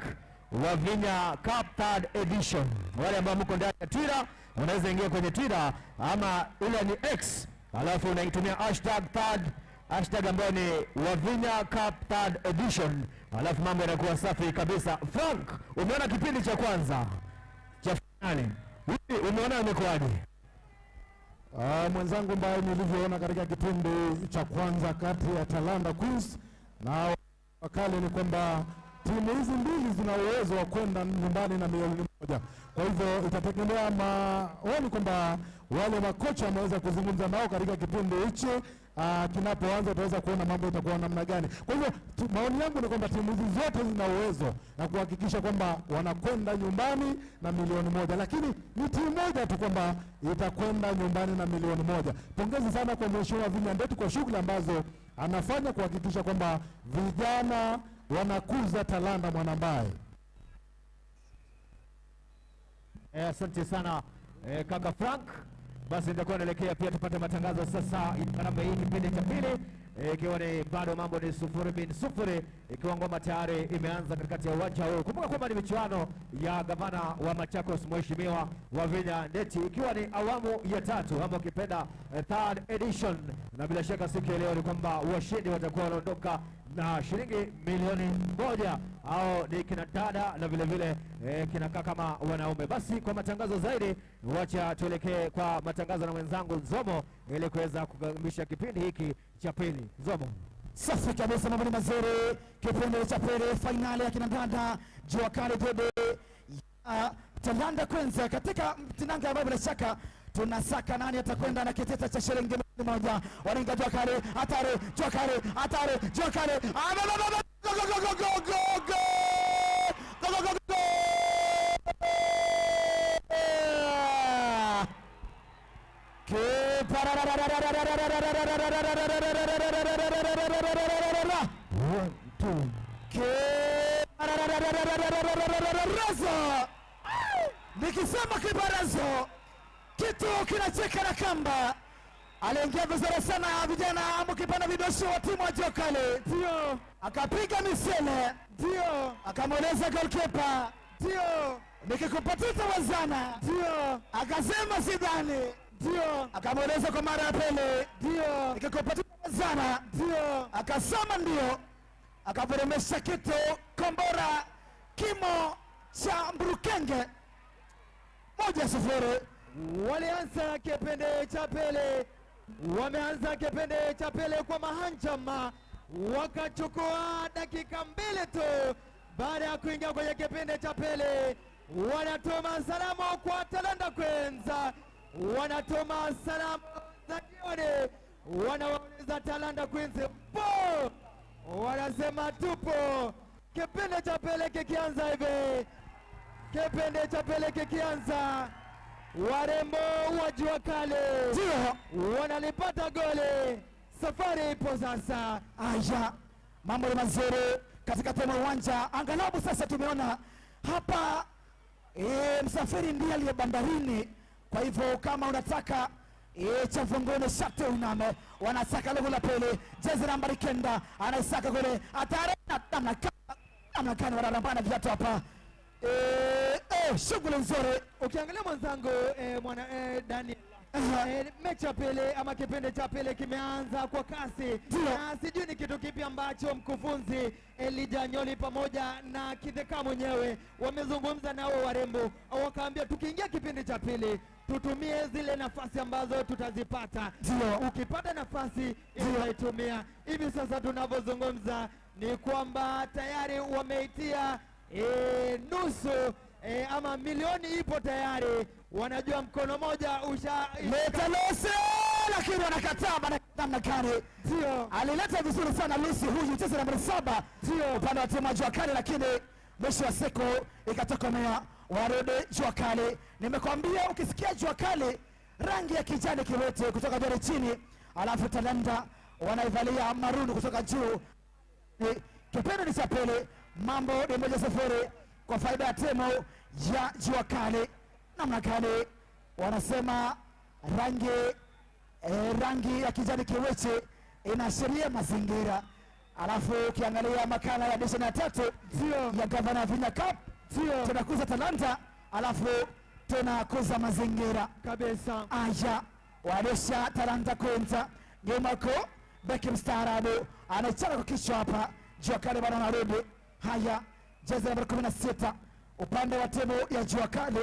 Wavinya Cup Third Edition. Wale ambao mko ndani ya Twitter, unaweza ingia kwenye Twitter ama ile ni X, alafu unaitumia hashtag third, hashtag ambayo ni Wavinya Cup Third Edition, alafu mambo yanakuwa safi kabisa. Frank, umeona kipindi cha kwanza cha finali, umeona imekuwaje? Mwenzangu ambaye nilivyoona katika kipindi cha kwanza kati ya Talanta Queens na Wakali ni kwamba timu hizi mbili zina uwezo wa kwenda nyumbani na milioni moja. Kwa hivyo itategemea maoni kwamba wale makocha wameweza kuzungumza nao katika kipindi hichi. Kinapoanza utaweza kuona mambo itakuwa namna gani. Kwa hivyo maoni yangu ni kwamba timu hizi zote zina uwezo na kuhakikisha kwamba wanakwenda nyumbani na milioni moja, lakini ni timu moja tu kwamba itakwenda nyumbani na milioni moja. Pongezi sana kwa Mheshimiwa Vinya Ndeti kwa shughuli ambazo anafanya kuhakikisha kwamba vijana wanakuza talanta Mwanambaye. Asante sana kaka Frank. Basi nitakuwa naelekea pia tupate matangazo sasa ya hii kipindi cha pili, ikiwa ni bado mambo ni 0-0, ikiwa ngoma tayari imeanza katikati ya uwanja huu. Kumbuka kwamba ni michuano ya gavana wa Machakos Mheshimiwa Wavinya Ndeti, ikiwa ni awamu ya tatu ama ukipenda third edition, na bila shaka siku ya leo ni kwamba washindi watakuwa wanaondoka na shilingi milioni 1, au ni kina dada na vile vile kina kaka kama wanaume. Basi kwa matangazo zaidi, wacha tuelekee kwa matangazo na mwenzangu Nzomo ili kuweza kukamilisha kipindi hiki cha pili. Nzomo. Safi kabisa, mambo ni mazuri. Kipindi cha pili, finali ya kina dada Jua Kali dhidi ya Talanta Queens katika mtinanga ambao bila shaka tunasaka nani atakwenda na kitita cha shilingi milioni 1. Waringa Jua Kali, hatari, Jua Kali, hatari, Jua Kali. Go go go go go go go. Go go go go. One, two. Kibarazo. Nikisema kibarazo, kitu kinacheka na kamba. Aliingia vizuri sana vijana mkipanda vidoshi wa timu ya Jua Kali. Ndio. Akapiga misele. Ndio. Akamweleza goalkeeper. Ndio. Nikikupatia wazana. Ndio. Akasema sidhani. Ndio. Akamweleza kwa mara ya pili. Ndio. Nikikupatia wazana. Ndio. Akasema ndio. Akaveremesha kitu kombora kimo cha Mbrukenge. 1-0. Walianza kipindi cha pili, wameanza kipindi cha pili kwa mahanjama, wakachukua dakika 2 tu baada ya kuingia kwenye kipindi cha pili. Wanatuma salamu kwa Talanta Queens, wanatuma salamu za jioni, wanawauliza Talanta Queens po, wanasema tupo. Kipindi cha pili kikianza hivi, kipindi cha pili kikianza, warembo wa Jua Kali wanalipata goli. Safari ipo sasa. Aya, mambo ni mazuri katika tena uwanja. Angalau sasa tumeona hapa msafiri ndiye aliye bandarini. Kwa hivyo kama unataka cha mfungoni shati uname, wanasaka logo la pili. Jezi nambari 9 anaisaka kule, hatari namna gani wanarambana viatu hapa. Shughuli nzuri. Ukiangalia mwenzangu mwana Daniel, mechi ya pili ama kipindi cha pili kimeanza kwa kasi, na sijui ni kitu kipi ambacho mkufunzi Elijah Nyoli pamoja na Kitheka mwenyewe wamezungumza nao warembo, wakaambia tukiingia kipindi cha pili tutumie zile nafasi ambazo tutazipata. Ukipata nafasi unaitumia. Hivi sasa tunavyozungumza ni kwamba tayari wameitia nusu ama milioni ipo tayari, wanajua mkono moja usha Leta Lucy, lakini wanakataa bana, namna gani? Ndio. Alileta vizuri sana Lucy huyu mcheza nambari 7 upande wa timu ya Jua Kali, lakini mwisho wa siku ikatokomea. Warudi Jua Kali. Nimekwambia ukisikia Jua Kali, rangi ya kijani kiwete kutoka juu chini, alafu Talanta wanaivalia maruni kutoka juu. Kipindi ni cha pili, mambo ni 1-0 kwa faida ya timu ya Jua Kali. Namna gani wanasema rangi ya kijani kibichi inaashiria mazingira. Alafu ukiangalia makala ya edition ya 3 ya Gavana Wavinya Cup, tunakuza talanta alafu tunakuza mazingira kabisa. Aya, warusha Talanta kwanza, nyumako beki mstaarabu anaichana kwa kichwa hapa. Jua Kali bado anarudi. Haya, jezi nambari 16 upande wa timu ya Jua Kali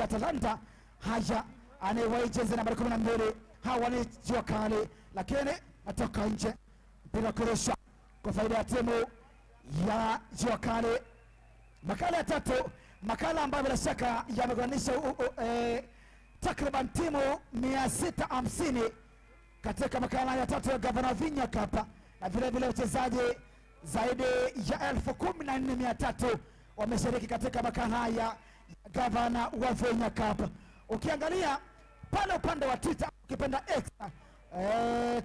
ya Talanta. Haya, anaiwahi jezi nambari 12, hawa ni Jua Kali, lakini natoka nje, mpira kurusha kwa faida ya timu ya Jua Kali. Makala ya 3, makala ambayo bila shaka yameunganisha takriban timu 650 katika makala ya 3 ya Gavana Wavinya Cup, na vile vile wachezaji zaidi ya 14,300 wameshiriki katika makala haya ya Gavana Wavinya Cup. Ukiangalia pale upande wa Twitter, ukipenda X,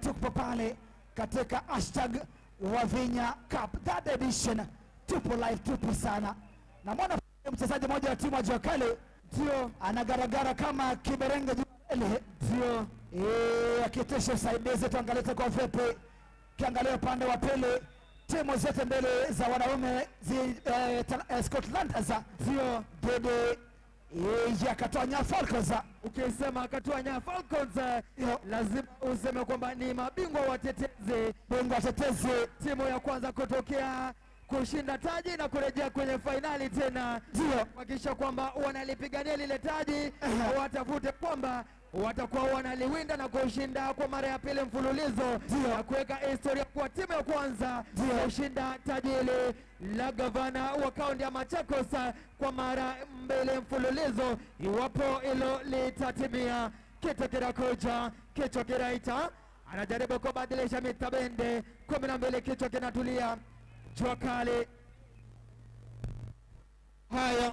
tupo pale katika hashtag Wavinya Cup third edition, tupo live, tupo sana. Na mwana mchezaji mmoja wa timu ya Jua Kali ndio anagaragara kama kiberenge juu ndio akitisha usaidizi. Tuangalie kwa vipi. Kiangalia upande wa pili, timu zote mbili za wanaume Scotland za ndio dhidi ya Katonya Falcons. Ukisema Katonya Falcons lazima useme kwamba ni mabingwa watetezi, bingwa watetezi, timu ya kwanza kutokea kushinda taji na kurejea kwenye fainali tena, ndio kuhakikisha kwamba wanalipigania lile taji, watafute kwamba watakuwa wanaliwinda na kushinda kwa mara ya pili mfululizo na kuweka historia kwa timu ya kwanza kushinda taji hili la gavana wa kaunti ya Machakos kwa mara mbili mfululizo. Iwapo hilo litatimia, kitu kinakuja, kichwa kinaita, anajaribu kubadilisha mitabende 12, kichwa kinatulia. Jua Kali haya,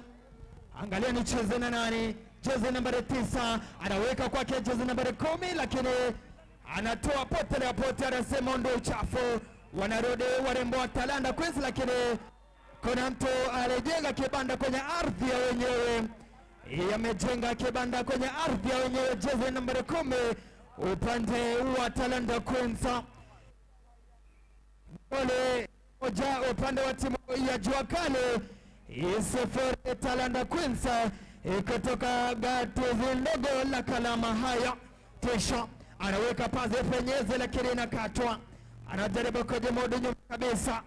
angalia ni cheze na nani? Jezi nambari 9 anaweka kwake jezi nambari 10, lakini anatoa pote la pote, anasema ndio uchafu. Wanarudi warembo wa Talanta Queens, lakini kuna mtu alijenga kibanda kwenye ardhi ya wenyewe, amejenga kibanda kwenye ardhi ya wenyewe. Jezi nambari 10 upande wa Talanta Queens, goli moja upande wa timu ya Jua Kali, 0 Talanta Queens kutoka gatuzi ndogo la Kalama. Haya, tisha anaweka pasi penyeze, lakini inakatwa. Anajaribu kujimudu nyuma kabisa,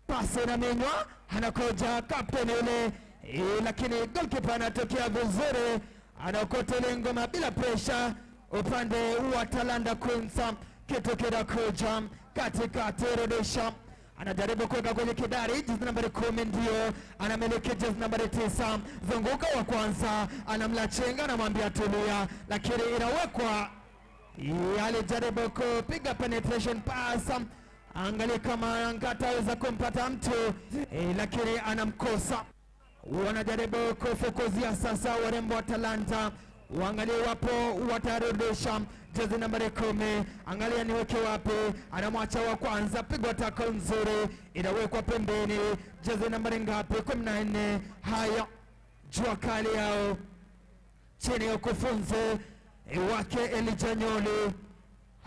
pasi inaminywa, anakuja kapteni yule, lakini goalkeeper anatokea vizuri, anaokota ile ngoma bila pressure upande wa Talanta Queens. Kitu kinakuja katikati, rudisha, anajaribu kuweka kwenye kidari. Jezi nambari 10 ndio anamiliki jezi nambari 9, zunguka wa kwanza, anamlachenga, anamwambia tulia, lakini inawekwa. Alijaribu kupiga penetration pass, angalia kama angataweza kumpata mtu, lakini anamkosa. Wanajaribu kufukuzia sasa warembo wa Talanta, waangalie wapo watarudisha. Jezi nambari 10, angalia niweke wapi, anamwacha wa kwanza, pigwa tackle nzuri, inawekwa pembeni. Jezi nambari ngapi? 14. Haya, Jua Kali yao chini ya ukufunzi wake Elijah Nyoli.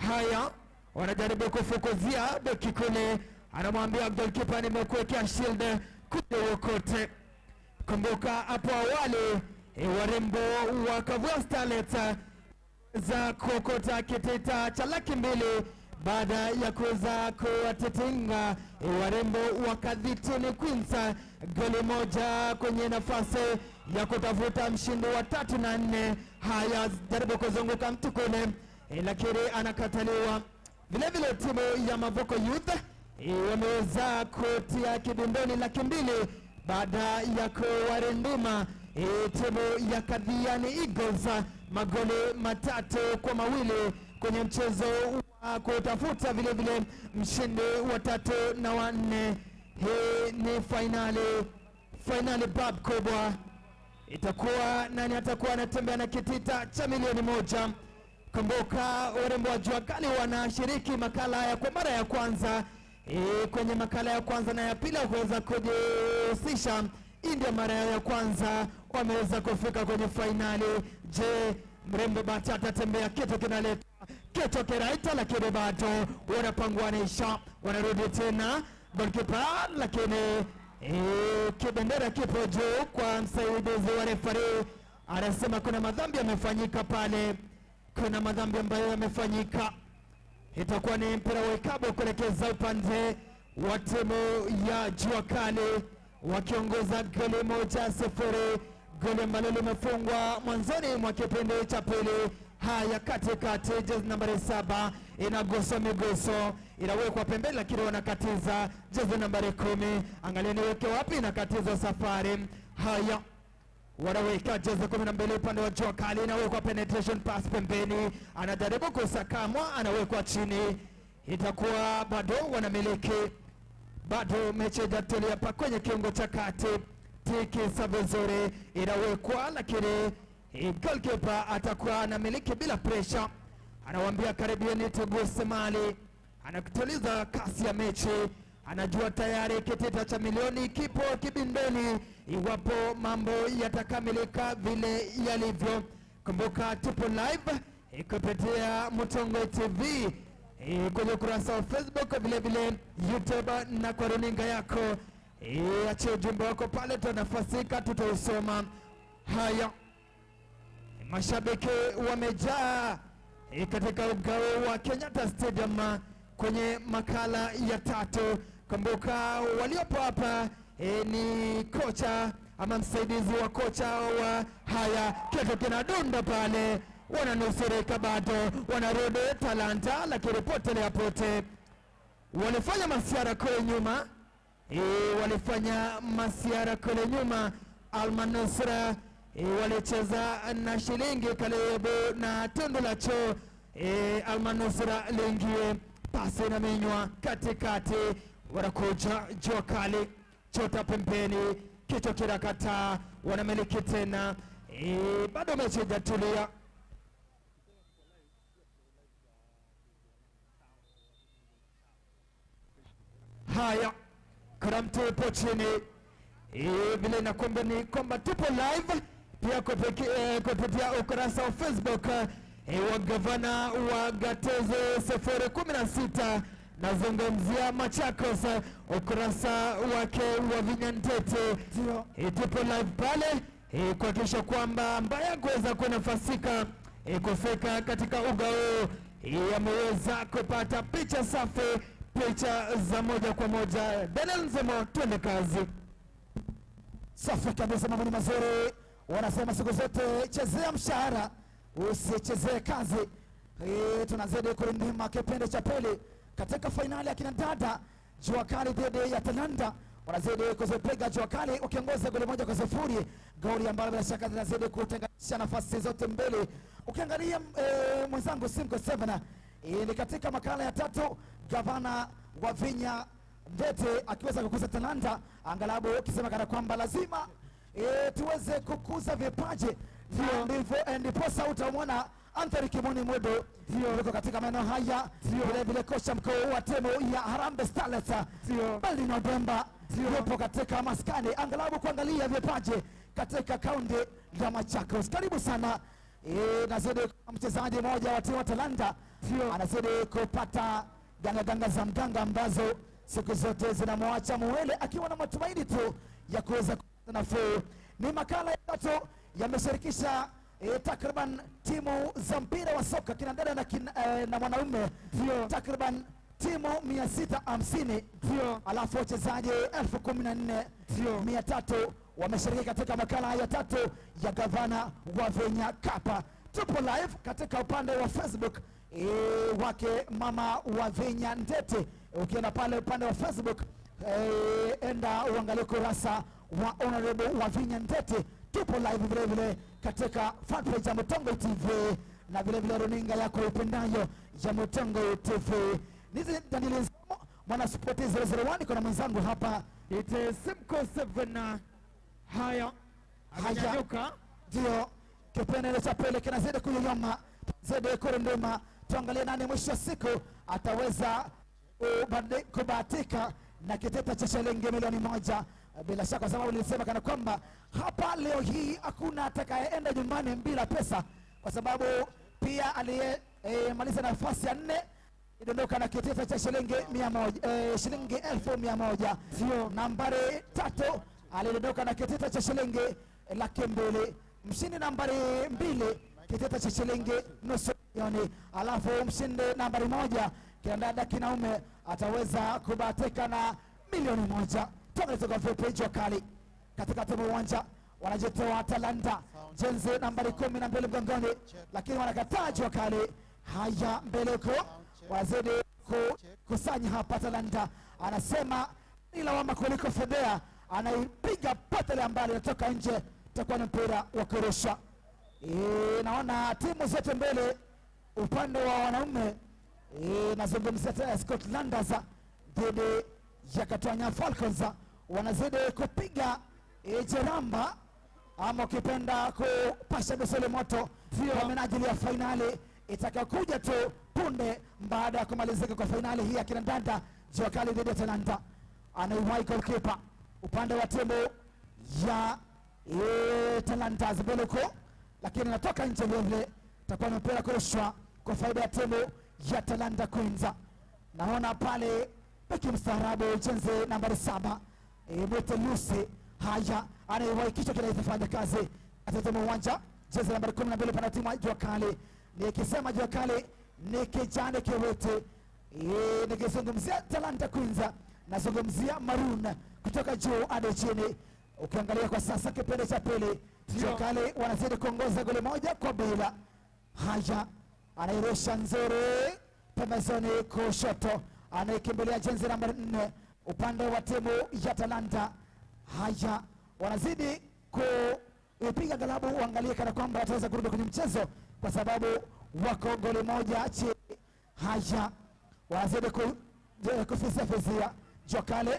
Haya, wanajaribu kufukuzia beki kule, anamwambia goalkeeper, nimekuwekea shield kule uokote. Kumbuka hapo awali warembo wa Kavua Starlets za kuokota kitita cha 200,000 baada ya kuweza kuwatetenga warembo wa Kadhituni Queens goli moja kwenye nafasi ya kutafuta mshindi wa 3 na 4. Haya, jaribu kuzunguka mtu kule, lakini anakataliwa. Vile vile timu ya Mavoko Youth wameweza kutia kibindoni 200,000 baada ya kuwarindima Timu ya Kathiani Eagles magoli 3-2 kwenye mchezo wa kutafuta vile vile mshindi wa 3 na wa 4. Hii ni finali bab kubwa. Itakuwa nani atakuwa anatembea na kitita cha milioni 1. Kumbuka warembo wa Jua Kali wanashiriki makala haya kwa mara ya kwanza. Kwenye makala ya kwanza na ya pili kuweza kujihusisha. Hii ndio mara ya kwanza wameweza kufika kwenye finali. Je, mrembo Bahati atatembea? Kitu kinaletwa, kitu kiraita, lakini bado wanapanguanisha, wanarudi tena goalkeeper, lakini kibendera kipo juu kwa msaidizi wa referee, anasema kuna madhambi yamefanyika pale, kuna madhambi ambayo yamefanyika. Itakuwa ni mpira wa ikabu kuelekeza upande wa timu ya Jua Kali wakiongoza goli 1-0, goli ambalo limefungwa mwanzoni mwa kipindi cha pili. Haya, katikati jezi nambari 7 inaguswa miguso, inawekwa pembeni, lakini wanakatiza jezi nambari 10. Angalia niweke wapi, inakatiza safari. Haya, wanaweka jezi 12 upande wa Jua Kali, inawekwa penetration pass pembeni, anajaribu kusakamwa, anawekwa chini. Itakuwa bado wanamiliki, bado mechi haijatulia hapa kwenye kiungo cha kati. Tikisa vizuri, inawekwa, lakini goalkeeper atakuwa anamiliki bila pressure. Anawaambia karibieni tuguse mali, anakutuliza kasi ya mechi. Anajua tayari kitita cha milioni kipo kibindoni iwapo mambo yatakamilika vile yalivyo. Kumbuka tupo live kupitia Mutongwe TV kwenye ukurasa wa Facebook, vile vile YouTube na kwa runinga yako. Achia ujumbe wako pale, tutanafasika, tutausoma. Haya, mashabiki wamejaa katika ugao wa Kenyatta Stadium kwenye makala ya 3. Kumbuka waliopo hapa ni kocha ama msaidizi wa kocha wa haya, kitu kinadunda pale, wananusurika bado, wanarudi Talanta, lakini potelea pote. Walifanya masiara kule nyuma, walifanya masiara kule nyuma. Almanusra walicheza na shilingi karibu na tundu la choo. Almanusra lingie, pasi na minywa katikati, wanakuja Jua Kali, chota pembeni, kichwa kinakataa, wanamiliki tena. Bado mechi haijatulia. Haya, kuna mtu yupo chini. Vile nakwambia ni kwamba tupo live pia kupitia ukurasa wa Facebook wa gavana wa Gatuzi 016, nazungumzia Machakos, ukurasa wake wa Vinyandete. Tupo live pale kuhakikisha kwamba ambaye hakuweza kunafasika kufika katika uga huu ameweza kupata picha safi, picha za moja kwa moja. Daniel Nzemo, twende kazi. Safi kabisa, mambo ni mazuri. Wanasema siku zote chezea mshahara usichezee kazi. Tunazidi kurindima kipindi cha pili katika fainali ya kina dada Jua Kali dhidi ya Talanta. Wanazidi kuzipiga Jua Kali wakiongoza goli 1-0, goli ambalo bila shaka linazidi kutenganisha nafasi zote mbili. Ukiangalia mwenzangu Simko 7, ni katika makala ya 3, gavana wa Vinya Ndete akiweza kukuza talanta, angalau ukisema kana kwamba lazima tuweze kukuza vipaji. Ndivyo ndiposa utamwona Anthony Kimoni Mwedo yuko katika maeneo haya, vile vile kocha mkuu wa timu ya Harambee Starlets Baldwin Odemba yupo katika maskani angalau kuangalia vipaji katika kaunti ya Machakos. Karibu sana. Nazidi mchezaji mmoja wa timu ya Talanta anazidi kupata ganga ganga za mganga ambazo siku zote zinamwacha Muwele akiwa na matumaini tu ya kuweza kupata nafuu. Ni makala ya 3 yameshirikisha takriban timu za mpira wa soka kina dada na, na mwanaume takriban timu 650, alafu wachezaji 14,300 wameshiriki katika makala ya 3 ya gavana wa Vinya Cup. Tupo live katika upande wa Facebook wake mama wa Vinya Ndete. Ukienda pale upande wa Facebook enda uangalie kurasa wa Honorable wa Vinya Ndete. Tupo live vile vile katika fanpage ya Mutongo TV na vile vile runinga yako ipendayo ya Mutongo TV. Nizi Daniel Nzomo, mwana spoti 001, kuna mwenzangu hapa It is Simco 7. Haya, amenyanyuka. Ndio, kipengele cha pili kinazidi kuyoyoma, zidi kurunduma. Tuangalie nani mwisho wa siku ataweza kubahatika na kitita cha shilingi milioni 1. Bila shaka, kwa sababu nilisema kana kwamba hapa leo hii hakuna atakayeenda nyumbani bila pesa, kwa sababu pia aliyemaliza nafasi ya 4 idondoka na kitita cha shilingi 100, shilingi 1,100. Nambari 3 alidondoka na kitita cha shilingi 200,000. Mshindi nambari 2 kitita cha shilingi 500,000. Alafu mshindi nambari 1 kinadada kinaume ataweza kubahatika na milioni 1. Tuangalie vipi Jua Kali katika timu uwanja wanajitoa Talanta, jenzi nambari 12 mgongoni, lakini wanakataa Jua Kali. Haya, mbele huko wazidi kukusanya hapa Talanta, anasema ni lawama kuliko fedhea, anaipiga potele mbali, inatoka nje, itakuwa ni mpira wa kurusha. Naona timu zote mbele upande wa wanaume, nazungumzia tena Scotlanders dhidi ya Katwanya Falcons, wanazidi kupiga jeramba ama ukipenda kupasha misuli moto kwa minajili ya fainali itakayokuja tu punde baada ya kumalizika kwa fainali hii ya kinadada Jua Kali dhidi ya Talanta. Anaiwahi goalkeeper upande wa timu ya Talanta mbele huko, lakini inatoka nje vile vile, itakuwa ni mpira kurushwa kwa faida ya timu ya Talanta Queens. Naona pale beki mstaarabu jenzi nambari 7 Mwete Lucy. Haya, anaiwahi kichwa kinafanya kazi atazama uwanja, jezi nambari 12 pana timu ya Jua Kali. Nikisema Jua Kali ni kijani kiwete. Nikizungumzia Talanta Queens nazungumzia maroon kutoka juu hadi chini. Ukiangalia kwa sasa kipindi cha pili, Jua Kali wanazidi kuongoza goli 1-0. Haya, anairusha nzuri pembezoni kushoto, anaikimbilia jenzi nambari 4 upande wa timu ya Talanta. Haya, wanazidi kuipiga galabu, uangalie kana kwamba wataweza kurudi kwenye mchezo kwa sababu wako goli 1 chini. Haya, wanazidi kufizia fizia. Jua Kali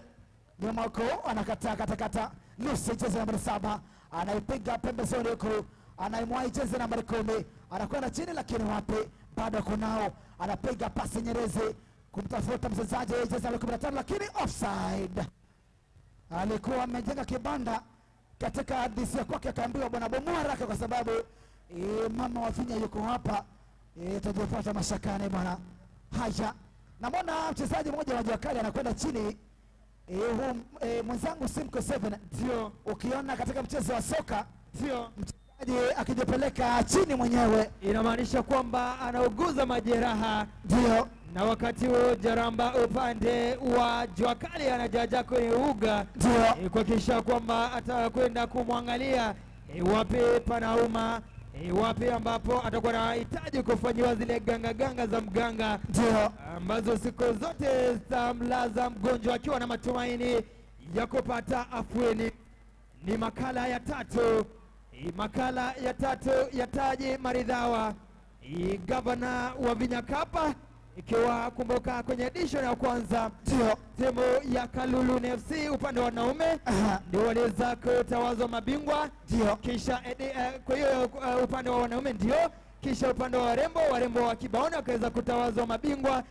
nyuma huko anakataa katakata. Lucy jezi nambari 7 anaipiga pembezoni huko, anaimwahi jezi nambari 10, anakwenda chini lakini wapi, bado kunao, anapiga pasi nyerezi kumtafuta mchezaji jezi nambari 15, lakini offside. Alikuwa amejenga kibanda katika hadithi kwake, akaambiwa bwana bomoa haraka kwa sababu mama wa Vinya yuko hapa, tujifuata mashakani bwana. Haya, namuona mchezaji mmoja wa Jua Kali anakwenda chini. Mwenzangu Simco 7, ndio ukiona katika mchezo wa soka ndio mchezaji akijipeleka chini mwenyewe inamaanisha kwamba anauguza majeraha, ndio. Na wakati huo Jaramba upande wa Jua Kali anajaja kwenye uga, ndio, kuhakikisha kwamba atakwenda kumwangalia wapi panauma, wapi ambapo atakuwa anahitaji kufanyiwa zile ganga ganga za mganga, ndio, ambazo siku zote zitamlaza mgonjwa akiwa na matumaini ya kupata afueni. Ni makala ya tatu, makala ya tatu ya Taji Maridhawa, gavana wa Vinya Cup, ikiwa kumbuka kwenye edition ya kwanza ndio timu ya Kaluluni FC upande wa wanaume ndio waliweza kutawazwa mabingwa, ndio, kisha kwa hiyo upande wa wanaume ndio, kisha upande wa warembo, warembo wa Kibaoni wakaweza kutawazwa mabingwa.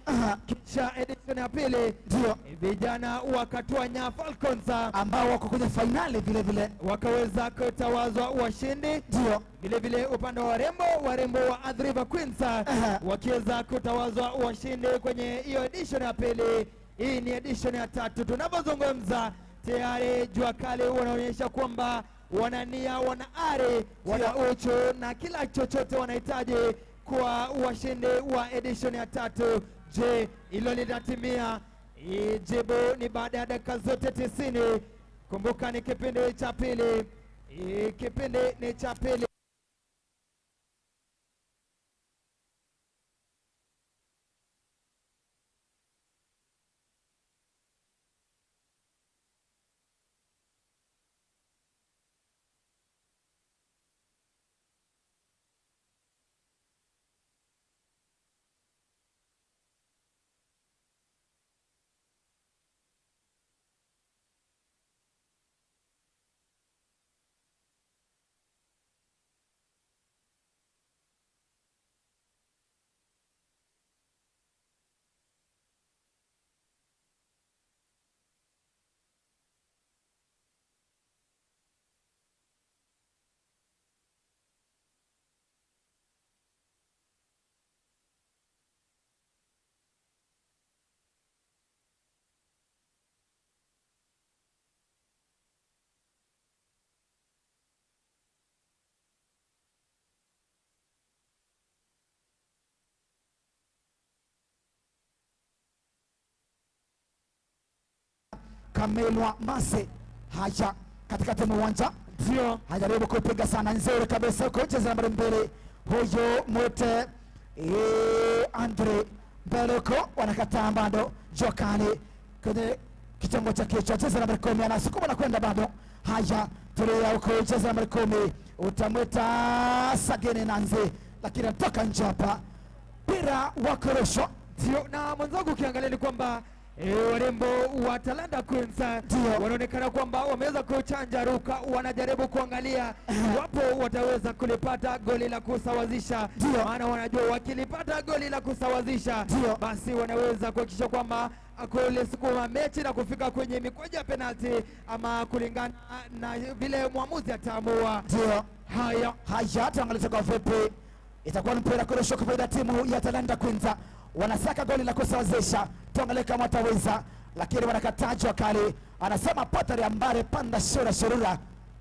Kisha edition ya pili ndio vijana wa Katwanya Falcons ambao wako kwenye finali vile vile wakaweza kutawazwa washindi, ndio. Vile vile upande wa warembo, warembo wa Athi River Queens wakiweza kutawazwa washindi kwenye hiyo edition ya pili. Hii ni edition ya tatu tunapozungumza, tayari Jua Kali wanaonyesha kwamba wana nia, wana ari, wana uchu na kila chochote wanahitaji kwa washindi wa edition ya tatu. Je, hilo litatimia? Jibu ni baada ya dakika zote 90. Kumbuka ni kipindi cha pili, kipindi ni cha pili. Kamelwa Mase. Haya, katikati mwa uwanja ndio hajaribu kupiga sana, nzuri kabisa huko, cheza nambari 2 huyo Mwete Andre mbele huko, wanakataa bado. Jokali kwenye kitengo cha kichwa, cheza nambari 10 anasukuma na kwenda bado. Haya, tulia huko, cheza nambari 10 utamwita Sagene Nanzi, lakini anatoka nje hapa, mpira wa kurusha. Ndio, na mwenzangu ukiangalia ni kwamba warembo wa Talanta Queens wanaonekana kwamba wameweza kuchanja ruka, wanajaribu kuangalia wapo wataweza kulipata goli la kusawazisha, maana wanajua wakilipata goli la kusawazisha basi wanaweza kuhakikisha kwamba kulisukuma mechi na kufika kwenye mikwaju ya penalti ama kulingana na vile mwamuzi ataamua. Ndio. Haya, haya, tuangalie kwa vipi itakuwa ni mpira kurushwa kwa faida timu ya Talanta Queens. Wanasaka goli la kusawazisha, tuangalie kama wataweza, lakini wanakataa. Jua Kali anasema potari ambare panda shura shurura,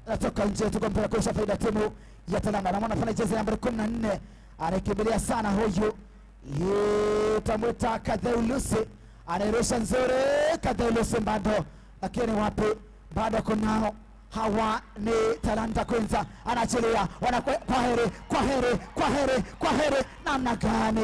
anatoka nje. Tuko mpira kurusha faida timu ya Talanta. Namwona pale jezi nambari 14 anakimbilia sana huyu tamwita Kadheulusi, anairusha nzuri Kadheulusi bado, lakini wapi, bado kunao hawa ni Talanta Queens, anaachilia kwa heri, kwa heri, kwa heri, kwa heri, namna gani?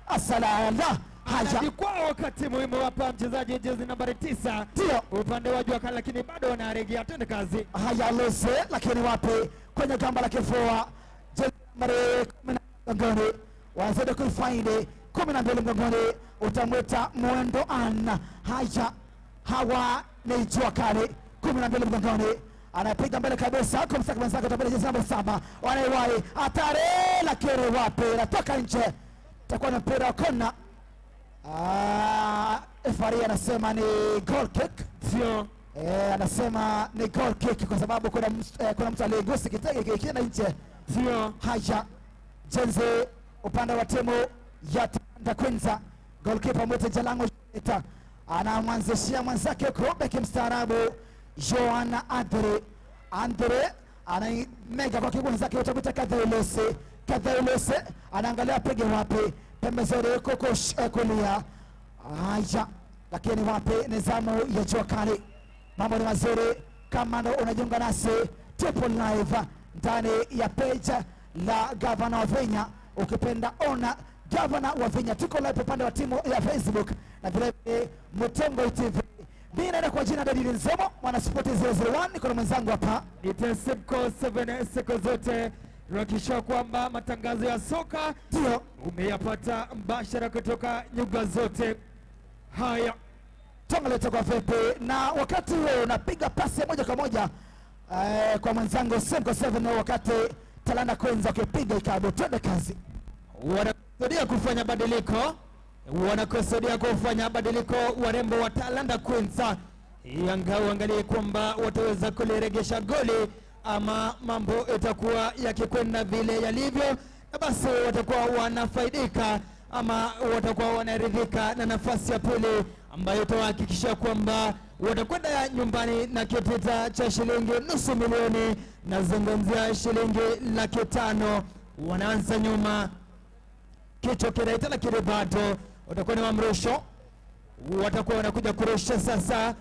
Asalala. Haya, kwa wakati muhimu hapa mchezaji jezi nambari 9 ndio upande wa Jua Kali, lakini bado wanaregea. Twende kazi. Haya, Lose, lakini wapi, kwenye gamba la kifua jezi nambari 10 mgongoni, wazidi kuifaidi 12 mgongoni, utamwita Mwendo Ann. Haya, hawa ni Jua Kali 12 mgongoni, anapiga mbele kabisa kumsaka mwenzake, utabele jezi nambari 7 wanaiwahi hatari, lakini wapi, natoka nje, itakuwa na mpira wa kona. Referee anasema ni goal kick. Ndio. Anasema ni goal kick kwa sababu kuna mtu aliyegusa kitege kikienda nje. Ndio. Haya, jenzi upande wa timu ya Talanta Queens, goalkeeper Mwete Jalango Jeta anamwanzishia mwenzake huko beki mstaarabu Joana Andre. Andre anaimega kwa kibu mwenzake utakuta Kadheulose. Kadheulose anaangalia pige wapi, pembezoni huko kulia. Haya, lakini wapi, ni zamu ya Jua Kali. Mambo ni mazuri, kama ndo unajiunga nasi tupo live ndani ya page la Gavana wa Vinya, ukipenda ona Gavana wa Vinya, tuko live upande wa timu ya Facebook na vile vile Mutongo TV. Mimi naenda kwa jina Daddy Nzomo, mwana sport 001, niko na mwenzangu hapa Nitesimko 7 siku zote tunahakikisha kwamba matangazo ya soka ndio umeyapata mbashara kutoka nyuga zote. Haya, tuangalie kwa vipi, na wakati huo unapiga pasi ya moja kwa moja kwa mwenzangu Simko 7, wakati Talanta Queens wakipiga ikabu. Twende kazi. Wanakusudia kufanya badiliko, wanakusudia kufanya badiliko warembo wa Talanta Queens. Yanga uangalie kwamba wataweza kuliregesha goli ama mambo itakuwa yakikwenda vile yalivyo, na basi watakuwa wanafaidika ama watakuwa wanaridhika na nafasi ya pili ambayo itawahakikisha kwamba watakwenda nyumbani na kitita cha shilingi 500,000, nazungumzia shilingi 500,000. Wanaanza nyuma, kichwa kinaita, lakini bado watakuwa ni wamrusho, watakuwa wanakuja kurusha sasa.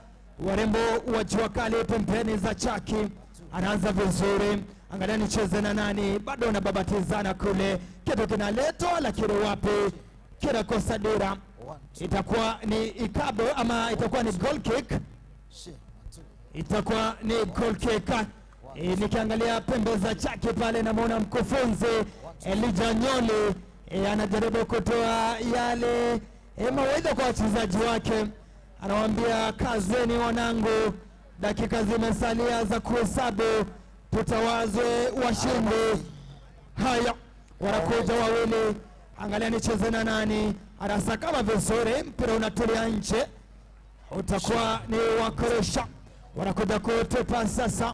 Warembo wa Jua Kali pembeni za chaki, anaanza vizuri, angalia nicheze na nani, bado wanababatizana kule, kitu kinaletwa lakini wapi, kinakosa dira. Itakuwa ni ikabo ama itakuwa ni goal kick, itakuwa ni goal kick. Nikiangalia pembe za chaki pale namuona mkufunzi Elijah Nyoli anajaribu kutoa yale mawaidha kwa wachezaji wake, anawaambia kazeni wanangu, dakika zimesalia za kuhesabu, tutawazwe washindi. Haya, wanakuja wawili, angalia nicheze na nani, anasakama vizuri, mpira unatulia nje, utakuwa ni wa kurusha. Wanakuja kutupa sasa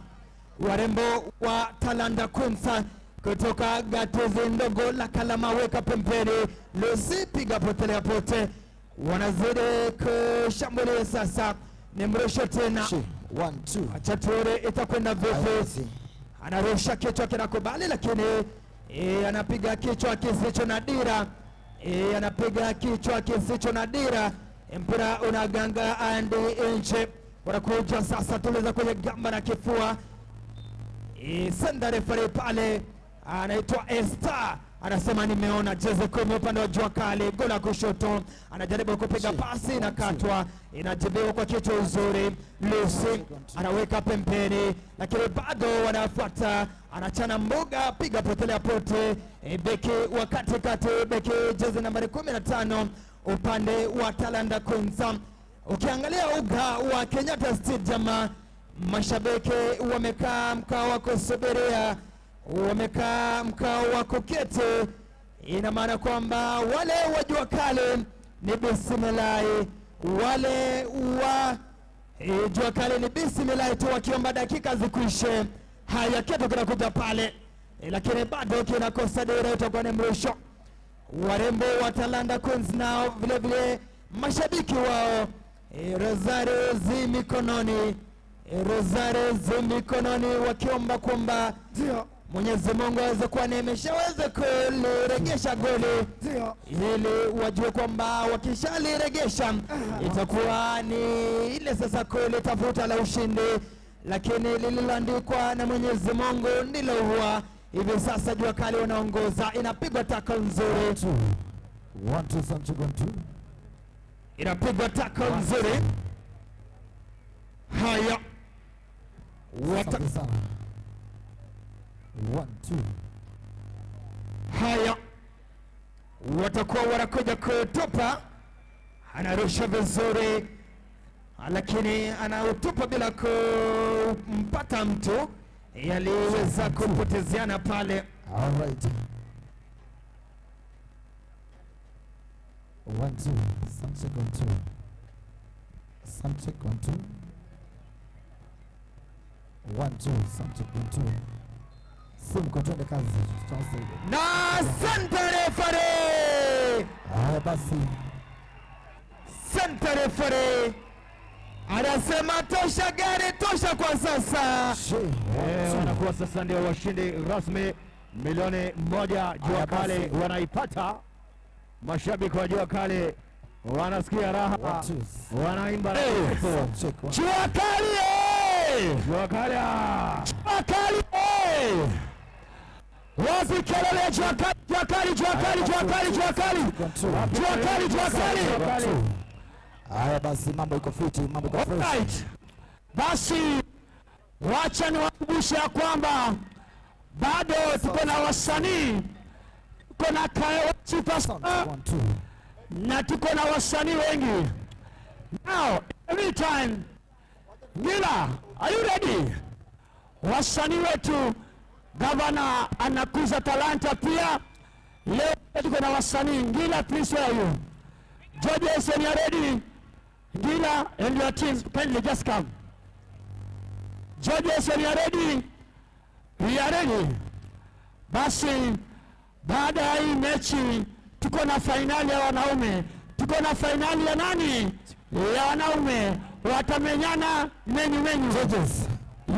warembo wa Talanta Queens kutoka gatuzi ndogo la Kalamaweka pembeni, Lucy piga potelea pote, wanazidi kushambulia sasa, ni mrusho tena, acha tuone itakwenda vipi. Anarusha kichwa kinakubali, lakini anapiga kichwa kisicho na dira, anapiga kichwa kisicho na dira, mpira unaganga andi nje, Wanakuja sasa, tuliza kwenye gamba na kifua. Senda refari pale anaitwa Esther anasema nimeona jezi 10 upande wa Jua Kali, gola kushoto, anajaribu kupiga pasi inakatwa, inajibiwa kwa kichwa uzuri. Lucy anaweka pembeni, lakini bado wanafuata, anachana mbuga, piga potelea pote. Beki wa katikati, beki jezi nambari 15 upande wa Talanta Queens. Ukiangalia uga wa Kenyatta Stadium, mashabiki wamekaa mkao wa kusubiria, wamekaa mkao wa kuketi. Ina maana kwamba wale wa Jua Kali ni bismillahi, wale wa Jua Kali ni bismillahi tu, wakiomba dakika zikwishe. Haya, kitu kinakuja pale, lakini bado kinakosa dira, itakuwa ni mrusho. Warembo wa Talanta Queens nao vile vile mashabiki wao rozari zi mikononi, rozari zi mikononi, wakiomba kwamba Mwenyezi Mungu aweze kuwaneemesha, aweze kuliregesha goli ili wajue kwamba wakishaliregesha itakuwa ni ile sasa kulitafuta la ushindi, lakini lililoandikwa na Mwenyezi Mungu ndilo huwa. Hivi sasa Jua Kali wanaongoza, inapigwa tackle nzuri, 1 2 1 2 1 2, inapigwa tackle nzuri. Haya, Asante sana. 1 2. Haya, watakuwa wanakuja kutupa, anarusha vizuri, lakini anautupa bila kumpata mtu, yaliweza kupotezeana pale. All right. 1 2, sound check 1 2. Sound check 1 2. 1 2, sound check 1 2. Simko, twende kazi. Na asante referee. Haya basi. Asante referee. Anasema tosha gari, tosha kwa sasa. Wanakuwa sasa ndio washindi rasmi, milioni 1 Jua Kali wanaipata. Mashabiki wa Jua Kali wanasikia raha, wanaimba. Jua Kali! Jua Kali! Jua Kali! Wapi kelele? Jua Kali, Jua Kali, Jua Kali, Jua Kali, Jua Kali. Jua Kali, Jua Kali. Haya basi, mambo iko fiti, mambo iko fresh. Alright. Basi wacha niwakumbushe ya kwamba bado tuko na wasanii, tuko na Kaeo Superstar na tuko na wasanii wengi. Now, every time, Ngila, are you ready? Wasanii wetu, gavana anakuza talanta pia. Leo tuko na wasanii. Ngila, please, where are you? Judges, when you are ready, Ngila and your team, kindly just come. Judges, when you are ready, we are ready. Basi baada ya hii mechi tuko na fainali ya wanaume, tuko na fainali ya nani? Ya wanaume, watamenyana menyu menyu. Judges.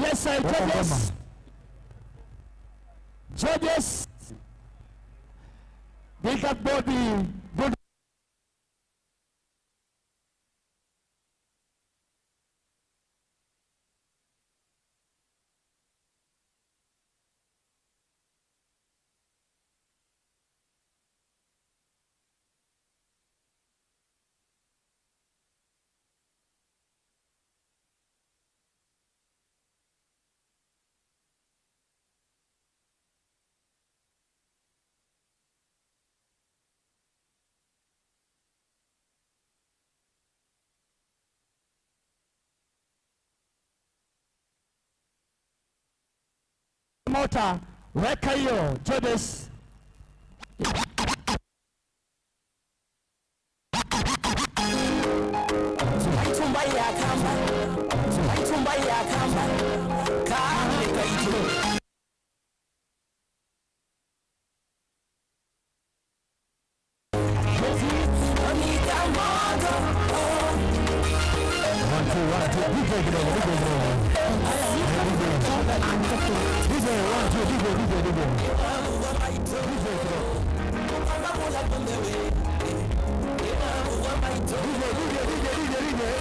Yes, I judges. Judges. Big up Bobby. Good. Mota, weka hiyo Judges. Aitumba ya kamba, aitumba ya kamba, kale kaitu. 1 2 1 2, DJ kidogo, DJ kidogo. DJ 1 2, DJ DJ DJ. DJ kidogo. DJ DJ DJ DJ DJ.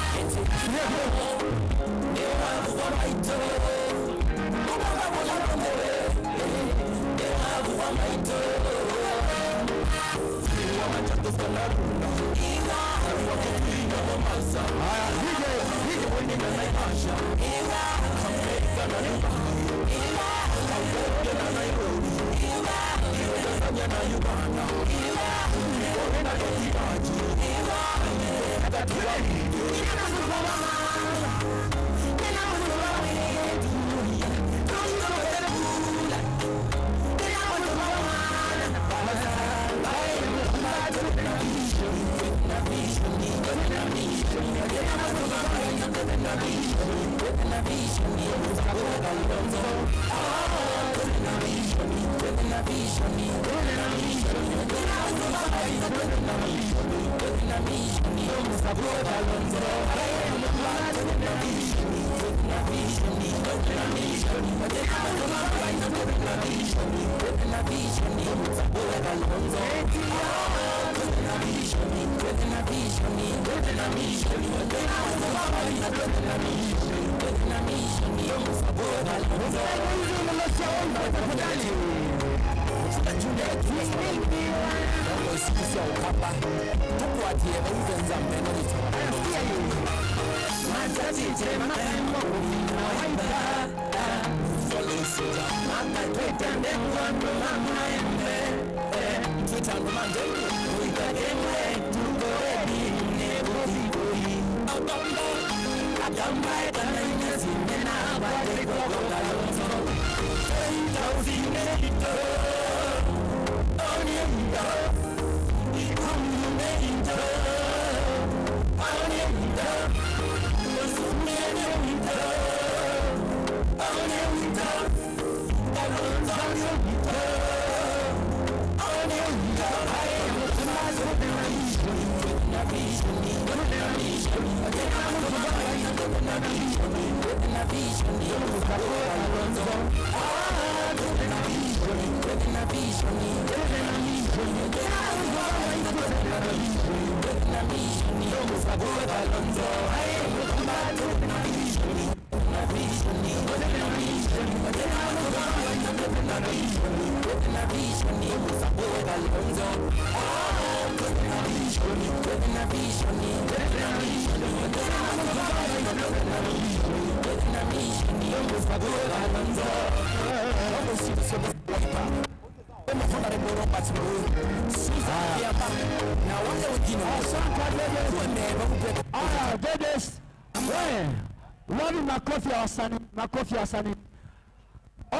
Makofi ya wasanii, makofi ya wasanii.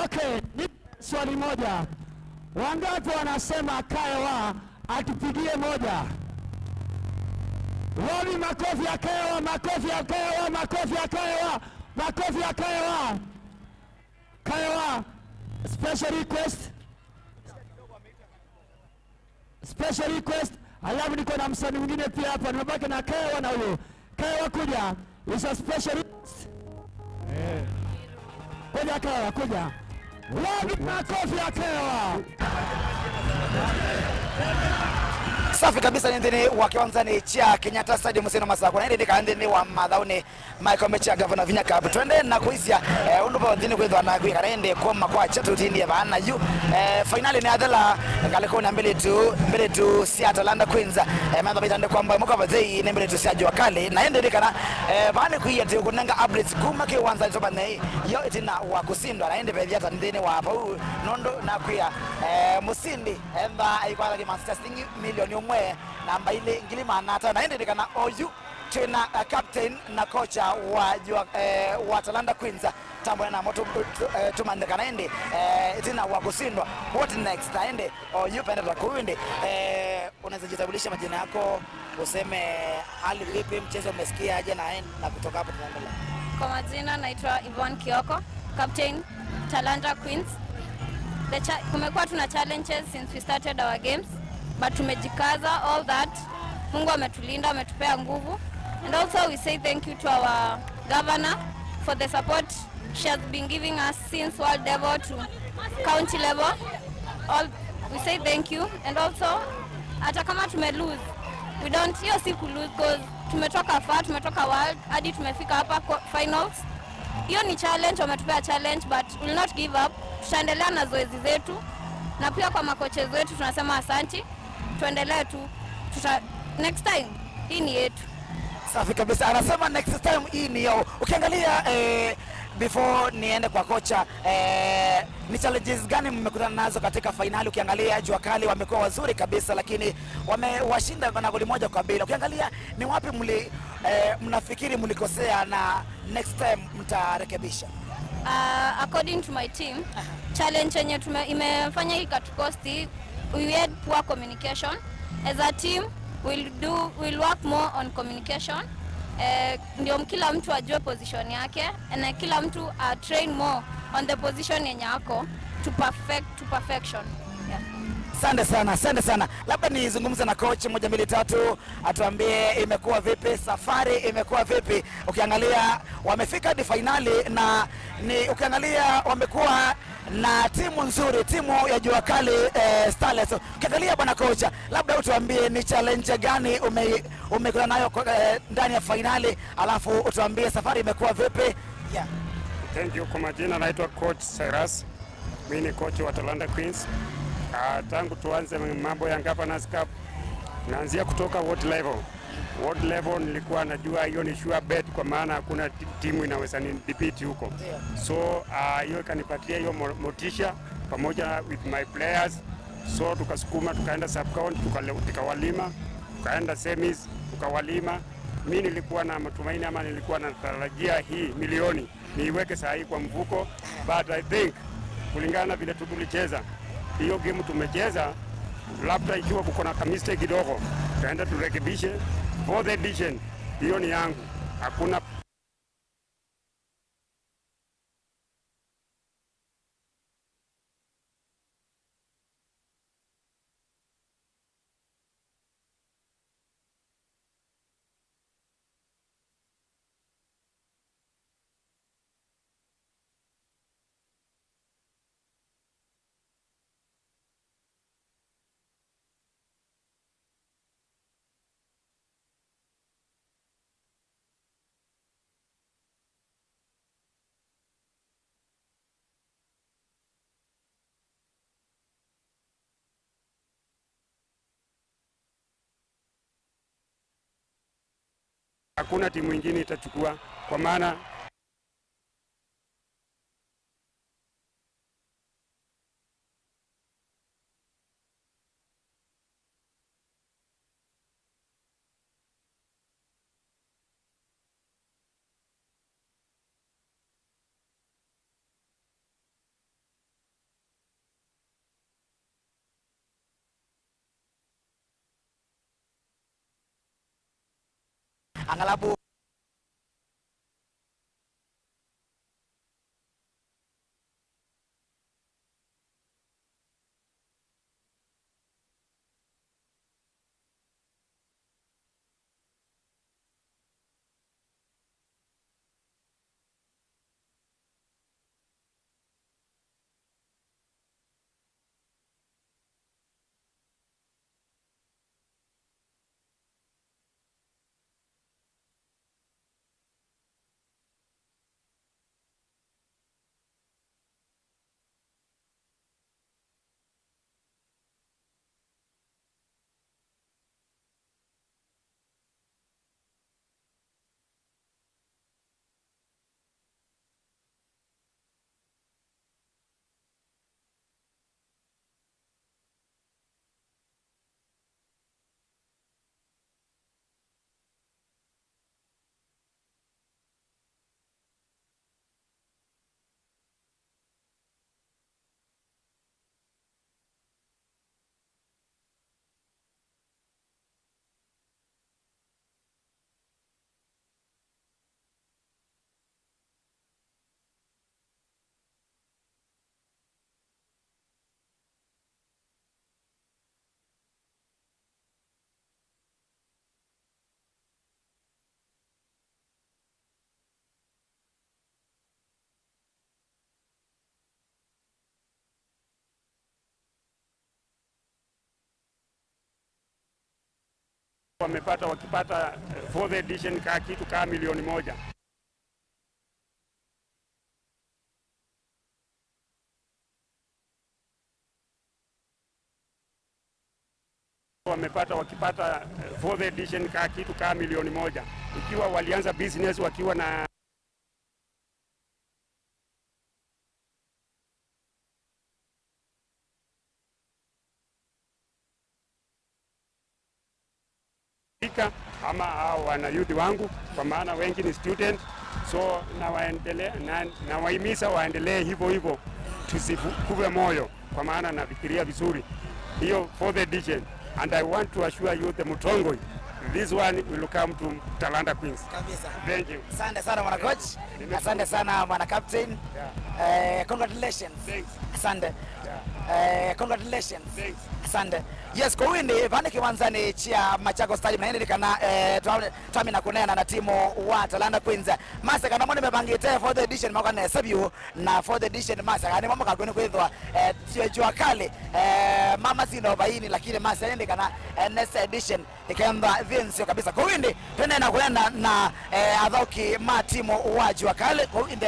Okay, ni swali moja. Wangapi wanasema Kaewa atupigie moja? Wapi makofi ya Kaewa, makofi ya Kaewa, makofi ya Kaewa, makofi ya Kaewa. Kaewa, special request. Special request. Alafu niko na msanii mwingine pia hapa. Nimebaki na Kaewa na huyo. Kaewa kuja. It's a special request. Kuja Kaewa, kuja. Wapi makofi ya Kaewa? Safi kabisa ni nthini wa kiwanzani cha Kenyatta Stadium sino Masako na ndi ka nthini wa mathauni Michael Mecha Governor Vinya Cup twende na kuisia undu ba nthini kwithwa na kwikara indi kwoma kwa chatu tindie bana yu finali ni athela ngalikona mbili tu sia Talanta Queens mantha baitande kwamba mukava thei ni mbili tu sia Jua Kali na indi kana bana kuiya ti kunenga updates kuma kiwanzani tobanei yo itina wa kusindwa na indi bethiata nthini wa pau nondo na kuia musindi emba aikwala ki Manchester City milioni umwe namba ile ngili manata na indi kana oyu tena captain na kocha wa wa Talanta Queens tambo na moto tumandika na indi tena wa kusindwa what next na indi oyu penda la kuindi unaweza jitambulisha majina yako useme hali vipi mchezo umesikia aje na kutoka hapo tunaendelea. Kwa majina naitwa Yvonne Kioko, captain Talanta Queens. Kumekuwa tuna challenges since we started our games, but tumejikaza all that. Mungu ametulinda, ametupea nguvu. And also we say thank you to our governor for the support she has been giving us since world level to county level. All we say thank you. And also hata kama tume lose, we don't hiyo si ku lose cause tumetoka far, tumetoka world hadi tumefika hapa finals. Hiyo ni challenge, wametupea challenge but we'll not give up. Tutaendelea na zoezi zetu na pia kwa makocha wetu tunasema asanti. Tuendelee tu. Next time hii ni yetu. Safi kabisa, anasema next time hii ni yao. Ukiangalia before niende kwa kocha, ni challenges gani mmekutana nazo katika fainali? Ukiangalia Jua Kali wamekuwa wazuri kabisa, lakini wamewashinda na goli 1-0. Ukiangalia ni wapi mnafikiri mlikosea na next time mtarekebisha? According to my team, challenge yenye imefanya hii katukosti, we had poor communication. As a team, we'll work more on communication. Ndio kila mtu ajue position yake na kila mtu train more on the position yenye ako to perfection. Yeah. Asante sana, asante sana. Labda nizungumze na coach 1 2 3 atuambie imekuwa vipi safari, imekuwa vipi. Ukiangalia wamefika hadi finali na ni ukiangalia wamekuwa na timu nzuri, timu ya Jua Kali Starlets. Ukiangalia bwana kocha, labda utuambie ni challenge gani umekuwa nayo ndani ya finali, alafu utuambie safari imekuwa vipi. Yeah. Thank you. Kwa majina naitwa Coach Cyrus. Mimi ni coach wa Talanta Queens. Tangu tuanze mambo ya Governors Cup, naanzia kutoka ward level. Ward level nilikuwa najua hiyo ni sure bet, kwa maana hakuna timu inaweza nidhibiti huko. So hiyo ikanipatia hiyo motisha pamoja with my players. So tukasukuma, tukaenda sub county, tukawalima, tukaenda semis, tukawalima. Mimi nilikuwa na matumaini ama nilikuwa natarajia hii milioni niiweke saa hii kwa mfuko, but I think kulingana na vile tulicheza hiyo game tumecheza, labda ikiwa kuko na mistake kidogo tuende turekebishe for the edition. Hiyo ni yangu, hakuna timu nyingine itachukua, kwa maana angalabu wamepata, wakipata fourth edition ka kitu kama milioni 1. wamepata wakipata fourth edition kaa kitu kaa 1 milioni, ikiwa walianza business wakiwa na ama hao wanayouth wangu, kwa maana wengi ni student, so nawahimiza waendelee hivyo hivyo, tusikufe moyo, kwa maana nafikiria vizuri hiyo fourth edition, and I want to assure you the Mutongoi, this one will come to Talanta Queens. Kabisa. Thank you. Asante sana mwana coach. Asante sana mwana captain. Congratulations. Asante. Congratulations. Asante. Yes, kwa windi vane kiwanzani chia Machakos Stadium na hindi kana twamina kunena na timu wa Talanta Queens. Masa kana mwone mebangite fourth edition mwaka na hesabu na fourth edition masa kana mama kagoni kwithwa jua kali mama sino baini, lakini masa hindi kana next edition ikaenda vincio kabisa. Kwa windi twende na kunena na athoki ma timu wa jua kali. Kwa in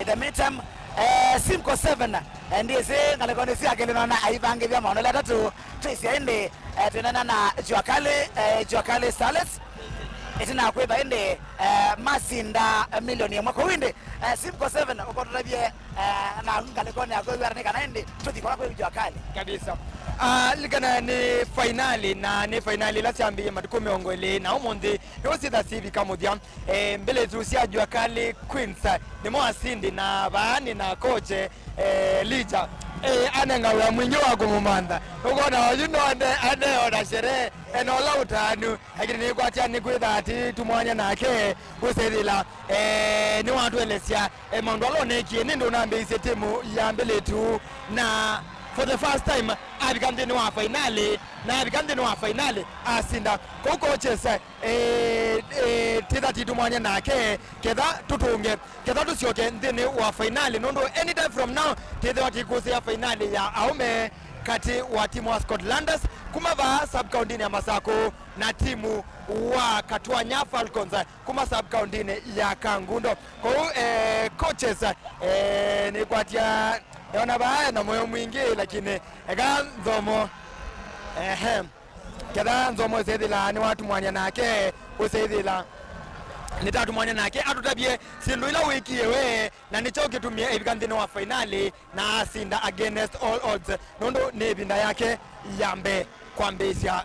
the meantime, Simco 7 ndiye ngalekoni siakelinona aibange vya maono tatu twisia indi twinena na jua kali, jua kali Starlets itina kwitha indi masinda 1 milioni. Kwa windi Simco 7 ukotutabie na ngalekoni akwĩwara kana indi tuthikora kwi jua kali. Kabisa. Likana ni fainali na ni fainali la ciambiie matuku 20 na umuthi niwo cithika muthia mbele tu cia jua kali Queens nimo asindi na baani na koche lija anenga mwingi wa kumumantha ukona oyu no aneona sherehe enola utanu, lakini nikwatia nikwitha ati tumwanya nake gusithila ni watwelesya maundu ala onekie ni ndunambiisye timu ya mbeletu na for the first time abika nthini wa fainali na abika nthini wa fainali asinda kou coaches titha titumwanya nake ketha tutunge ketha tucioke nthini wa fainali nundu anytime from now tithiwa tikusia fainali ya aume kati wa timu wa Scotlanders kuma va sub county ya Masako na timu wa Katwanya Falcons kuma sub county ya Kangundo. Kou coaches nikwatia ona baya na moyo mwingi, lakini eka nzomo ehe ketha nzomo usethila ni watu mwanya nake usethila nitatu mwanya nake atutabie sindu ila wikie we na nicho kitumie ivika nthini wa fainali na asinda against all odds nundu ni ivinda yake yambe kwambisya.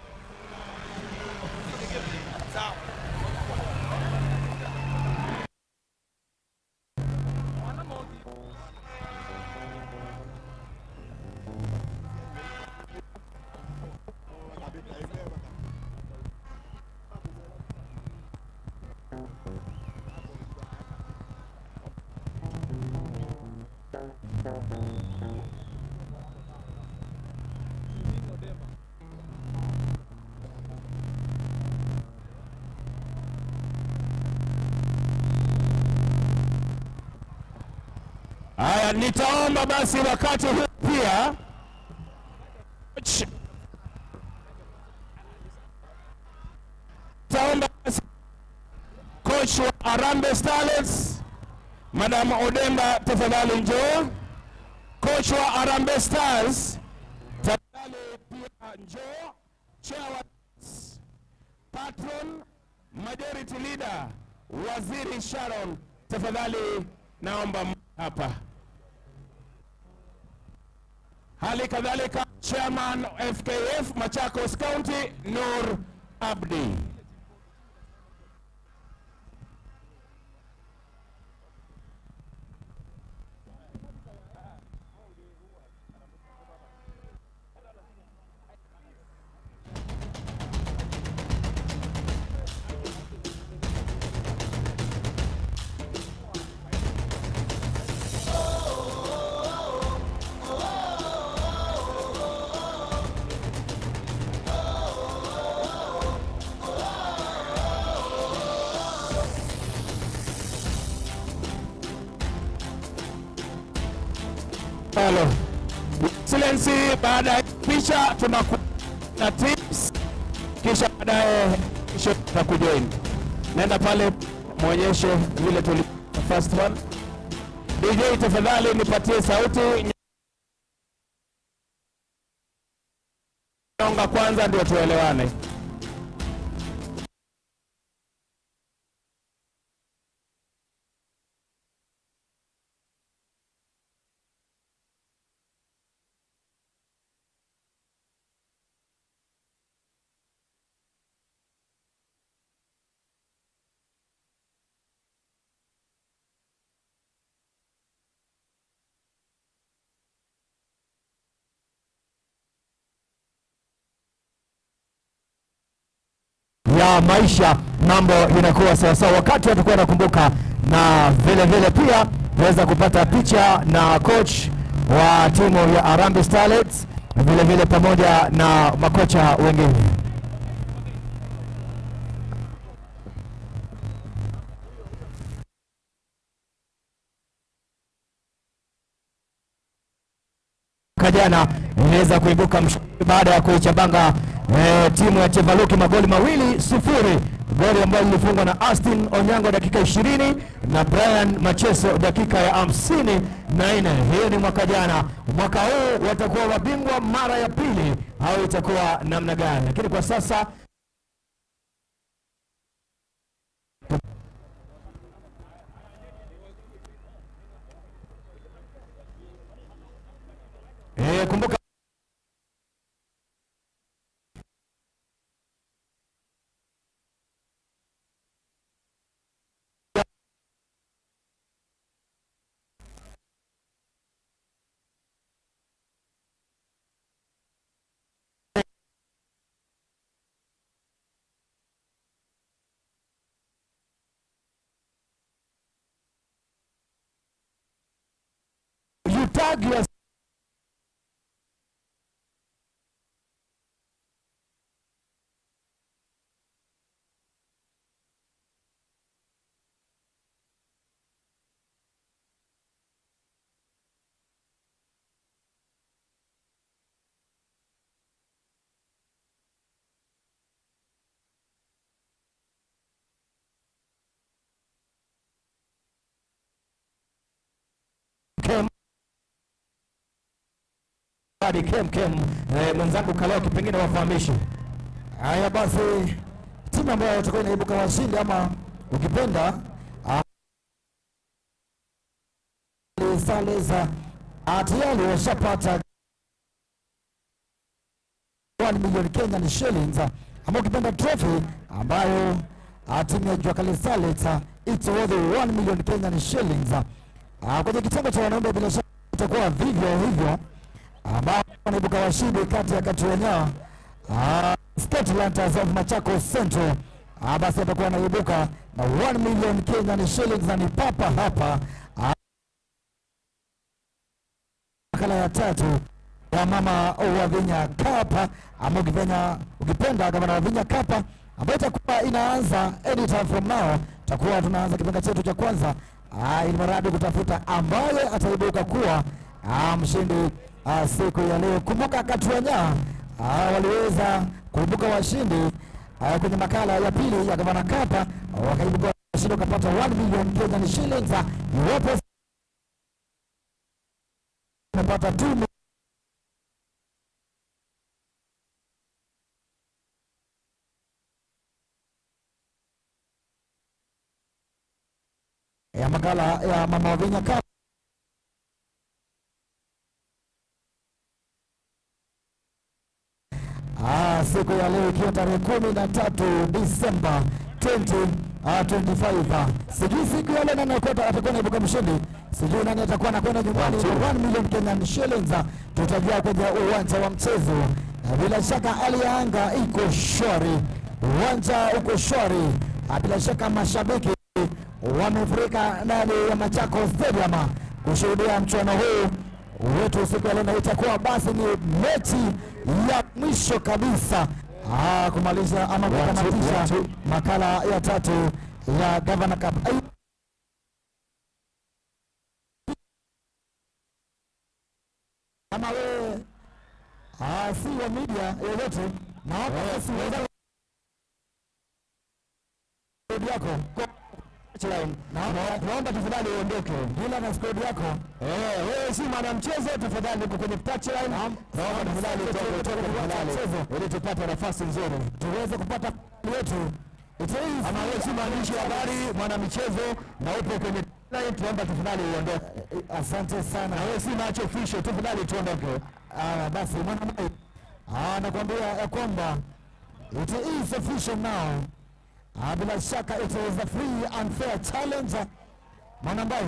Haya, nitaomba basi wakati huu pia nitaomba basi coach wa Harambee Starlets Madam Odemba, tafadhali njoo. Coach wa Harambee Stars, tafadhali pia njoo. Chair wa patron majority leader Waziri Sharon, tafadhali naomba hapa. Hali kadhalika chairman FKF Machakos County Nur Abdi. Halo. Excellency, baada ya picha tunakuwa na tips, kisha baadaye kisha tutakujoin. Nenda pale muonyeshe vile tuli first one. DJ, tafadhali nipatie sauti. Nyonga kwanza ndio tuelewane. Ya maisha mambo yanakuwa sawasawa, wakati watakuwa wanakumbuka, na vile vile pia kuweza kupata picha na coach wa timu ya Harambee Starlets, vile vile pamoja na makocha wengine. Jana iliweza kuibuka mshindi baada ya kuichabanga timu ya Chevaluki magoli 2-0, goli ambalo lilifungwa na Austin Onyango dakika 20 na Brian Macheso dakika ya 54. Hiyo ni mwaka jana. Mwaka huu watakuwa wabingwa mara ya pili au itakuwa namna gani? Lakini kwa sasa kumbuka you tag your kem mwenzangu Kaloki pengine wafahamishe. Haya basi, timu ambayo itakuwa inaibuka washindi ama ukipenda Saleza tayari washapata 1 million Kenyan shillings ama ukipenda trophy ambayo timu ya Jua Kali Starlets it's worth 1 million Kenyan shillings. Kwenye kitengo cha wanaume bila shaka itakuwa vivyo hivyo, ambao wanaibuka washindi kati ya Katuenya Scotland of Machakos Central, basi atakuwa anaibuka na 1 million Kenyan shillings na ni papa hapa makala ya tatu ya Mama Wavinya Cup ama ukipenda Gavana Wavinya Cup ambayo itakuwa inaanza anytime from now. Tutakuwa tunaanza kipenga chetu cha kwanza ili mradi kutafuta ambaye ataibuka kuwa mshindi siku ya leo. Kumbuka Katuanya waliweza kuibuka washindi kwenye makala ya pili ya Gavana Cup, wakaibuka washindi wakapata 1 million Kenyan shillings. Iwapo wamepata 2 ya makala ya Mama Wavinya Cup. Siku ya leo ikiwa tarehe 13 Disemba 2025. Sijui siku ya leo nani atakuwa anaibuka mshindi, sijui nani atakuwa anakwenda nyumbani 1 million Kenyan shillings. Tutajua kwenye uwanja wa mchezo. Bila shaka hali ya anga iko shwari, uwanja uko shwari. Bila shaka mashabiki wamefurika ndani ya Machakos Stadium kushuhudia mchuano huu wetu siku ya leo, na itakuwa basi ni mechi ya mwisho kabisa kumaliza ama kutamatisha makala ya tatu ya Gavana Cup. Kama wewe si wa media yoyote, naomba sisi yako. Touchline. Naomba tafadhali uondoke. Bila na squad yako. Eh, wewe si mwana mchezo, tafadhali uko kwenye touchline. Naomba tafadhali utoke, utoke tafadhali ili tupate nafasi nzuri. Tuweze kupata yetu. It is Ama wewe si mwandishi wa habari, mwana michezo na upo kwenye line, tuomba tafadhali uondoke. Asante sana. Na wewe si match official, tafadhali tuondoke. Ah, basi mwana mai. Ah, nakwambia ya kwamba it is official now. Ah, bila shaka it is a free and fair challenge. Mwanambai,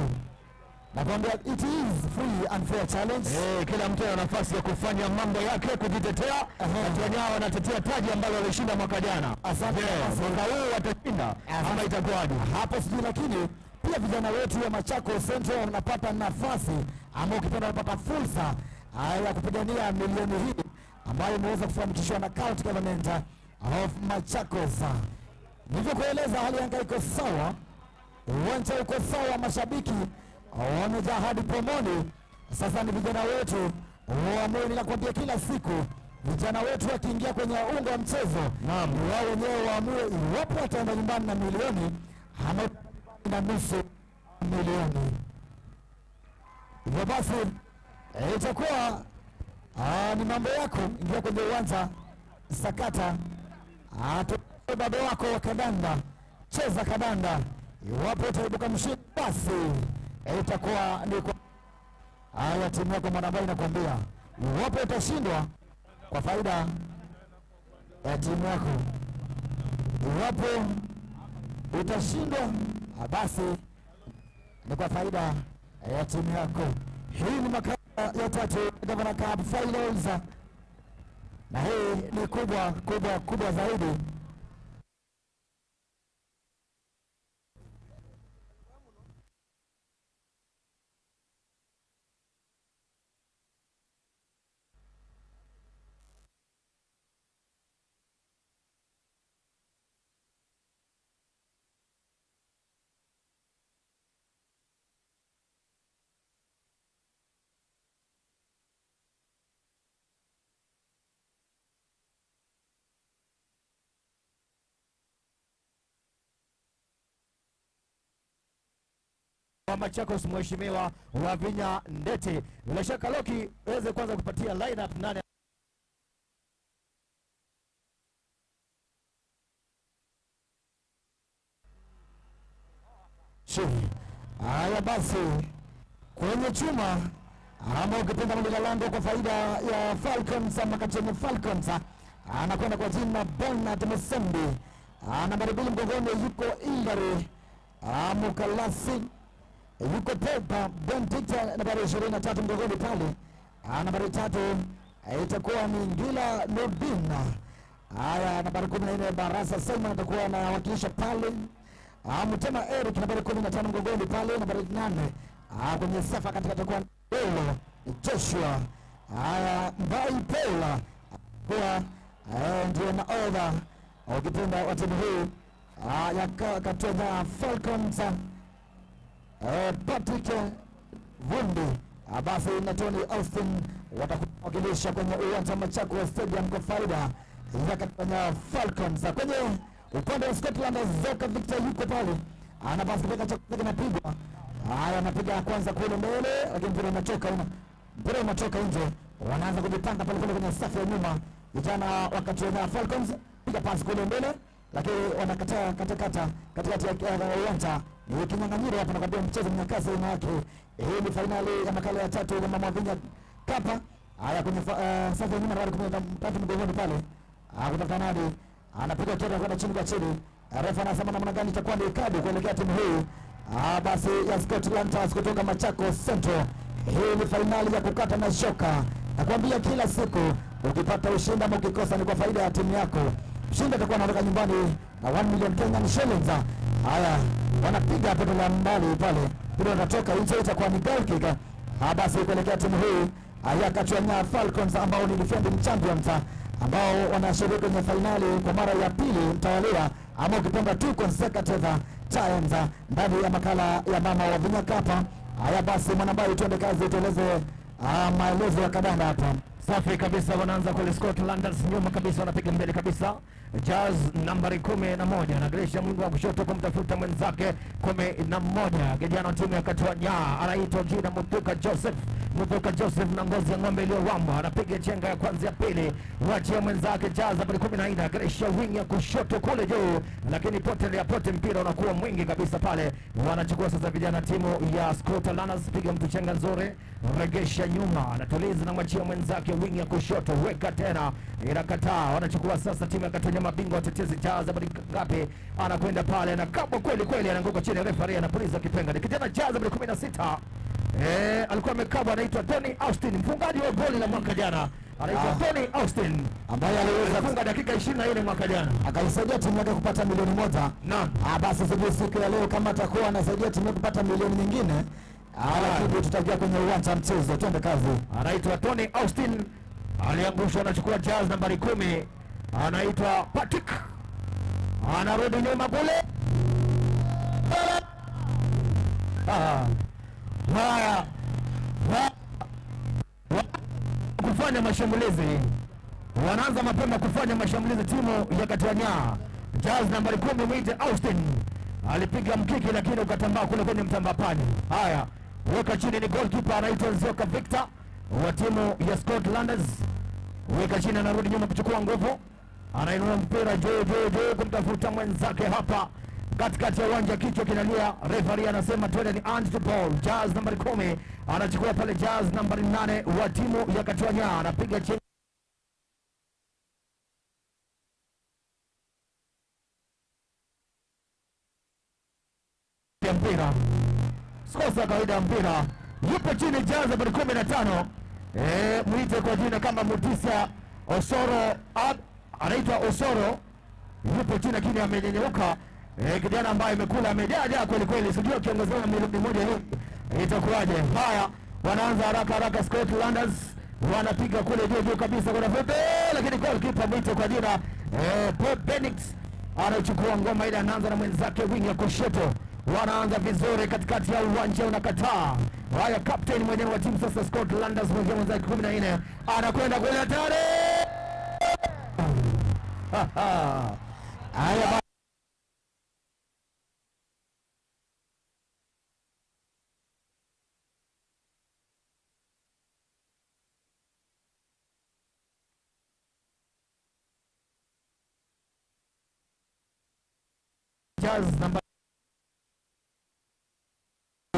nakwambia it is free and fair challenge. Eh, kila mtu ana nafasi ya kufanya mambo yake, kujitetea. Watu wenyewe wanatetea taji ambalo walishinda mwaka jana. Asante. Je, mwaka huu watashinda ama itakuwaje? Hapo sijui, lakini pia vijana wetu wa Machakos Central wanapata nafasi ama ukipenda wanapata fursa ya kupigania milioni hii ambayo imeweza kufanikishwa na county government of Machakos. Nilivyokueleza, hali ya anga iko sawa, uwanja uko sawa, mashabiki wamejaa hadi pomoni. Sasa ni vijana wetu waamue, ninakwambia kila siku vijana wetu wakiingia kwenye unga wa mchezo, ni wao wenyewe waamue iwapo wataenda nyumbani na milioni ama na nusu milioni. Hivyo basi itakuwa ni mambo yako. Ingia kwenye uwanja, sakata baba wako wa kadanda, cheza kadanda. Iwapo utaibuka mshindi, basi itakuwa ni kwa haya timu yako Mwanambai inakwambia, iwapo utashindwa kwa faida ya timu yako, iwapo utashindwa basi ni kwa faida ya timu yako. Hii ni makala ya tatu Governor Cup Finals, na hii ni kubwa kubwa kubwa zaidi. Wa Machakos Mheshimiwa Wavinya Ndeti. Bila shaka Loki weze kwanza kupatia lineup nane Haya basi, kwenye chuma ama ukipenda mlinda lango kwa faida ya Falcons ama Kacheme Falcons, anakwenda kwa jina Bernard Musembi. Nambari 2 mgongoni yuko Hilary Mukalasi, yuko Pepa Benedict nambari 23 mgongoni pale. Nambari 3 itakuwa ni Ngila Nurdin. Haya, nambari 14 Barasa Simon atakuwa anawakilisha pale. Mtema Eric nambari 15 mgongoni pale. Nambari 8 kwenye safa katika atakuwa Belo Joshua. Haya, Mbai Pela kuwa ndio nahodha ukipenda wa timu hii ya Katonya Falcons. Patrick Vundi basi na Tony Austin watakuwakilisha kwenye uwanja wa Machakos Stadium kwa faida ya Katonya Falcons. Kwenye upande wa Scotland, Zoka Victor yuko pale, ana pasi kupeka chakula kinapigwa. Haya, anapiga kwanza kule mbele, lakini mpira unatoka mpira unatoka nje. Wanaanza kujipanga pale kule kwenye safu ya nyuma vijana wa Katonya Falcons, piga pasi kule mbele, lakini wanakataa katakata katikati ya uwanja. Ni kinyang'anyiro hapa, nakwambia mchezo mnyakazi aina yake. Hii ni fainali ya makala ya tatu ya Mama Wavinya Cup. Haya, kwenye safu ya nyuma nambari 13 mgongoni pale, kutafuta nani anapiga kera kwenda chini kwa chini. Refa anasema namna gani itakuwa ni kadi kuelekea timu hii basi ya Scotland Stars kutoka Machakos Central. Hii ni fainali ya kukata na shoka. Nakwambia kila siku ukipata ushindi ama ukikosa ni kwa faida ya timu yako. Mshindi atakuwa anaondoka nyumbani na 1 million Kenyan shillings. Haya, wanapiga hapo la mbali pale, mpira unatoka nje, itakuwa ni goal kick. Basi kuelekea timu hii ya Kachwanya Falcons ambao ni defending champions ambao wanashiriki kwenye fainali kwa mara ya pili mtawalia ama ukipenda 2 consecutive times ndani ya makala ya Mama Wavinya Cup. Haya basi, Mwanambai, tuende kazi, tueleze maelezo ya kadanda hapa. Safi kabisa, wanaanza kule Scotlanders nyuma kabisa, wanapiga mbele kabisa. Jazz nambari 11 anageresha mwingo wa kushoto kumtafuta mwenzake 11, kijana wa timu ya Katwanya anaitwa jina Mutuka Joseph. Mutuka Joseph na ngozi ya ng'ombe iliyowambwa, anapiga chenga ya kwanza ya pili, wachia mwenzake Jazz nambari 14, anageresha wing ya kushoto kule juu, lakini pote ya pote mpira unakuwa mwingi kabisa pale. Wanachukua sasa vijana timu ya Scotlanders, piga mtu chenga nzuri, regesha nyuma, anatuliza na mwachia mwenzake wing ya kushoto, weka tena, inakataa. Wanachukua sasa timu ya Katwanya, mabingwa watetezi. Jazz nambari ngapi? Anakwenda pale na kabwa kweli kweli, anaanguka chini, referee anapuliza kipenga. Ni kijana Jazz nambari 16. Alikuwa amekabwa, anaitwa Tony Austin, mfungaji wa goli la mwaka jana, anaitwa Tony Austin ambaye aliweza kufunga dakika 24 mwaka jana, akaisaidia timu yake kupata milioni 1. Naam. Basi sijui siku ya leo kama atakuwa anasaidia timu yake kupata milioni nyingine. Lakini tutajua kwenye uwanja mchezo. Twende kazi. Anaitwa Tony Austin, aliangushwa, anachukua jazz nambari 10, anaitwa Patrick, anarudi nyuma kule. Haya, kufanya mashambulizi, wanaanza mapema kufanya mashambulizi timu ya Katwanya. Jazz nambari 10 mwite Austin alipiga mkiki lakini ukatambaa kule kwenye mtambapani. Haya, weka chini, ni goalkeeper anaitwa Nzioka Victor wa timu ya Scotlanders. Weka chini, anarudi nyuma kuchukua nguvu, anainua mpira juu juu juu kumtafuta mwenzake hapa katikati ya uwanja, kichwa kinalia, referee anasema twende, ni hand to ball. Jazz nambari 10 anachukua pale, Jazz nambari 8 wa timu ya Katwanya anapiga chini ya mpira, sikosa kawaida ya mpira, yupo chini Jazz nambari 15, mwite kwa jina kama Mutisa Osoro, anaitwa Osoro, yupo chini lakini amenyenyeuka. Kijana ambaye imekula amejaa kweli kweli, sijui akiongozewa na milioni 1 hii itakuwaje. Haya, wanaanza haraka haraka Scotlanders wanapiga kule juu juu kabisa, kuna fupi, lakini goalkeeper mwite kwa jina Paul Benix anachukua ngoma ile, anaanza na mwenzake wing ya kushoto, wanaanza vizuri katikati ya uwanja unakataa. Haya, captain mwenyewe wa timu sasa Scotlanders mwenyewe mwenzake 14 anakwenda kule hatari. Haya, Jazz namba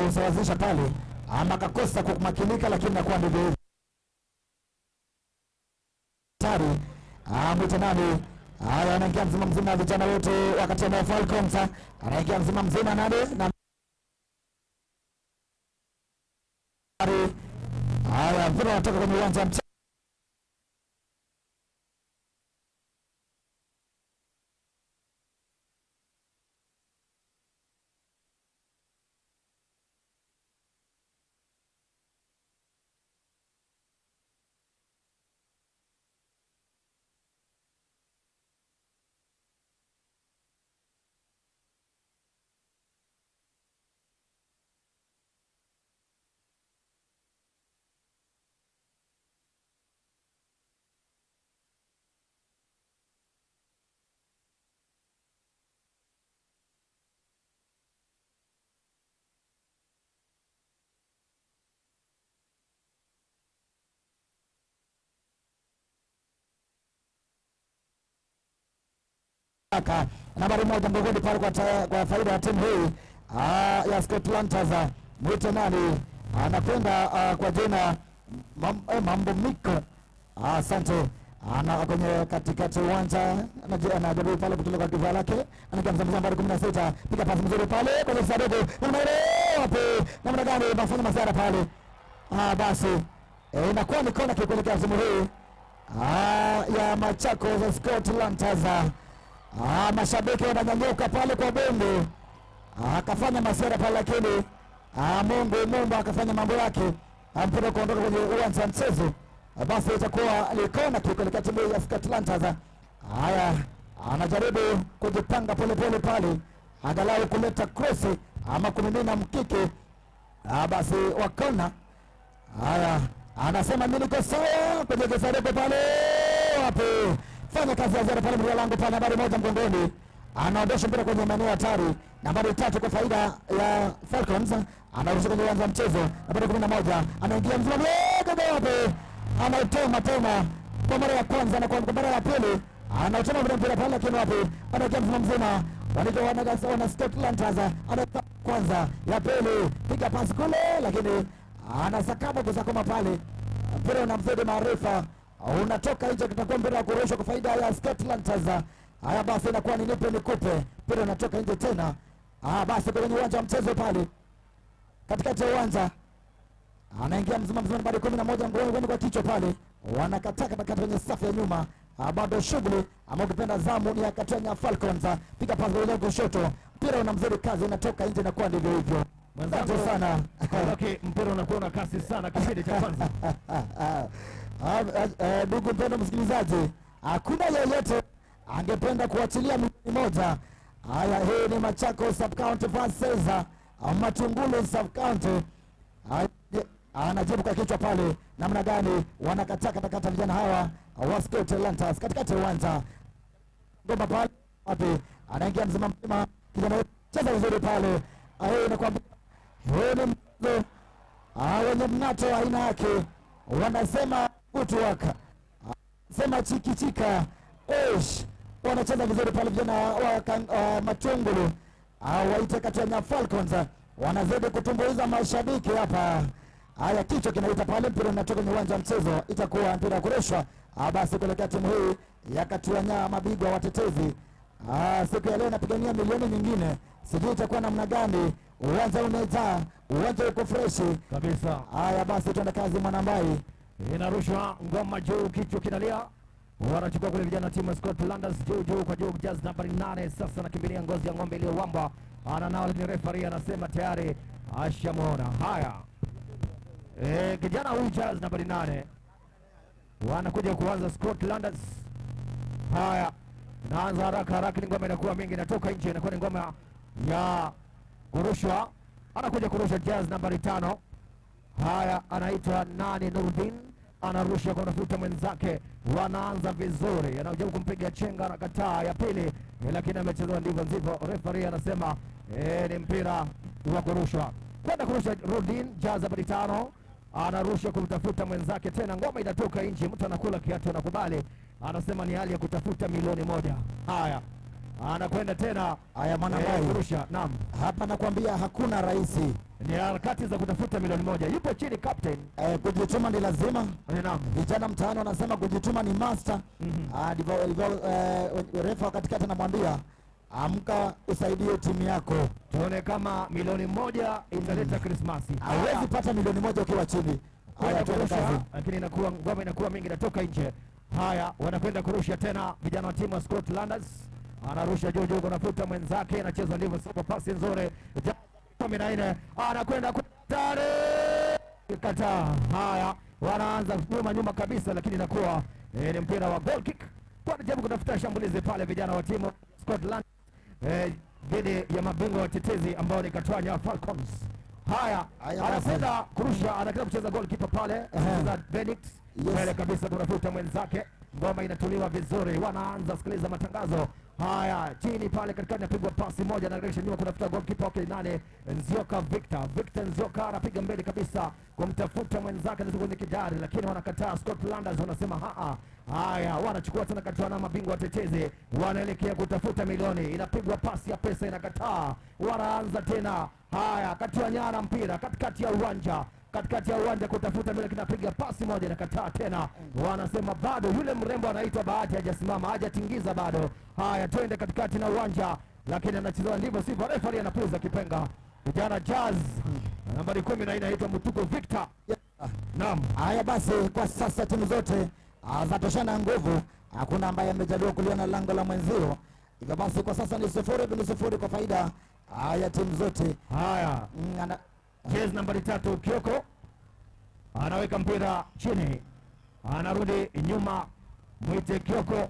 kusawazisha pale, ama akakosa kumakinika, lakini nakuwa ndivyo hivyo. Tari mwite nani? Haya, anaingia mzima mzima, vijana wote wakati wa Falcons, anaingia mzima mzima nani na haya, mpira unatoka kwenye uwanja mchezo. Nambari 1 mgongoni pale kwa faida ya timu hii ya Scotlanders. Mwite nani anakwenda kwa jina Mambo Miko. Asante. Ana kwenye katikati uwanja anajaribu pale kutoka kwa kifaa lake, anakia mzambuzi nambari 16, piga pasi mzuri pale kwenye saduku wapi, namna gani mafanya masara pale. Basi inakuwa ni kona kuelekea timu hii ya Machakos Scotlanders. Mashabiki wananyanyuka pale kwa bongo. Akafanya masera pale lakini Mungu akafanya mambo yake. Mpira kuondoka kwenye uwanja wa mchezo. Basi itakuwa ni kona kuelekea timu ya Scotlanders. Haya, anajaribu kujipanga pole pole pale, angalau kuleta cross ama kumimina mkiki. Basi wakona. Haya, Anasema mimi niko sawa kwenye kisanduku pale. Wapi? Fanya kazi ya ziada pale mlia lango pale, nambari 1 mgongoni. Anaondosha mpira kwenye maeneo hatari. Nambari 3 kwa faida ya Falcons. Anarusha kwenye uwanja wa mchezo. Nambari 11 anaingia mzima mdogo wapi? Anautema tena kwa mara ya kwanza na kwa mara ya pili. Anautema mpira pale, lakini wapi? Anaingia mzima mzima. Wanaitwa wana Scotland sasa. Ana kwanza ya pili, piga pasi kule, lakini anasakama kusakoma pale. Mpira unamzidi maarifa, unatoka nje, kitakuwa mpira wa kurushwa kwa faida ya Scotland sasa. Haya basi, inakuwa ni nipe nikupe, mpira unatoka nje tena. Basi kwenye uwanja wa mchezo pale, katikati ya uwanja anaingia mzima mzima nambari 11 mgongoni kwa kichwa pale, wanakataa katikati kwenye safu ya nyuma. Bado shughuli ama ukipenda zamu ni ya Katwanya Falcons. Piga pasi kwenye kushoto, mpira unamzidi kazi, unatoka nje na kuwa ndivyo hivyo. Asante sana. Okay, mpira unakuwa na kasi sana kipindi cha kwanza. Ndugu mpendwa msikilizaji, hakuna yeyote angependa kuachilia milioni 1. Haya, hii ni Machakos Sub County versus Matungulu Sub County. Anajibu kwa kichwa pale, namna gani wanakataa katakata vijana hawa wa Scotland katikati ya uwanja. Ngoma pale wapi? Anaingia mzima mzima, kijana cheza vizuri pale. Hii inakwambia huu ni mchezo wenye mnato aina yake, wanasema footwork, sema chikichika. Eish, wanacheza vizuri pale vijana wa Matungulu, waite Katwanya Falcons, wanazidi kutumbuiza mashabiki hapa. Haya, kichwa kinaita pale, mpira unatoka kwenye uwanja wa mchezo, itakuwa mpira wa kurushwa. Basi kuelekea timu hii ya Katwanya, mabingwa watetezi. Siku ya leo napigania milioni nyingine, sijui itakuwa namna gani. Uwanja umejaa, uwanja uko freshi kabisa. Haya basi, tuende kazi Mwanambai. Inarushwa ngoma juu, kichwa kinalia. Wanachukua kule vijana timu ya Scotlanders juu juu kwa juu, jazz nambari 8 sasa anakimbilia ngozi ya ng'ombe iliyowamba. Ananao, lakini referee anasema tayari ashamuona. Haya. Kijana huyu jazz nambari 8 wanakuja kuanza Scotlanders. Haya, naanza haraka haraka, ni ngoma inakuwa mingi, inatoka nje, inakuwa ni ngoma ya kurushwa. Anakuja kurusha jazz nambari 5. Haya, anaitwa nani? Nurdin anarusha kwa kutafuta mwenzake, wanaanza vizuri, anajaribu kumpiga chenga, anakataa ya pili, lakini amechezwa ndivyo ndivyo. Referee anasema ni mpira wa kurushwa. Kwenda kurusha Nurdin, jazz nambari 5 anarusha kumtafuta mwenzake tena, ngoma inatoka nje, mtu anakula kiatu, anakubali, anasema ni hali ya kutafuta milioni 1. Haya, anakwenda tena. Haya Mwanambai, kurusha. Naam, hapa nakwambia hakuna rahisi, ni harakati za kutafuta milioni 1. Yupo chini captain. Kujituma ni lazima. Naam, vijana mtaani wanasema kujituma ni master. Ndivyo refa katikati anamwambia amka usaidie timu yako. Tuone kama milioni 1 italeta Krismasi. Hawezi pata milioni 1 ukiwa chini. Haya, tuende kazi. Lakini inakuwa ngoma inakuwa mingi, inatoka nje. Haya, wanakwenda kurusha tena vijana wa timu ya Scotlanders. Anarusha juu juu, anafuta mwenzake, anacheza ndivyo sio, pasi nzuri. 14 anakwenda kutare kataa. Haya, wanaanza nyuma nyuma kabisa, lakini inakuwa ni mpira wa goal kick. Wanajaribu kutafuta shambulizi pale vijana wa timu Scotland dhidi ya mabingwa watetezi ambao ni Katwanya Falcons. Haya, anakwenda kurusha, anakwenda kucheza goalkeeper pale, anacheza Benix mbele kabisa kutafuta mwenzake. Ngoma inatuliwa vizuri, wanaanza sikiliza matangazo haya. Chini pale katikati napigwa pasi moja na rejesha nyuma kutafuta goalkeeper wake nane, Nzioka Victor. Victor Nzioka anapiga mbele kabisa kumtafuta mwenzake anatoka kwenye kidari, lakini wanakataa. Scotlanders wanasema haa. Haya, wanachukua tena Katwana, mabingwa watetezi, wanaelekea kutafuta milioni. Inapigwa pasi ya pesa, inakataa. Wanaanza tena. Haya, Katwanyana mpira katikati ya uwanja, katikati ya uwanja kutafuta mbele, kinapiga pasi moja, inakataa tena. Wanasema bado yule mrembo anaitwa Bahati hajasimama, hajatingiza bado. Haya, twende katikati na uwanja, lakini anachezewa ndivyo sivyo. Referee anapuliza kipenga. Kijana Jazz nambari 14 anaitwa Mutuko Victor. Naam. Haya basi, kwa sasa timu zote zatoshana nguvu, hakuna ambaye amejaliwa kuliona lango la mwenzio. Hivyo basi kwa sasa ni 0-0 kwa faida haya timu zote. Haya, jezi nambari 3 Kioko anaweka mpira chini, anarudi nyuma, mwite Kioko,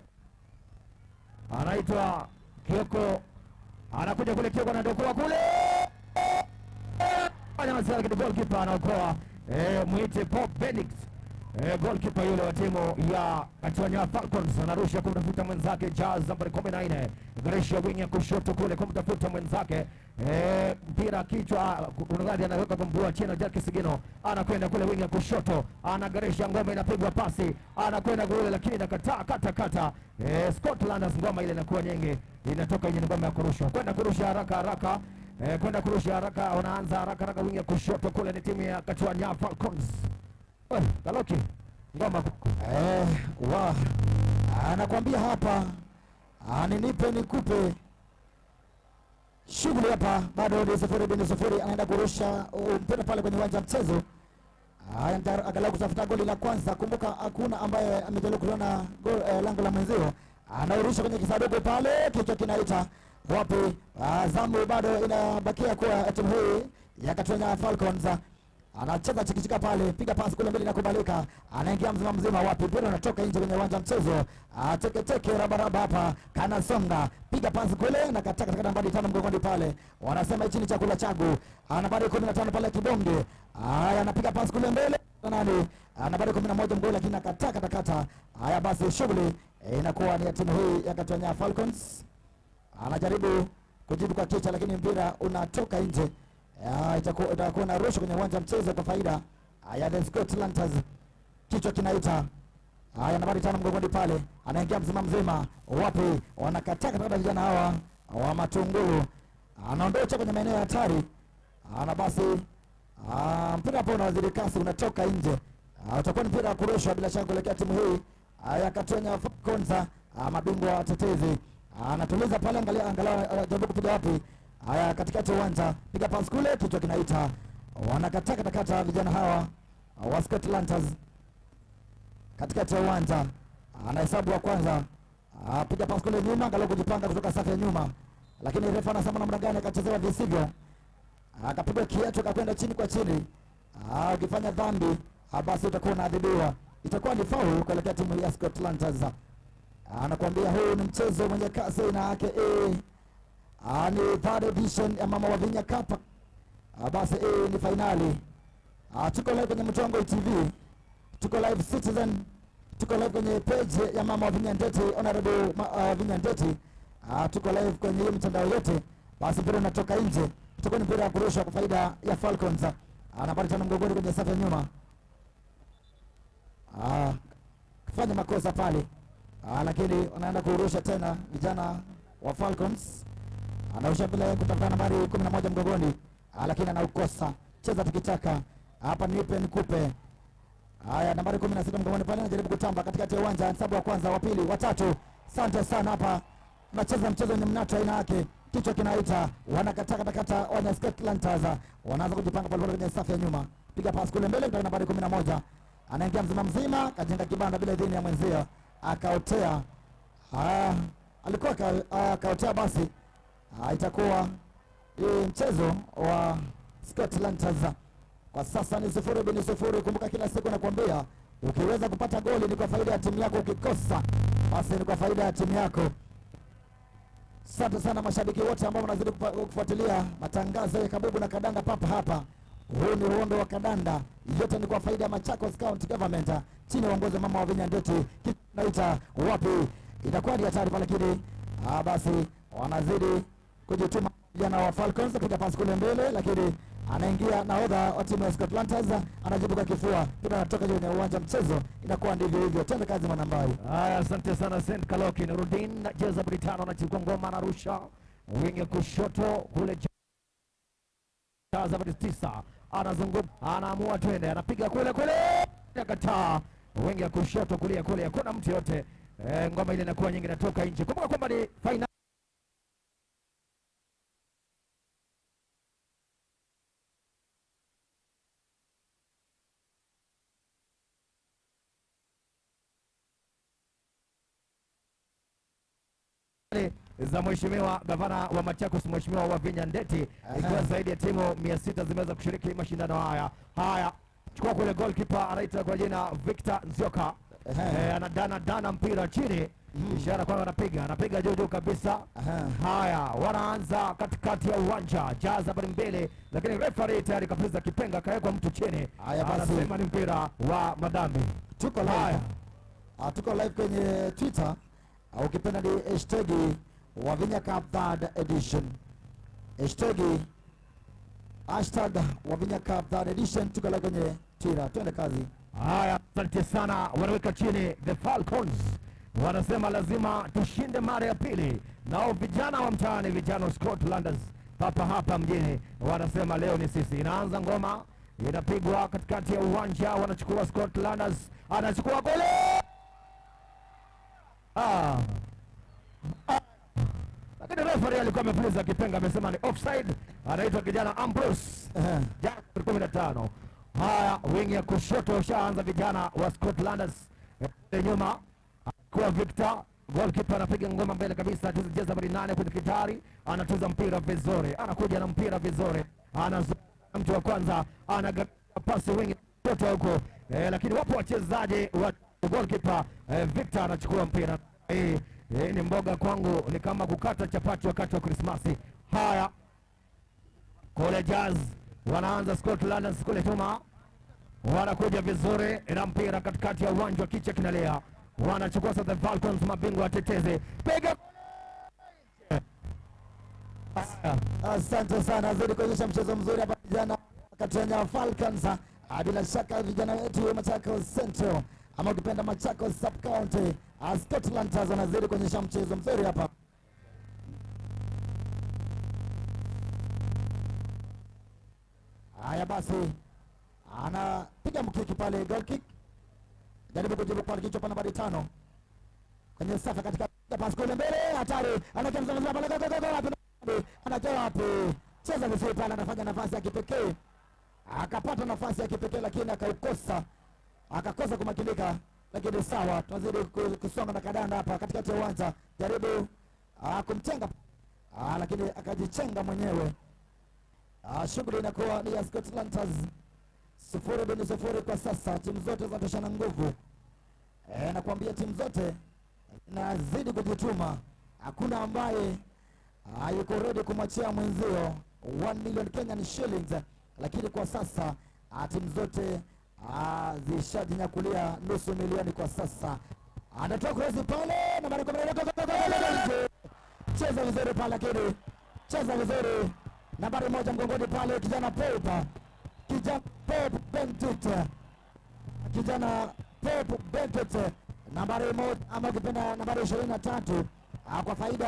anaitwa Kioko, anakuja kule. Kioko anadokoa kule, goalkeeper anaokoa. Mwite Pop Benedict Goalkeeper yule wa timu ya Kachwanya Falcons anarusha kumtafuta mwenzake Jazz nambari 14, Grisha wing ya kushoto kule kumtafuta mwenzake, mpira kichwa unadhani anaweka kwa mguu wa chini. Jack Sigino anakwenda kule wing ya kushoto, anagarisha ngoma, inapigwa pasi, anakwenda kule lakini inakataa kata kata. Scotland ngoma ile inakuwa nyingi, inatoka yenye ngoma ya kurusha, kwenda kurusha haraka haraka, kwenda kurusha haraka, wanaanza haraka haraka wing ya kushoto kule, ni timu ya Kachwanya Falcons. Kaloki ngoma wa anakuambia hapa aninipe nikupe shughuli hapa, bado ni 0-0. Anaenda kurusha mpira pale kwenye uwanja wa mchezo, angalau kutafuta goli la kwanza. Kumbuka hakuna ambaye amejaribu kuliona lango la mwenzio. Anaurusha kwenye kisanduku pale, kichwa kinaita wapi? Zamu bado inabakia kuwa timu hii ya Kachwanya Falcons. Anacheza chikichika pale, piga pasi kule mbele inakubalika, anaingia mzima mzima, wapi? Mpira unatoka nje kwenye uwanja mchezo. Teke teke raba hapa, kanasonga, piga pasi kule na kataka katika nambari 5 mgongoni pale, wanasema hichi ni chakula changu. Nambari 15 pale Kibonge, haya anapiga pasi kule mbele nani, nambari 11 mgoli, lakini akataka katakata. Haya basi shughuli inakuwa ni ya timu hii ya Kachwanya Falcons. Anajaribu kujibu kwa kichwa, lakini mpira unatoka nje. Itakuwa na rusha kwenye uwanja mchezo kwa faida ya the Scotlanders. Kichwa kinaita. Haya, nambari 5 mgongoni pale, anaingia mzima mzima, wapi? Wanakataa katika vijana hawa wa Matungulu, anaondoka kwenye maeneo ya hatari. Ana basi mpira hapo unawazidi kasi, unatoka nje. Utakuwa ni mpira wa kurushwa bila shaka kuelekea timu hii ya Kachwanya Falcons, mabingwa watetezi. Anatuliza pale, angalia angalau jaribu kupiga wapi. Haya, katikati uwanja, piga pasi kule, kichwa kinaita. Wanakataa katakata vijana hawa wa Scotlanders. Katikati ya uwanja, anahesabu wa kwanza, piga pasi kule nyuma, angalau kujipanga kutoka safu ya nyuma, lakini refa anasema namna gani, akachezewa visivyo, akapigwa kiatu akakwenda chini kwa chini. Ukifanya dhambi basi utakuwa unaadhibiwa, itakuwa ni foul kuelekea timu ya Scotlanders. Anakuambia huu ni mchezo mwenye kasi na yake ni third edition ya Mama Wavinya Cup. Basi ni finali. Tuko live kwenye Mtongo TV, tuko live Citizen, tuko live kwenye page ya Mama Wavinya Ndeti, Honorable Wavinya Ndeti. Tuko live kwenye hiyo mitandao yote. Basi mpira unatoka nje, itakuwa ni mpira wa kurushwa kwa faida ya Falcons. Nambari 5 mgongoni kwenye safu ya nyuma. Kufanya makosa pale, lakini wanaenda kurusha tena vijana wa Falcons. Anarusha bila kutafuta nambari 11 mgongoni, lakini anaukosa. Cheza tikitaka hapa, nipe nikupe. Haya, nambari 16 mgongoni pale anajaribu kutamba katikati ya uwanja, hesabu wa kwanza, wa pili, wa tatu. Asante sana hapa. Nacheza mchezo wenye mnato aina yake. Kichwa kinaita, wanakataa katakata wana Scotlanders. Wanaanza kujipanga pale pale kwenye safu ya nyuma. Piga pasi kule mbele kutoka nambari 11. Anaingia mzima mzima, kajenga kibanda bila idhini ya mwenzio. Akaotea. Alikuwa akaotea basi. Itakuwa mchezo wa Scotlanders. Kwa sasa ni 0-0. Kumbuka kila siku nakwambia, ukiweza kupata goli ni kwa faida ya timu yako, ukikosa basi ni kwa faida ya timu yako. Asante sana mashabiki wote ambao mnazidi kufuatilia matangazo ya Kabubu na Kadanda papa hapa. Huu ni uondo wa Kadanda, yote ni kwa faida ya Machakos County Government chini ya uongozi wa Mama Wavinya Ndeti. Naita wapi, itakuwa ni hatari pale, lakini basi wanazidi kujituma vijana wa Falcons. Kupiga pasi kule mbele, lakini anaingia nahodha wa timu ya Scotlanders, anajibu kwa kifua, mpira unatoka juu ya uwanja mchezo, inakuwa ndivyo hivyo. Tenda kazi mwanambai. Haya, asante sana Saint Kaloki. Nurudin jeza Britano anachukua ngoma, anarusha wingi kushoto kule, jeza 9 anazunguka, anaamua twende, anapiga kule kule, akataa wingi ya kushoto kulia kule, hakuna mtu yote. Ngoma ile inakuwa nyingi, inatoka nje. Kumbuka kwamba ni final za Mheshimiwa Gavana wa Machakos Mheshimiwa Wavinya Ndeti, ikiwa zaidi ya timu 600 zimeweza kushiriki mashindano haya. Haya, chukua kule goalkeeper anaitwa kwa jina Victor Nzioka. Anadana dana mpira chini. Ishara kwamba anapiga, anapiga juu juu kabisa. Haya, wanaanza katikati ya uwanja, jaza nambari 2, lakini referee tayari kabisa kipenga kawekwa mtu chini. Haya basi. Anasema ni mpira wa madhambi. Tuko live. Tuko live kwenye Twitter. Ukipenda ni hashtag Wavinya Cup third edition. Hashtag Wavinya Cup third edition. Tuko live kwenye Twitter. Twende kazi. Haya, asante sana. Wanaweka chini the Falcons. Wanasema lazima tushinde mara ya pili. Nao vijana wa mtaani, vijana wa Scotlanders papa hapa mjini, wanasema leo ni sisi. Inaanza ngoma, inapigwa katikati ya uwanja, wanachukua Scotlanders, anachukua goli. Lakini referee alikuwa amepuliza kipenga, amesema ni offside. Anaitwa kijana Ambrose, jana 15. Haya, wingi ya kushoto ushaanza vijana wa Scotlanders. Nyuma kwa Victor, goalkeeper anapiga ngoma mbele kabisa, anacheza jezi nambari 8 kwenye kitari, anacheza mpira vizuri, anakuja na mpira vizuri, anazuia mtu wa kwanza, anaga pasi wingi kushoto huko. Lakini wapo wachezaji wa goalkeeper, Victor anachukua mpira. Hii ni mboga kwangu, ni kama kukata chapati wakati wa Krismasi. Haya, kule Jazz wanaanza Scotland kule nyuma, wanakuja vizuri na mpira katikati ya uwanja, kichwa kinalia. Wanachukua sasa the Falcons, mabingwa watetezi. Piga. Asante sana, zidi kuonyesha mchezo mzuri hapa vijana Katanya Falcons. Bila shaka vijana wetu wa Machakos Central ama ukipenda Machakos Sub County, Scotland wanazidi kuonyesha mchezo mzuri hapa. Haya basi, anapiga mkiki pale, goal kick. Jaribu kujibu kwa kichwa pa nambari 5. Kwenye safa katika pass kule mbele, hatari. Anakimbia pale, go. Anatoa wapi? Cheza vizuri pale, anafanya nafasi ya kipekee. Akapata nafasi ya kipekee lakini akaukosa. Akakosa kumakinika, lakini sawa, tunazidi kusonga na kadanda hapa katikati ya uwanja. Jaribu kumchenga, lakini akajichenga mwenyewe. Shughuli inakuwa ni ya Scotlanders. 0-0 kwa sasa. Timu zote zinatoshana nguvu. Nakwambia timu zote nazidi kujituma. Hakuna ambaye yuko ready kumwachia mwenzio 1 million Kenyan shillings, lakini kwa sasa timu zote zishajinyakulia nusu milioni kwa sasa. Anatoa cross pale na mara cheza vizuri pale, lakini cheza vizuri nambari 1 mgongoni pale kijana Pope. Kijana Pope Bentit. Kijana Pope Bentit nambari 1 ama ukipenda nambari 23 kwa faida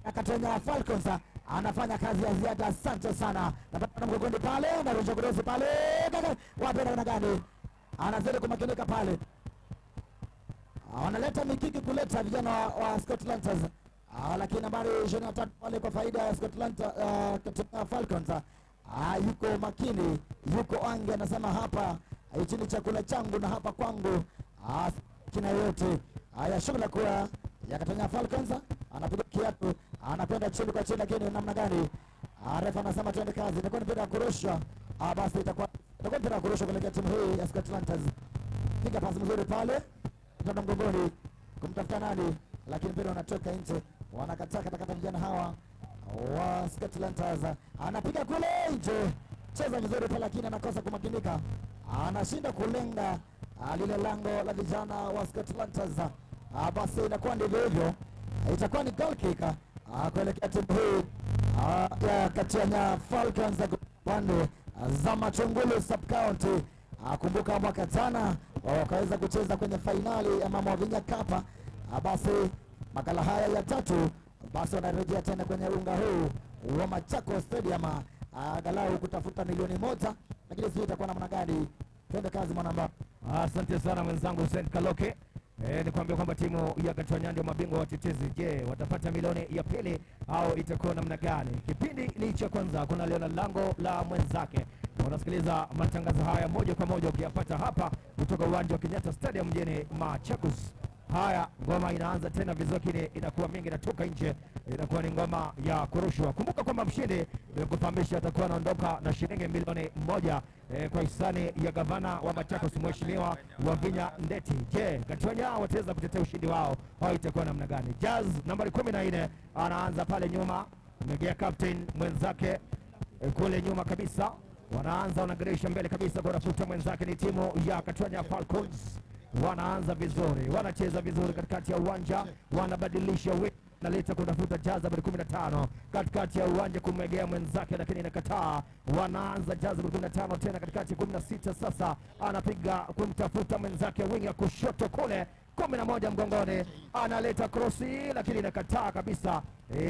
ya Katanya Falcons, anafanya kazi ya ziada. Asante sana. Nambari mgongoni pale na rusha cross pale. Wapi na gani? Anazidi kumakinika pale. Wanaleta mikiki kuleta vijana wa Scotlanders. Lakini nambari 23 pale kwa faida ya Scotland, Katanya Falcons. Yuko makini, yuko ange, anasema hapa hichi ni chakula changu na hapa kwangu kina yote. Haya, shughuli kwa ya Katanya Falcons, anapiga kiatu, anakwenda chini kwa chini, lakini namna gani? Refa anasema twende kazi. Itakuwa ni mpira wa kurusha. Basi itakuwa mpira wa kurusha kuelekea timu hii ya Scotlanders. Piga pasi mzuri pale, kutoka mgongoni kumtafuta nani, lakini mpira unatoka nje. Wanakataa katakata vijana hawa wa Scotlanders. Anapiga kule nje, cheza vizuri pale, lakini anakosa kumakinika, anashinda kulenga lile lango la vijana wa Scotlanders. Basi inakuwa ndivyo hivyo, itakuwa ni goal kick kuelekea timu hii ya Katanya Falcons upande za Machungulu Sub County. Kumbuka mwaka jana wakaweza kucheza kwenye fainali ya Mama Wavinya Cup. Basi makala haya ya tatu basi wanarejea tena kwenye unga huu wa Machakos Stadium, angalau kutafuta milioni 1, lakini sio itakuwa namna gani. Twende kazi mwanamba. Asante sana mwenzangu Hussein Kaloke. Nikwambia kwamba timu ya Katanya ndio mabingwa watetezi. Je, watapata milioni ya pili au itakuwa namna gani? Kipindi ni cha kwanza, kuna liona lango la mwenzake. Unasikiliza matangazo haya moja kwa moja ukiyapata hapa kutoka uwanja wa Kenyatta Stadium mjini Machakos. Haya, ngoma inaanza tena vizuri, lakini inakuwa mingi, inatoka nje, inakuwa ni ngoma ya kurushwa. Kumbuka kwamba mshindi nimekufahamisha atakuwa anaondoka na shilingi milioni 1 kwa hisani ya gavana wa Machakos Mheshimiwa Wavinya Ndeti. Je, Kachwanya wataweza kutetea ushindi wao au itakuwa namna gani? Jazz nambari 14 anaanza pale nyuma, amegea captain mwenzake kule nyuma kabisa, wanaanza wanageresha mbele kabisa kwa mwenzake, ni timu ya Kachwanya Falcons. Wanaanza vizuri, wanacheza vizuri katikati ya uwanja, wanabadilisha naleta kutafuta jaza nambari 15 katikati ya uwanja kumwegea mwenzake, lakini inakataa. Wanaanza jaza nambari 15 tena katikati 16 sasa anapiga kumtafuta mwenzake wingi ya kushoto kule 11 mgongoni, analeta krosi lakini inakataa kabisa,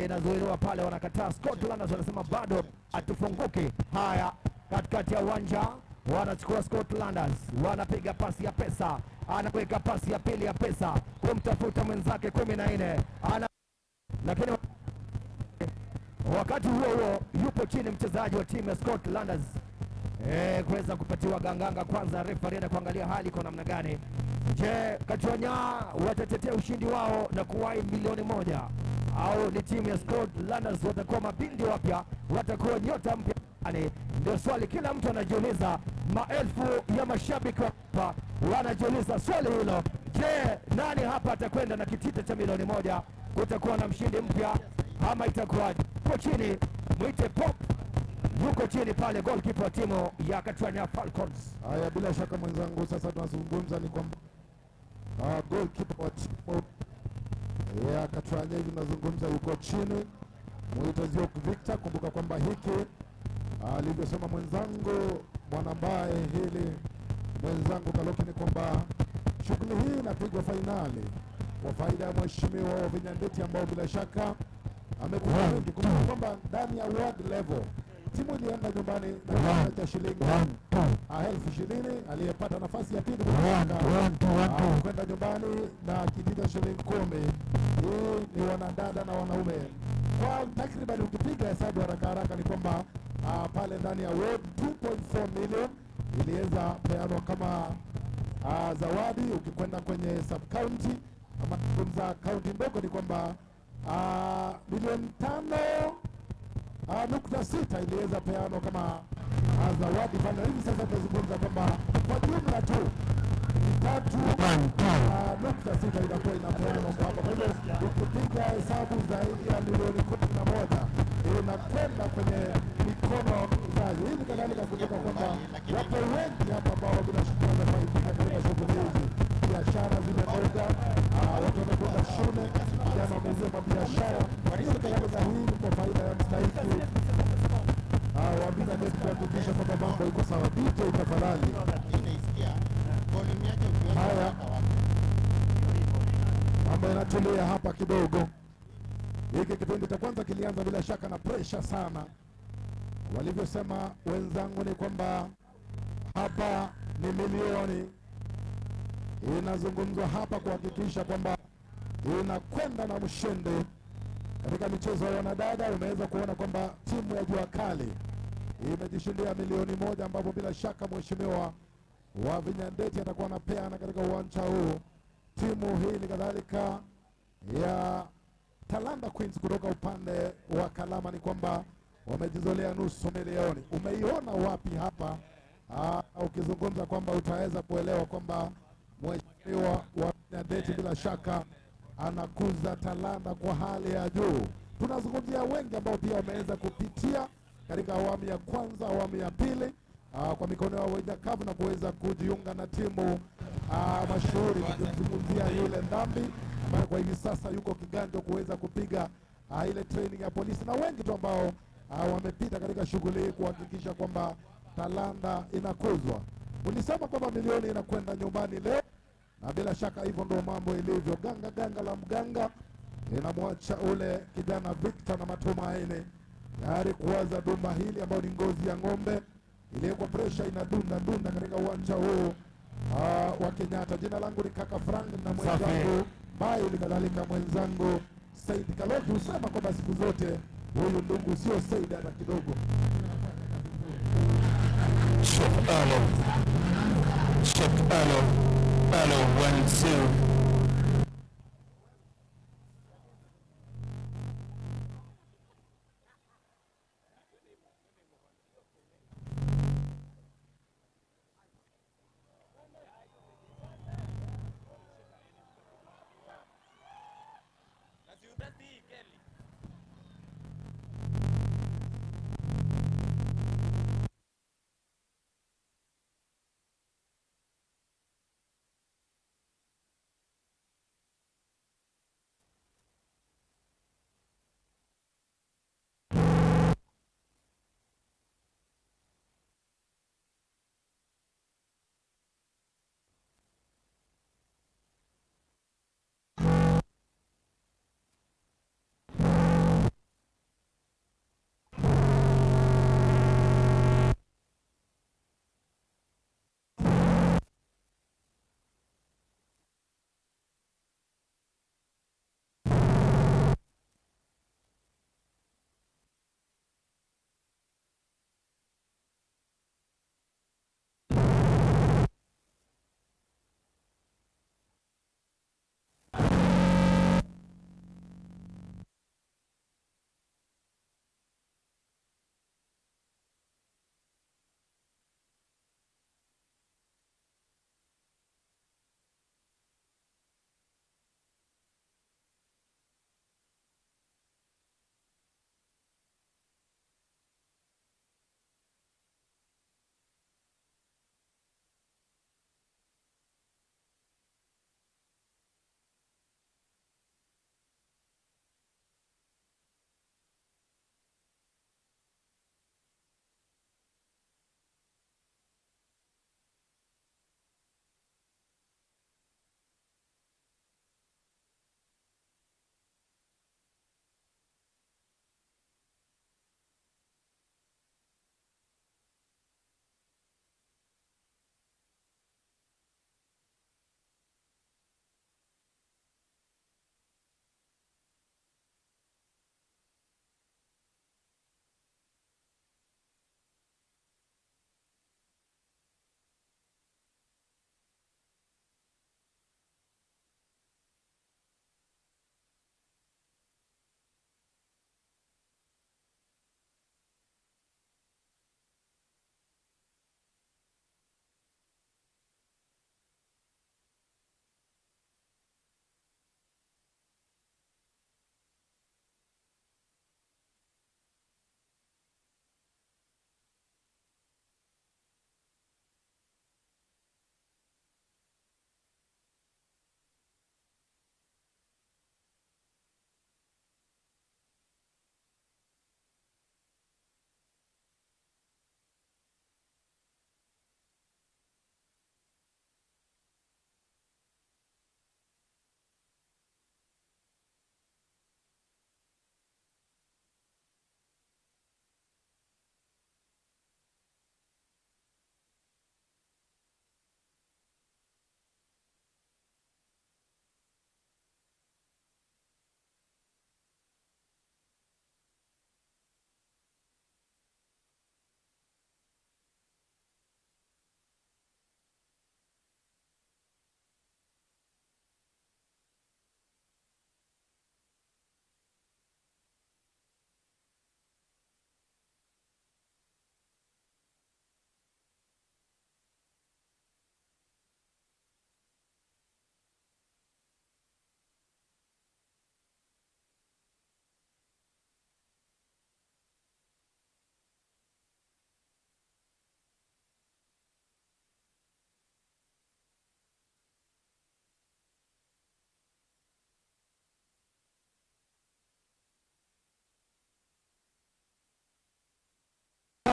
inazuiliwa pale, wanakataa. Scotland wanasema bado hatufunguki. Haya, katikati ya uwanja wanachukua Scotlanders, wanapiga pasi ya pesa, anaweka pasi ya pili ya pesa kumtafuta mwenzake 14 ana, lakini wakati huo huo yupo chini mchezaji wa timu ya Scotlanders kuweza kupatiwa ganganga kwanza. Refa anaenda kuangalia hali kwa namna gani. Je, Kachwanya watatetea ushindi wao na kuwahi milioni 1 au ni timu ya Scotlanders watakuwa mabindi wapya, watakuwa nyota mpya? Ndio swali kila mtu anajiuliza, maelfu ya mashabiki hapa wanajiuliza swali hilo. Je, nani hapa atakwenda na kitita cha milioni 1? Kutakuwa na mshindi mpya ama itakuwaje? Yuko chini, mwite Pop yuko chini pale, goalkeeper wa timu ya Kachwanya Falcons. Haya, bila shaka mwenzangu, sasa tunazungumza ni kwamba goalkeeper wa timu ya Kachwanya hivi tunazungumza yuko chini, mwite Ziok Victor. Kumbuka kwamba hiki alivyosema mwenzangu Mwanambaye, hili mwenzangu Kaloki, ni kwamba shughuli hii inapigwa fainali kwa faida ya mheshimiwa Wavinya Ndeti ambao bila shaka amekuwa wengi. Kumbuka kwamba ndani ya ward level timu ilienda nyumbani na kiasi cha shilingi 20,000. Aliyepata nafasi ya pili kwenda nyumbani na kitita shilingi 10. Hii ni wanadada na wanaume kwa takriban, ukipiga hesabu haraka haraka ni kwamba pale ndani ya ward 2.4 million iliweza peanwa kama zawadi. Ukikwenda kwenye sub county ama kuzungumza county ndogo ni kwamba milioni 5.6 iliweza peanwa kama zawadi pale. Hivi sasa tunazungumza kwamba kwa jumla tu 3.6 inakuwa inapeanwa kwa hapa. Kwa hivyo ukipiga hesabu zaidi ya milioni 11 inakwenda kwenye mikono mzazi. Hivi kadhalika kumbuka kwamba wapo wengi hapa ambao bila shaka wamefaidika katika shughuli hizi. Biashara zimenoga, watu wamekwenda shule, vijana wamezima biashara. Hivi kadhalika hii ni kwa faida ya mstahiki Wavinya Ndeti kuhakikisha kwamba mambo iko sawa. DJ tafadhali. Haya, mambo yanatulia hapa kidogo. Hiki kipindi cha kwanza kilianza bila shaka na pressure sana. Walivyosema wenzangu ni kwamba hapa ni milioni inazungumzwa hapa kuhakikisha kwamba inakwenda na mshindi katika michezo ya wanadada. Umeweza kuona kwamba timu ya Jua Kali imejishindia milioni 1, ambapo bila shaka mheshimiwa Wavinya Ndeti atakuwa anapeana katika uwanja huu. Timu hii ni kadhalika ya Talanta Queens kutoka upande wa Kalama ni kwamba wamejizolea 500,000. Umeiona wapi hapa? Ukizungumza kwamba utaweza kuelewa kwamba mheshimiwa Wavinya Ndeti bila shaka anakuza talanta kwa hali ya juu. Tunazungumzia wengi ambao pia wameweza kupitia katika awamu ya kwanza, awamu ya pili kwa mikono ya Wavinya Cup na kuweza kujiunga na timu mashuhuri. Tukimzungumzia yule Ndambi ambaye kwa hivi sasa yuko Kiganjo kuweza kupiga ile training ya polisi, na wengi tu ambao wamepita katika shughuli hii kuhakikisha kwamba talanta inakuzwa. Ulisema kwamba milioni inakwenda nyumbani leo, na bila shaka hivyo ndio mambo ilivyo. Ganga ganga la mganga inamwacha ule kijana Victor na matumaini tayari kuwaza dumba hili ambayo ni ngozi ya ng'ombe iliyowekwa pressure inadunda dunda katika uwanja huu wa Kenyatta. Jina langu ni Kaka Frank na mwenzangu Baili, kadhalika mwenzangu Said Kaloki. Husema kwamba siku zote huyu ndugu sio Said hata kidogo. Check hello. Check hello. Hello 1 2.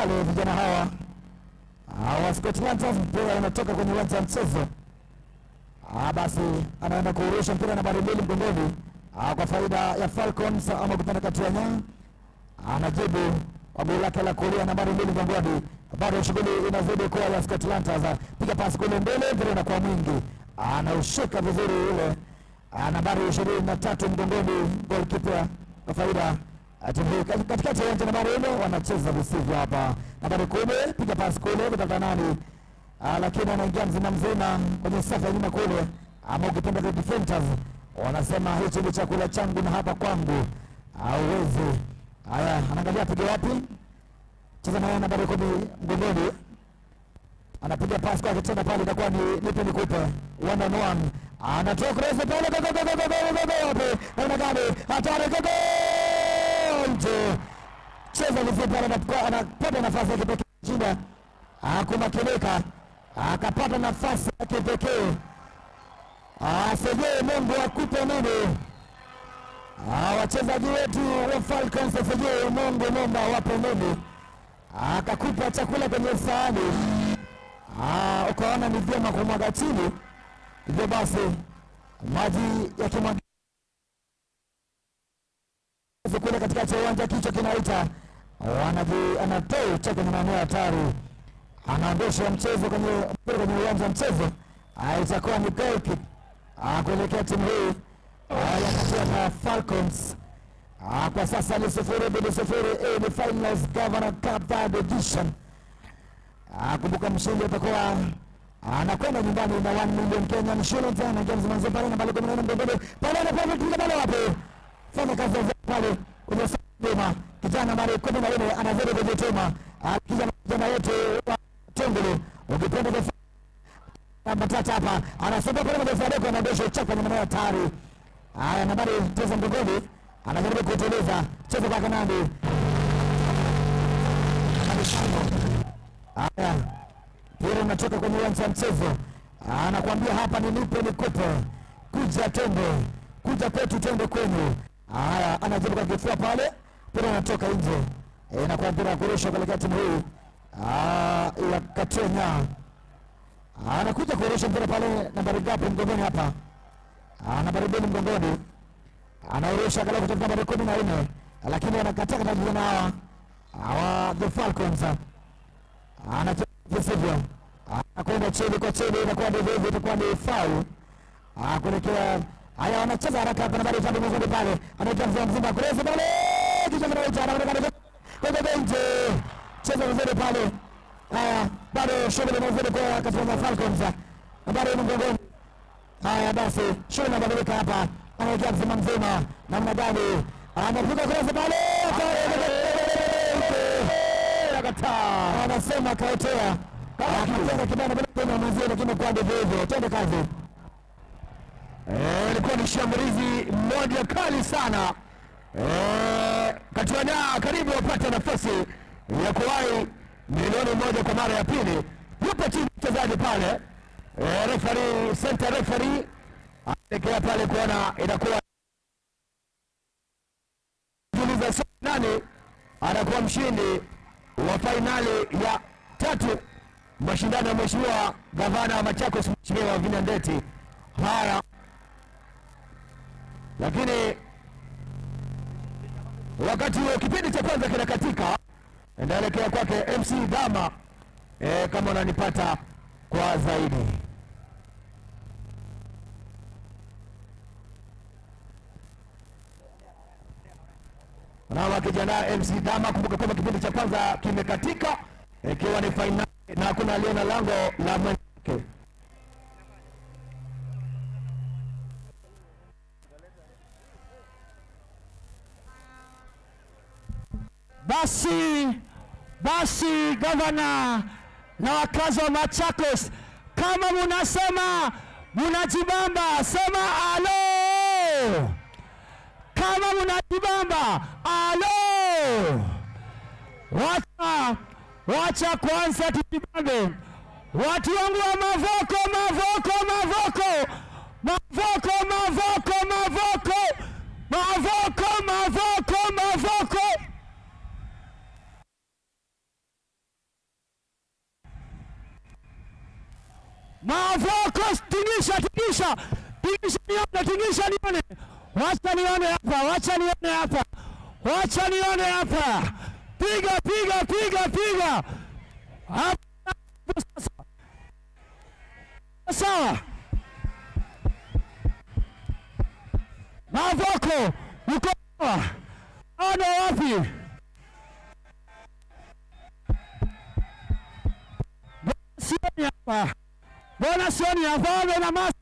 pale vijana hawa wa Scotland. Mpira unatoka kwenye uwanja wa mchezo. Basi anaenda kuurusha mpira nambari 2 mgongoni kwa faida ya Falcons ama kupenda Katuanya. Anajibu kwa goli lake la kulia nambari 2 mgongoni. Bado shughuli inazidi kuwa ya Scotland. Piga pasi kule mbele, mpira unakuwa mwingi. Anaushika vizuri ule nambari 23 mgongoni, goalkeeper kwa faida timu hii. Katikati ya uwanja nambari 4 wanacheza visivyo hapa. Nambari 10 piga pasi kule kutafuta nani? Lakini anaingia mzima mzima kwenye safu ya nyuma kule, ama ukipenda the defenders wanasema hichi ni chakula changu na hapa kwangu hauwezi. Haya, anaangalia apige wapi? Cheza na nambari 10 mgongoni. Anapiga pasi kwa kitenda pale, itakuwa ni nipe nikupe 1 on 1. Anatoa cross pale, go go go go go go wapi? Namna gani? Hatari, go go! Nje. Cheza vizuri pale, anapata nafasi ya kipekee jina. Hakumakinika, akapata nafasi ya kipekee. Sijui Mungu akupe nini. Wachezaji wetu wa Falcons, sijui Mungu Mungu awape nini. Akakupa chakula kwenye sahani, ukaona ni vyema kumwaga chini. Hivyo basi maji yakimwaga kule katikati ya uwanja, kichwa kinaita, anatoa ucha kwenye maeneo hatari, anaondosha mchezo kwenye uwanja wa mchezo. Itakuwa ni goal kick kuelekea timu hii ya na Falcons. Kwa sasa ni 0-0. Ni finals Governor Cup third edition. Kumbuka mshindi atakuwa anakwenda nyumbani na 1 million Kenyan shillings. Anaingia mzima pale nambari 14 mgongoni pale, anapata pale wapi? Fanya kazi pale kwenye sema kijana nambari 14 anazidi kujituma. Kijana wetu wa Tungulu ukipenda namba 3 hapa anasema pale kwa Fadeko, anaondosha uchafu kwenye maeneo hatari. Haya, nambari 9 mgongoni anajaribu kutuliza cheza kwa Kanani. Haya, mpira unatoka kwenye uwanja wa mchezo. Anakuambia hapa ni nipe nikupe, kuja twende, kuja kwetu twende kwenu. Haya, anajibu kwa kifua pale, mpira unatoka nje. Inakuwa mpira kurusha kuelekea timu hii ya Katenya. Anakuja kurusha mpira pale, nambari ngapi mgongoni hapa? Nambari 2 mgongoni. Anaurusha angalau kutoka nambari 14, lakini anakataa katika vijana hawa the Falcons. Anacheza visivyo, anakwenda chini kwa chini, inakuwa ndivyo hivyo, itakuwa ni foul kuelekea. Haya, wanacheza haraka hapa, nambari 3 mgongoni pale, anaita mzee mzima kuresa pale, kichwa kinaita, anaonekana kwa nje, cheza vizuri pale. Haya, bado shughuli inazidi kwa katika Falcons, nambari mgongoni. Haya basi, shughuli inabadilika hapa, anaingia mzima mzima, namna gani? Anapiga cross pale, anasema kaotea, akatenga kibana bila mwenzie, lakini kwa ndivyo hivyo. Twende kazi. Ilikuwa ni shambulizi moja kali sana. Katuanya karibu wapate nafasi ya kuwahi milioni 1 kwa mara ya pili. Yupo chini mchezaji pale. Referee, center referee anaelekea pale kuona inakuwa tuliza nani anakuwa mshindi wa fainali ya 3 mashindano ya Mheshimiwa Gavana wa Machakos, Mheshimiwa Wavinya Ndeti. Haya, lakini wakati huo kipindi cha kwanza kinakatika, naelekea kwake MC Dama. Kama unanipata kwa zaidi. Na kijana MC Dama, kumbuka kwamba kipindi cha kwanza kimekatika ikiwa ni finali na hakuna aliye na lango la mwenzake. Basi gavana na wakazi wa Machakos, kama munasema munajibamba, sema alo. Kama munajibamba, alo. Wacha kwanza tujibambe. Watu wangu wa Mavoko, Mavoko, Mavoko, Mavoko, Mavoko, Mavoko, Mavoko, Mavoko, Mavoko. Mavoko, tingisha, tingisha, tingisha nione, tingisha nione. Wacha nione hapa, wacha nione hapa, wacha nione hapa. Piga, piga, piga, piga hapa sasa. Sawa. Mavoko, uko sawa? Ana wapi? Sioni hapa. Mbona sioni hapa? Wamenyamaza.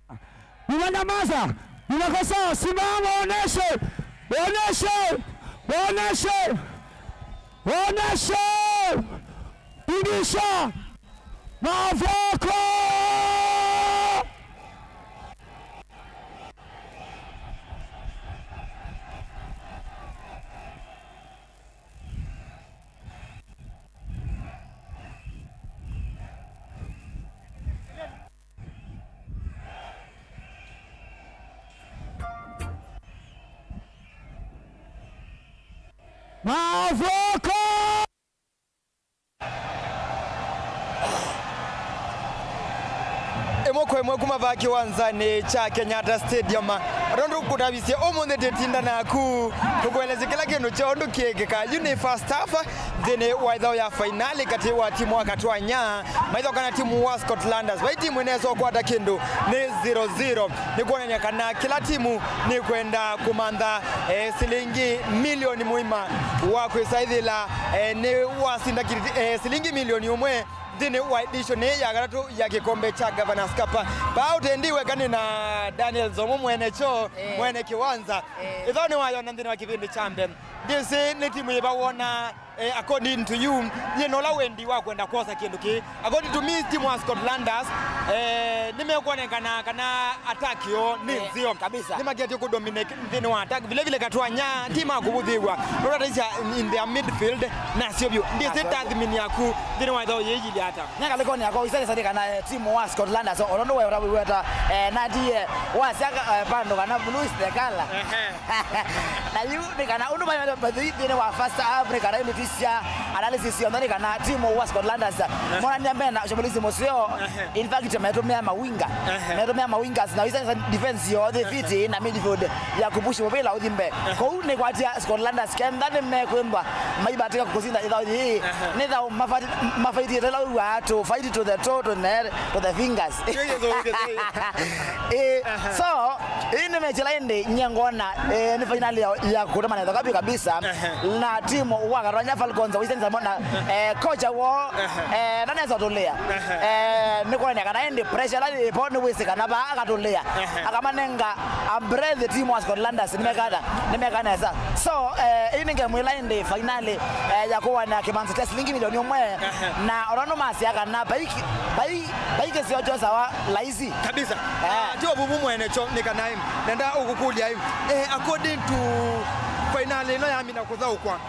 Mmenyamaza. Mnakosa. Simama, oneshe. Oneshe. Oneshe. Oneshe. Pigisha. Mavoko. Mavoko. Emoko emwe kuma kiwanzani cha Kenyatta Stadium rondu kutabisie omunthi titinda naku tukueleze kila kindu chondu kiekeka yu first half thini wa ithau ya finali kati wa timu wa Katwanya maitho kana timu wa Scotlanders vai timu ineso kwata kindu ni 0-0 ni kuonania kana kila timu ni kwenda kumantha silingi milioni muima wa kwisaithila ni wasinda silingi milioni umwe thini wa edition ya gatatu ya kikombe cha Governors Cup bautendiwe kani na Daniel Zomo mwene cho mwene kiwanza ithau ni wayona nthini wa kipindi chambe ndisi ni timu yibawona according to you yinola wendi wa kwenda kwosa kindu ki according to me timu wa Scotlanders nimekuonekana kana attack yo ni nzio kabisa nimagetie ku dominate nthini wa attack vile vile Katwanya timu akubuthiwa nurataisha in their midfield na sio byo ndisi tathmini yaku nthini wa ithau yiyili ata nyangalikoni yako isale kana timu wa Scotlanders orondo wa weta na ndiye wasiaka pando kana blue is the color na yu ni kana undu bathi wa first Africa na nutisia analysis yo ndani kana timu wa Scotlanders mona niambe na shambulizi mosio in fact metumia mawinga na isa defense yo the fiti na midfield ya kupush mopela uthimbe kou ni kwatia Scotlanders kenda ni mekwimba maibatika kusinda ithau hii ni thau mafaiti tela wa to fight to the toe to the to the fingers. So hii ni mechi laindi nyengona ni finali ya kutamana kabi kabisa na timu wa Katwanya Falcons wisenza mona kocha wo naneza tulia ni kuoneka kana indi pressure la ipo ni wisi kana ba akatulia akamanenga ambre the team wa Scotlanders nimekaneza so hii ni game laindi finali ya kuwa na kimanzi test lingi milioni umwe na orano masiaka na baiki baiki sio josa wa laisi kabisa tio bubu mwene cho nikanaim nenda ukukulia hivi according to finali no yami na kuthaukwa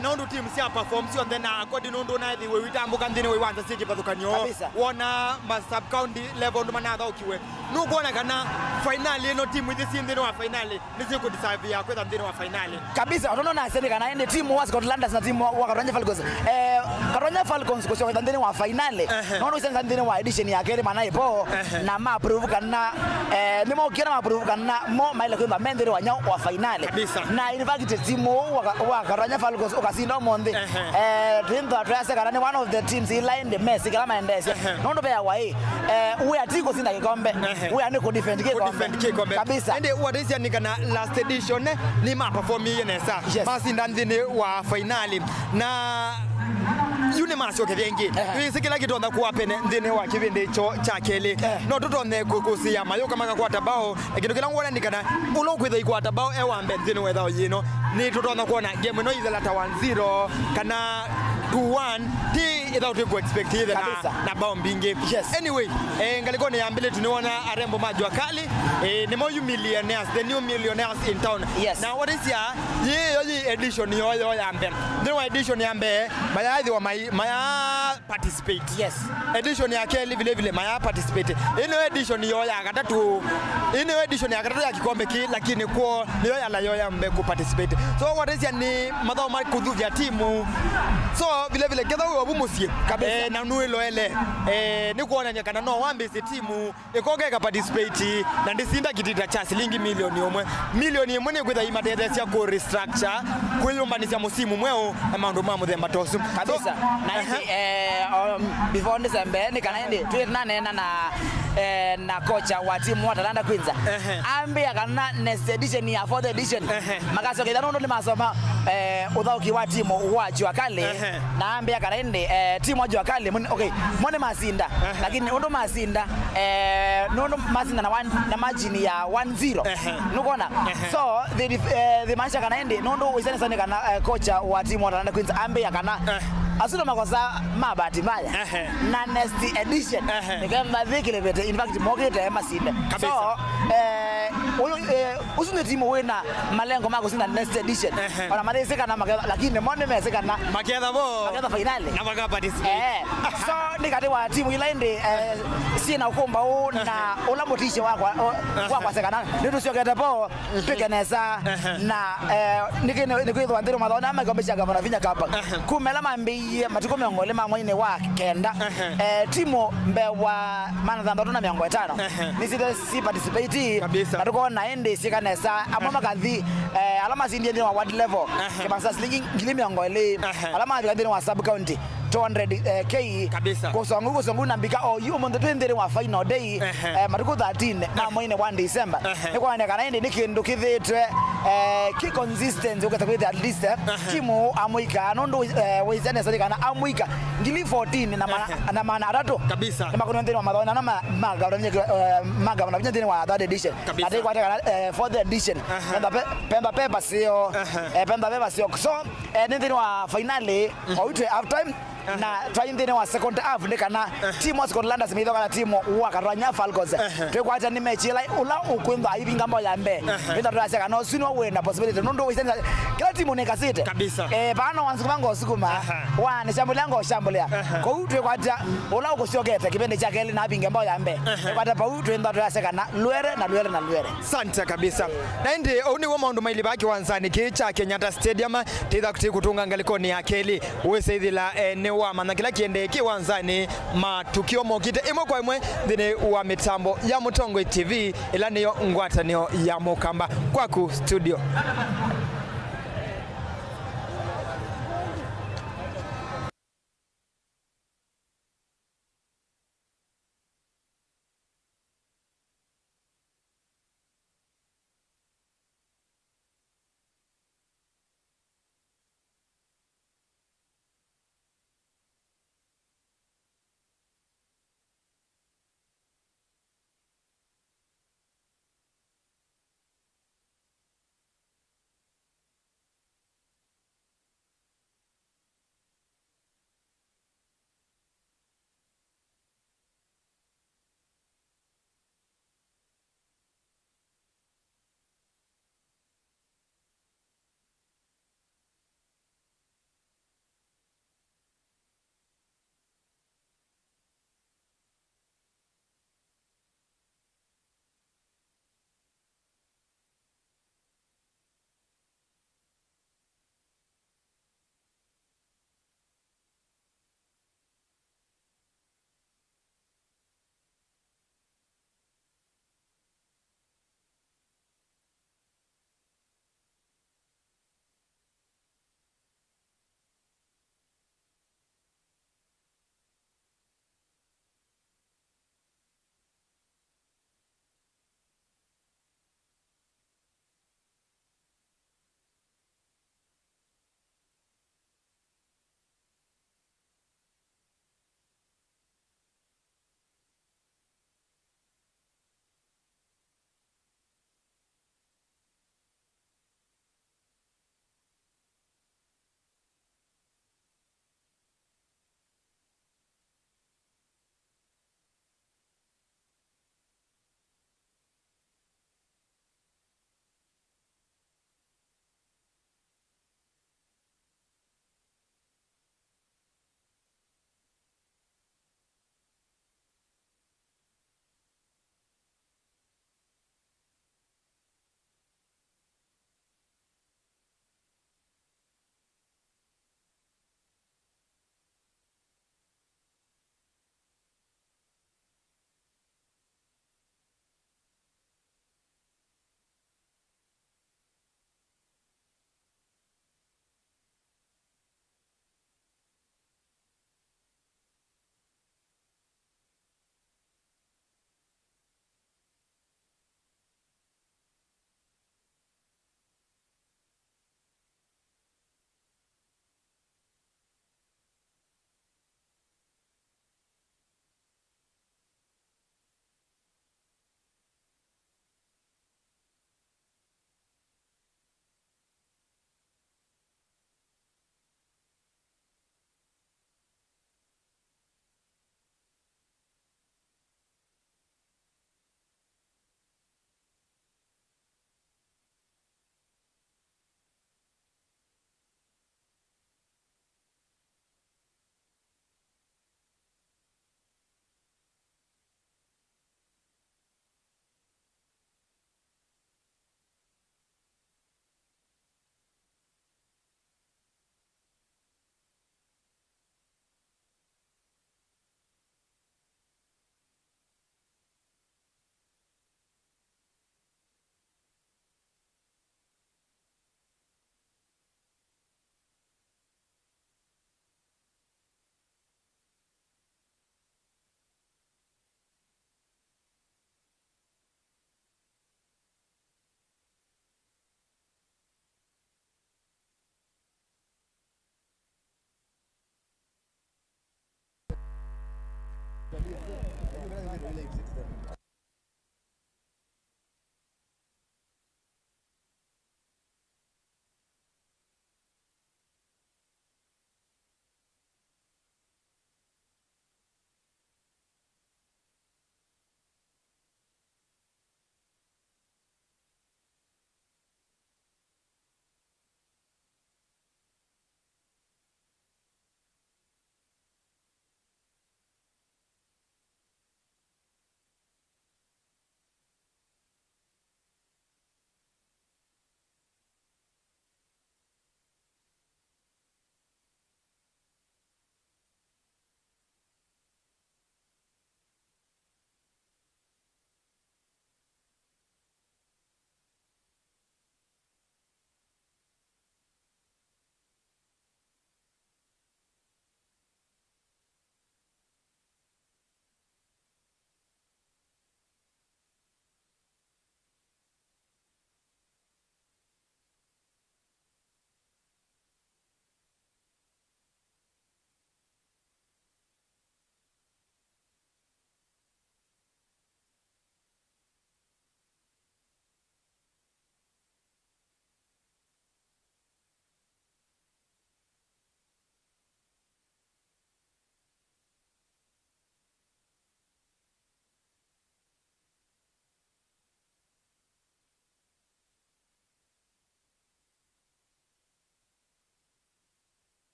no ndu team cia perform cio then according ndu na thiwe witambuka nthini wiwanza cie kibathukanio wona ma sub county level ndu manathaukiwe nukuona kana finali no timu ithi ci nthini wa finali ni ciku deserve ya kwetha nthini wa finali kabisa otono na sene kana ende timu wa Scotlanders na timu wa Katwanya Falcons Katwanya Falcons kusio kwetha nthini wa finali no no senza nthini wa edition ya kere mana ipo na ma prove kana ni mo kiana ma prove kana mo maile kwimba mendere wa nyao wa finali na in fact timu wa Katwanya Falcons ukasinda monde twintha twase kana ni one of the teams ila in the mess kala maendese no ndo bea wai we atiko sinda kikombe we ani ku defend kikombe kabisa ende wadaisia ni kana last edition ni ma perform yenesa masinda nthini wa finali na yune macoke thengi twisikila gitontha kuwapene nthini wa kivindi icho cha keli no tutone kukusia mayuka makakwata bao kindu kila ngwona ni kana ula ukwitha ikwata bao ewambe nthini wa ithao yino ni tutona kuona game ino ithela ta 1-0 kana 2-1 ti ithao twiku expect ithe na bao mbingi. Anyway, ngaliko ni ambile tuniona arembo majua kali ni mo you millionaires, the new millionaires in town. Yes. Na what is ya ye yo edition yo yo yambe nthini wa edition yambe mayathi wa maya Participate. Yes. Edition ya keli vile vile maya participate. Ino edition yo ya gatatu, ino edition ya gatatu ya kikombe ki, lakini kwa niyo ya la yoya mbe ku participate. So what is ni madhao ma kuthuvya timu. So vile vile ketha uyo bumusie kabisa na nuilo ele ni kuonania kana no wambise timu ikogeka participate na ndisinda kitita cha silingi milioni omwe. Milioni imwe ni kwitha imatethecia ku restructure kwiyumbanisia musimu mweu na maundu ma muthemba tosu kabisa. So, na indi before December ni kana indi twinanena na kocha wa timu wa Talanta Queens ambia kana next edition ya fourth edition makasoketha nundu ni masoma uthauki wa timu wa Jua Kali na ambia kana indi timu wa Jua Kali okay mwone masinda lakini undu masinda nundu masinda na one, na margin ya 1-0 nukona so the manisha kana indi nundu isane sana kana kocha wa timu wa Talanta Queens ambia kana asuna makosa mabati mbaya na next edition nikamba dhikile bete in fact mokete masinde so usune timu wena malengo mako sina next edition ona malezeka na lakini mwone mezeka na maketha bo maketha finali na maka participate so nikati wa timu ila indi sina ukomba u na ula motisha wakwa wakwa sekana ndio sio po pikenesa na nikine nikwithwa ndiro mathona makombe gavana vinya kapa kumela mambi matuko miongole ma mwine wa kenda timu mbe wa mana thanthatu na miongo itano nisite si participate matuko na indi sikanesa amwe makathi alama sindie thini wa ward level kibasa silingi ngili miongo ili alama thini wa sub county 200k kabisa kusongu kusongu nambika o yu mundu twinthiri wa final day matuko 13 ma mwine 1 December ni kana indi ni kindu kithitwe ki consistency ukata kwitha at least timu amuika nundu wizane sari kana amuika ngili 14 na mana atatu kabisa ni makono nthini wa mathona na magavana vinya nthini wa third edition ati kwata kana fourth edition pemba pepa sio pemba pepa sio so ni nthini wa finale oitwe half time na twainthini wa second half ni kana timu wa Scotland simitho kana timu wa Karwanya Falcons twikwacha ni mechi ila ula ukwintha aivinga mbo ya mbe twitha twasya kana usu wina possibility nundu wisenya kila timu ni kasite kabisa pano wanzikuma ngosukuma wa ni shambulia ngoshambulia kou twikwacha ula ukusyokete kipindi cha keli na avinga mbo ya mbe twikwata pau twintha twasya kana lwere na lwere na lwere santa kabisa na indi ou niwo maundu maili baki wanzani kicha Kenyatta Stadium titha kuti kutunga ngalikoni ya keli wiseithila ni wa mana kila kiende kiwanzani matukio mokite imwe kwa imwe thini wa mitambo ya Mutongwe TV ila niyo ngwatanio ya Mukamba kwaku studio.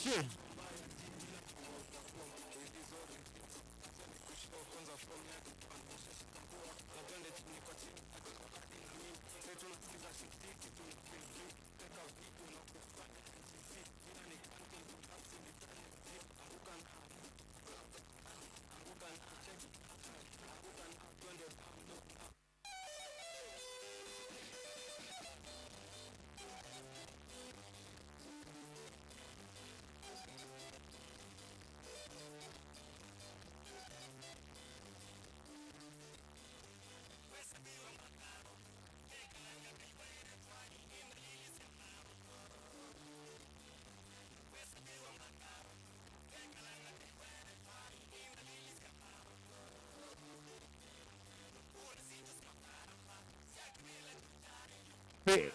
Shi.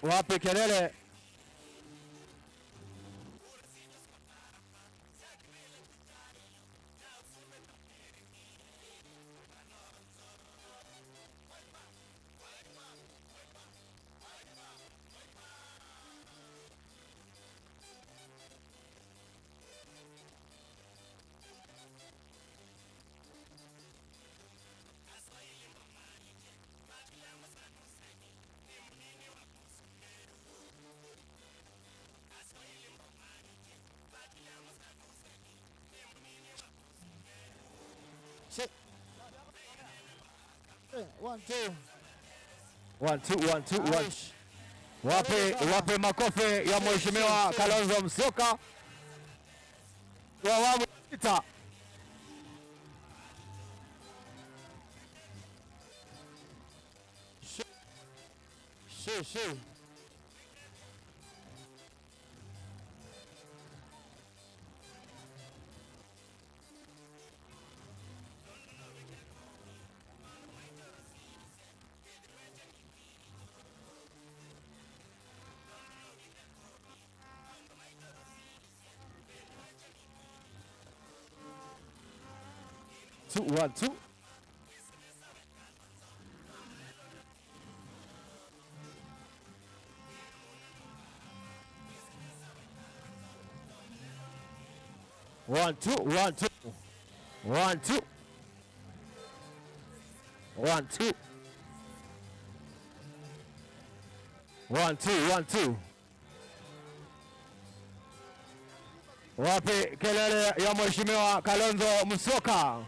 Wapi kelele? One, two. 1 2 1 2 1. Wape makofi ya Mheshimiwa Kalonzo Musyoka wa awamu ya sita. Shi shi. Two, 1 2. 1 2 1 2 1 2 1 2 1 2 1 2. Wapi kelele ya Mheshimiwa Kalonzo Musyoka?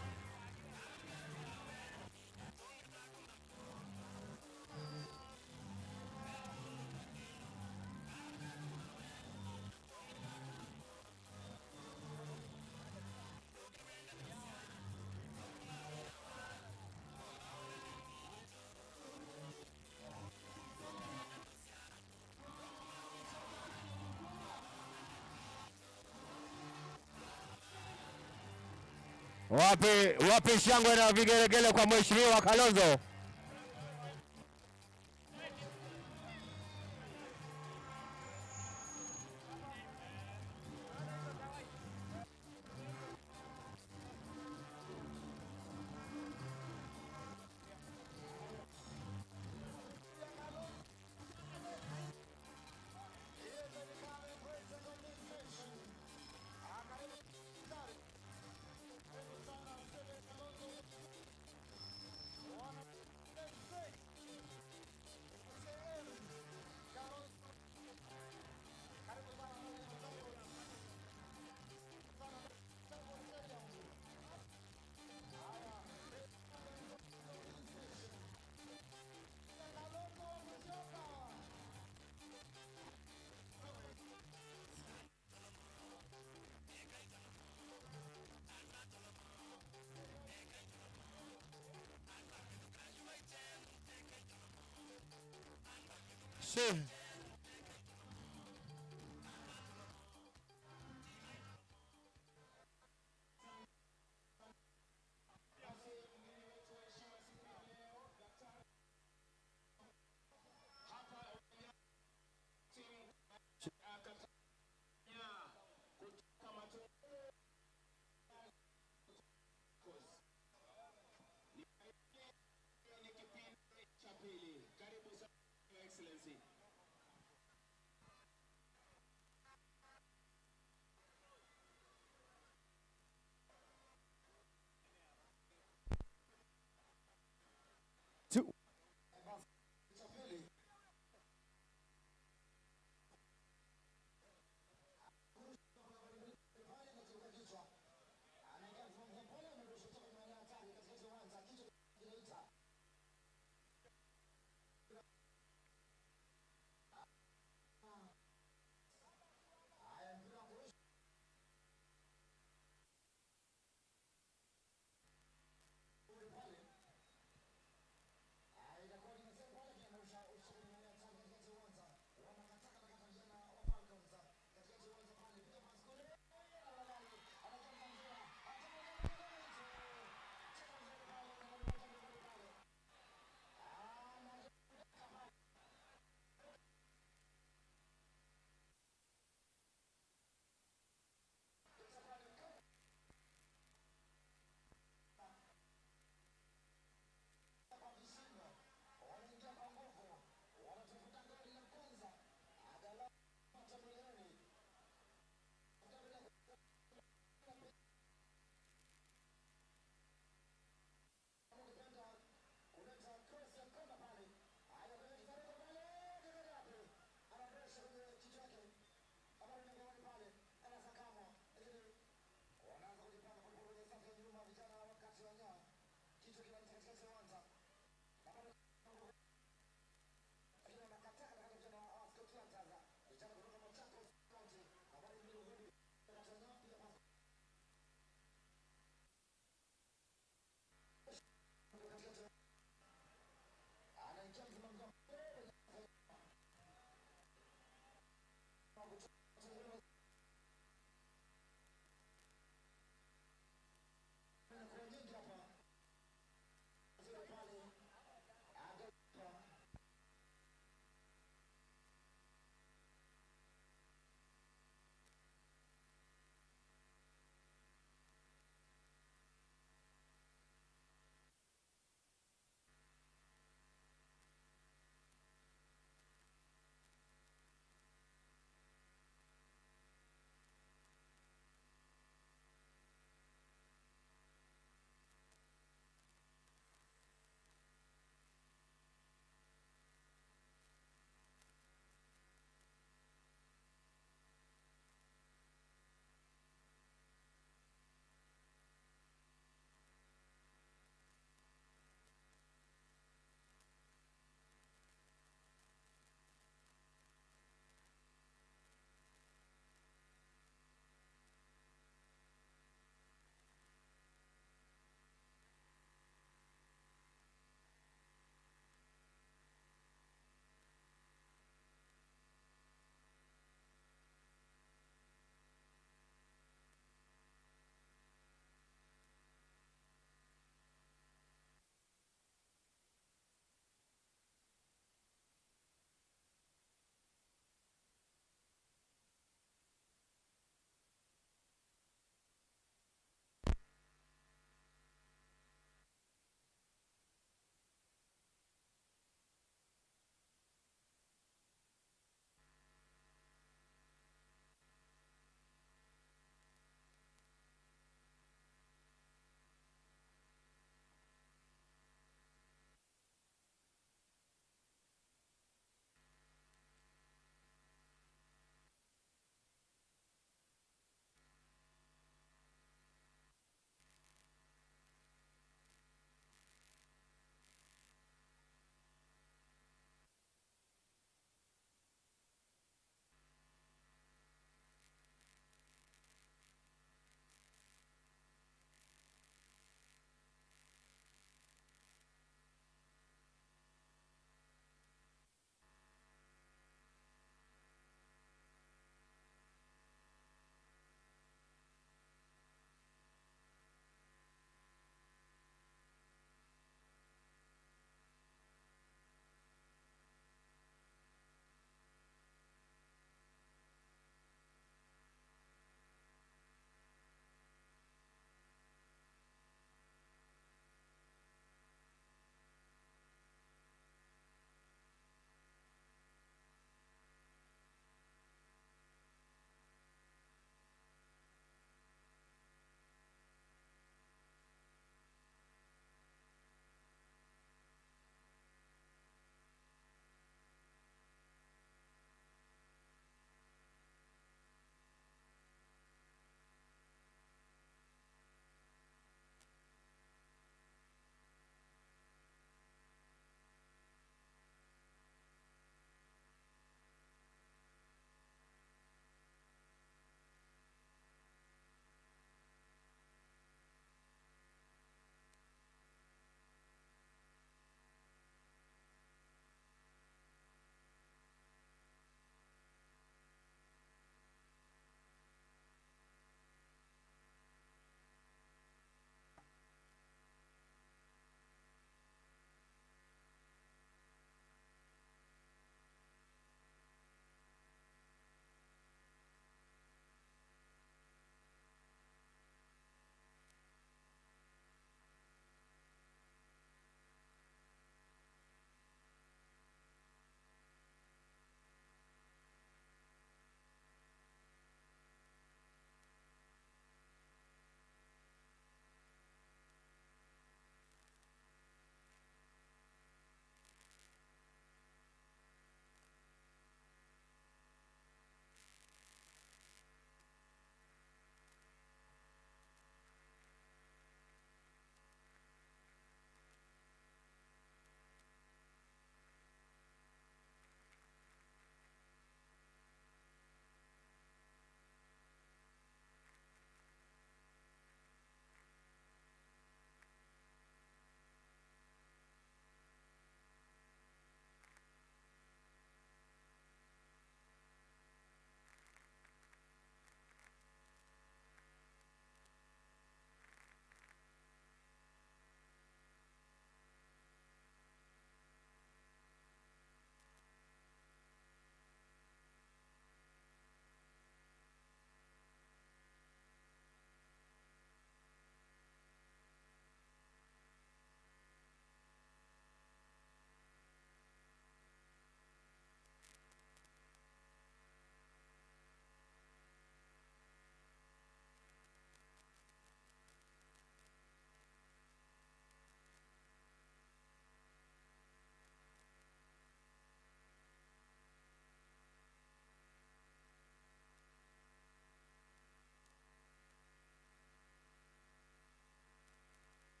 Wapi shangwe na vigelegele kwa Mheshimiwa Kalonzo?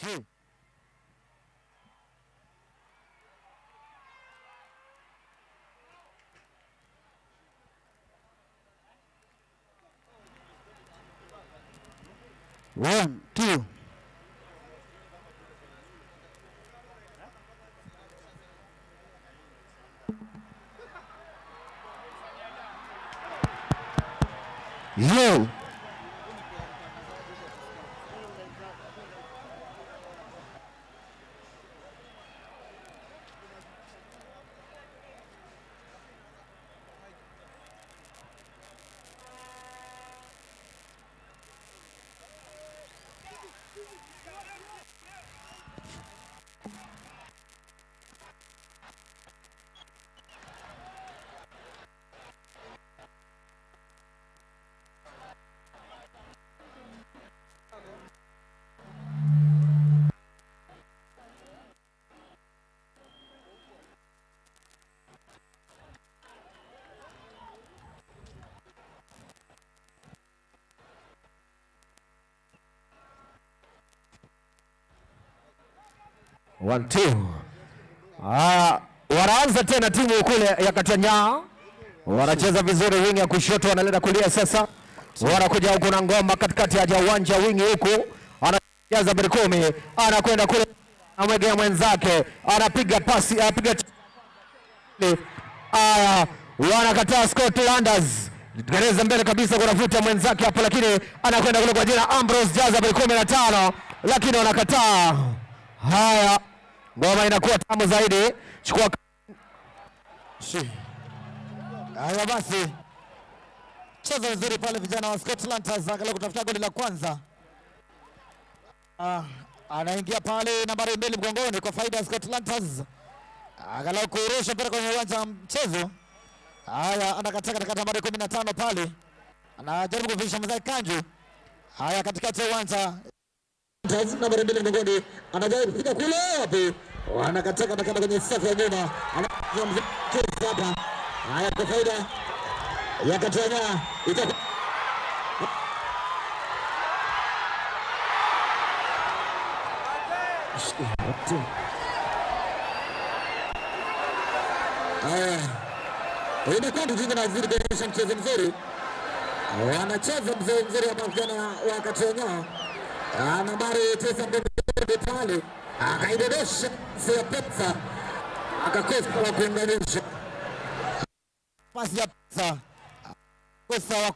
2. One, two. Yo. One, two. Wanaanza tena timu kule ya Katanya. Wanacheza vizuri, wingi ya kushoto wanaleta kulia sasa. Wanakuja huku na ngoma katikati ya uwanja, wingi huku anajaza Berkumi, anakwenda kule, amwegea mwenzake, anapiga pasi, anapiga. Wanakataa Scottlanders. Gereza mbele kabisa kunavuta mwenzake hapo, lakini anakwenda kule kwa jina Ambrose Jaza 15, lakini wanakataa. Haya, ngoma inakuwa tamu zaidi. Chukua. Haya basi, cheza vizuri pale vijana wa Scotland angalau kutafuta goli la kwanza. Anaingia pale nambari 2 mgongoni kwa faida ya Scotland, angalau kurusha mpira kwenye uwanja wa mchezo. Haya, anakataa katika nambari 15 pale, anajaribu kuvisha mwenzake Kanju. Haya, katikati ya uwanja nambari 2 mgongoni, anajaribu kufika kule wapi, anakataa katika kwenye safu ya nyuma, anacheza hapa. Haya, kwa faida ya Katanya itakuwa haya, inakwenda jinga na zidi kuonyesha mchezo mzuri, wanacheza mchezo mzuri hapa vijana wa Katanya. Nambari 9 mgongoni pale akaidodosha ya pesa, akakosa wa kuunganisha pasi ya pesa, kosa wa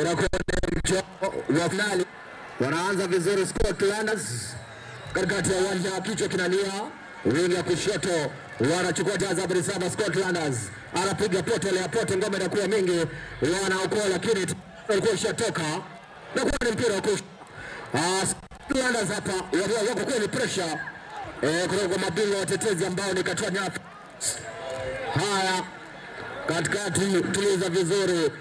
inakuwa mchezo wa finali. Wanaanza vizuri Scottlanders katikati ya uwanja, kichwa kinalia, wingi ya kushoto wanachukua jaza nambari 7 Scottlanders, anapiga pote la pote, ngoma inakuwa mingi, wanaokoa lakini alikuwa ishatoka na kuwa ni mpira wa Scottlanders hapa wako kweli pressure kutoka kwa mabingwa watetezi ambao ni Katanya. Haya, katikati tuliza vizuri,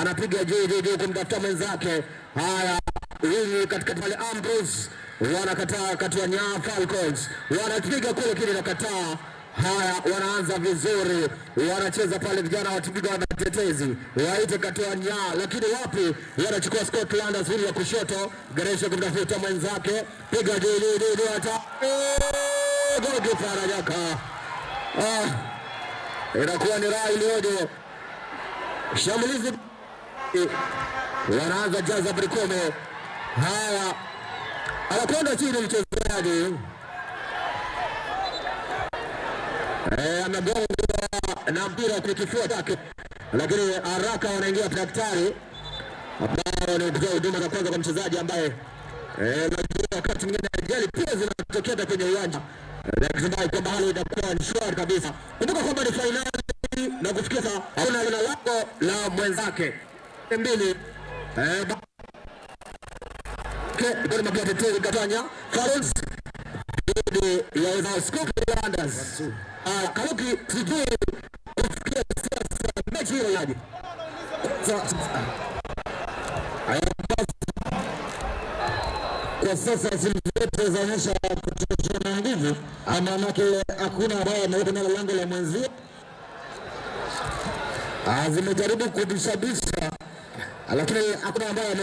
anapiga juu juu juu kumtafuta mwenzake. Haya, wingi katikati pale Ambrose wanakataa, Katanya Falcons wanapiga kule kile nakataa. Haya, wanaanza vizuri, wanacheza pale vijana watipiga watetezi waite Katanya, lakini wapi, wanachukua Scottlanders ya kushoto, Geresha kumtafuta mwenzake, piga juu juu juu juu, hata goalkeeper ananyaka. Inakuwa ni raha iliyoje. Shambulizi wanaanza jaza Brikome. Haya, anakwenda chini mchezaji, amegonga na mpira kwenye kifua chake, lakini haraka wanaingia daktari ambao ni kutoa huduma za kwanza kwa mchezaji ambaye unajua wakati mwingine ajali pia zinatokea kwenye uwanja. Natumai kwamba hali itakuwa ni shwari kabisa. Kumbuka kwamba ni fainali na kufikia sasa hakuna lina lango la mwenzake mbili. Goli mabia tetezi Katanya Falcons dhidi ya Scottlanders. Karuki, sijui kufikia sasa mechi hiyo yaje. Kwa sasa timu zote zaonyesha kutoshana nguvu, maanake hakuna ambaye ameweka nalo lango la mwenzie. Zimejaribu kubishabisha, Lakini hakuna ambaye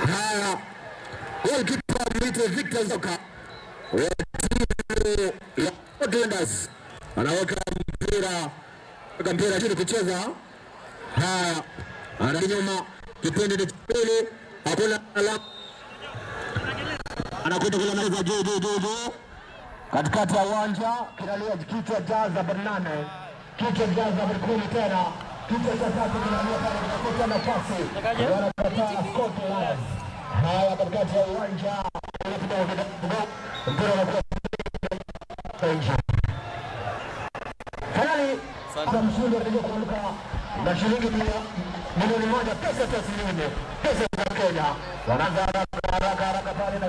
haya. Goalkeeper mwite Victor Zoka wa timu ya Scotlanders anaweka mpira chini kucheza. Haya, ana nyuma, kipindi ni pili, hakuna alama. Anakwenda kule anaweza juu juu juu juu katikati ya uwanja, kinalia kichwa jaza 8, kichwa jaza 10 tena, kichwa cha tatu kinalia pale, kinakosa nafasi, wanakataa Scotland. Haya, katikati ya uwanja mpira unakuwa nje. Finali mshindi atakuja kuondoka na shilingi milioni 1 pesa taslimu, pesa za Kenya. Wanaanza haraka haraka pale na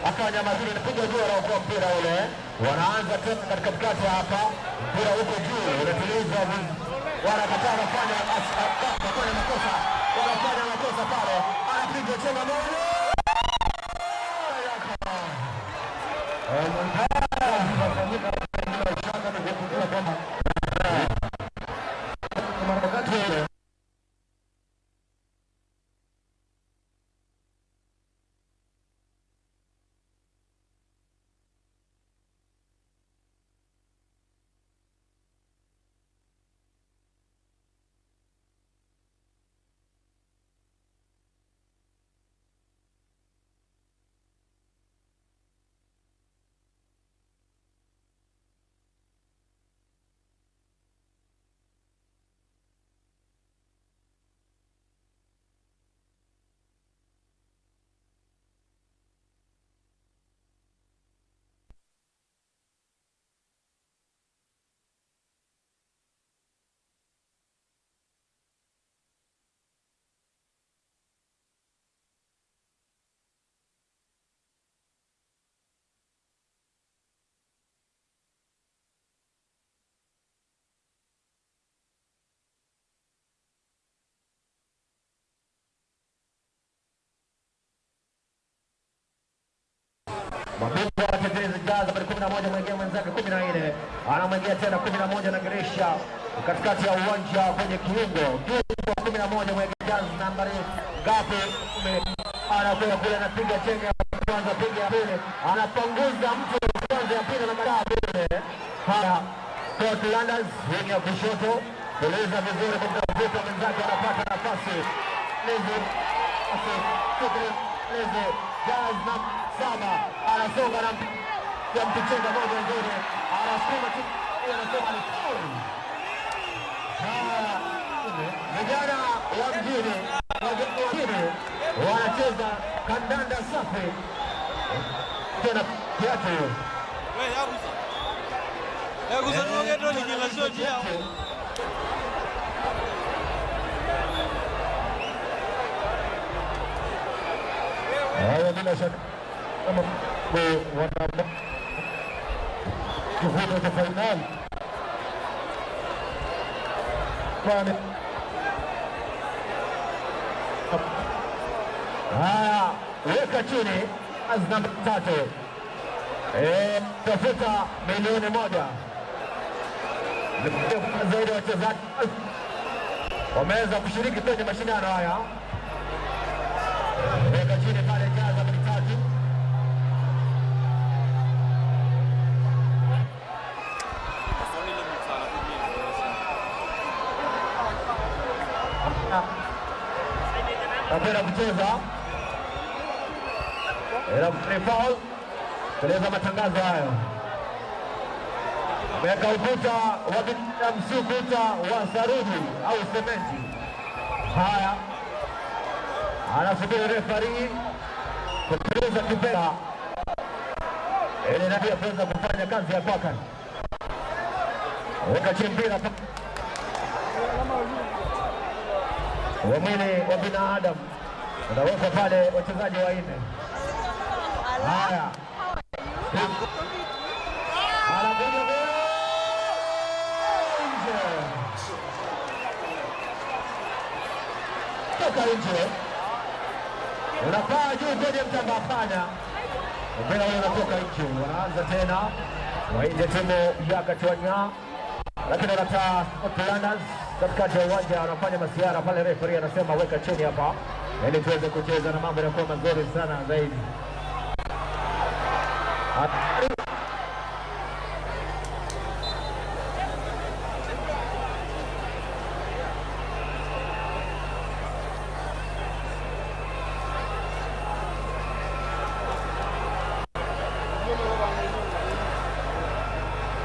afanya mazuri, anapiga juu, anaokoa mpira ule. Wanaanza tena katikati hapa, mpira uko juu, unatulizwa, wanakataa, wanafanya makosa, wanafanya makosa pale, anapiga tena moja. Mabingwa watetezi Jazz nambari 11 mwingia mwenzake 14, anamwingia tena 11 na Gresha katikati ya uwanja kwenye kiungo. Kiungo 11 mwingia Jazz nambari ngapi? Anakwenda kule, anapiga chenga ya kwanza, piga ya pili, anapanguza mtu kwanza ya pili na baadaye pili. Haya, Scotlanders wingi ya kushoto, tuliza vizuri kumtafuta mwenzake, anapata nafasi. Lezi Lezi Jazz na 7 anasonga na ya mtuchenga moja nzuri, anasukuma tu, anasema ni foul. Vijana wa mjini wanacheza kandanda safi tena kiatu. Haya, bila shaka kama wana kifundo cha fainali pale. Haya, weka chini namba 3, tafuta milioni 1. Zaidi wachezaji wameweza kushiriki kwenye mashindano haya. Weka chini pale Jazz namba 3. Napenda kucheza ni foul. Peleza matangazo hayo. Ameweka ukuta wa binadamu, si ukuta wa saruji au sementi. Haya, anasubiri refari kupuliza kipenga ili naye kuweza kufanya kazi ya kwake. Weka chini mpira wa mwili wa binadamu unawekwa pale, wachezaji wanne. Haya, Anakuja nje. Toka nje. Unapaa juu kwenye mtamba panya. Mpira ule unatoka nje. Wanaanza tena. Waende timu ya Katwanya. Lakini wanataa Scotlanders katikati ya uwanja wanafanya masiara pale, referee anasema weka chini hapa ili tuweze kucheza na mambo yanakuwa mazuri sana zaidi.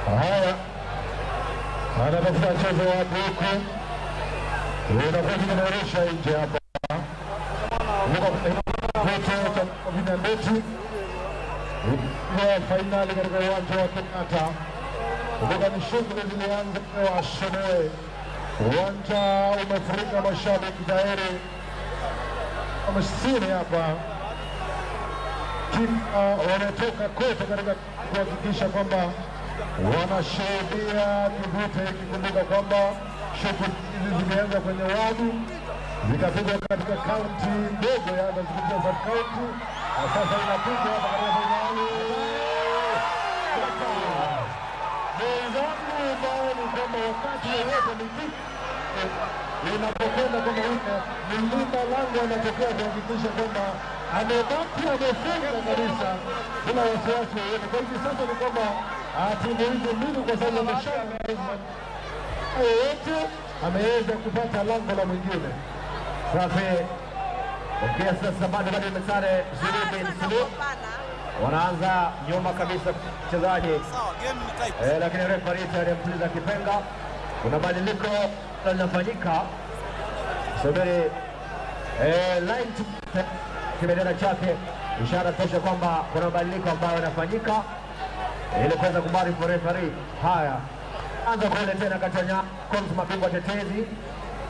Haya, anatafuta mchezo wapi huku, unakuwa kuboresha nje hapa Vinambeti wa fainali katika uwanja wa Kenyatta. Kumbuka ni shughuli zilianza leo asubuhi, uwanja umefurika mashabiki tayari 50 hapa, timu wametoka kote katika kuhakikisha kwamba wanashuhudia kivute hiki. Kumbuka kwamba shughuli hizi zimeanza kwenye wadi zikapigwa katika kaunti ndogo ya zikipigwa sub county, na sasa inapigwa hapa katika fainali. Mwenzangu ambao ni kwamba wakati wowote mipiki inapokwenda kwamba mlinda lango anatokea kuhakikisha kwamba amebaki amefunga kabisa bila wasiwasi wowote. Kwa hivi sasa ni kwamba timu hizi mbili kwa sababu amesha wote ameweza kupata lango la mwingine. Safi. Ukia sasa bado imesare 0-0. Wanaanza nyuma kabisa mchezaji. Lakini referee tayari ampuliza kipenga. Kuna badiliko linafanyika. Subiri line kibendera chake, ishara tosha kwamba kuna mabadiliko ambayo yanafanyika ili kuweza kumarifu referee. Haya, anza kule tena Katwanya Coms, mabingwa tetezi,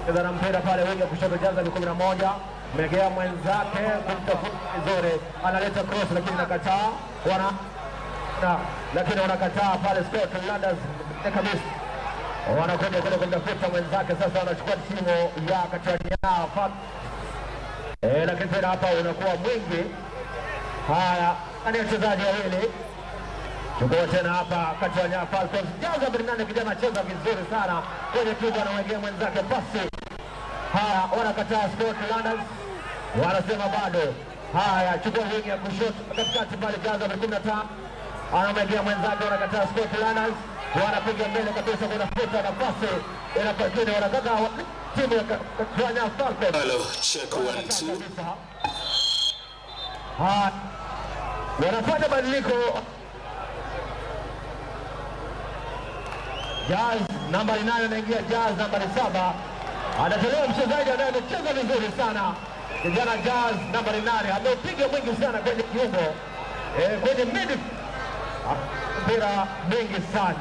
cheza na mpira pale wingi ya kushoto, jaza 11 megea mwenzake kumtafuta vizuri, analeta cross lakini nakataa, lakini wanakataa pale Scotlanders kabisa, wanakwenda kule kumtafuta mwenzake. Sasa wanachukua timu ya Katwanya, lakini mpira hapa unakuwa mwingi. Haya, ni wachezaji wawili. Chukua tena hapa Katwanya Falcons. Jaza Bernardo, kijana anacheza vizuri sana kwenye kiungo, anamwekea mwenzake pasi. Haya, wanakataa Scotlanders, wanasema bado. Haya, chukua wingi ya kushoto katikati pale, Jaza 15 anamwekea mwenzake, wanakataa Scotlanders, wanapiga mbele kabisa, kuna futa nafasi inapakini, wanakataa timu ya Katwanya Falcons. Hello, check 1 2. Haya, wanafanya badiliko. Jazz nambari 8 anaingia, Jazz nambari 7 anatolewa, mchezaji ambaye amecheza vizuri sana kijana Jazz nambari 8 amepiga mwingi sana kwenye kiungo, kwenye mid mpira mwingi sana.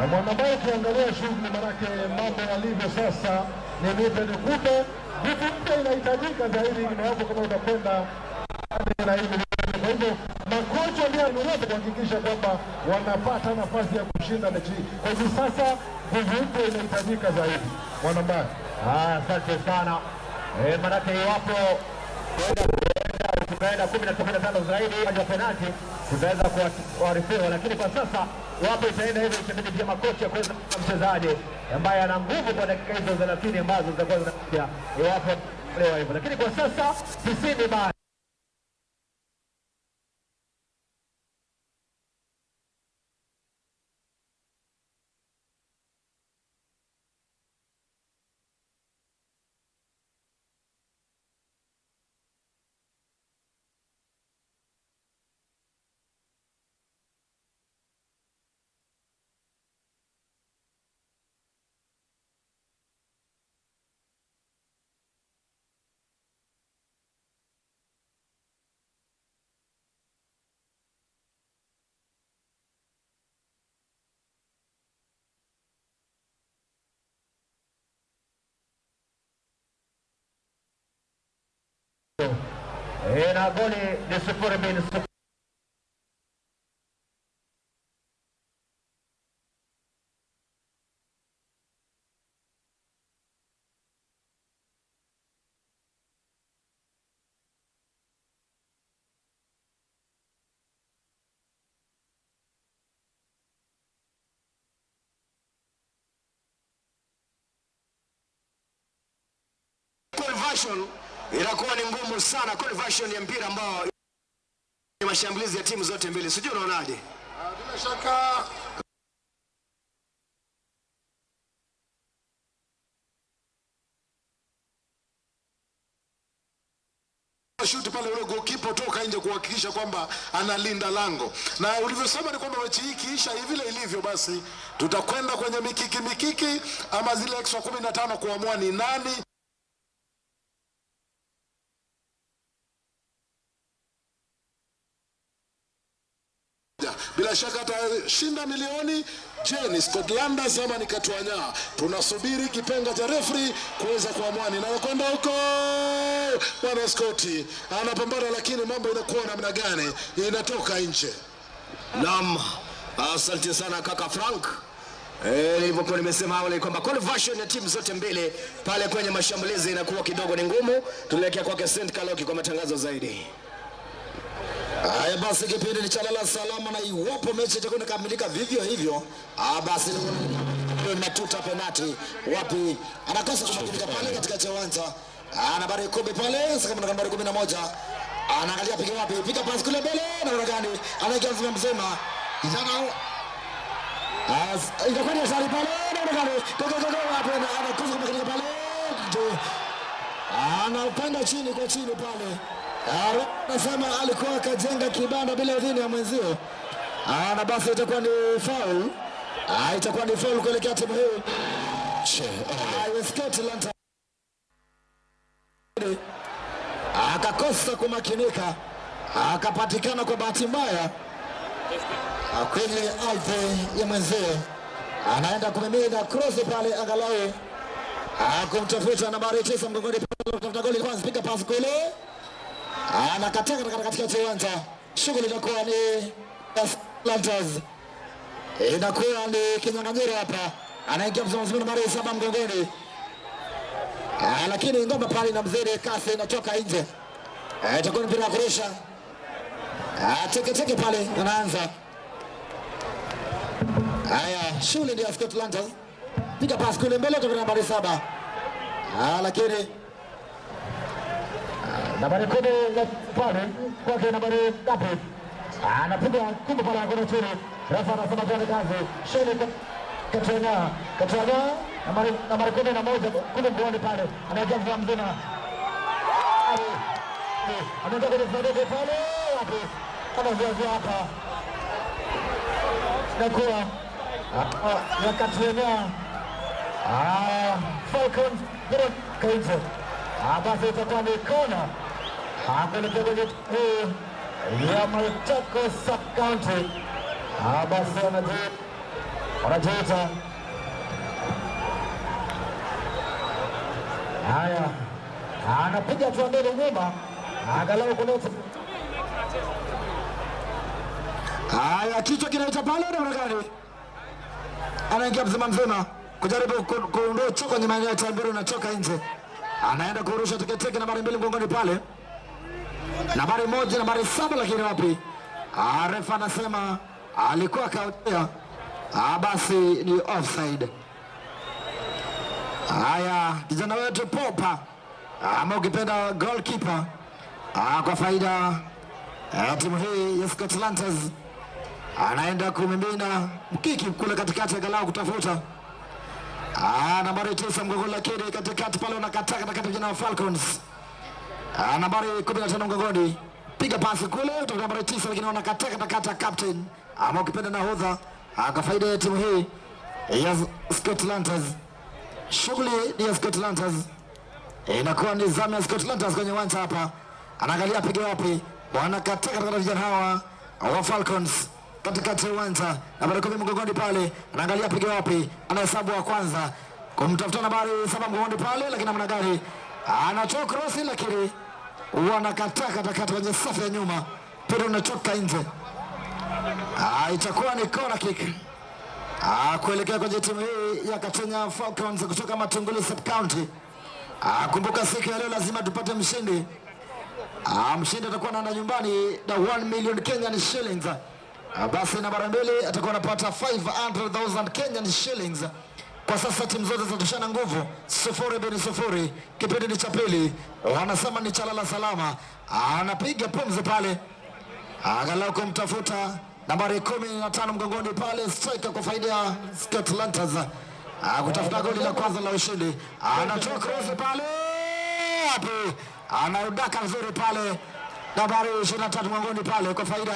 Na mwanambaye ukiangalia shughuli, manake mambo yalivyo sasa ni nipe nikupe, nguvu mpya inahitajika zaidi iwapo kama utakwenda na hivi. Kwa hivyo makocha ndio wanaweza kuhakikisha kwamba wanapata nafasi ya kushinda mechi. Kwa hivyo sasa nguvu mpya inahitajika zaidi. Mwanambaye. Asante sana. Manake iwapo tukaenda 15 zaidi ya penalti tutaweza kuarifiwa, lakini kwa sasa iwapo itaenda hivyo itabidi pia makocha kuweza mchezaji ambaye ana nguvu kwa dakika hizo 30 ambazo zitakuwa zinakuja iwapo leo hivyo, lakini kwa sasa 90 bado. Na goli ni 0-0. Conversion inakuwa ni ngumu sana, conversion ya mpira ambao ni mashambulizi ya timu zote mbili. Sijui unaonaje? Bila shaka shuti pale ule goalkeeper toka nje kuhakikisha kwamba analinda lango, na ulivyosema ni kwamba mechi hii ikiisha vile ilivyo, basi tutakwenda kwenye mikiki mikiki ama zile extra 15 kuamua ni nani bila shaka atashinda milioni. Je, ni Scotlanders ama ni Katwanya? Tunasubiri kipenga cha refri kuweza kuamua. Ninayokwenda huko, bwana Scott anapambana, lakini mambo inakuwa namna gani? Inatoka nje. Naam, asante sana kaka Frank. Nilivyokuwa nimesema awali kwamba conversion ya timu zote mbili pale kwenye mashambulizi inakuwa kidogo ni ngumu. Tunaelekea kwake St. Kaloki kwa matangazo zaidi. Haya basi, kipindi ni cha lala salama, na iwapo mechi itakuwa inakamilika vivyo hivyo, basi matuta penati wapi anakosa kumakinika pale katika uwanja. Nambari 10 pale, sasa kama nambari 11 anaangalia piga wapi, piga pasi kule mbele, namna gani anaingia mzima mzima kijana itakuwa ni hatari pale, namna gani go go go wapi, anakosa kumakinika pale, anapanda chini kwa chini pale. Anasema alikuwa akajenga kibanda bila idhini ya mwenzio. Na basi itakuwa ni foul. Itakuwa ni foul kuelekea timu hii. Scotland akakosa kumakinika, akapatikana kwa bahati mbaya kwenye ardhi ya mwenzio. Anaenda kumimina cross pale, angalau kumtafuta nambari 9 mgongoni pale, kutafuta goli kwanza, piga pasi kule anakataa katika uwanja. Shughuli inakuwa ni Lantas, inakuwa ni kinyang'anyiro hapa. Anaingia mzima mzima nambari 7 mgongoni, lakini ngoma pale inamzidi kasi, inatoka nje. Itakuwa ni mpira wa kurusha. Teke teke pale anaanza. Haya, shughuli ndio Scotland. Piga pasi kule mbele kutoka nambari 7, lakini nambari 10 pale kwake nambari ngapi? Anapiga kumbe pale anakwenda chini. Refa anasema tuone kazi. Shule Katwanya, Katwanya nambari 11 kule mgongoni pale. Anaingia mzima mzima. Anaenda kwenye sanduku pale wapi? Kama ziazi hapa. Nakuwa ya Katwanya. Falcons kutoka nje. Basi itakuwa ni kona kuelekea kwenye ya Machakos Sub County. Basi wanajiita haya, anapiga hatua mbele nyuma, angalau kuleta haya, kichwa kinaita pale namna gani? Anaingia mzima mzima kujaribu kuondoa choko kwenye maeneo ya Tamburu, inatoka nje. Anaenda kurusha teketeke nambari 2 mgongoni pale, nambari 1, nambari 7, lakini wapi? Refa anasema alikuwa kautia. Basi ni offside. Haya, kijana wetu Popa ama ukipenda goalkeeper, kwa faida timu hii ya Scotlanders, anaenda kumimina mkiki kule katikati angalau kutafuta nambari 9 mgongoni, lakini katikati pale unakataa katikati vijana wa Falcons. Nambari 15 mgongoni, piga pasi kule kutoka nambari 9, lakini wanakataa katikati captain ama ukipenda nahodha, kwa faida ya timu hii ya Scotlanders. Shughuli ni ya Scotlanders, inakuwa ni zamu ya Scotlanders kwenye uwanja hapa. Anaangalia piga wapi, wanakataa katikati vijana hawa wa Falcons katikati ya uwanja. Nambari 10 mgongoni pale, anaangalia piga wapi, anahesabu wa kwanza kumtafuta nambari 7 mgongoni pale, lakini namna gani anatoa cross, lakini wanakataa katikati kwenye safu ya nyuma, mpira unatoka nje. Itakuwa ni corner kick kuelekea kwenye timu hii ya Katwanya Falcons kutoka Matungulu Sub County. Kumbuka siku ya leo lazima tupate mshindi. Mshindi atakuwa anaenda nyumbani na 1 million Kenyan shillings. Basi nambari 2 atakuwa anapata 500,000 Kenyan shillings. Kwa sasa timu zote zinatoshana nguvu, 0-0. Kipindi ni cha pili, wanasema ni cha lala salama. Anapiga pumzi pale, angalau kumtafuta nambari 15 mgongoni pale, striker kwa faida ya Scotland kutafuta goli la kwanza la ushindi. Anatoa cross pale, wapi? Anaudaka vizuri pale, nambari 23 mgongoni pale kwa faida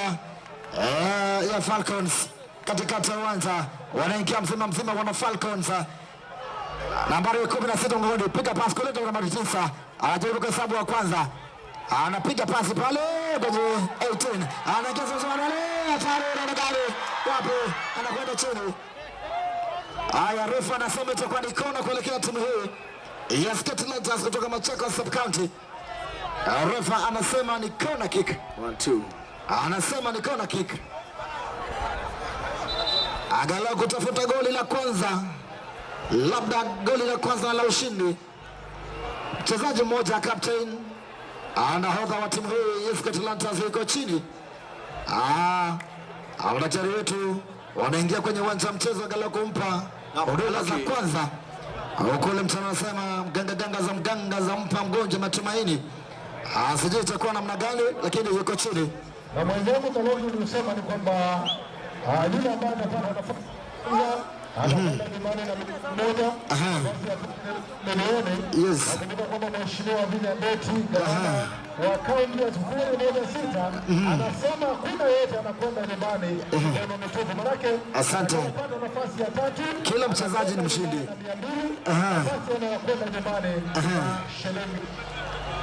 ya Falcons. Katikati ya uwanja wanaingia mzima mzima wana Falcons. Nambari 16 mgongoni, piga pasi kuleta nambari 9, anajaribu kuhesabu wa kwanza, anapiga pasi pale kwenye 18, anaingia mzima pale, hatari gari wapi, anakwenda chini. Haya, refa anasema itakuwa ni kona kuelekea timu hii ya Scotland kutoka Machakos Sub County. Refa anasema ni kona kick. 1 2. Anasema ni kona kick. Angalau kutafuta goli la kwanza, labda goli la kwanza la ushindi. Mchezaji mmoja captain anahodha wa timu hii ya Scotland yuko chini. Madaktari wetu wanaingia kwenye uwanja wa mchezo angalau kumpa huduma za kwanza. Huku mtana anasema mganga ganga za mganga za mpa mgonjwa matumaini. Sijui itakuwa namna gani, lakini yuko chini. Na mwenzangu Kalonzo nilisema ni kwamba yule ambaye atapata nafasi anakwenda nyumbani na moja milioni. Yes. Nakumbuka kwamba Mheshimiwa William Beti, gavana wa kaunti ya 016, anasema hakuna yeyote anakwenda nyumbani mikono mitupu. Manake Asante. anapata nafasi ya tatu, Kila mchezaji ni mshindi. 200, nafasi anayokwenda nyumbani na shilingi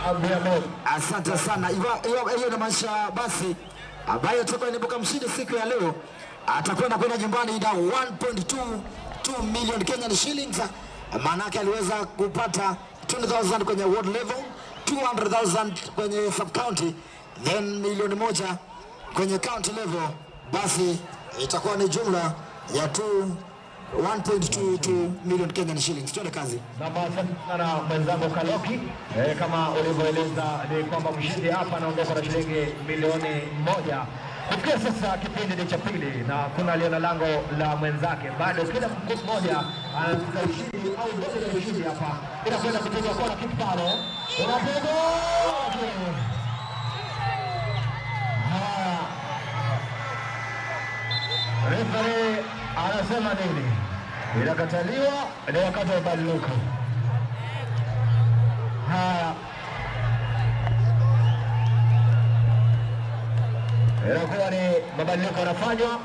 100. Asante sana. Hiyo inamaanisha basi ambaye atakuwa inaibuka mshindi siku ya leo atakwenda kwenda nyumbani na 1.22 million Kenyan shillings. Maanake aliweza kupata 20,000 kwenye ward level, 200,000 kwenye sub county, then milioni 1 kwenye county level. Basi itakuwa ni jumla ya 1.22 million Kenyan shillings. Tuende kazi. Na asante sana mwenzangu Kaloki. Kama ulivyoeleza ni kwamba mshindi hapa anaondoka na shilingi milioni 1. Kufikia sasa kipindi ni cha pili na kuna aliona lango la mwenzake, bado kila mtu mmoja anataka ushindi au goli la ushindi hapa. Inakwenda kupigwa kona kick pale, inapigwa. Haya, referee anasema nini? Inakataliwa, ni wakati wa mabadiliko. Haya, inakuwa ni mabadiliko yanafanywa.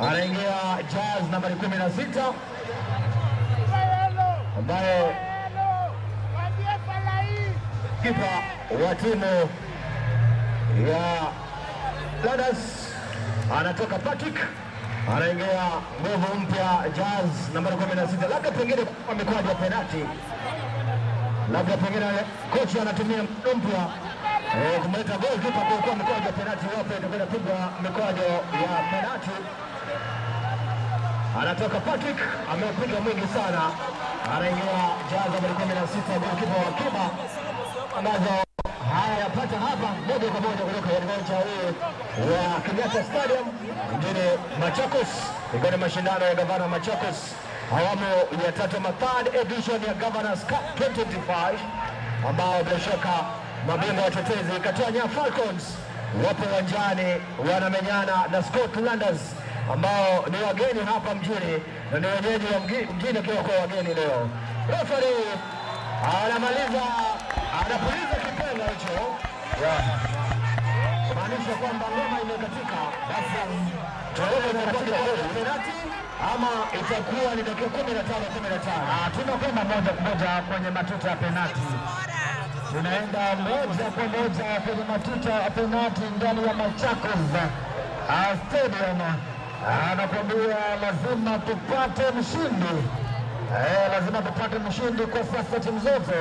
Anaingia Jazz nambari 16 ambaye kipa wa timu ya Ladas anatoka Patrick, anaingia nguvu mpya Jazz nambari 16, labda pengine kwa mikwaju ya penalti, labda pengine kocha anatumia mbinu mpya kumleta goalkeeper kwa kuwa mikwaju ya penalti. Wapo itakwenda pigwa mikwaju ya penalti. Anatoka Patrick, ameupiga mwingi sana, anaingia Jazz nambari 16, goalkeeper wa Kiba, ambazo haya yapata hapa moja kwa moja kutoka uwanja huu wa Kenyatta Stadium mjini Machakos, ikiwa ni mashindano ya gavana Machakos awamu ya tatu, ama third edition ya Governors Cup 2025, ambao bila shaka mabingwa watetezi Katwanya Falcons wapo uwanjani wanamenyana na Scottlanders ambao ni wageni hapa mjini na ni wenyeji wa mjini akiwa kwa wageni leo. Referee anamaliza, anapuliza kipenga hicho, kumaanisha kwamba ngoma imekatika. Basi tuone itakuwa penalti ama itakuwa ni dakika 15 15. Tunakwenda moja kwa moja kwenye matuta ya penalti. Tunaenda moja kwa moja kwenye matuta ya penalti ndani ya Machakos Stadium. Anakuambia lazima tupate mshindi. Lazima tupate mshindi. Kwa sasa timu zote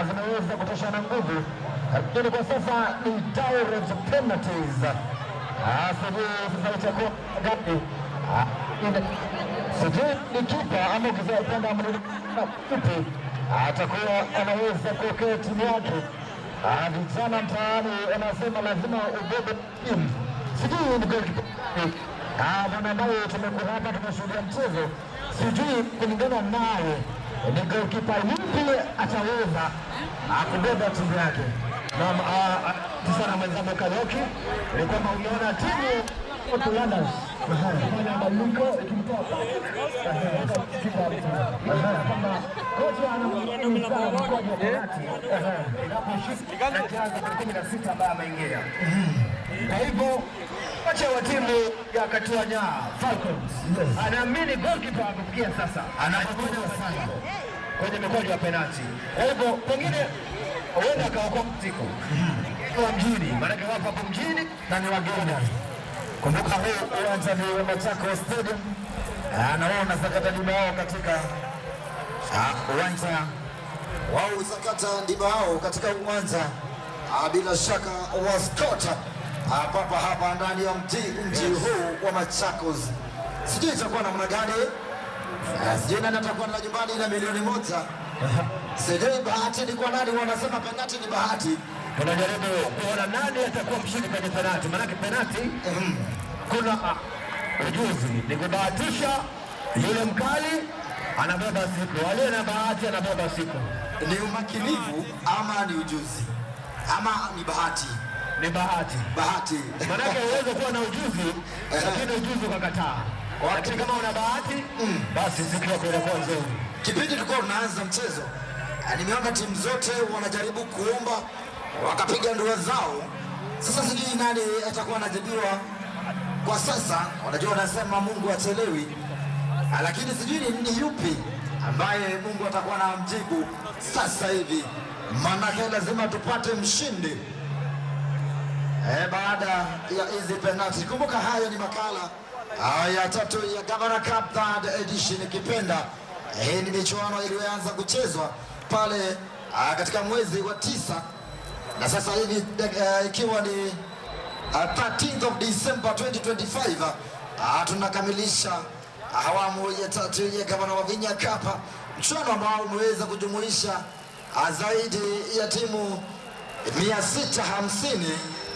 zimeweza kutoshana nguvu, lakini kwa sasa ni direct penalties. Sijui sasa itakuwa gani. Sijui ni kipa ama ukipenda mfupi atakuwa anaweza kuokea timu yake. Vijana mtaani wanasema lazima ubebe timu. Sijui ni goalkeeper bwana ambaye tumekuwa hapa tumeshuhudia mchezo, Sijui kulingana nawe ni goalkeeper yupi ataweza kubeba timu yake. Naam, sana mwenzangu Kaloki, ni kwamba umeona timu Scotlanders kufanya mabadiliko ikimtoa kwamba kocha anamwamini sana mkwaju wa penalti inaposhika na kianza 16 ambaye ameingia. Kwa hivyo kocha wa timu ya Katuanya Falcons anaamini goalkeeper kufikia sasa anafanya sana kwenye mikwaju ya penalti. Kwa hivyo pengine huenda akaokoa siku wa mjini, maanake wapo hapo mjini na ni wageni. Kumbuka huu uwanja ni wa Machakos Stadium, na wao wanasakata ndima wao katika uwanja wao usakata ndima wao katika uwanja bila shaka wa Scott papa hapa ndani ya mji huu wa Machakos. Sijui itakuwa namna gani, sijui nani atakuwa na nyumbani na milioni 1. Sijui bahati ni kwa nani, wanasema penati ni bahati. Tunajaribu kuona nani atakuwa mshindi kwenye penati, maanake penati kuna ujuzi, ni kubahatisha. Yule mkali anabeba siku, aliye na bahati anabeba siku. Ni umakinifu ama ni ujuzi ama ni bahati? Ni bahati, bahati. Maanake uweze kuwa na ujuzi lakini ujuzi ukakataa, lakini kama una bahati basi siku yako inakuwa nzuri. Kipindi tulikuwa tunaanza mchezo, nimeona timu zote wanajaribu kuomba wakapiga ndua zao. Sasa sijui nani atakuwa anajibiwa kwa sasa. Wanajua wanasema Mungu achelewi, lakini sijui ni yupi ambaye Mungu atakuwa anamjibu sasa hivi, maanake lazima tupate mshindi baada ya hizi penalti. Kumbuka hayo ni makala ya tatu ya Governor Cup third edition ikipenda. Hii ni michuano iliyoanza kuchezwa pale katika mwezi wa 9 na sasa hivi ikiwa ni 13th of December 2025, tunakamilisha awamu ya tatu ya Gavana Wavinya Cup, mchuano ambao umeweza kujumuisha zaidi ya timu 650.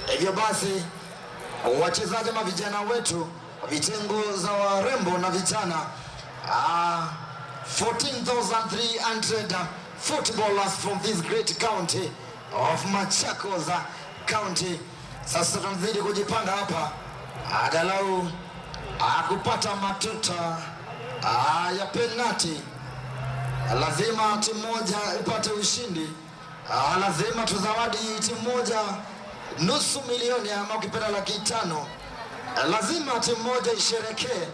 Hivyo basi wachezaji ama vijana wetu vitengo za warembo na vijana 14,300 footballers from this great county of Machakos County. Sasa tunazidi kujipanga hapa angalau kupata matuta ya penalti. Lazima timu moja ipate ushindi, lazima tuzawadi timu moja 500,000 ama ukipenda 500,000. Lazima timu moja isherekee,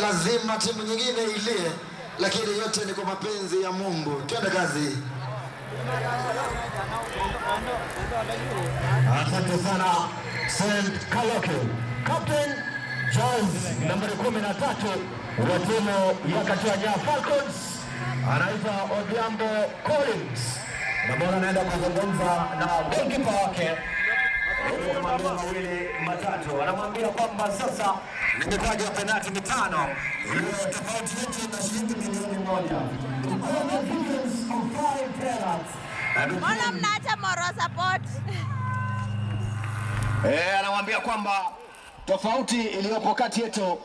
lazima timu nyingine ilie, lakini yote ni kwa mapenzi ya Mungu. Twende kazi. Asante sana St. Kaloki. Captain Charles nambari 13 wa timu ya Katuanya Falcons anaitwa Odhiambo Collins, na bwana anaenda kuzungumza na goalkeeper wake mawili matatu, anamwambia kwamba sasa ni mikwaju ya penalti 5, tofauti yetu na shilingi milioni 1. Mbona mnaacha Moro support? Anamwambia kwamba tofauti iliyopo kati yetu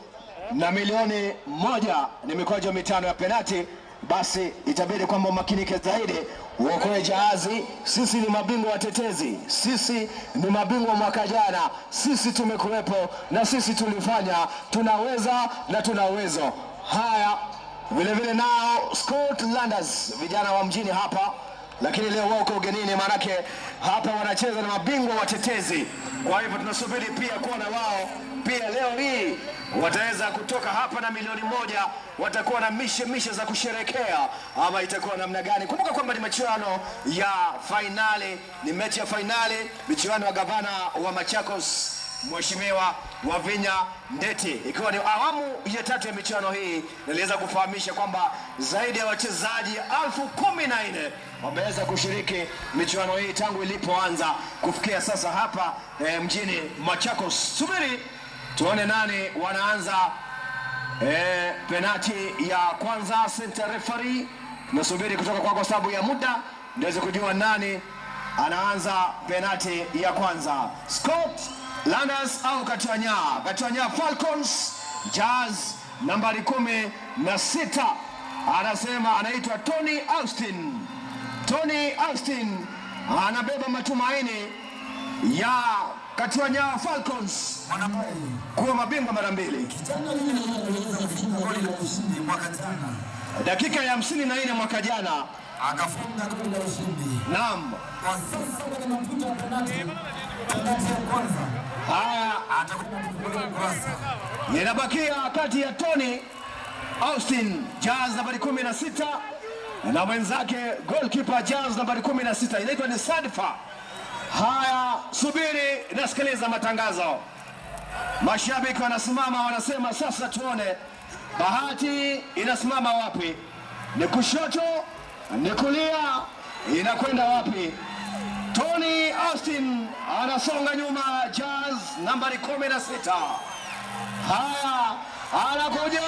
na milioni 1 ni mikwaju 5 ya penalti. Basi itabidi kwamba umakinike zaidi, uokoe jahazi. Sisi ni mabingwa watetezi, sisi ni mabingwa mwaka jana, sisi tumekuwepo na sisi tulifanya, tunaweza na tuna uwezo. Haya, vile vile nao Scotlanders vijana wa mjini hapa, lakini leo wako ugenini, maanake hapa wanacheza na mabingwa watetezi. Kwa hivyo tunasubiri pia kuona wao pia leo hii wataweza kutoka hapa na milioni 1, watakuwa na mishe za kusherekea ama itakuwa namna gani? Kumbuka kwamba ni michuano ya fainali, ni mechi ya fainali, michuano ya gavana wa Machakos Mheshimiwa Wavinya Ndeti, ikiwa ni awamu ya tatu ya michuano hii. Niliweza kufahamisha kwamba zaidi ya wachezaji 14,000 wameweza kushiriki michuano hii tangu ilipoanza kufikia sasa hapa mjini Machakos. Subiri tuone nani wanaanza penalti ya kwanza. Center referee tunasubiri kutoka kwako sababu ya muda ndiweze kujua nani anaanza penalti ya kwanza. Scott Landers au Katuanya? Katuanya Falcons, Jazz nambari 16 anasema anaitwa Tony Austin. Tony Austin anabeba matumaini ya Katuanya Falcons kuwa mabingwa mara mbili. Dakika ya 54 mwaka jana akafunga goli la ushindi. Naam. Kwa sasa kwenye matuta ya penalti, penalti ya kwanza haya atakwenda kufungulia ukurasa. Inabakia kati ya Tony Austin jazz nambari 16 na mwenzake goalkeeper jazz nambari 16 inaitwa ni Sadfa. Haya, subiri nasikiliza matangazo. Mashabiki wanasimama wanasema, sasa tuone bahati inasimama wapi, ni kushoto ni kulia, inakwenda wapi? Tony Austin anasonga nyuma, jazz nambari 16. Haya, anakuja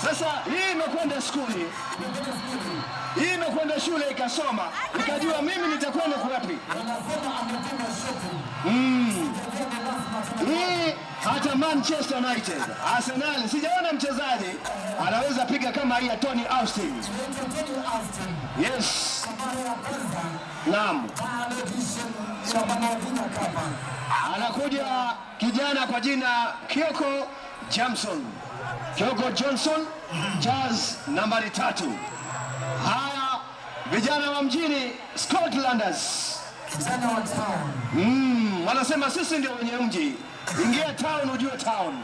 sasa. Hii imekwenda skuli, hii imekwenda shule ikasoma, ikajua mimi nitakwenda kuwapi. Hii hata Manchester United, Arsenal, sijaona mchezaji anaweza piga kama hii ya Tony Austin. Yes. Naam. Anakuja kijana kwa jina Kioko Johnson. Kioko Johnson, jazz nambari 3. Haya, vijana wa mjini Scotlanders. Kijana wa town. Wanasema sisi ndio wenye mji. Ingia town ujue town.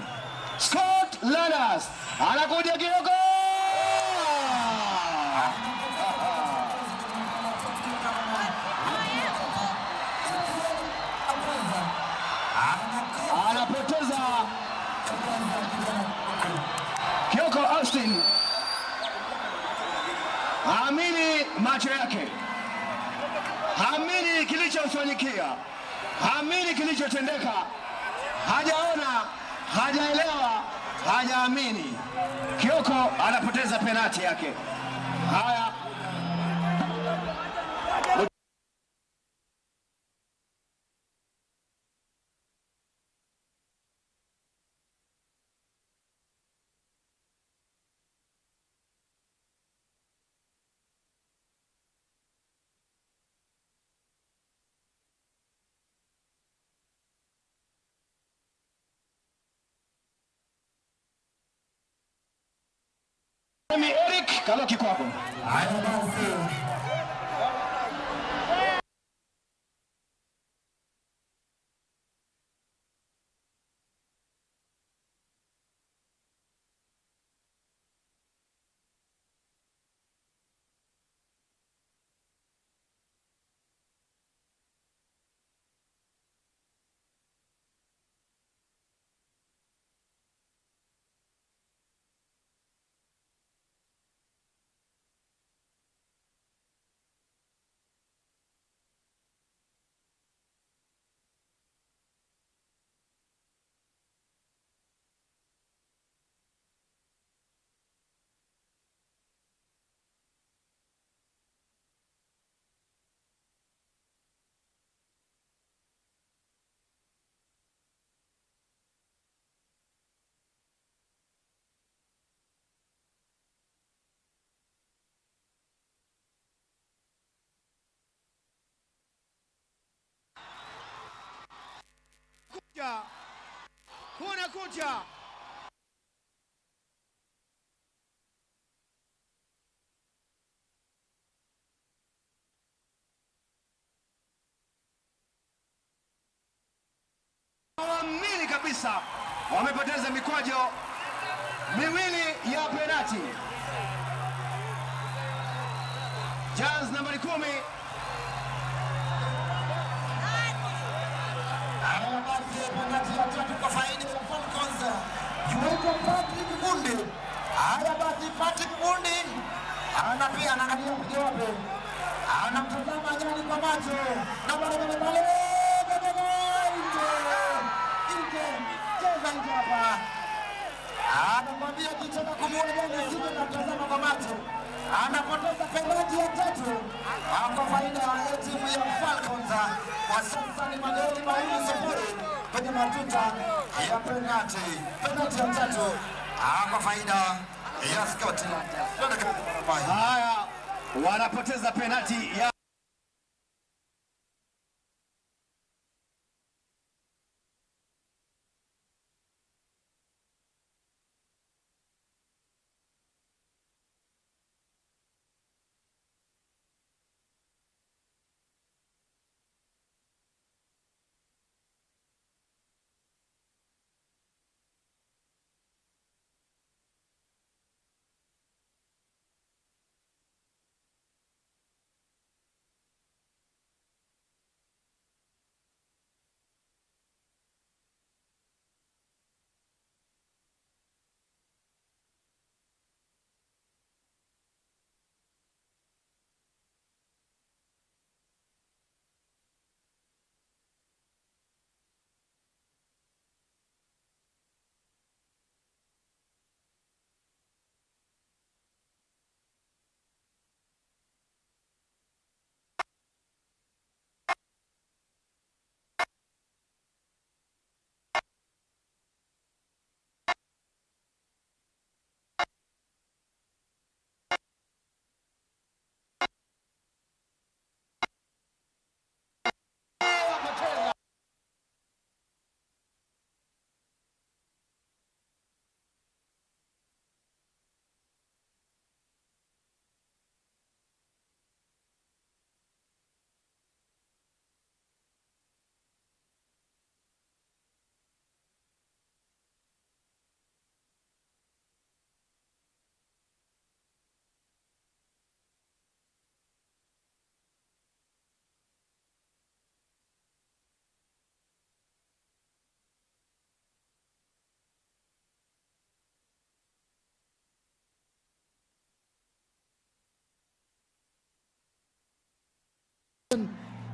Scotlanders. Anakuja Kioko. Anapoteza Kioko Austin. Haamini macho yake, haamini kilichomfanyikia, haamini kilichotendeka, hajaona, hajaelewa, hajaamini. Kioko anapoteza penati yake. Haya, Ni Eric Kaloki kwako. Haya basi. Kuna kucha. Waamini kabisa wamepoteza mikwajo miwili ya penati. Jazz nambari 10 Penati ya tatu kwa faida ya Falcons. Yuko Patrick Gundi. Haya basi Patrick Gundi ana pia anaangalia piga wapi. Anamtazama Nyani kwa macho. Na bado pale nje. Cheza nje hapa. Anamwambia kichwa na kumuona Nyani sije namtazama kwa macho. Anapoteza penalti ya tatu kwa faida ya timu ya Falcons. Kwa sasa ni magoli 2-0 kwenye matuta ya penalti. Penalti ya tatu kwa faida ya Scotland. Haya, wanapoteza penalti ya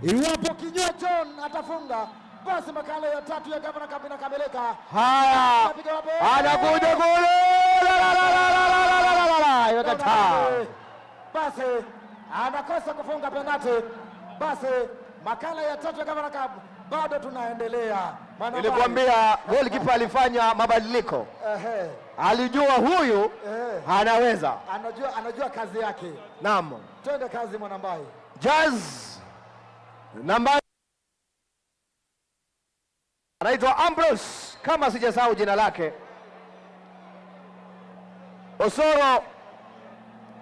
Iwapo Kinyua John atafunga, basi makala ya tatu ya Gavana Cup inakamilika. Haya, anakuja goli! La la la la la la la, imekataa. Basi anakosa kufunga penalti. Basi makala ya tatu ya Gavana Cup bado tunaendelea. Nilikwambia goalkeeper alifanya mabadiliko. Alijua huyu anaweza. Anajua kazi yake. Naam. Twende kazi Mwanambai. Jazz namba anaitwa Ambrose kama sijasahau jina lake. Osoro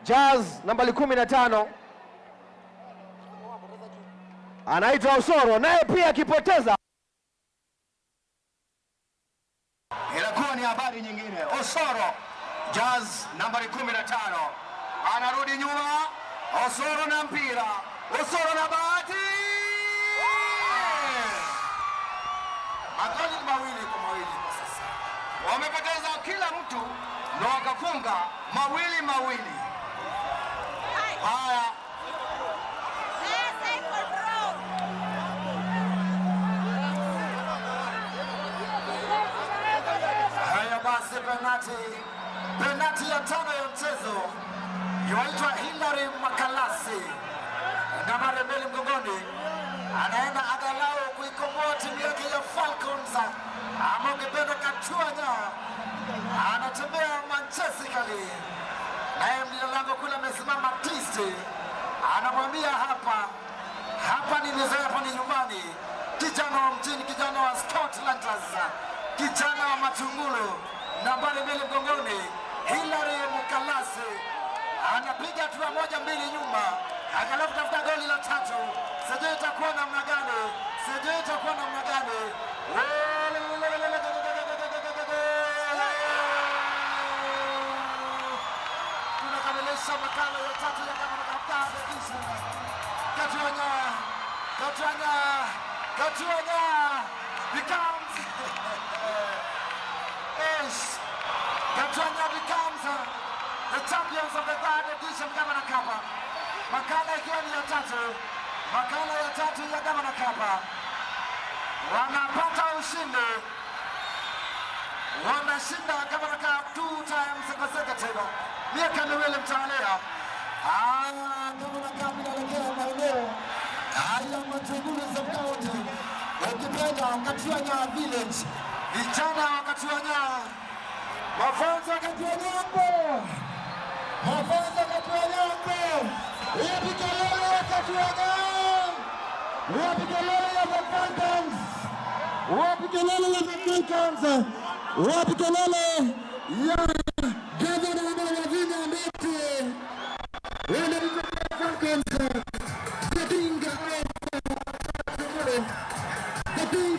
Jazz nambari 15 anaitwa Osoro, naye pia akipoteza inakuwa ni habari nyingine. Osoro Jazz nambari 15 anarudi nyuma. Osoro na mpira, Osoro na bahati. Magoli 2-2 kwa sasa. Wamepoteza kila mtu na wakafunga 2-2. Haya, haya basi, penalti ya tano ya mchezo yaitwa Hilary Makalasi, nambari 2 mgongoni, anaenda angalau kuikomboa timu yake ya Falcons, ama ukipenda Katuanya, anatembea Manchester kali, naye mlinda lango kule amesimama tisti, anamwambia hapa nilizoea, hapa ni nyumbani. Kijana wa mjini, kijana wa Scotland, kijana wa Matungulu, nambari 2 mgongoni, Hilary Mukalasi anapiga hatua 1-2 nyuma, angalau kutafuta goli la tatu. Sijui itakuwa namna gani, sijui itakuwa namna gani. Tunakamilisha makala ya tatu ya Gavana Cup. Katuanya becomes Katuanya becomes the champions of the third edition Gavana Cup. Makala ikiwa ni ya tatu, makala ya tatu ya Gavana Cup. Wanapata ushindi, wanashinda Gavana Cup 2 times consecutive, miaka miwili mtawalia. Gavana Cup inaelekea maeneo haya Matungulu sub county, ukipenda Katuanya village, vijana wa Katuanya, mafunzo ya Katuanyango, mafunzo ya Katuanyango, wapi kelele ya Katuanya? Wapi kelele ya the Falcons? Wapi kelele ya the Falcons? Wapi kelele ya gavana Wavinya Ndeti? Wale Falcons, the king of the king of the village, the king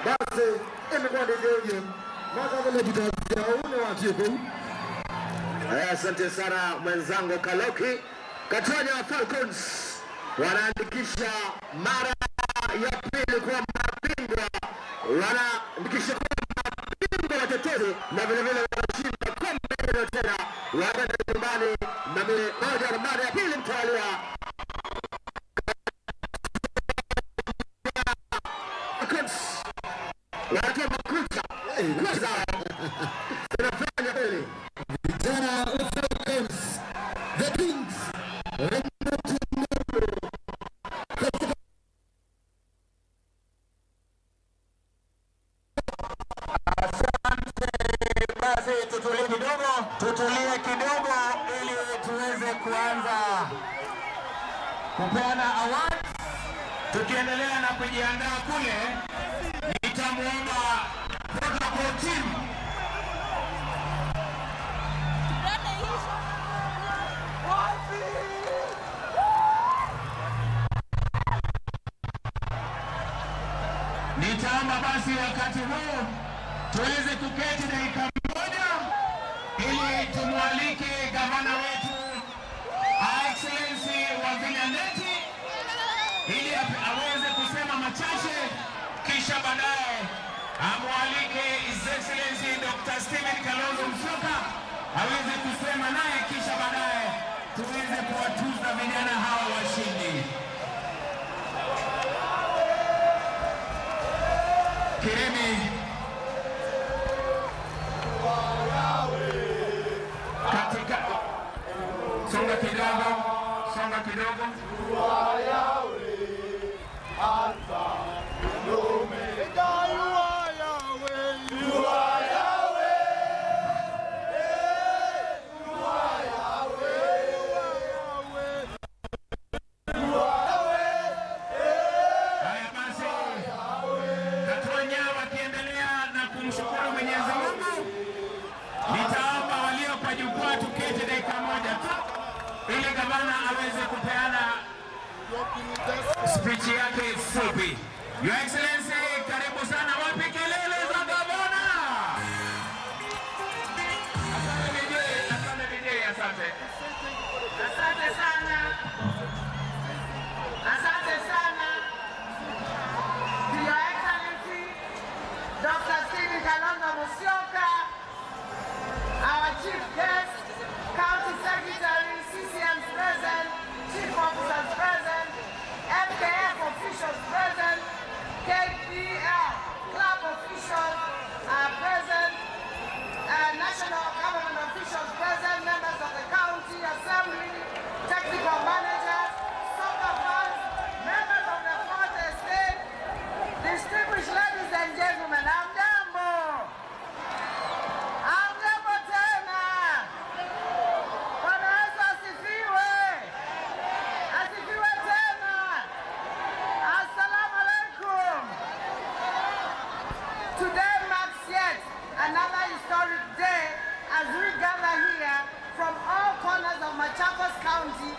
basi imekuwa ndivyo hivyo. Asante sana mwenzangu Kaloki. Katwanya Falcons wanaandikisha mara ya pili kuwa mabingwa, wanaandikisha kuwa mabingwa watetezi na vile vile wanashinda kombe hilo tena, wanaenda nyumbani na moja na mara ya pili mtawalia. Falcons wanatoa makucha kwanza, zinafanya kweli Vijana wa Falcons, the Kings. Basi tutulie kidogo, tutulie kidogo ili tuweze kuanza kupeana awards. Tukiendelea na kujiandaa kule, nitamuomba protocol team Nitaomba basi wakati huu tuweze kuketi dakika moja ili tumwalike gavana wetu Excellency Wavinya Ndeti ili aweze kusema machache, kisha baadaye amwalike His Excellency Dr. Stephen Kalonzo Musyoka aweze kusema naye, kisha baadaye tuweze kuwatuza vijana hawa washindi. Kirimi katika songa kidogo, songa kidogo. Haya basi, Katuanya wakiendelea na kumshukuru Mwenyezi Mungu, nitaomba walio kwa jukwaa tuketi dakika moja tu ili gavana aweze kupeana speech yake fupi. Your Excellency, karibu sana. Wapi kelele za gavana? Asante DJ, asante DJ, asante. Asante sana. Asante sana. To Your Excellency, Dr. Stephen Kalonzo Musyoka, our chief guest, County Secretary, CCM's present, Chief Officers present, FKF officials present, KPL club officials are present, national government officials present, members of the county assembly, technical managers, soccer fans, members of the fourth estate, distinguished ladies and gentlemen, hamjambo. Hamjambo tena. Bwana Yesu asifiwe. Asifiwe tena. Assalamu alaikum. Today marks yet another historic day as we gather here from all corners of Machakos County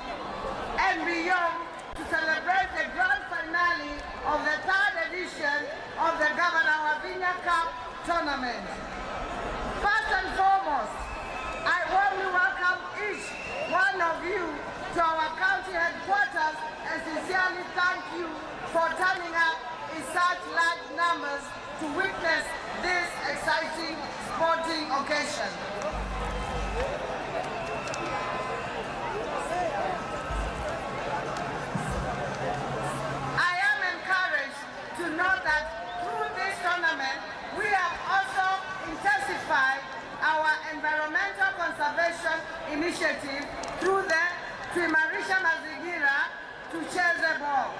and beyond to celebrate the grand finale of the third edition of the Governor Wavinya Cup tournament. First and foremost, I warmly welcome each one of you to our county headquarters and sincerely thank you for turning up in such large numbers to witness this exciting sporting occasion. conservation initiative through the Tuimarisha Mazingira Tucheze Ball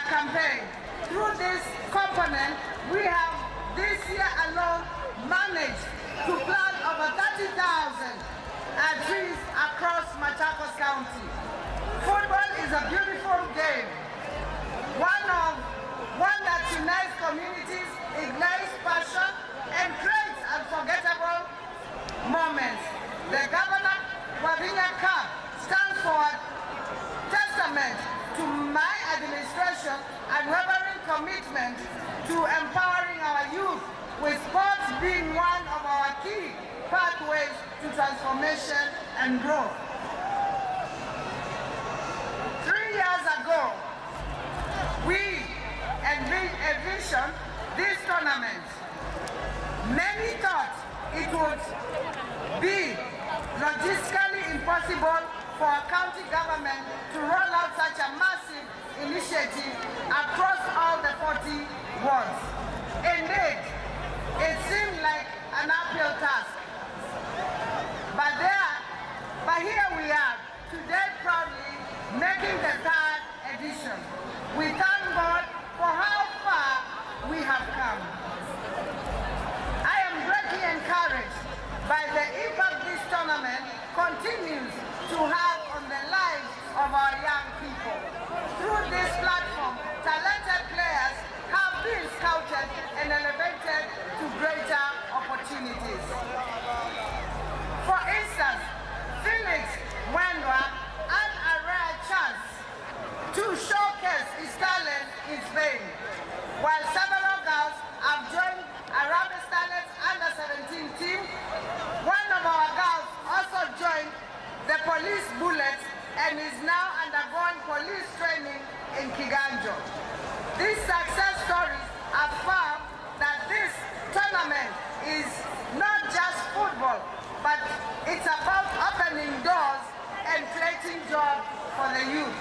campaign. Through this component, we have this year alone managed to plant over 30,000 trees across Machakos County. Football is a beautiful game, one that unites communities, ignites passion, and creates unforgettable moments. The Governor Wavinya Cup stands for a testament to my administration unwavering commitment to empowering our youth, with sports being one of our key pathways to transformation and growth. 3 years ago, we envisioned this tournament. Many thought it would be logistically impossible for a county government to roll out such a massive initiative across all the 40 wards. Indeed, it seemed like an uphill task. But here we are, today proudly making the third edition. We thank God for how far we have come. I am greatly encouraged by the impact this tournament continues to have on the lives of our young people. Through this platform, talented players have been scouted and elevated to greater opportunities. For instance, Felix Mwendwa had a rare chance to showcase his talent in Spain, while several girls have joined Harambee Starlets under-17 team. One of our girls also joined the Police Bullets and is now undergoing police training in Kiganjo. These success stories affirm that this tournament is not just football, but it's about opening doors and creating jobs for the youth.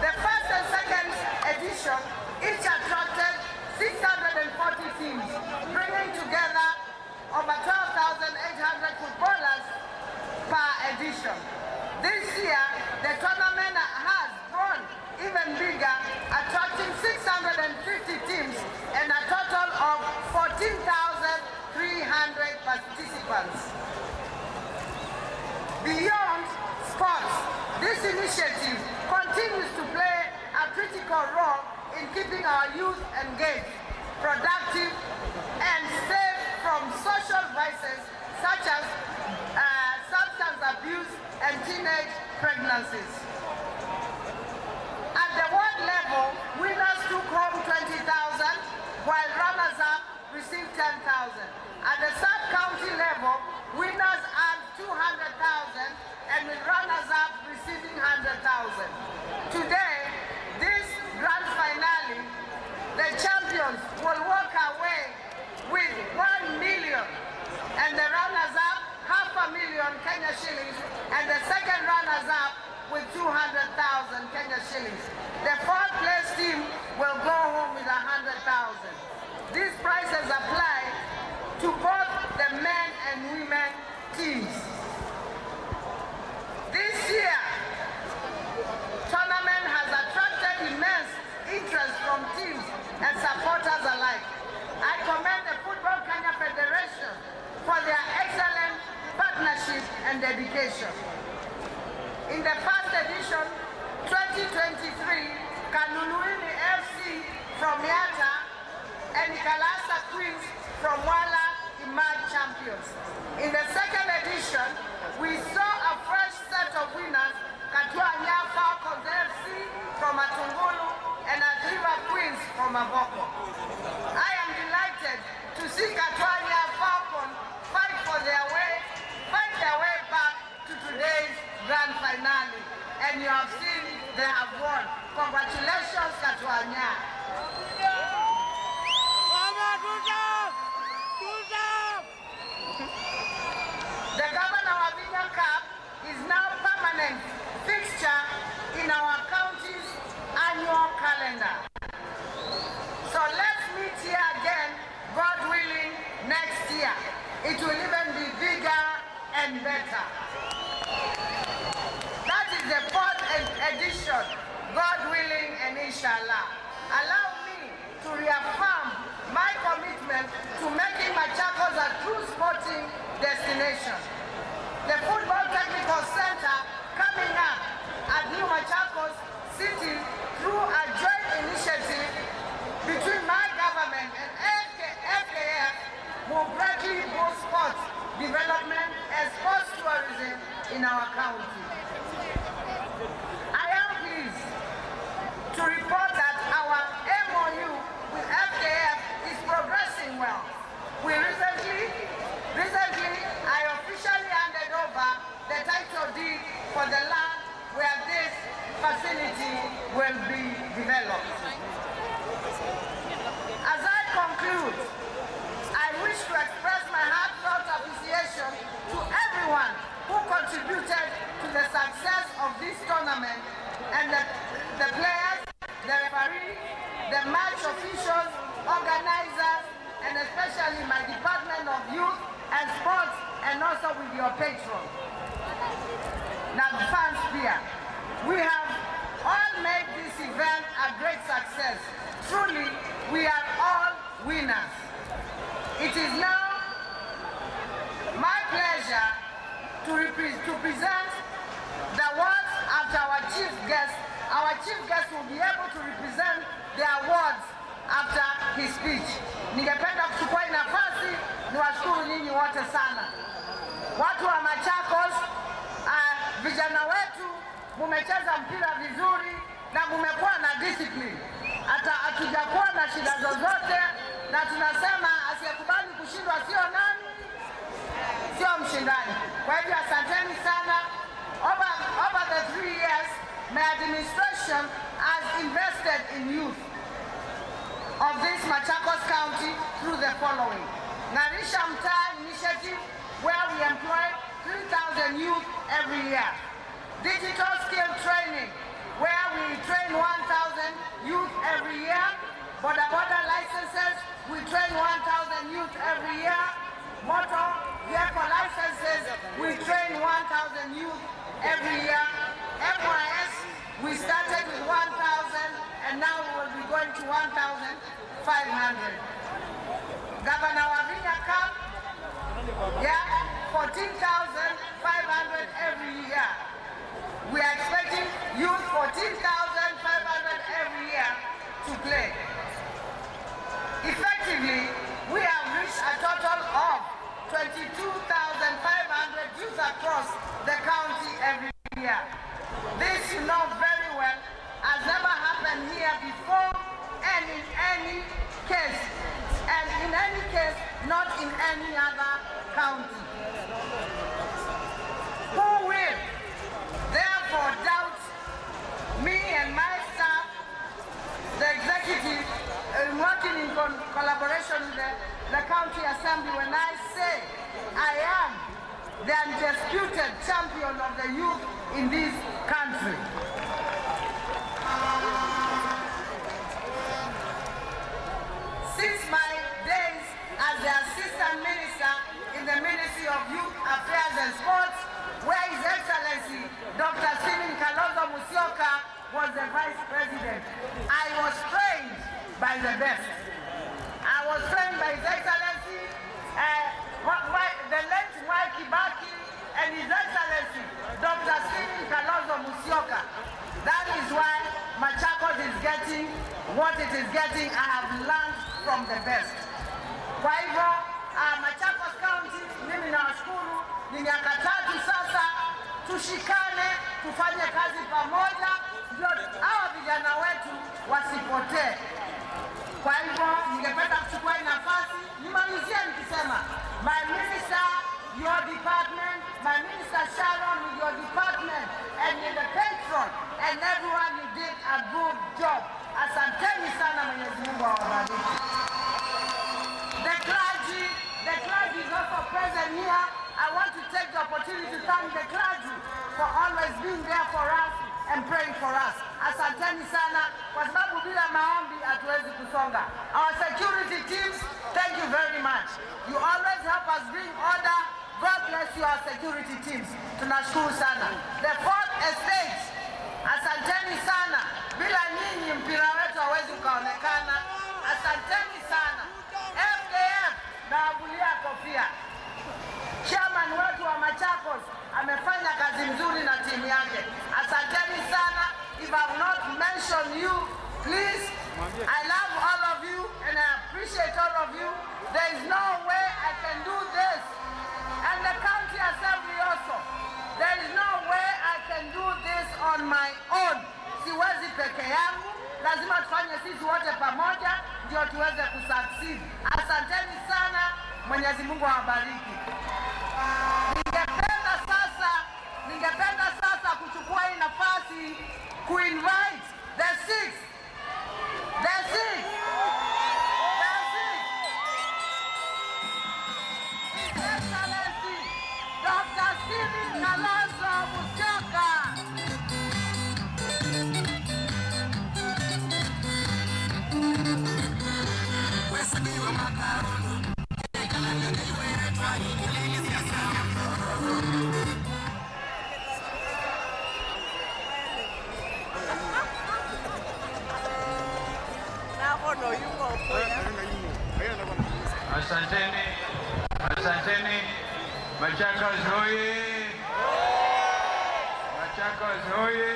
The first and second edition each attracted 640 teams, bringing together over 12,800 footballers per edition. This year, the tournament has grown even bigger, attracting 650 teams and a total of 14,300 participants. Beyond sports, this initiative continues to play a critical role in keeping our youth engaged, productive, and safe from social vices such as substance abuse and teenage pregnancies. At the world level, winners took home 20,000, while runners-up received 10,000. At the sub-county level, winners earned 200,000 and with runners-up receiving 100,000. Today, this grand finale, the champions will walk away with 1 million and the runners-up 500,000 Kenya shillings, and the second runners-up with 200,000 Kenya shillings. The fourth place team will go home with 100,000. These prices apply to both the men and women teams. This year, tournament has attracted immense interest from teams and supporters alike. I commend the Football Kenya Federation for their excellent partnership and dedication. In the first edition, 2023, Kaluluini FC from Yatta and Kalasa Queens from Wala emerged champions. In the second edition, we saw a fresh set of winners, Katuanya Falcons FC from Atungulu and Athi River Queens from Mavoko. I am delighted to see Katuanya Falcons fight their way back to today's grand finale. And you have seen they have won. Congratulations, Katuanya. The Governor Wavinya Cup is now permanent fixture in our county's annual calendar. So let's meet here again, God willing, next year. It will even be bigger and better. That is the fourth edition, God willing and inshallah. Allow me to reaffirm my commitment to making Machakos a true sporting destination. The Football Technical Center coming up at New Machakos City through a joint initiative between my government and FKF will greatly boost sports development and sports tourism in our county. I am pleased to report that our MOU with FKF is progressing well. We recently, I officially handed over the title deed for the land where this facility will be developed. As I conclude, I wish to express my heartfelt appreciation to everyone who contributed to the success of this tournament and the players, the referee, the match officials, organizers, and especially my Department of Youth and Sports, and also with your patron, now the fans here. We have all made this event a great success. Truly, we are all winners. It is now my pleasure to present the awards after our chief guest. Our chief guest will be able to represent the awards after his speech. Ningependa kuchukua hii nafasi niwashukuru nyinyi wote sana. Watu wa Machakos, vijana wetu mumecheza mpira vizuri na mumekuwa na discipline. Hata hatujakuwa na shida zozote, na tunasema asiyekubali kushindwa sio nani? Sio mshindani. Kwa hivyo asanteni sana. Over the 3 years, my administration has invested in youth of this Machakos County through the following. Ngarisha Mtaa initiative, where we employ 3,000 youth every year. Digital skill training, where we train 1,000 youth every year. Boda boda licenses, we train 1,000 youth every year. Motor vehicle licenses, we train 1,000 youth every year. MYS, we started with 1,000 and now we will be going to 1,500. Governor Wavinya Cup, yeah, 14,500 every year. We are expecting youth 14,500 every year to play. Effectively, we have reached a total of 22,500 youth across the county every year. This you know very well has never happened here before, and in any case, not in any other county. Who will therefore doubt me and my staff, the executive, in working in collaboration with the county assembly when I say I am the undisputed champion of the youth in this country. Since my days as the assistant minister in the Ministry of Youth Affairs and Sports, where His Excellency Dr. Stephen Kalonzo Musyoka was the vice president, I was trained by the best. I was trained by His Excellency, the late Mwai Kibaki, and His Excellency Dr. Stephen Kalonzo Musyoka. That is why Machakos is getting what it is getting. I have learned from the best. Kwa hivyo Machakos County, mimi nawashukuru. Ni miaka 3 sasa, tushikane, tufanye kazi pamoja, ndio hawa vijana wetu wasipotee. Kwa hivyo ningependa kuchukua nafasi nimalizie nikisema, my minister, your department, my minister Sharon with your department, and the patron and everyone, you did a good job. Asanteni sana, Mwenyezi Mungu awabariki. The clergy is also present here. I want to take the opportunity to thank the clergy for always being there for us and praying for us. Asanteni sana, kwa sababu bila maombi hatuwezi kusonga. Our security teams, thank you very much. You always help us bring bless you, our security teams. Tunashukuru sana. The fourth estate, asanteni sana. Bila nyinyi mpira wetu hawezi ukaonekana. Asanteni sana. FKF nawavulia kofia. Chairman wetu wa Machakos amefanya kazi nzuri na timu yake. Asanteni sana. If I have not mentioned you, please, I love all of you and I appreciate all of you. There is no way I can do this. And the county assembly also. There is no way I can do this on my own. Siwezi peke yangu, lazima tufanye sisi wote pamoja ndio tuweze kusucceed. Asanteni sana, Mwenyezi Mungu awabariki. Ningependa sasa kuchukua hii nafasi kuinvite the six, His Excellency Dr. Stephen Kalonzo Musyoka. Asanteni, asanteni. Machakos hoye! Machakos hoye!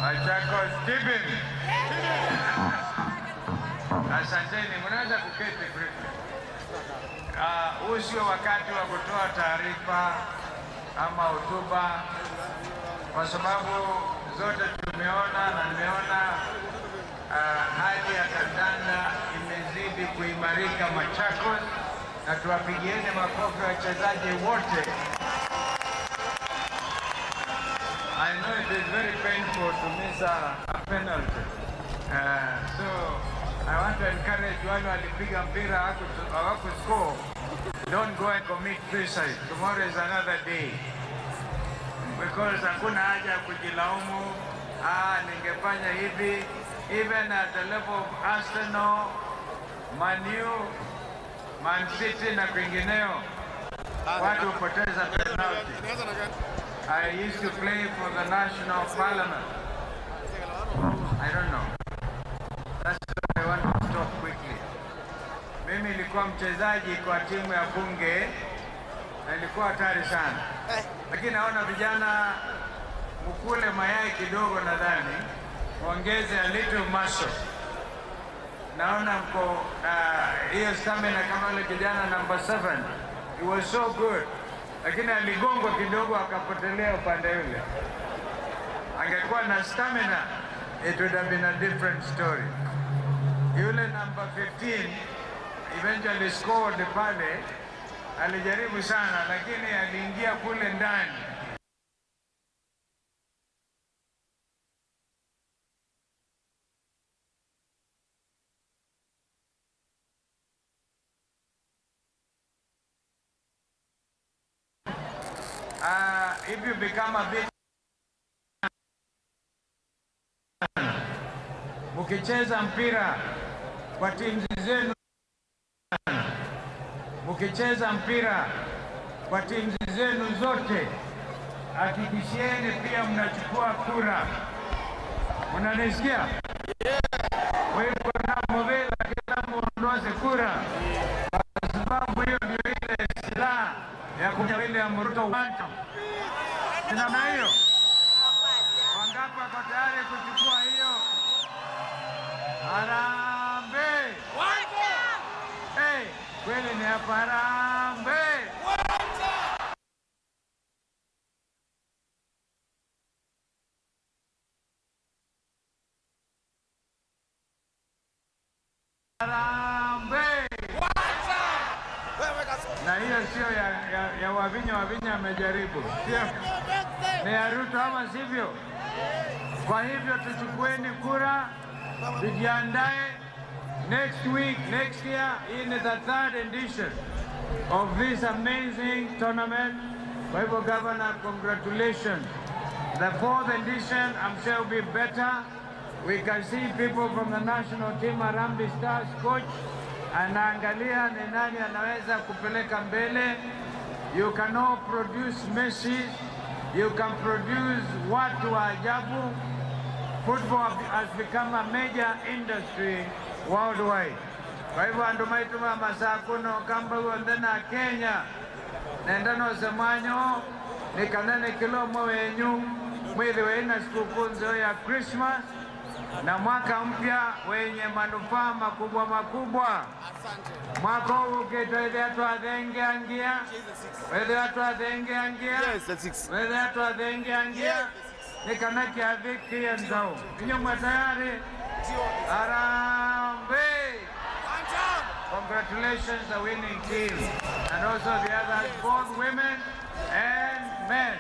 Machakos tibim! Asanteni, mnaweza kuketi briefly. Huu sio wakati wa kutoa taarifa ama hotuba, kwa sababu zote tumeona na nimeona hali ya kandanda imezidi kuimarika Machakos, na tuwapigieni makofi wachezaji wote. I know it is very painful to miss a penalty. So I want to encourage wale walipiga mpira hawakuscore, don't go and commit suicide. Tomorrow is another day. Because hakuna haja ya kujilaumu, ningefanya hivi. Even at the level of Arsenal, Man U, Man City na kwingineo, watu hupoteza penalty. I used to play for the national parliament. I don't know. That's why I want to stop quickly. Mimi nilikuwa mchezaji kwa timu ya bunge na nilikuwa hatari sana. Lakini naona vijana mkule mayai kidogo, nadhani ongeze a little muscle. Naona mko hiyo stamina kama yule kijana number 7. He was so good. Lakini aligongwa kidogo akapotelea upande yule. Angekuwa na stamina, it would have been a different story. Yule number 15 eventually scored pale, alijaribu sana lakini aliingia kule ndani. If you become a bit, mkicheza mpira kwa timu zenu, mkicheza mpira kwa timu zenu zote, hakikishieni pia mnachukua kura. Mnanisikia? Wewe na movela kila muondoze kura, kwa sababu hiyo ndio ile silaha ya kuja William Ruto one. Namna hiyo, wangapi wako tayari kuchukua hiyo? Harambee! Hey, kweli ni hapa harambee! Harambee! Na hiyo sio ya Wavinya. Wavinya amejaribu, sio ni ya Ruto, ama sivyo? Kwa hivyo tuchukueni kura, tujiandae. Next week, next year, in the third edition of this amazing tournament. Kwa hivyo Governor, congratulations. The fourth edition, I'm sure will be better. We can see people from the national team, Harambee Stars coach. Anaangalia ni nani anaweza kupeleka mbele. You cannot produce Messi, you can produce watu wa ajabu. Football has become a major industry worldwide. Kwa hivyo andu maituma masakuno kamba wondena Kenya nendano semanyo nikanene kilomo wenyu mwili weina sikukuu nzeo ya Christmas na mwaka mpya wenye manufaa makubwa makubwa. Mwaka huu ukitoethea twathengeangia wethea twathengeangia wethea twathengeangia nikana kiavikie nzau inyumwe tayari. Harambee! Congratulations the winning team and also the others, both women and men.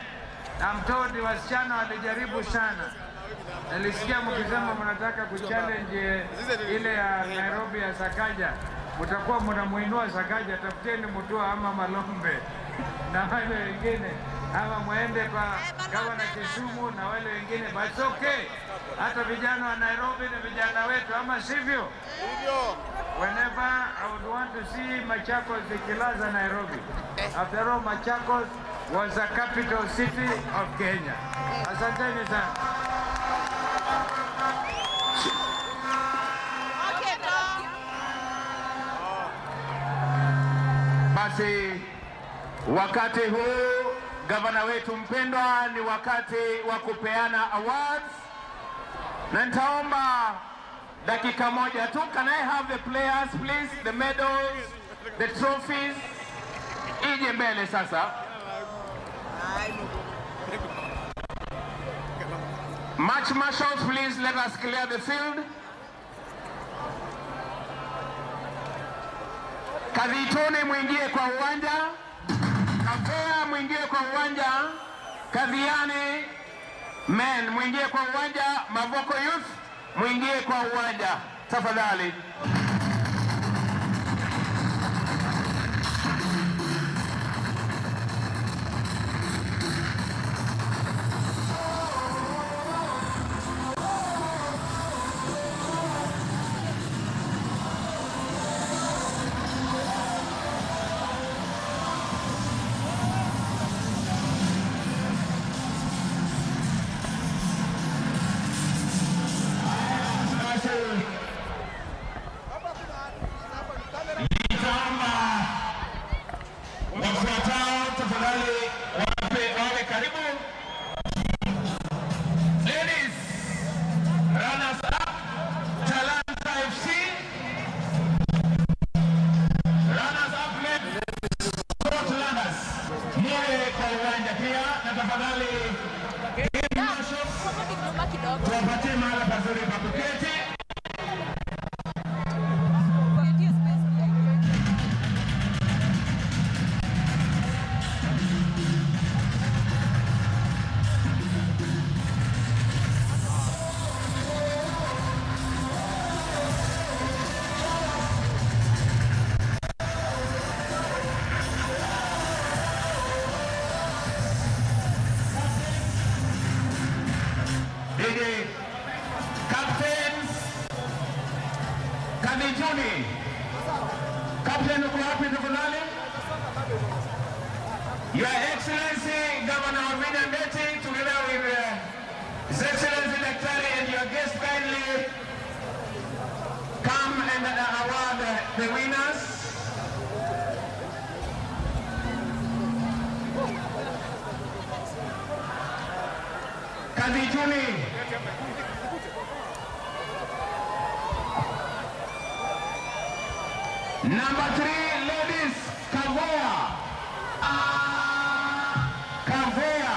I'm told wasichana walijaribu sana. Nilisikia mkisema mnataka kuchallenge ile ya Nairobi ya Sakaja. Mtakuwa mnamuinua Sakaja, tafuteni Mutua ama Malombe na wale wengine, ama muende kwa gavana Kisumu na wale wengine, but it's okay. Hata vijana wa Nairobi ni vijana wetu, ama sivyo? Whenever I would want to see Machakos ikilaza Nairobi. After all, Machakos was the capital city of Kenya. Asanteni sana. Basi wakati huu gavana wetu mpendwa, ni wakati wa kupeana awards, na nitaomba dakika moja tu. Can I have the players please, the medals, the trophies ije mbele sasa. Match marshals please, let us clear the field. Kadhituni mwingie kwa uwanja, Kafea mwingie kwa uwanja, Kadhiani men mwingie kwa uwanja, Mavoko Youth mwingie kwa uwanja tafadhali. Captain uko wapi tafadhali? Your Excellency Governor Wavinya Ndeti, together with His Excellency Daktari and your guest, kindly come and award the winners. Kadijuni. Number 3, ladies, Kavea. Kavea.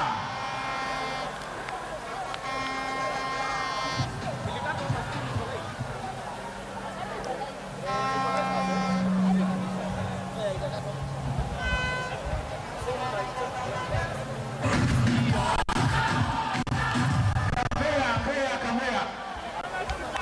Kavea, Kavea, Kavea.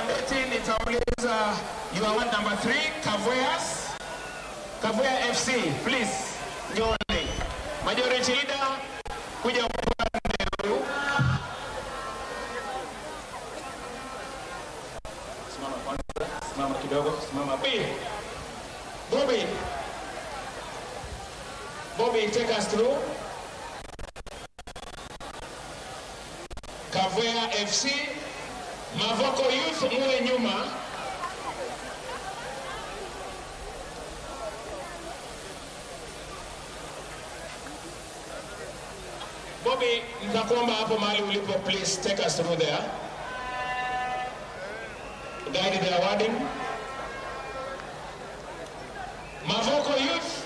Ndeti, nitauliza your one number 3, Kavoyas. Kavoya FC, please. Njoni. Majority leader kuja upande huu. Simama kwanza, simama kidogo, simama. Bobby. Bobby, take us through. Kavoya FC, Mavoko Youth muwe nyuma. Bobby, nitakuomba hapo mahali ulipo, please take us through there. Guide the awarding. Mavoko Youth.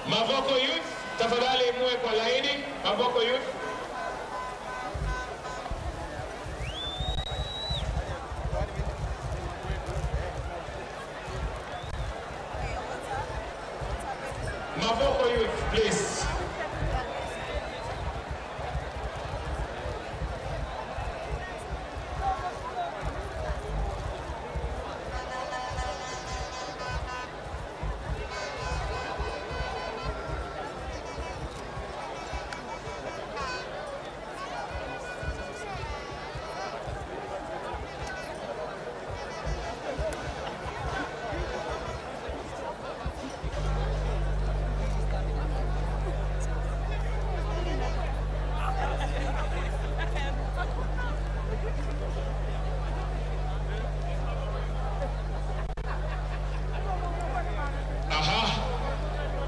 Mavoko Youth, tafadhali muwe kwa laini. Mavoko Youth. Mavoko Youth, please.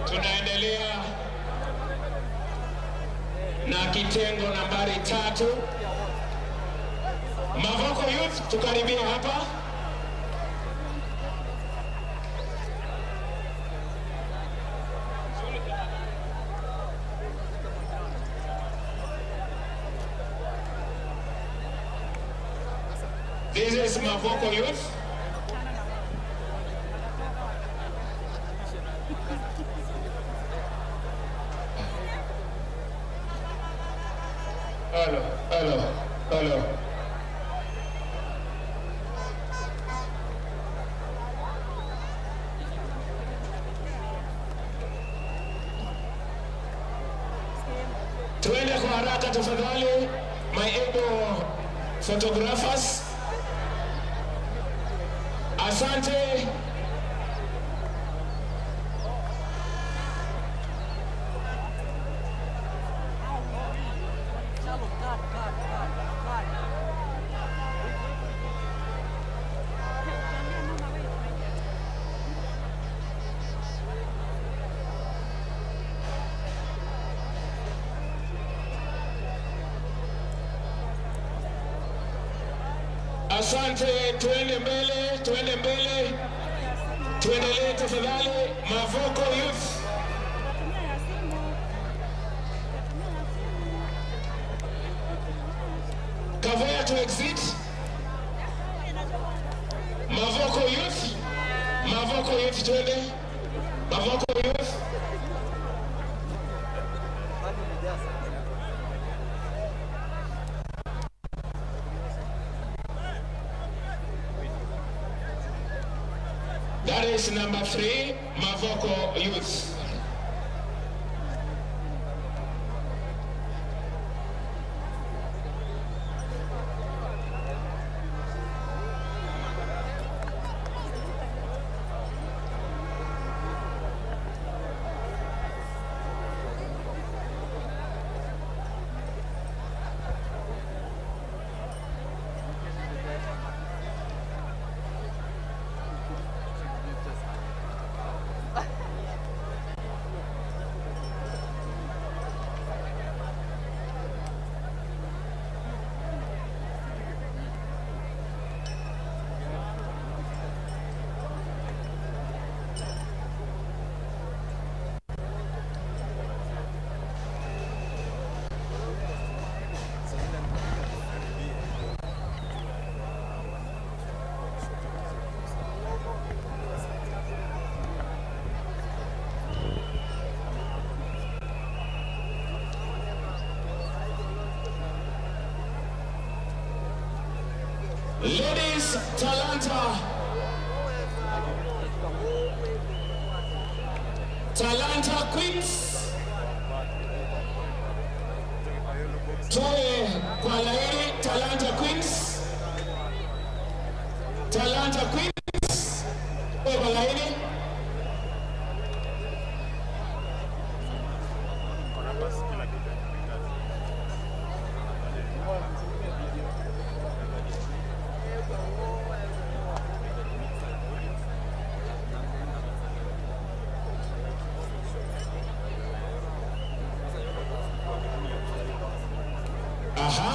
Tunaendelea na kitengo nambari 3. Mavoko Youth, tukaribie hapa. This is Mavoko Youth. Hello, hello, hello. Tuende kwa haraka tafadhali, my able photographers. Asante. Asante, tuende mbele, tuende mbele. Tuendelee tafadhali, Mavoko Youth. Kavoya to exit. Mavoko Youth. Mavoko Youth, tuende. Mavoko Youth. That is number 3, Mavoko Youth. Ladies, Talanta. Talanta Queens. Toe kwa laini Talanta Queens. Talanta Queens. Toe kwa laini. Aha.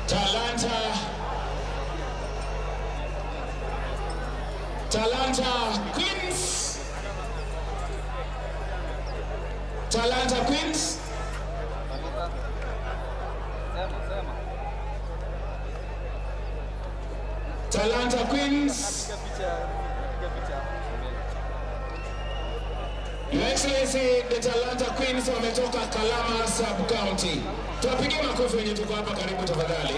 Talanta. Talanta Queens. Talanta Queens. Talanta Queens. Your Excellency, the Talanta Queens wametoka Kalama Sub County. Tuwapigie makofi wenye tuko hapa karibu tafadhali.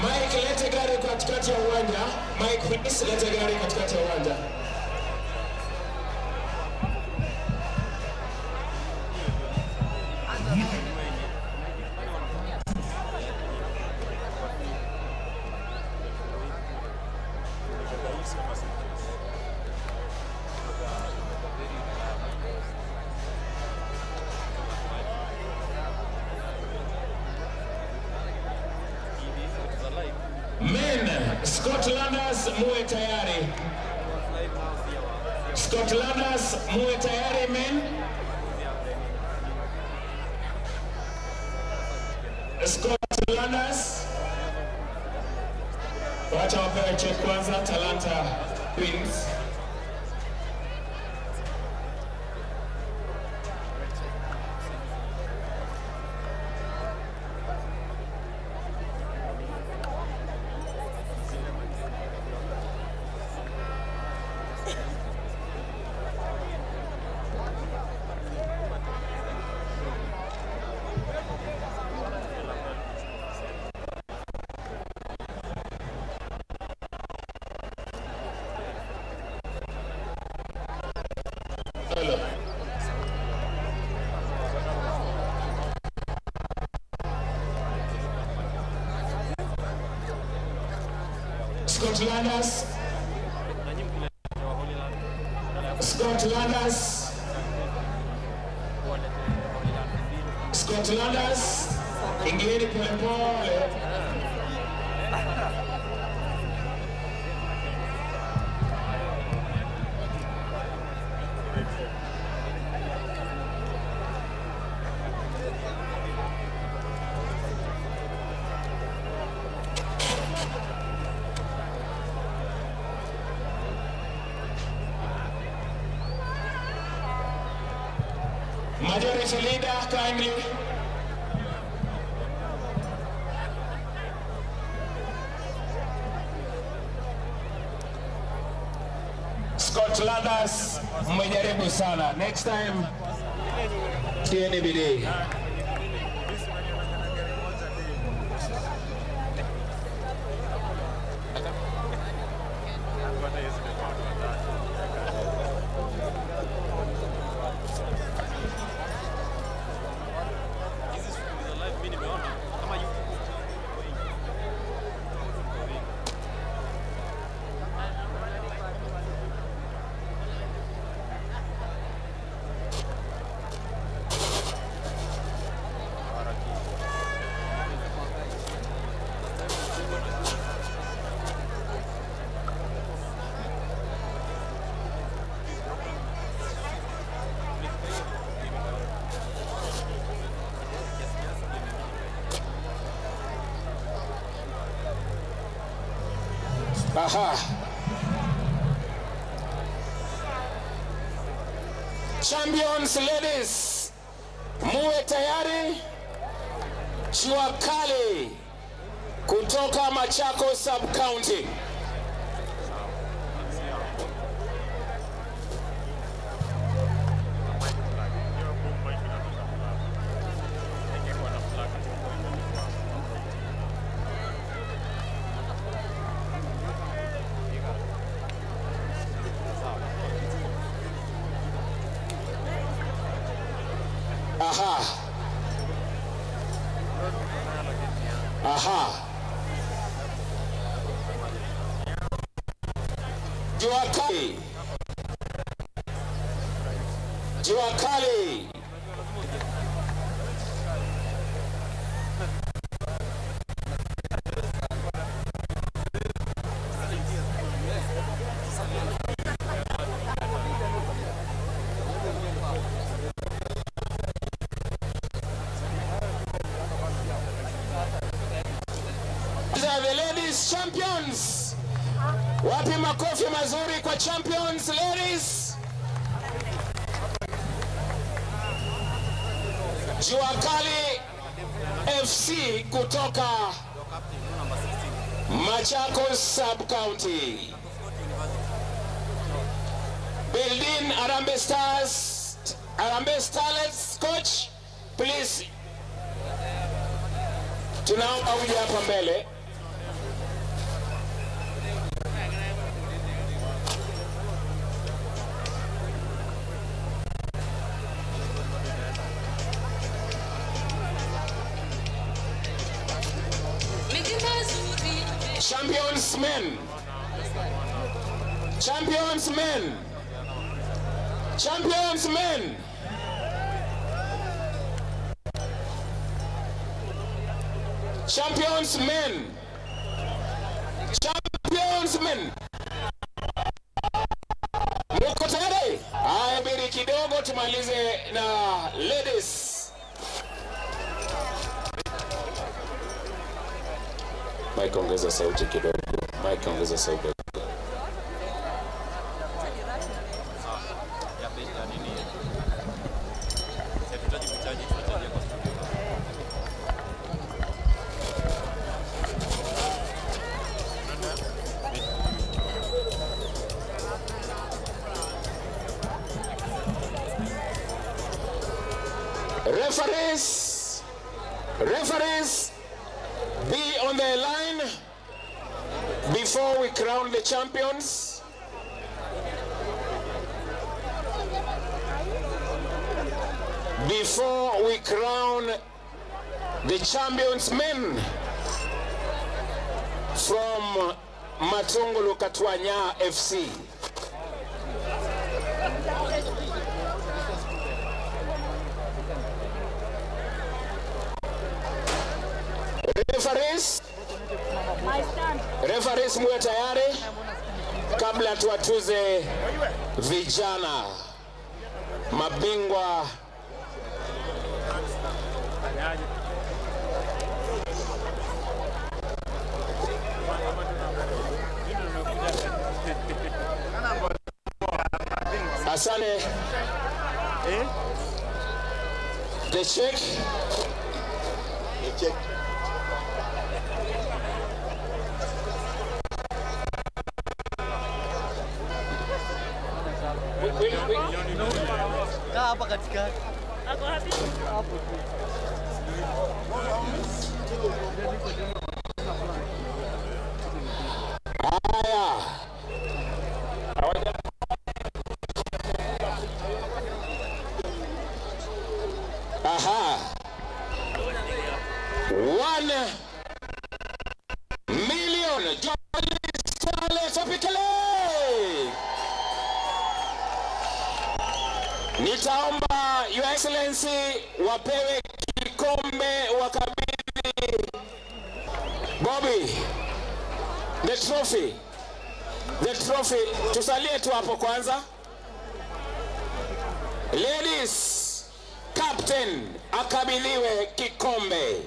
Mike, lete gari katikati ya uwanja. Mike, please, lete gari katikati ya uwanja. Men, Scotlanders muwe tayari. Scotlanders muwe tayari men. Scotlanders. Wacha wapewe check kwanza Talanta Queens. Hello. Scotlanders. Scotlanders. Scotlanders. Ingieni polepole. Majority Leader, kindly. Scotlanders, mmejaribu sana. Next time, tieni bidii. Aha. Champions ladies, muwe tayari. Jua Kali kutoka Machakos Sub County. Aha. Aha. Jua Kali. Jua Kali. These are the ladies champions. Wapi makofi mazuri kwa champions ladies. Jua Kali FC kutoka Machakos Sub County. Building Harambee Stars, Harambee Starlets coach, please. Tunaomba uje hapa mbele. Champions men. Champions men. Champions men. Champions men. Champions men. Muko tayari? Haya, biri kidogo tumalize na ladies. Mike, ongeza sauti kidogo. Mike, ongeza sauti. Referees, referees, be on the line before we crown the champions. Before we crown the champions men from Matungulu Katwanya FC. Referees, referees muwe tayari kabla tuwatuze vijana mabingwa. Asante. The check. The check. Kaa hapa katikati. Hapo tu. Haya. Aha. 1 million. Jolly Starlets Tropicale. Nitaomba Your Excellency wapewe kikombe wakabidhi Bobby the trophy. The trophy. Tusalie tu hapo kwanza. Ladies, captain akabidhiwe kikombe.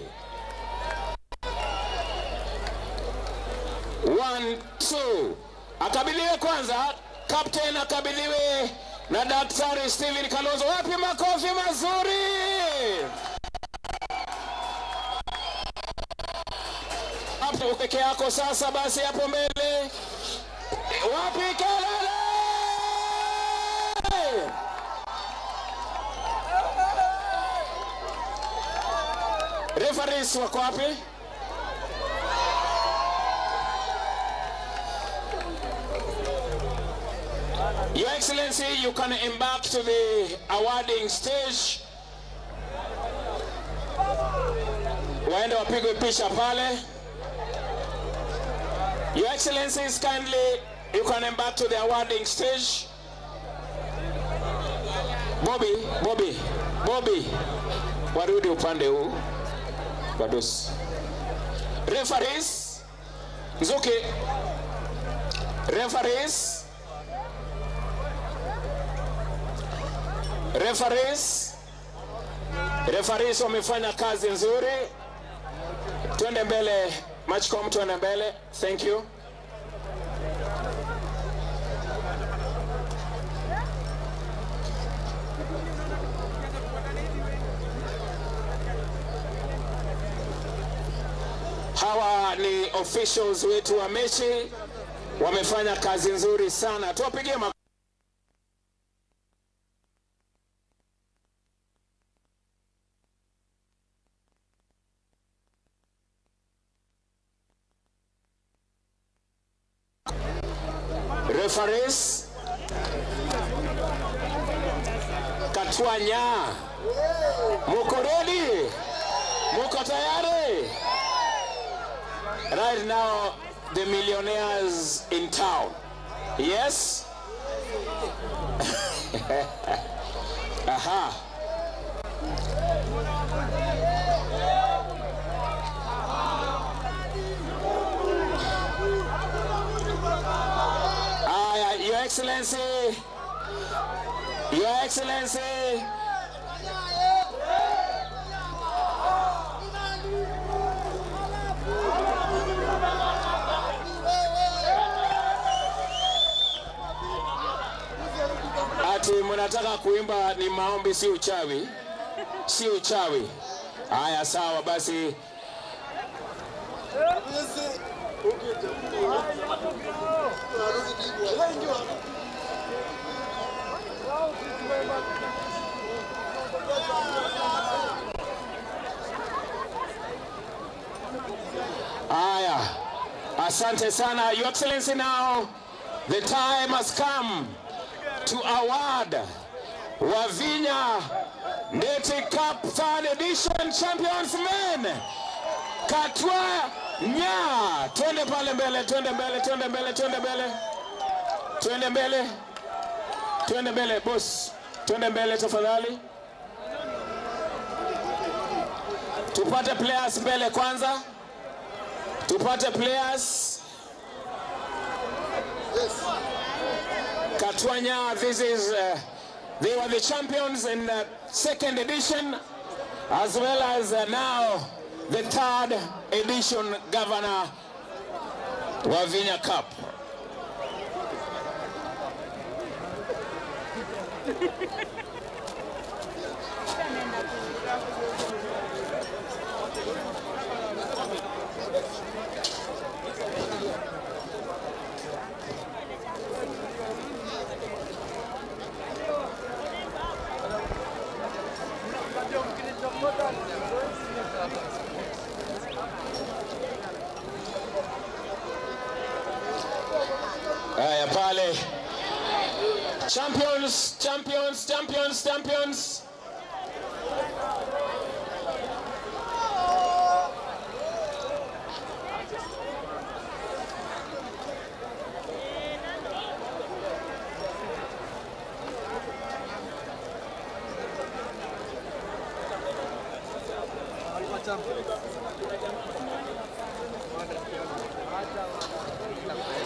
1 2. Akabidhiwe kwanza, captain akabidhiwe na Daktari Steven Kalonzo. Wapi makofi mazuri? Hapo peke yako sasa, basi hapo mbele. Wapi kelele? Referees wako wapi? Your Excellency, you can embark to the awarding stage. Waende wapigwe picha pale. Your Excellencies, kindly, you can embark to the awarding stage. Bobby, Bobby, Bobby, warudi upande huu. Wadosi. Referees, Nzuki. Referees. Referees. Referees wamefanya kazi nzuri. Twende mbele, Matchcom, twende mbele. Thank you. Hawa ni officials wetu wa mechi, wamefanya kazi nzuri sana. Tuwapigie referees. Katwanya, muko ready? Muko tayari? Right now, the millionaires in town. Yes? Aha. Your Excellency, Your Excellency, ati mnataka kuimba ni maombi, si uchawi, si uchawi. Haya, sawa basi. Haya, asante sana. Your Excellency, now the time has come to award Wavinya Ndeti Cup 3rd Edition Champions Men Katwa Nya. Twende pale mbele, twende mbele, twende mbele, twende mbele. Twende mbele. Twende mbele boss. Twende mbele tafadhali. Tupate players mbele kwanza. Tupate players. Katwanya, this is they were the champions in the 2nd edition, as well as now the 3rd edition Governor Wavinya Cup. Haya pale. Champions, champions, champions, champions.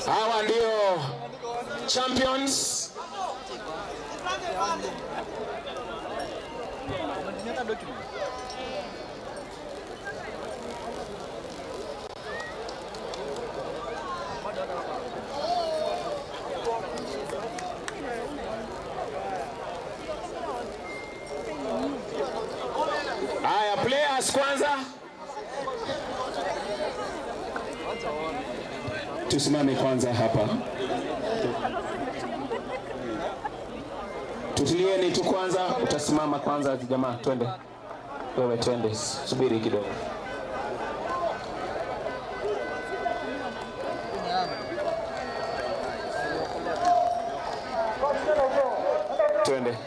Hawa ndio champions. Haya, players kwanza. Tusimame kwanza hapa. Tutulieni tu kwanza, utasimama kwanza jamaa, twende. Wewe twende, subiri kidogo. Twende.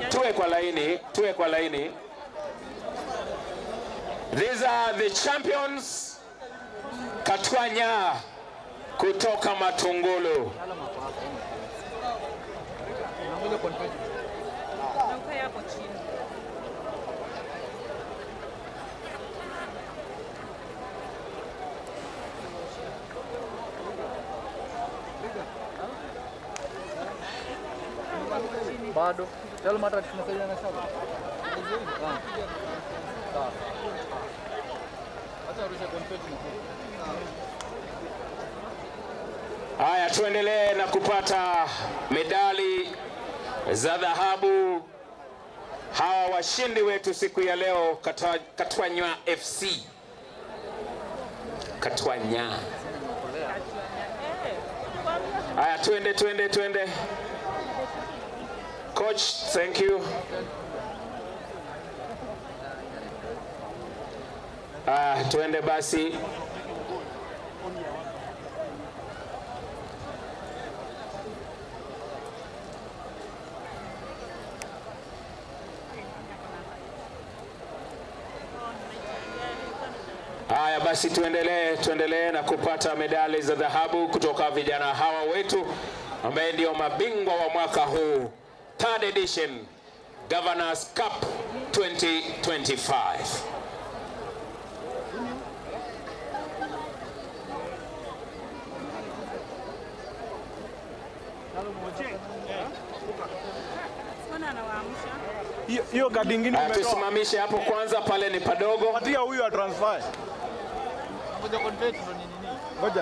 Tuwe kwa laini, tuwe kwa laini. These are the champions Katwanya kutoka Matungulu. Bado. Tell mata tunasaidia na saba. Sawa. Acha arushe confetti na Haya, tuendelee na kupata medali za dhahabu hawa washindi wetu siku ya leo, Katwanya FC. Katwanya. Haya, twende twende twende. Coach, thank you. Twende basi. Haya basi, tuendelee na kupata medali za dhahabu kutoka vijana hawa wetu ambaye ndio mabingwa wa mwaka huu, third edition Governors Cup 2025. Hiyo gadi ingine umetoa. Tusimamishe hapo kwanza, pale ni padogo. Patia huyu a transfer.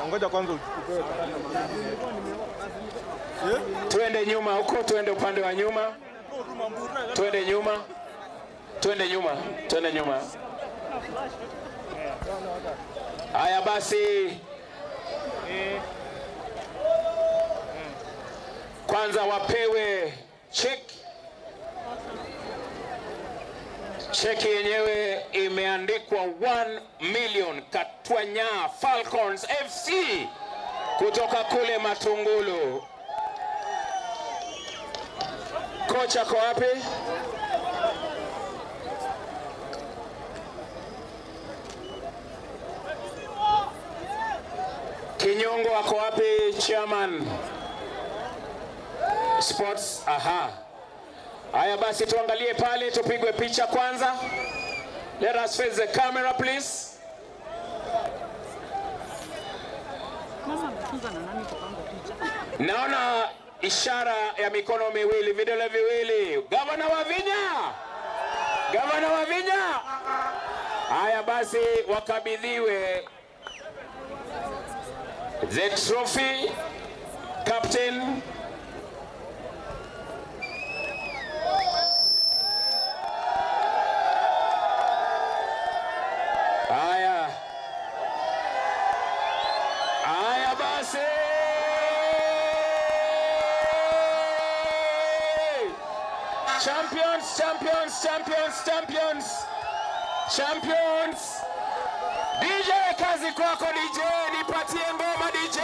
Ngoja kwanza upewe. Twende nyuma huko, twende upande wa nyuma. Twende nyuma. Twende nyuma, twende nyuma. Haya basi. Kwanza wapewe cheki. Cheki yenyewe imeandikwa 1 million Katwanya Falcons FC kutoka kule Matungulu. Kocha ako wapi? Kinyongo ako wapi? Chairman Sports. Aha. Haya basi, tuangalie pale, tupigwe picha kwanza. Let us face the camera please. Naona ishara ya mikono miwili, vidole viwili. Gavana wa Vinya. Gavana wa Vinya. Haya basi, wakabidhiwe the trophy, captain. Haya. Haya basi. Champions, champions, champions, champions. Champions. DJ, kazi kwako DJ, nipatie ngoma DJ.